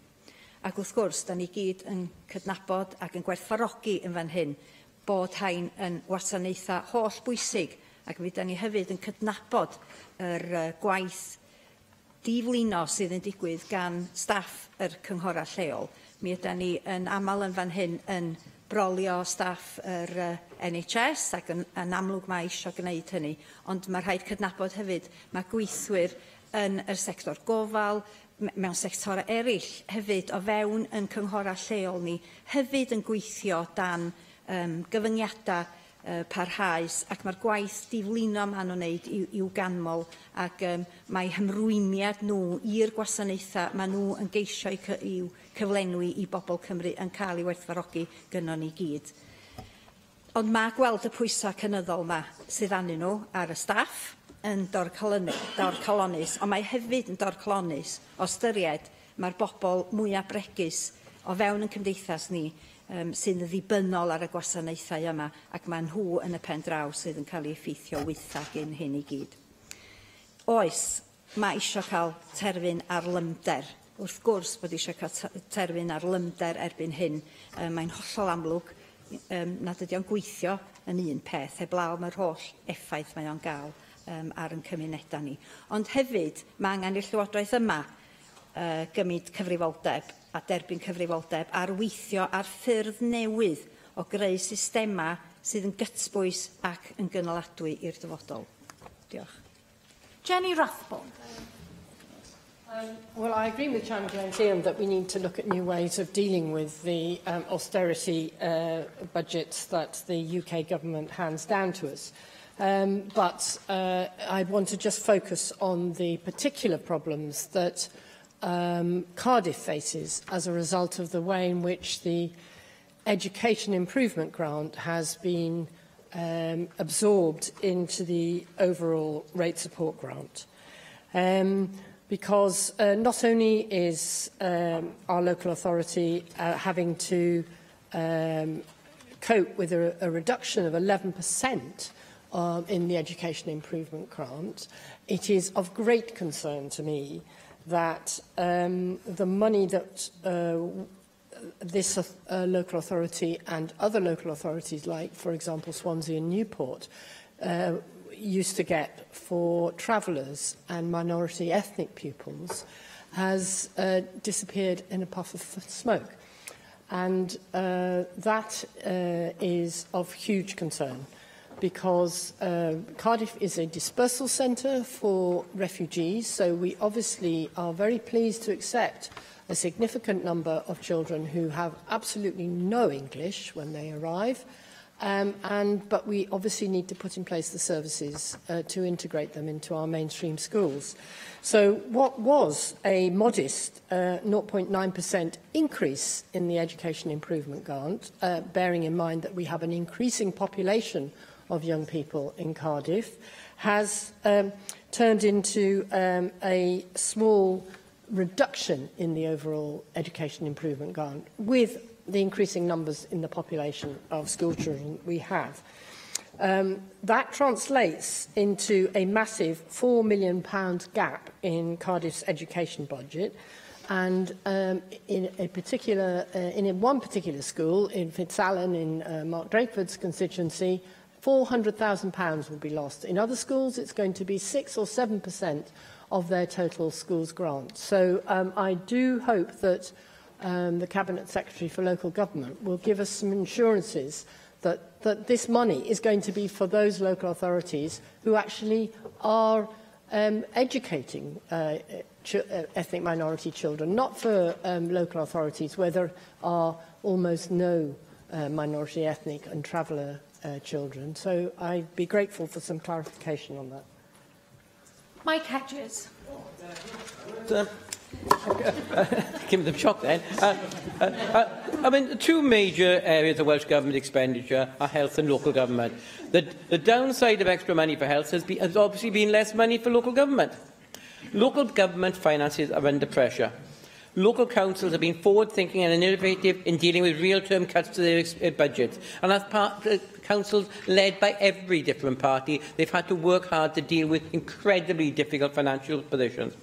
Ac wrth gwrs, da ni gyd yn cydnabod ac yn gwerthfawrogi yn fan hyn bod hain yn wasanaethau holl bwysig, ac mi da ni hefyd yn cydnabod yr gwaith diflino sydd yn digwydd gan staff yr cynghorau lleol. Mi ydan ni yn aml yn fan hyn yn brolio staff yr NHS ac yn amlwg mae eisiau gwneud hynny, ond mae rhaid cydnabod hefyd mae gweithwyr yn yr sector gofal, mewn sectorau eraill hefyd o fewn yn cynghorau lleol ni, hefyd yn gweithio dan gyfyngiadau parhaus, ac mae'r gwaith diflino maen nhw'n wneud i'w ganmol, ac mae hymrwymiad nhw i'r gwasanaethau maen nhw yn geisio i'w cyflenwi i bobl Cymru yn cael ei werthfawrogi gynnon ni gyd. Ond mae gweld y pwysau cynyddol yma sydd arnyn nhw ar y staff yn dorcalonnus, ond mae hefyd yn dorcalonnus o ystyried mae'r bobl mwyaf bregus o fewn yn cymdeithas ni sy'n ddibynnol ar y gwasanaethau yma, ac mae nhw yn y pen draw sydd yn cael ei effeithio weitha gyn hyn i gyd. Oes, mae eisiau cael terfyn ar lymder. Wrth gwrs bod eisiau cael terfyn ar lymder erbyn hyn. Mae'n hollol amlwg nad ydy o'n gweithio yn un peth, heblaw mae'r holl effaith mae o'n gael ar ein cymunedau ni. Ond hefyd, mae angen i'r Llywodraeth yma gymryd cyfrifoldeb a derbyn cyfrifoldeb ar weithio ar ffyrdd newydd o greu systemau sydd yn gytbwys ac yn gynaladwy i'r dyfodol. Diolch. Jenny Rathbone. Well, I agree with Chan Glenn that we need to look at new ways of dealing with the austerity budgets that the UK government hands down to us. But I want to just focus on the particular problems that Cardiff faces as a result of the way in which the Education Improvement Grant has been absorbed into the overall rate support grant. Because not only is our local authority having to cope with a reduction of 11% in the Education Improvement Grant, it is of great concern to me that the money that this local authority and other local authorities like, for example, Swansea and Newport, used to get for travellers and minority ethnic pupils has disappeared in a puff of smoke. And that is of huge concern, because Cardiff is a dispersal centre for refugees, so we obviously are very pleased to accept a significant number of children who have absolutely no English when they arrive, but we obviously need to put in place the services to integrate them into our mainstream schools. So what was a modest 0.9% increase in the Education Improvement Grant, bearing in mind that we have an increasing population of young people in Cardiff, has turned into a small reduction in the overall Education Improvement Grant, with the increasing numbers in the population of school children we have. That translates into a massive £4 million gap in Cardiff's education budget, and in one particular school, in Fitzalan, in Mark Drakeford's constituency, £400,000 will be lost. In other schools, it's going to be 6 or 7% of their total schools grant. So I do hope that the Cabinet Secretary for Local Government will give us some assurances that this money is going to be for those local authorities who actually are educating ethnic minority children, not for local authorities where there are almost no minority ethnic and traveller children. So I'd be grateful for some clarification on that. Mike Hedges. Give me the shock then. I mean, the two major areas of Welsh Government expenditure are health and local government. The downside of extra money for health has obviously been less money for local government. Local government finances are under pressure. Local councils have been forward-thinking and innovative in dealing with real-term cuts to their budgets. And as councils led by every different party, they've had to work hard to deal with incredibly difficult financial positions.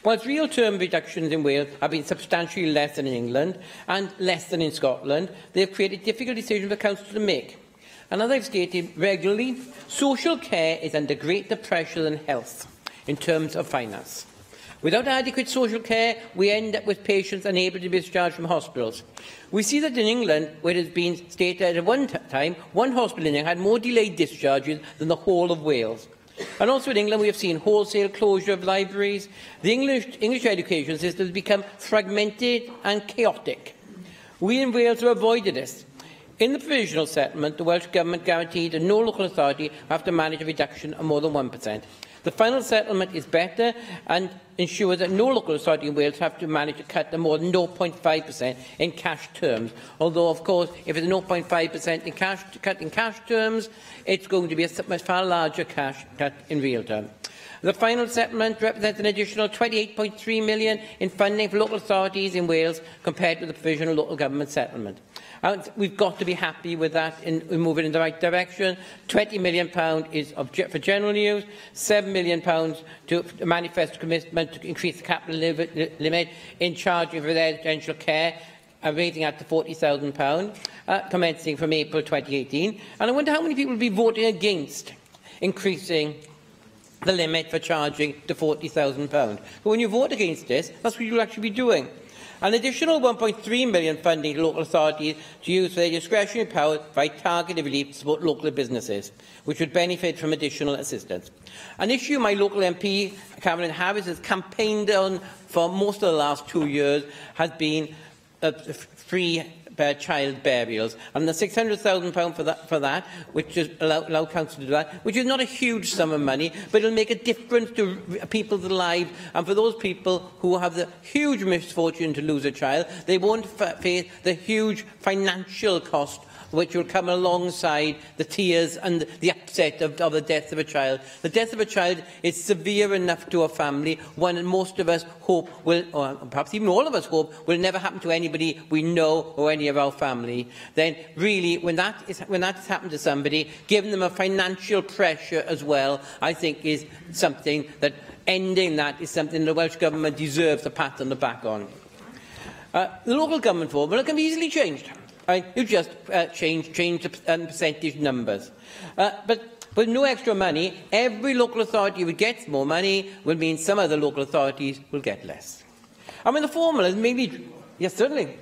Whilst real-term reductions in Wales have been substantially less than in England and less than in Scotland, they have created difficult decisions for councils to make. And as I've stated regularly, social care is under greater pressure than health in terms of finance. Without adequate social care, we end up with patients unable to be discharged from hospitals. We see that in England, where it has been stated at one time, one hospital in England had more delayed discharges than the whole of Wales. And also in England, we have seen wholesale closure of libraries. The English education system has become fragmented and chaotic. We in Wales have avoided this. In the provisional settlement, the Welsh Government guaranteed that no local authority have to manage a reduction of more than 1%. The final settlement is better and ensures that no local authority in Wales have to manage a cut of more than 0.5% in cash terms. Although, of course, if it's 0.5% in cash, cut in cash terms, it's going to be a much far larger cash cut in real terms. The final settlement represents an additional £28.3 million in funding for local authorities in Wales compared with the provisional local government settlement. And we've got to be happy with that in moving in the right direction. £20 million is for general use, £7 million to manifest commitment to increase the capital limit in charging for residential care, raising that to £40,000, commencing from April 2018. And I wonder how many people will be voting against increasing the limit for charging to £40,000. But when you vote against this, that's what you'll actually be doing. An additional £1.3 million funding to local authorities to use for their discretionary powers by targeted relief to support local businesses, which would benefit from additional assistance. An issue my local MP, Carolyn Harris, has campaigned on for most of the last 2 years has been free child burials, and the £600,000 for that, which is allow council to do that, which is not a huge sum of money, but it'll make a difference to people's lives, and for those people who have the huge misfortune to lose a child, they won't face the huge financial cost which will come alongside the tears and the upset of the death of a child. The death of a child is severe enough to a family, one most of us hope will, or perhaps even all of us hope, will never happen to anybody we know or any of our family. Then really, when that has happened to somebody, giving them a financial pressure as well, I think is something that ending that is something the Welsh Government deserves a pat on the back on. The local government formula can be easily changed. You just change the percentage numbers. But with no extra money, every local authority who gets more money will mean some other local authorities will get less. I mean, the formula is maybe... Yes, certainly.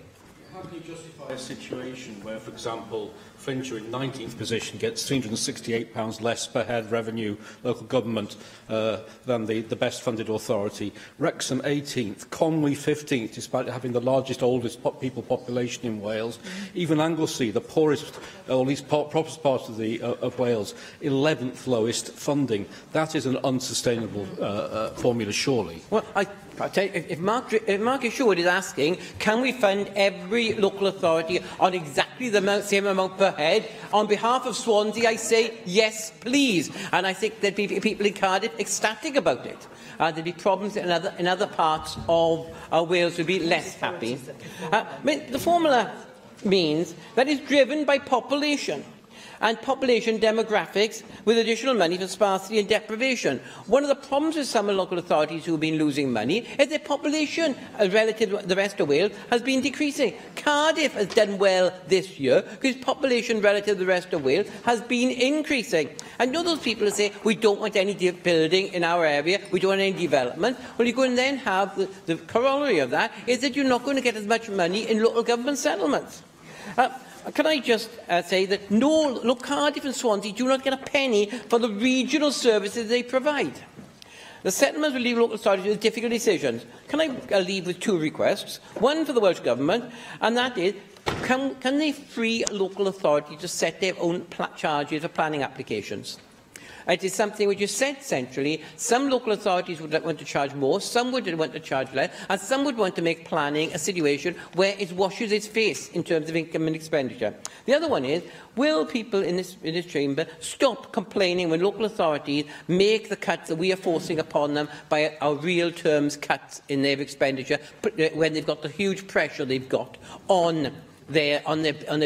How can you justify a situation where, for example, Flintshire in 19th position gets £368 less per head revenue local government than the best funded authority, Wrexham 18th, Conwy 15th, despite having the largest, oldest people population in Wales, even Anglesey, the poorest, or least poorest part of, of Wales, 11th lowest funding. That is an unsustainable formula, surely. Well, I tell you, if Mark Isherwood is asking, can we fund every local authority on exactly the same amount per head, on behalf of Swansea, I say yes, please. And I think there'd be people in Cardiff ecstatic about it. There'd be problems in other parts of Wales would be less happy. I mean, the formula means that it's driven by population. and population demographics with additional money for sparsity and deprivation. One of the problems with some local authorities who have been losing money is their population relative to the rest of Wales has been decreasing. Cardiff has done well this year because population relative to the rest of Wales has been increasing. And you know those people who say, we don't want any building in our area, we don't want any development. Well, you're going to then have the corollary of that is that you're not going to get as much money in local government settlements. Can I just say that no, Cardiff and Swansea do not get a penny for the regional services they provide. The settlements will leave local authorities with difficult decisions. Can I leave with two requests? One for the Welsh Government, and that is, can they free local authorities to set their own charges for planning applications? It is something which is said centrally. Some local authorities would want to charge more, some would want to charge less, and some would want to make planning a situation where it washes its face in terms of income and expenditure. The other one is, will people in this chamber stop complaining when local authorities make the cuts that we are forcing upon them by our real terms cuts in their expenditure when they've got the huge pressure they've got on their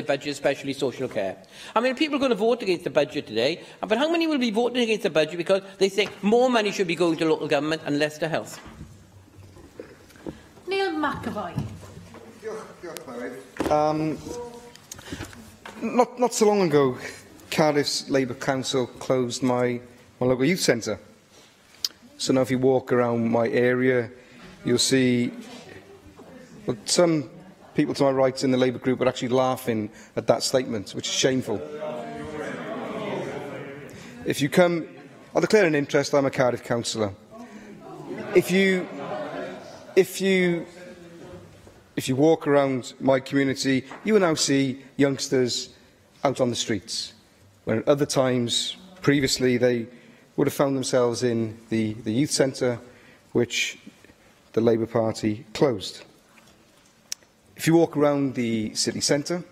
budget, especially social care? I mean, people are going to vote against the budget today, but how many will be voting against the budget because they think more money should be going to local government and less to health? Neil McAvoy. Not so long ago, Cardiff's Labour Council closed my local youth centre. So now if you walk around my area, you'll see, well, some people to my right in the Labour group are actually laughing at that statement, which is shameful. If you come, I'll declare an interest, I'm a Cardiff councillor. If you walk around my community, you will now see youngsters out on the streets, when at other times, previously, they would have found themselves in the youth centre, which the Labour Party closed. If you walk around the city centre,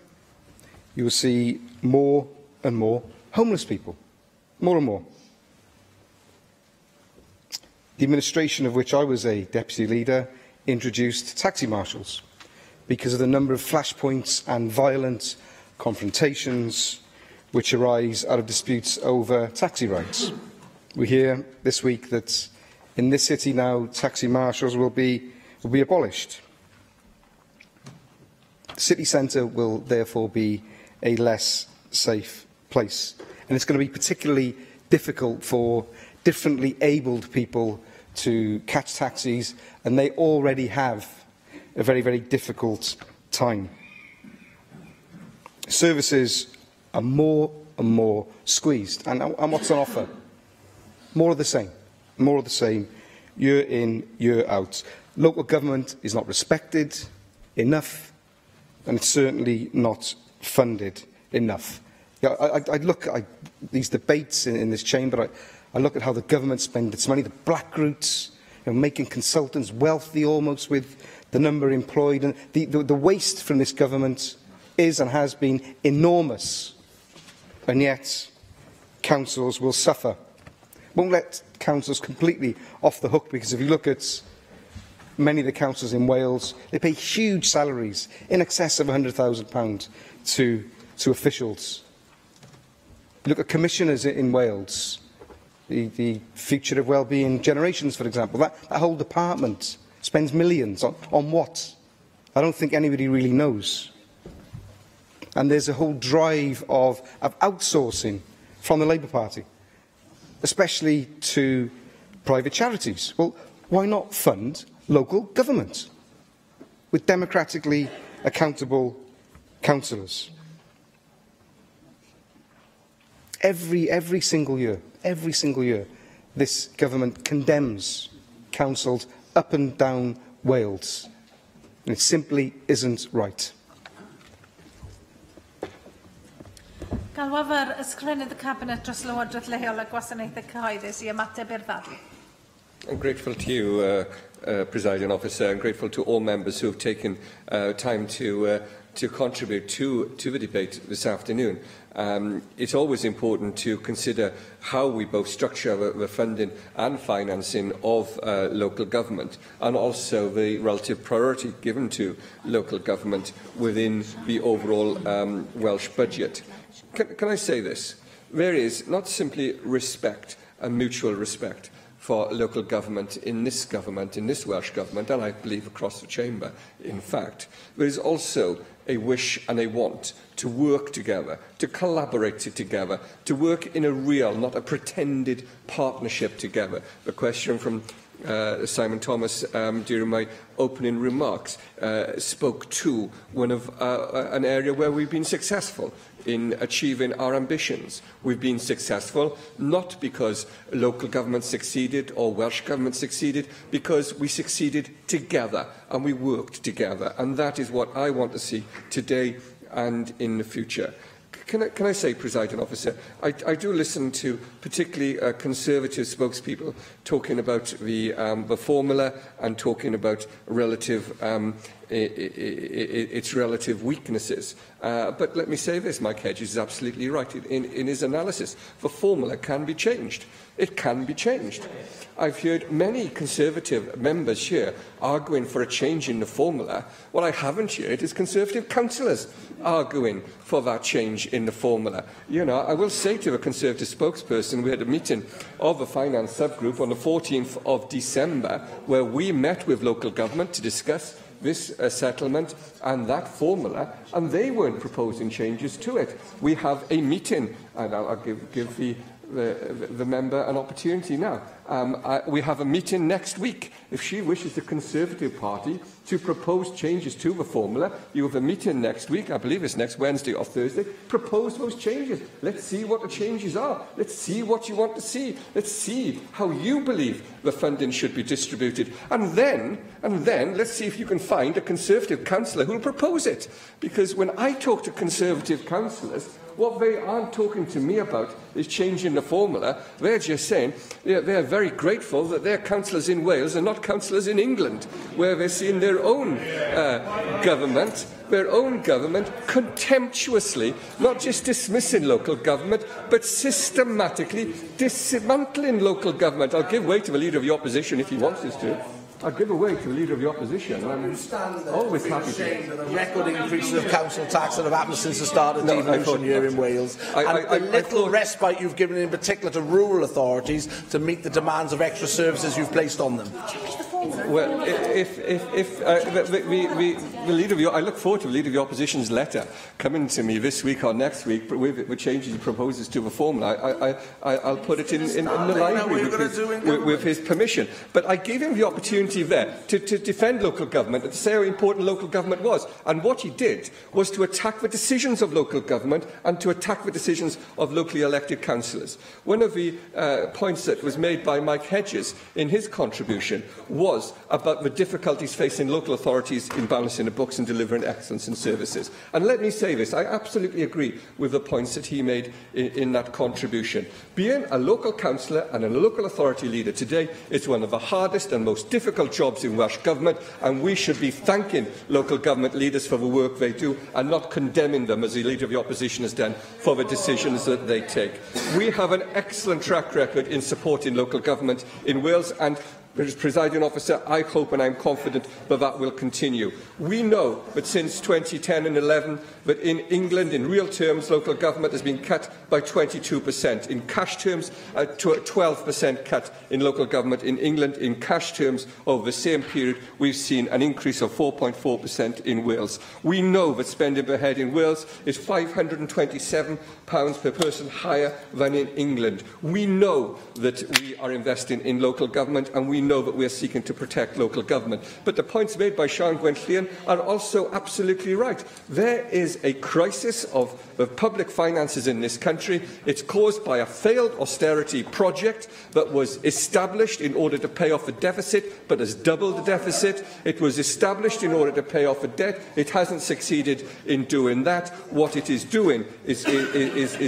you will see more and more homeless people, more and more. The administration of which I was a deputy leader introduced taxi marshals because of the number of flashpoints and violent confrontations which arise out of disputes over taxi rides. We hear this week that in this city now taxi marshals will be abolished. The city centre will therefore be a less safe place. And it's going to be particularly difficult for differently abled people to catch taxis, and they already have a very, very difficult time. Services are more and more squeezed. And what's on offer? More of the same. More of the same, year in, year out. Local government is not respected enough, and it's certainly not funded enough. Yeah, I look at these debates in this chamber. I look at how the government spends its money, the black routes, you know, making consultants wealthy almost with the number employed. And the waste from this government is and has been enormous. And yet, councils will suffer. Won't let councils completely off the hook, because if you look at many of the councils in Wales, they pay huge salaries, in excess of £100,000 to officials. You look at commissioners in Wales, the Future of Wellbeing Generations, for example, that whole department spends millions on what? I don't think anybody really knows. And there's a whole drive of outsourcing from the Labour Party, especially to private charities. Well, why not fund local government with democratically accountable councillors? Every single year, this government condemns councils up and down Wales. And it simply isn't right. Galwaf ar Ysgrifennydd y Cabinet dros Lywodraeth Leol a Gwasanaethau Cyhoeddus i ymateb i'r ddadl. I'm grateful to you, Presiding Officer. I'm grateful to all members who have taken time to to contribute to the debate this afternoon. It's always important to consider how we both structure the funding and financing of local government, and also the relative priority given to local government within the overall Welsh budget. Can I say this? There is not simply respect and mutual respect for local government in this government, in this Welsh government, and I believe across the chamber, in fact. There is also a wish and a want to work together, to collaborate together, to work in a real, not a pretended partnership together. The question from Simon Thomas during my opening remarks spoke to one of an area where we've been successful in achieving our ambitions. We've been successful not because local government succeeded or Welsh government succeeded, because we succeeded together and we worked together. And that is what I want to see today and in the future. Can I say, Presiding Officer, I do listen to particularly Conservative spokespeople talking about the formula and talking about relative its relative weaknesses. But let me say this, Mike Hedges is absolutely right in his analysis. The formula can be changed. It can be changed. I've heard many Conservative members here arguing for a change in the formula. What I haven't heard is Conservative councillors arguing for that change in the formula. You know, I will say to the Conservative spokesperson, we had a meeting of the finance subgroup on the 14th of December where we met with local government to discuss this settlement and that formula, and they weren't proposing changes to it. We have a meeting, and I'll give the member an opportunity now. We have a meeting next week. If she wishes the Conservative Party to propose changes to the formula, you have a meeting next week, I believe it's next Wednesday or Thursday, propose those changes. Let's see what the changes are. Let's see what you want to see. Let's see how you believe the funding should be distributed. And then let's see if you can find a Conservative councillor who will propose it. Because when I talk to Conservative councillors, what they aren't talking to me about is changing the formula. They're just saying they're very grateful that their councillors in Wales are not councillors in England, where they're seeing their own government, contemptuously, not just dismissing local government, but systematically dismantling local government. I'll give way to the Leader of the Opposition if he wants us to. I'll give away to the Leader of the Opposition. I'm always happy to. The record increases of council tax that have happened since the start of the devolution year in Wales, and the little respite you've given in particular to rural authorities to meet the demands of extra services you've placed on them. Well, the leader of the, I look forward to the Leader of the Opposition's letter coming to me this week or next week with changes he proposes to the formula. I'll put it in the library with his permission. But I gave him the opportunity there to defend local government and to say how important local government was. And what he did was to attack the decisions of local government and to attack the decisions of locally elected councillors. One of the points that was made by Mike Hedges in his contribution was about the difficulties facing local authorities in balancing the books and delivering excellence in services. And let me say this, I absolutely agree with the points that he made in that contribution. Being a local councillor and a local authority leader today is one of the hardest and most difficult jobs in Welsh Government, and we should be thanking local government leaders for the work they do and not condemning them, as the Leader of the Opposition has done, for the decisions that they take. We have an excellent track record in supporting local government in Wales, and Presiding Officer, I hope and I'm confident that that will continue. We know that since 2010 and 11, that in England, in real terms, local government has been cut by 22%. In cash terms, a 12% cut in local government in England. In cash terms, over the same period, we've seen an increase of 4.4% in Wales. We know that spending per head in Wales is £527 per person higher than in England. We know that we are investing in local government, and we know that we are seeking to protect local government. But the points made by Sian Gwenllian are also absolutely right. There is a crisis of the public finances in this country. It's caused by a failed austerity project that was established in order to pay off a deficit, but has doubled the deficit. It was established in order to pay off a debt. It hasn't succeeded in doing that. What it is doing is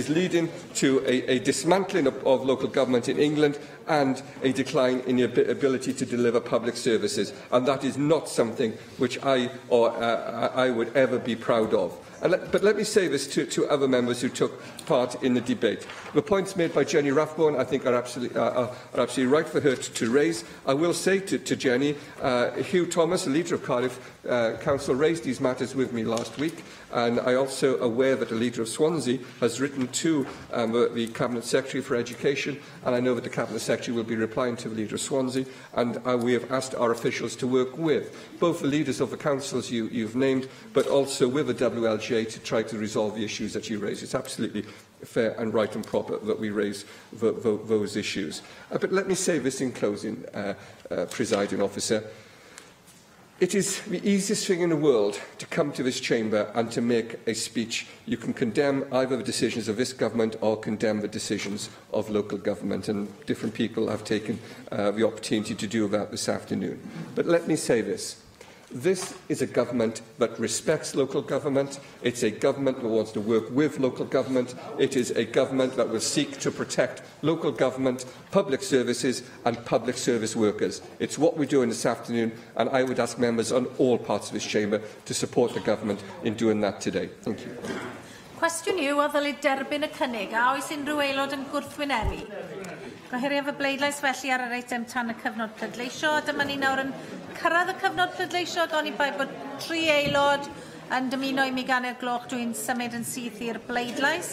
leading to a dismantling of local government in England and a decline in the ability to deliver public services. And that is not something which I would ever be proud of. But let me say this to other members who took part in the debate. The points made by Jenny Rathbone, I think, are absolutely right for her to raise. I will say to Jenny, Hugh Thomas, the leader of Cardiff Council, raised these matters with me last week, and I also aware that the leader of Swansea has written to the Cabinet Secretary for Education, and I know that the Cabinet Secretary will be replying to the leader of Swansea, and we have asked our officials to work with both the leaders of the councils you've named, but also with the WLGA to try to resolve the issues that you raise. It's absolutely fair and right and proper that we raise those issues. But let me say this in closing, Presiding Officer. It is the easiest thing in the world to come to this chamber and to make a speech. You can condemn either the decisions of this government or condemn the decisions of local government, and different people have taken the opportunity to do that this afternoon. But let me say this. This is a government that respects local government. It's a government that wants to work with local government. It is a government that will seek to protect local government, public services and public service workers. It's what we're doing this afternoon, and I would ask members on all parts of this chamber to support the government in doing that today. Thank you. Cwestiwn yw a ddylid derbyn y cynnig. A oes unrhyw aelod yn gwrthwynebu? Gohiriaf y bleidlais felly ar yr eitem tan y cyfnod pleidleisio. Dyma ni nawr yn cyrraedd y cyfnod pleidleisio, ac oni bai bod 3 aelod yn dymuno i mi ganu'r gloch, dwi'n symud yn syth i'r bleidlais.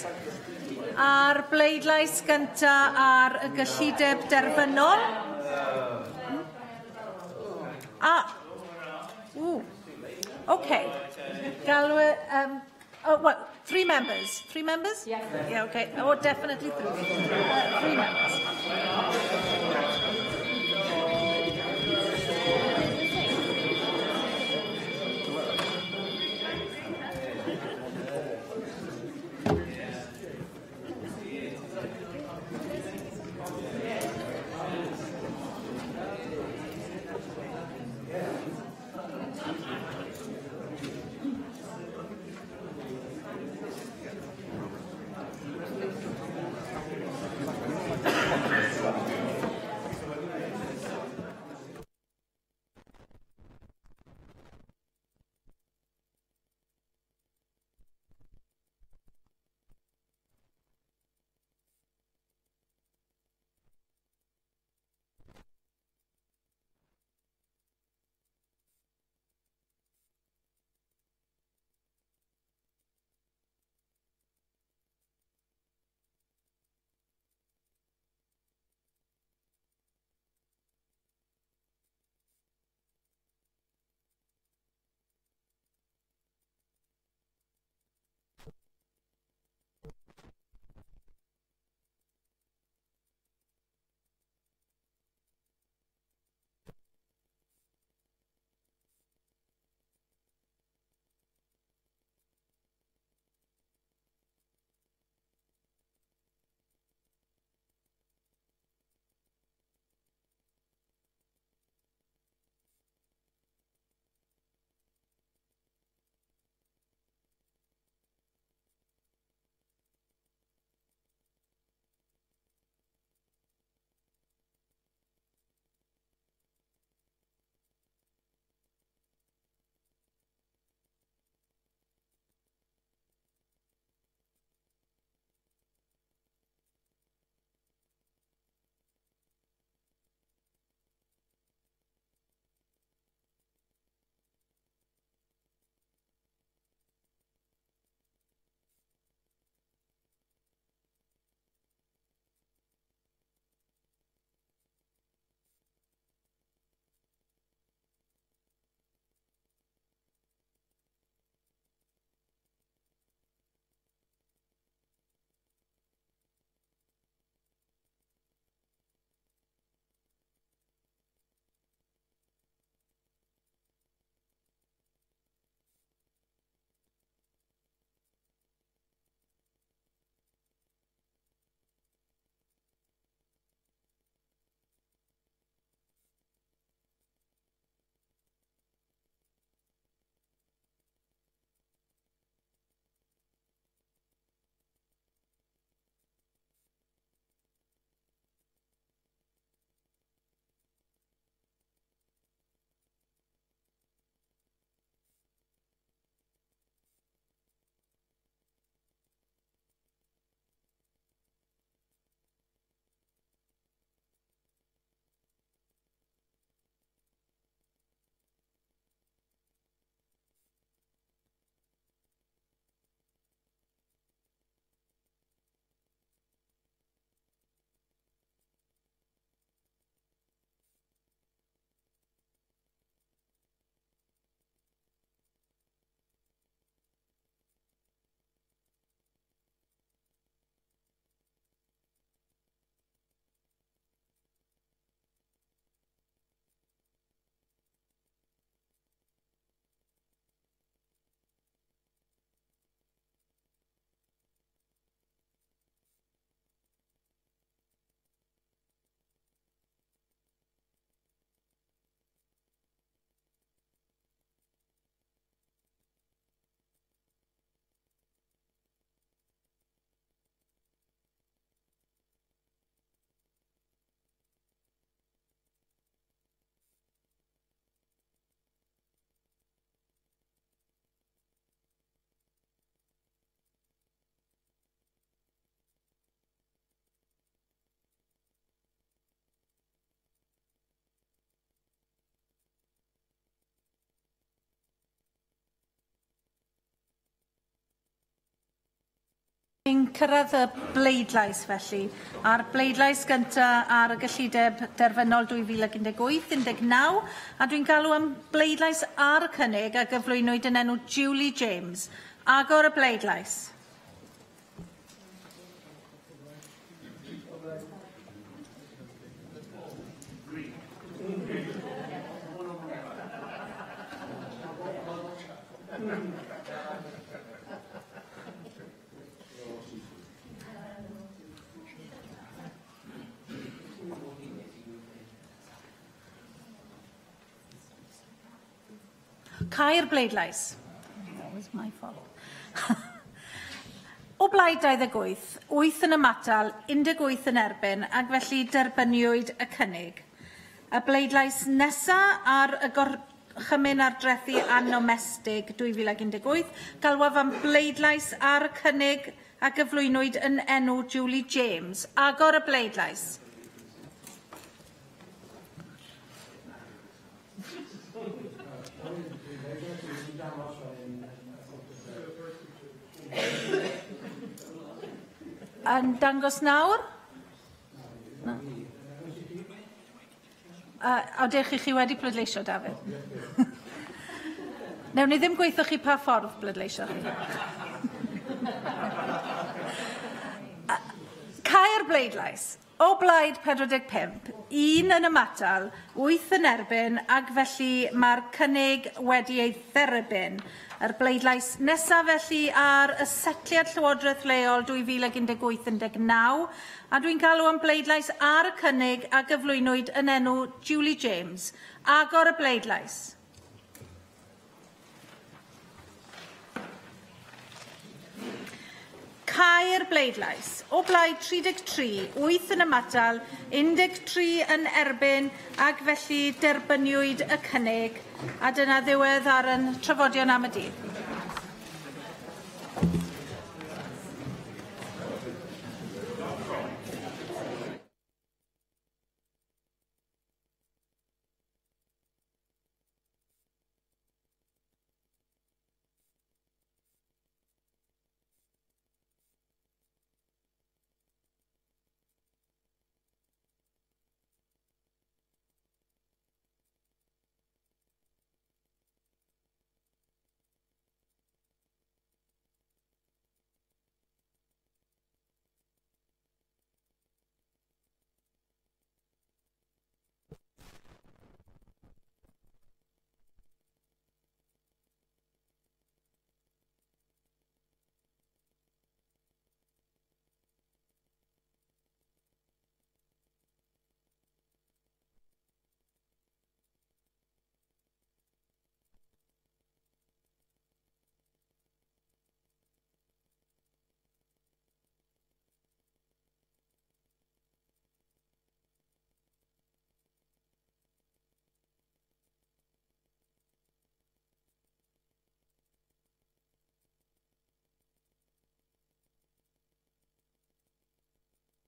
A'r bleidlais gyntaf ar y gyllideb derfynol. Okay. Galw, well, 3 members. 3 members? Yeah. Yeah, okay. Oh, definitely 3. 3 members. Ni'n cyrraedd y bleidlais felly, a'r bleidlais gyntaf ar y gyllideb derfynol 2018-19, a dwi'n galw am bleidlais ar y cynnig a gyflwynwyd yn enw Julie James. Agor y bleidlais. Cau'r bleidlais. That was my fault. O blaid 28, 8 yn ymatal, 18 yn erbyn, ac felly derbyniwyd y cynnig. Y bleidlais nesa ar y gorchymyn ardrethi annomestig 2018, galwaf am bleidlais ar y cynnig a gyflwynwyd yn enw Julie James. Agor y bleidlais. Yn dangos nawr? Na. Odych chi wedi pleidleisio, Dafydd? Newn ni ddim gweithio chi pa ffordd bleidleisio chi. Cau'r bleidlais. O blaid 45, 1 yn ymatal, 8 yn erbyn, ac felly mae'r cynnig wedi ei dderbyn. Yr bleidlais nesaf felly ar y setliad Llywodraeth Leol 2018-19, a dwi'n galw am bleidlais ar y cynnig a gyflwynwyd yn enw Julie James. Agor y bleidlais. Cau'r bleidlais. O blaid 33, 8 yn ymatal, 13 yn erbyn, ac felly derbyniwyd y cynnig. A dyna ddiwedd ar yn trafodion am y dydd.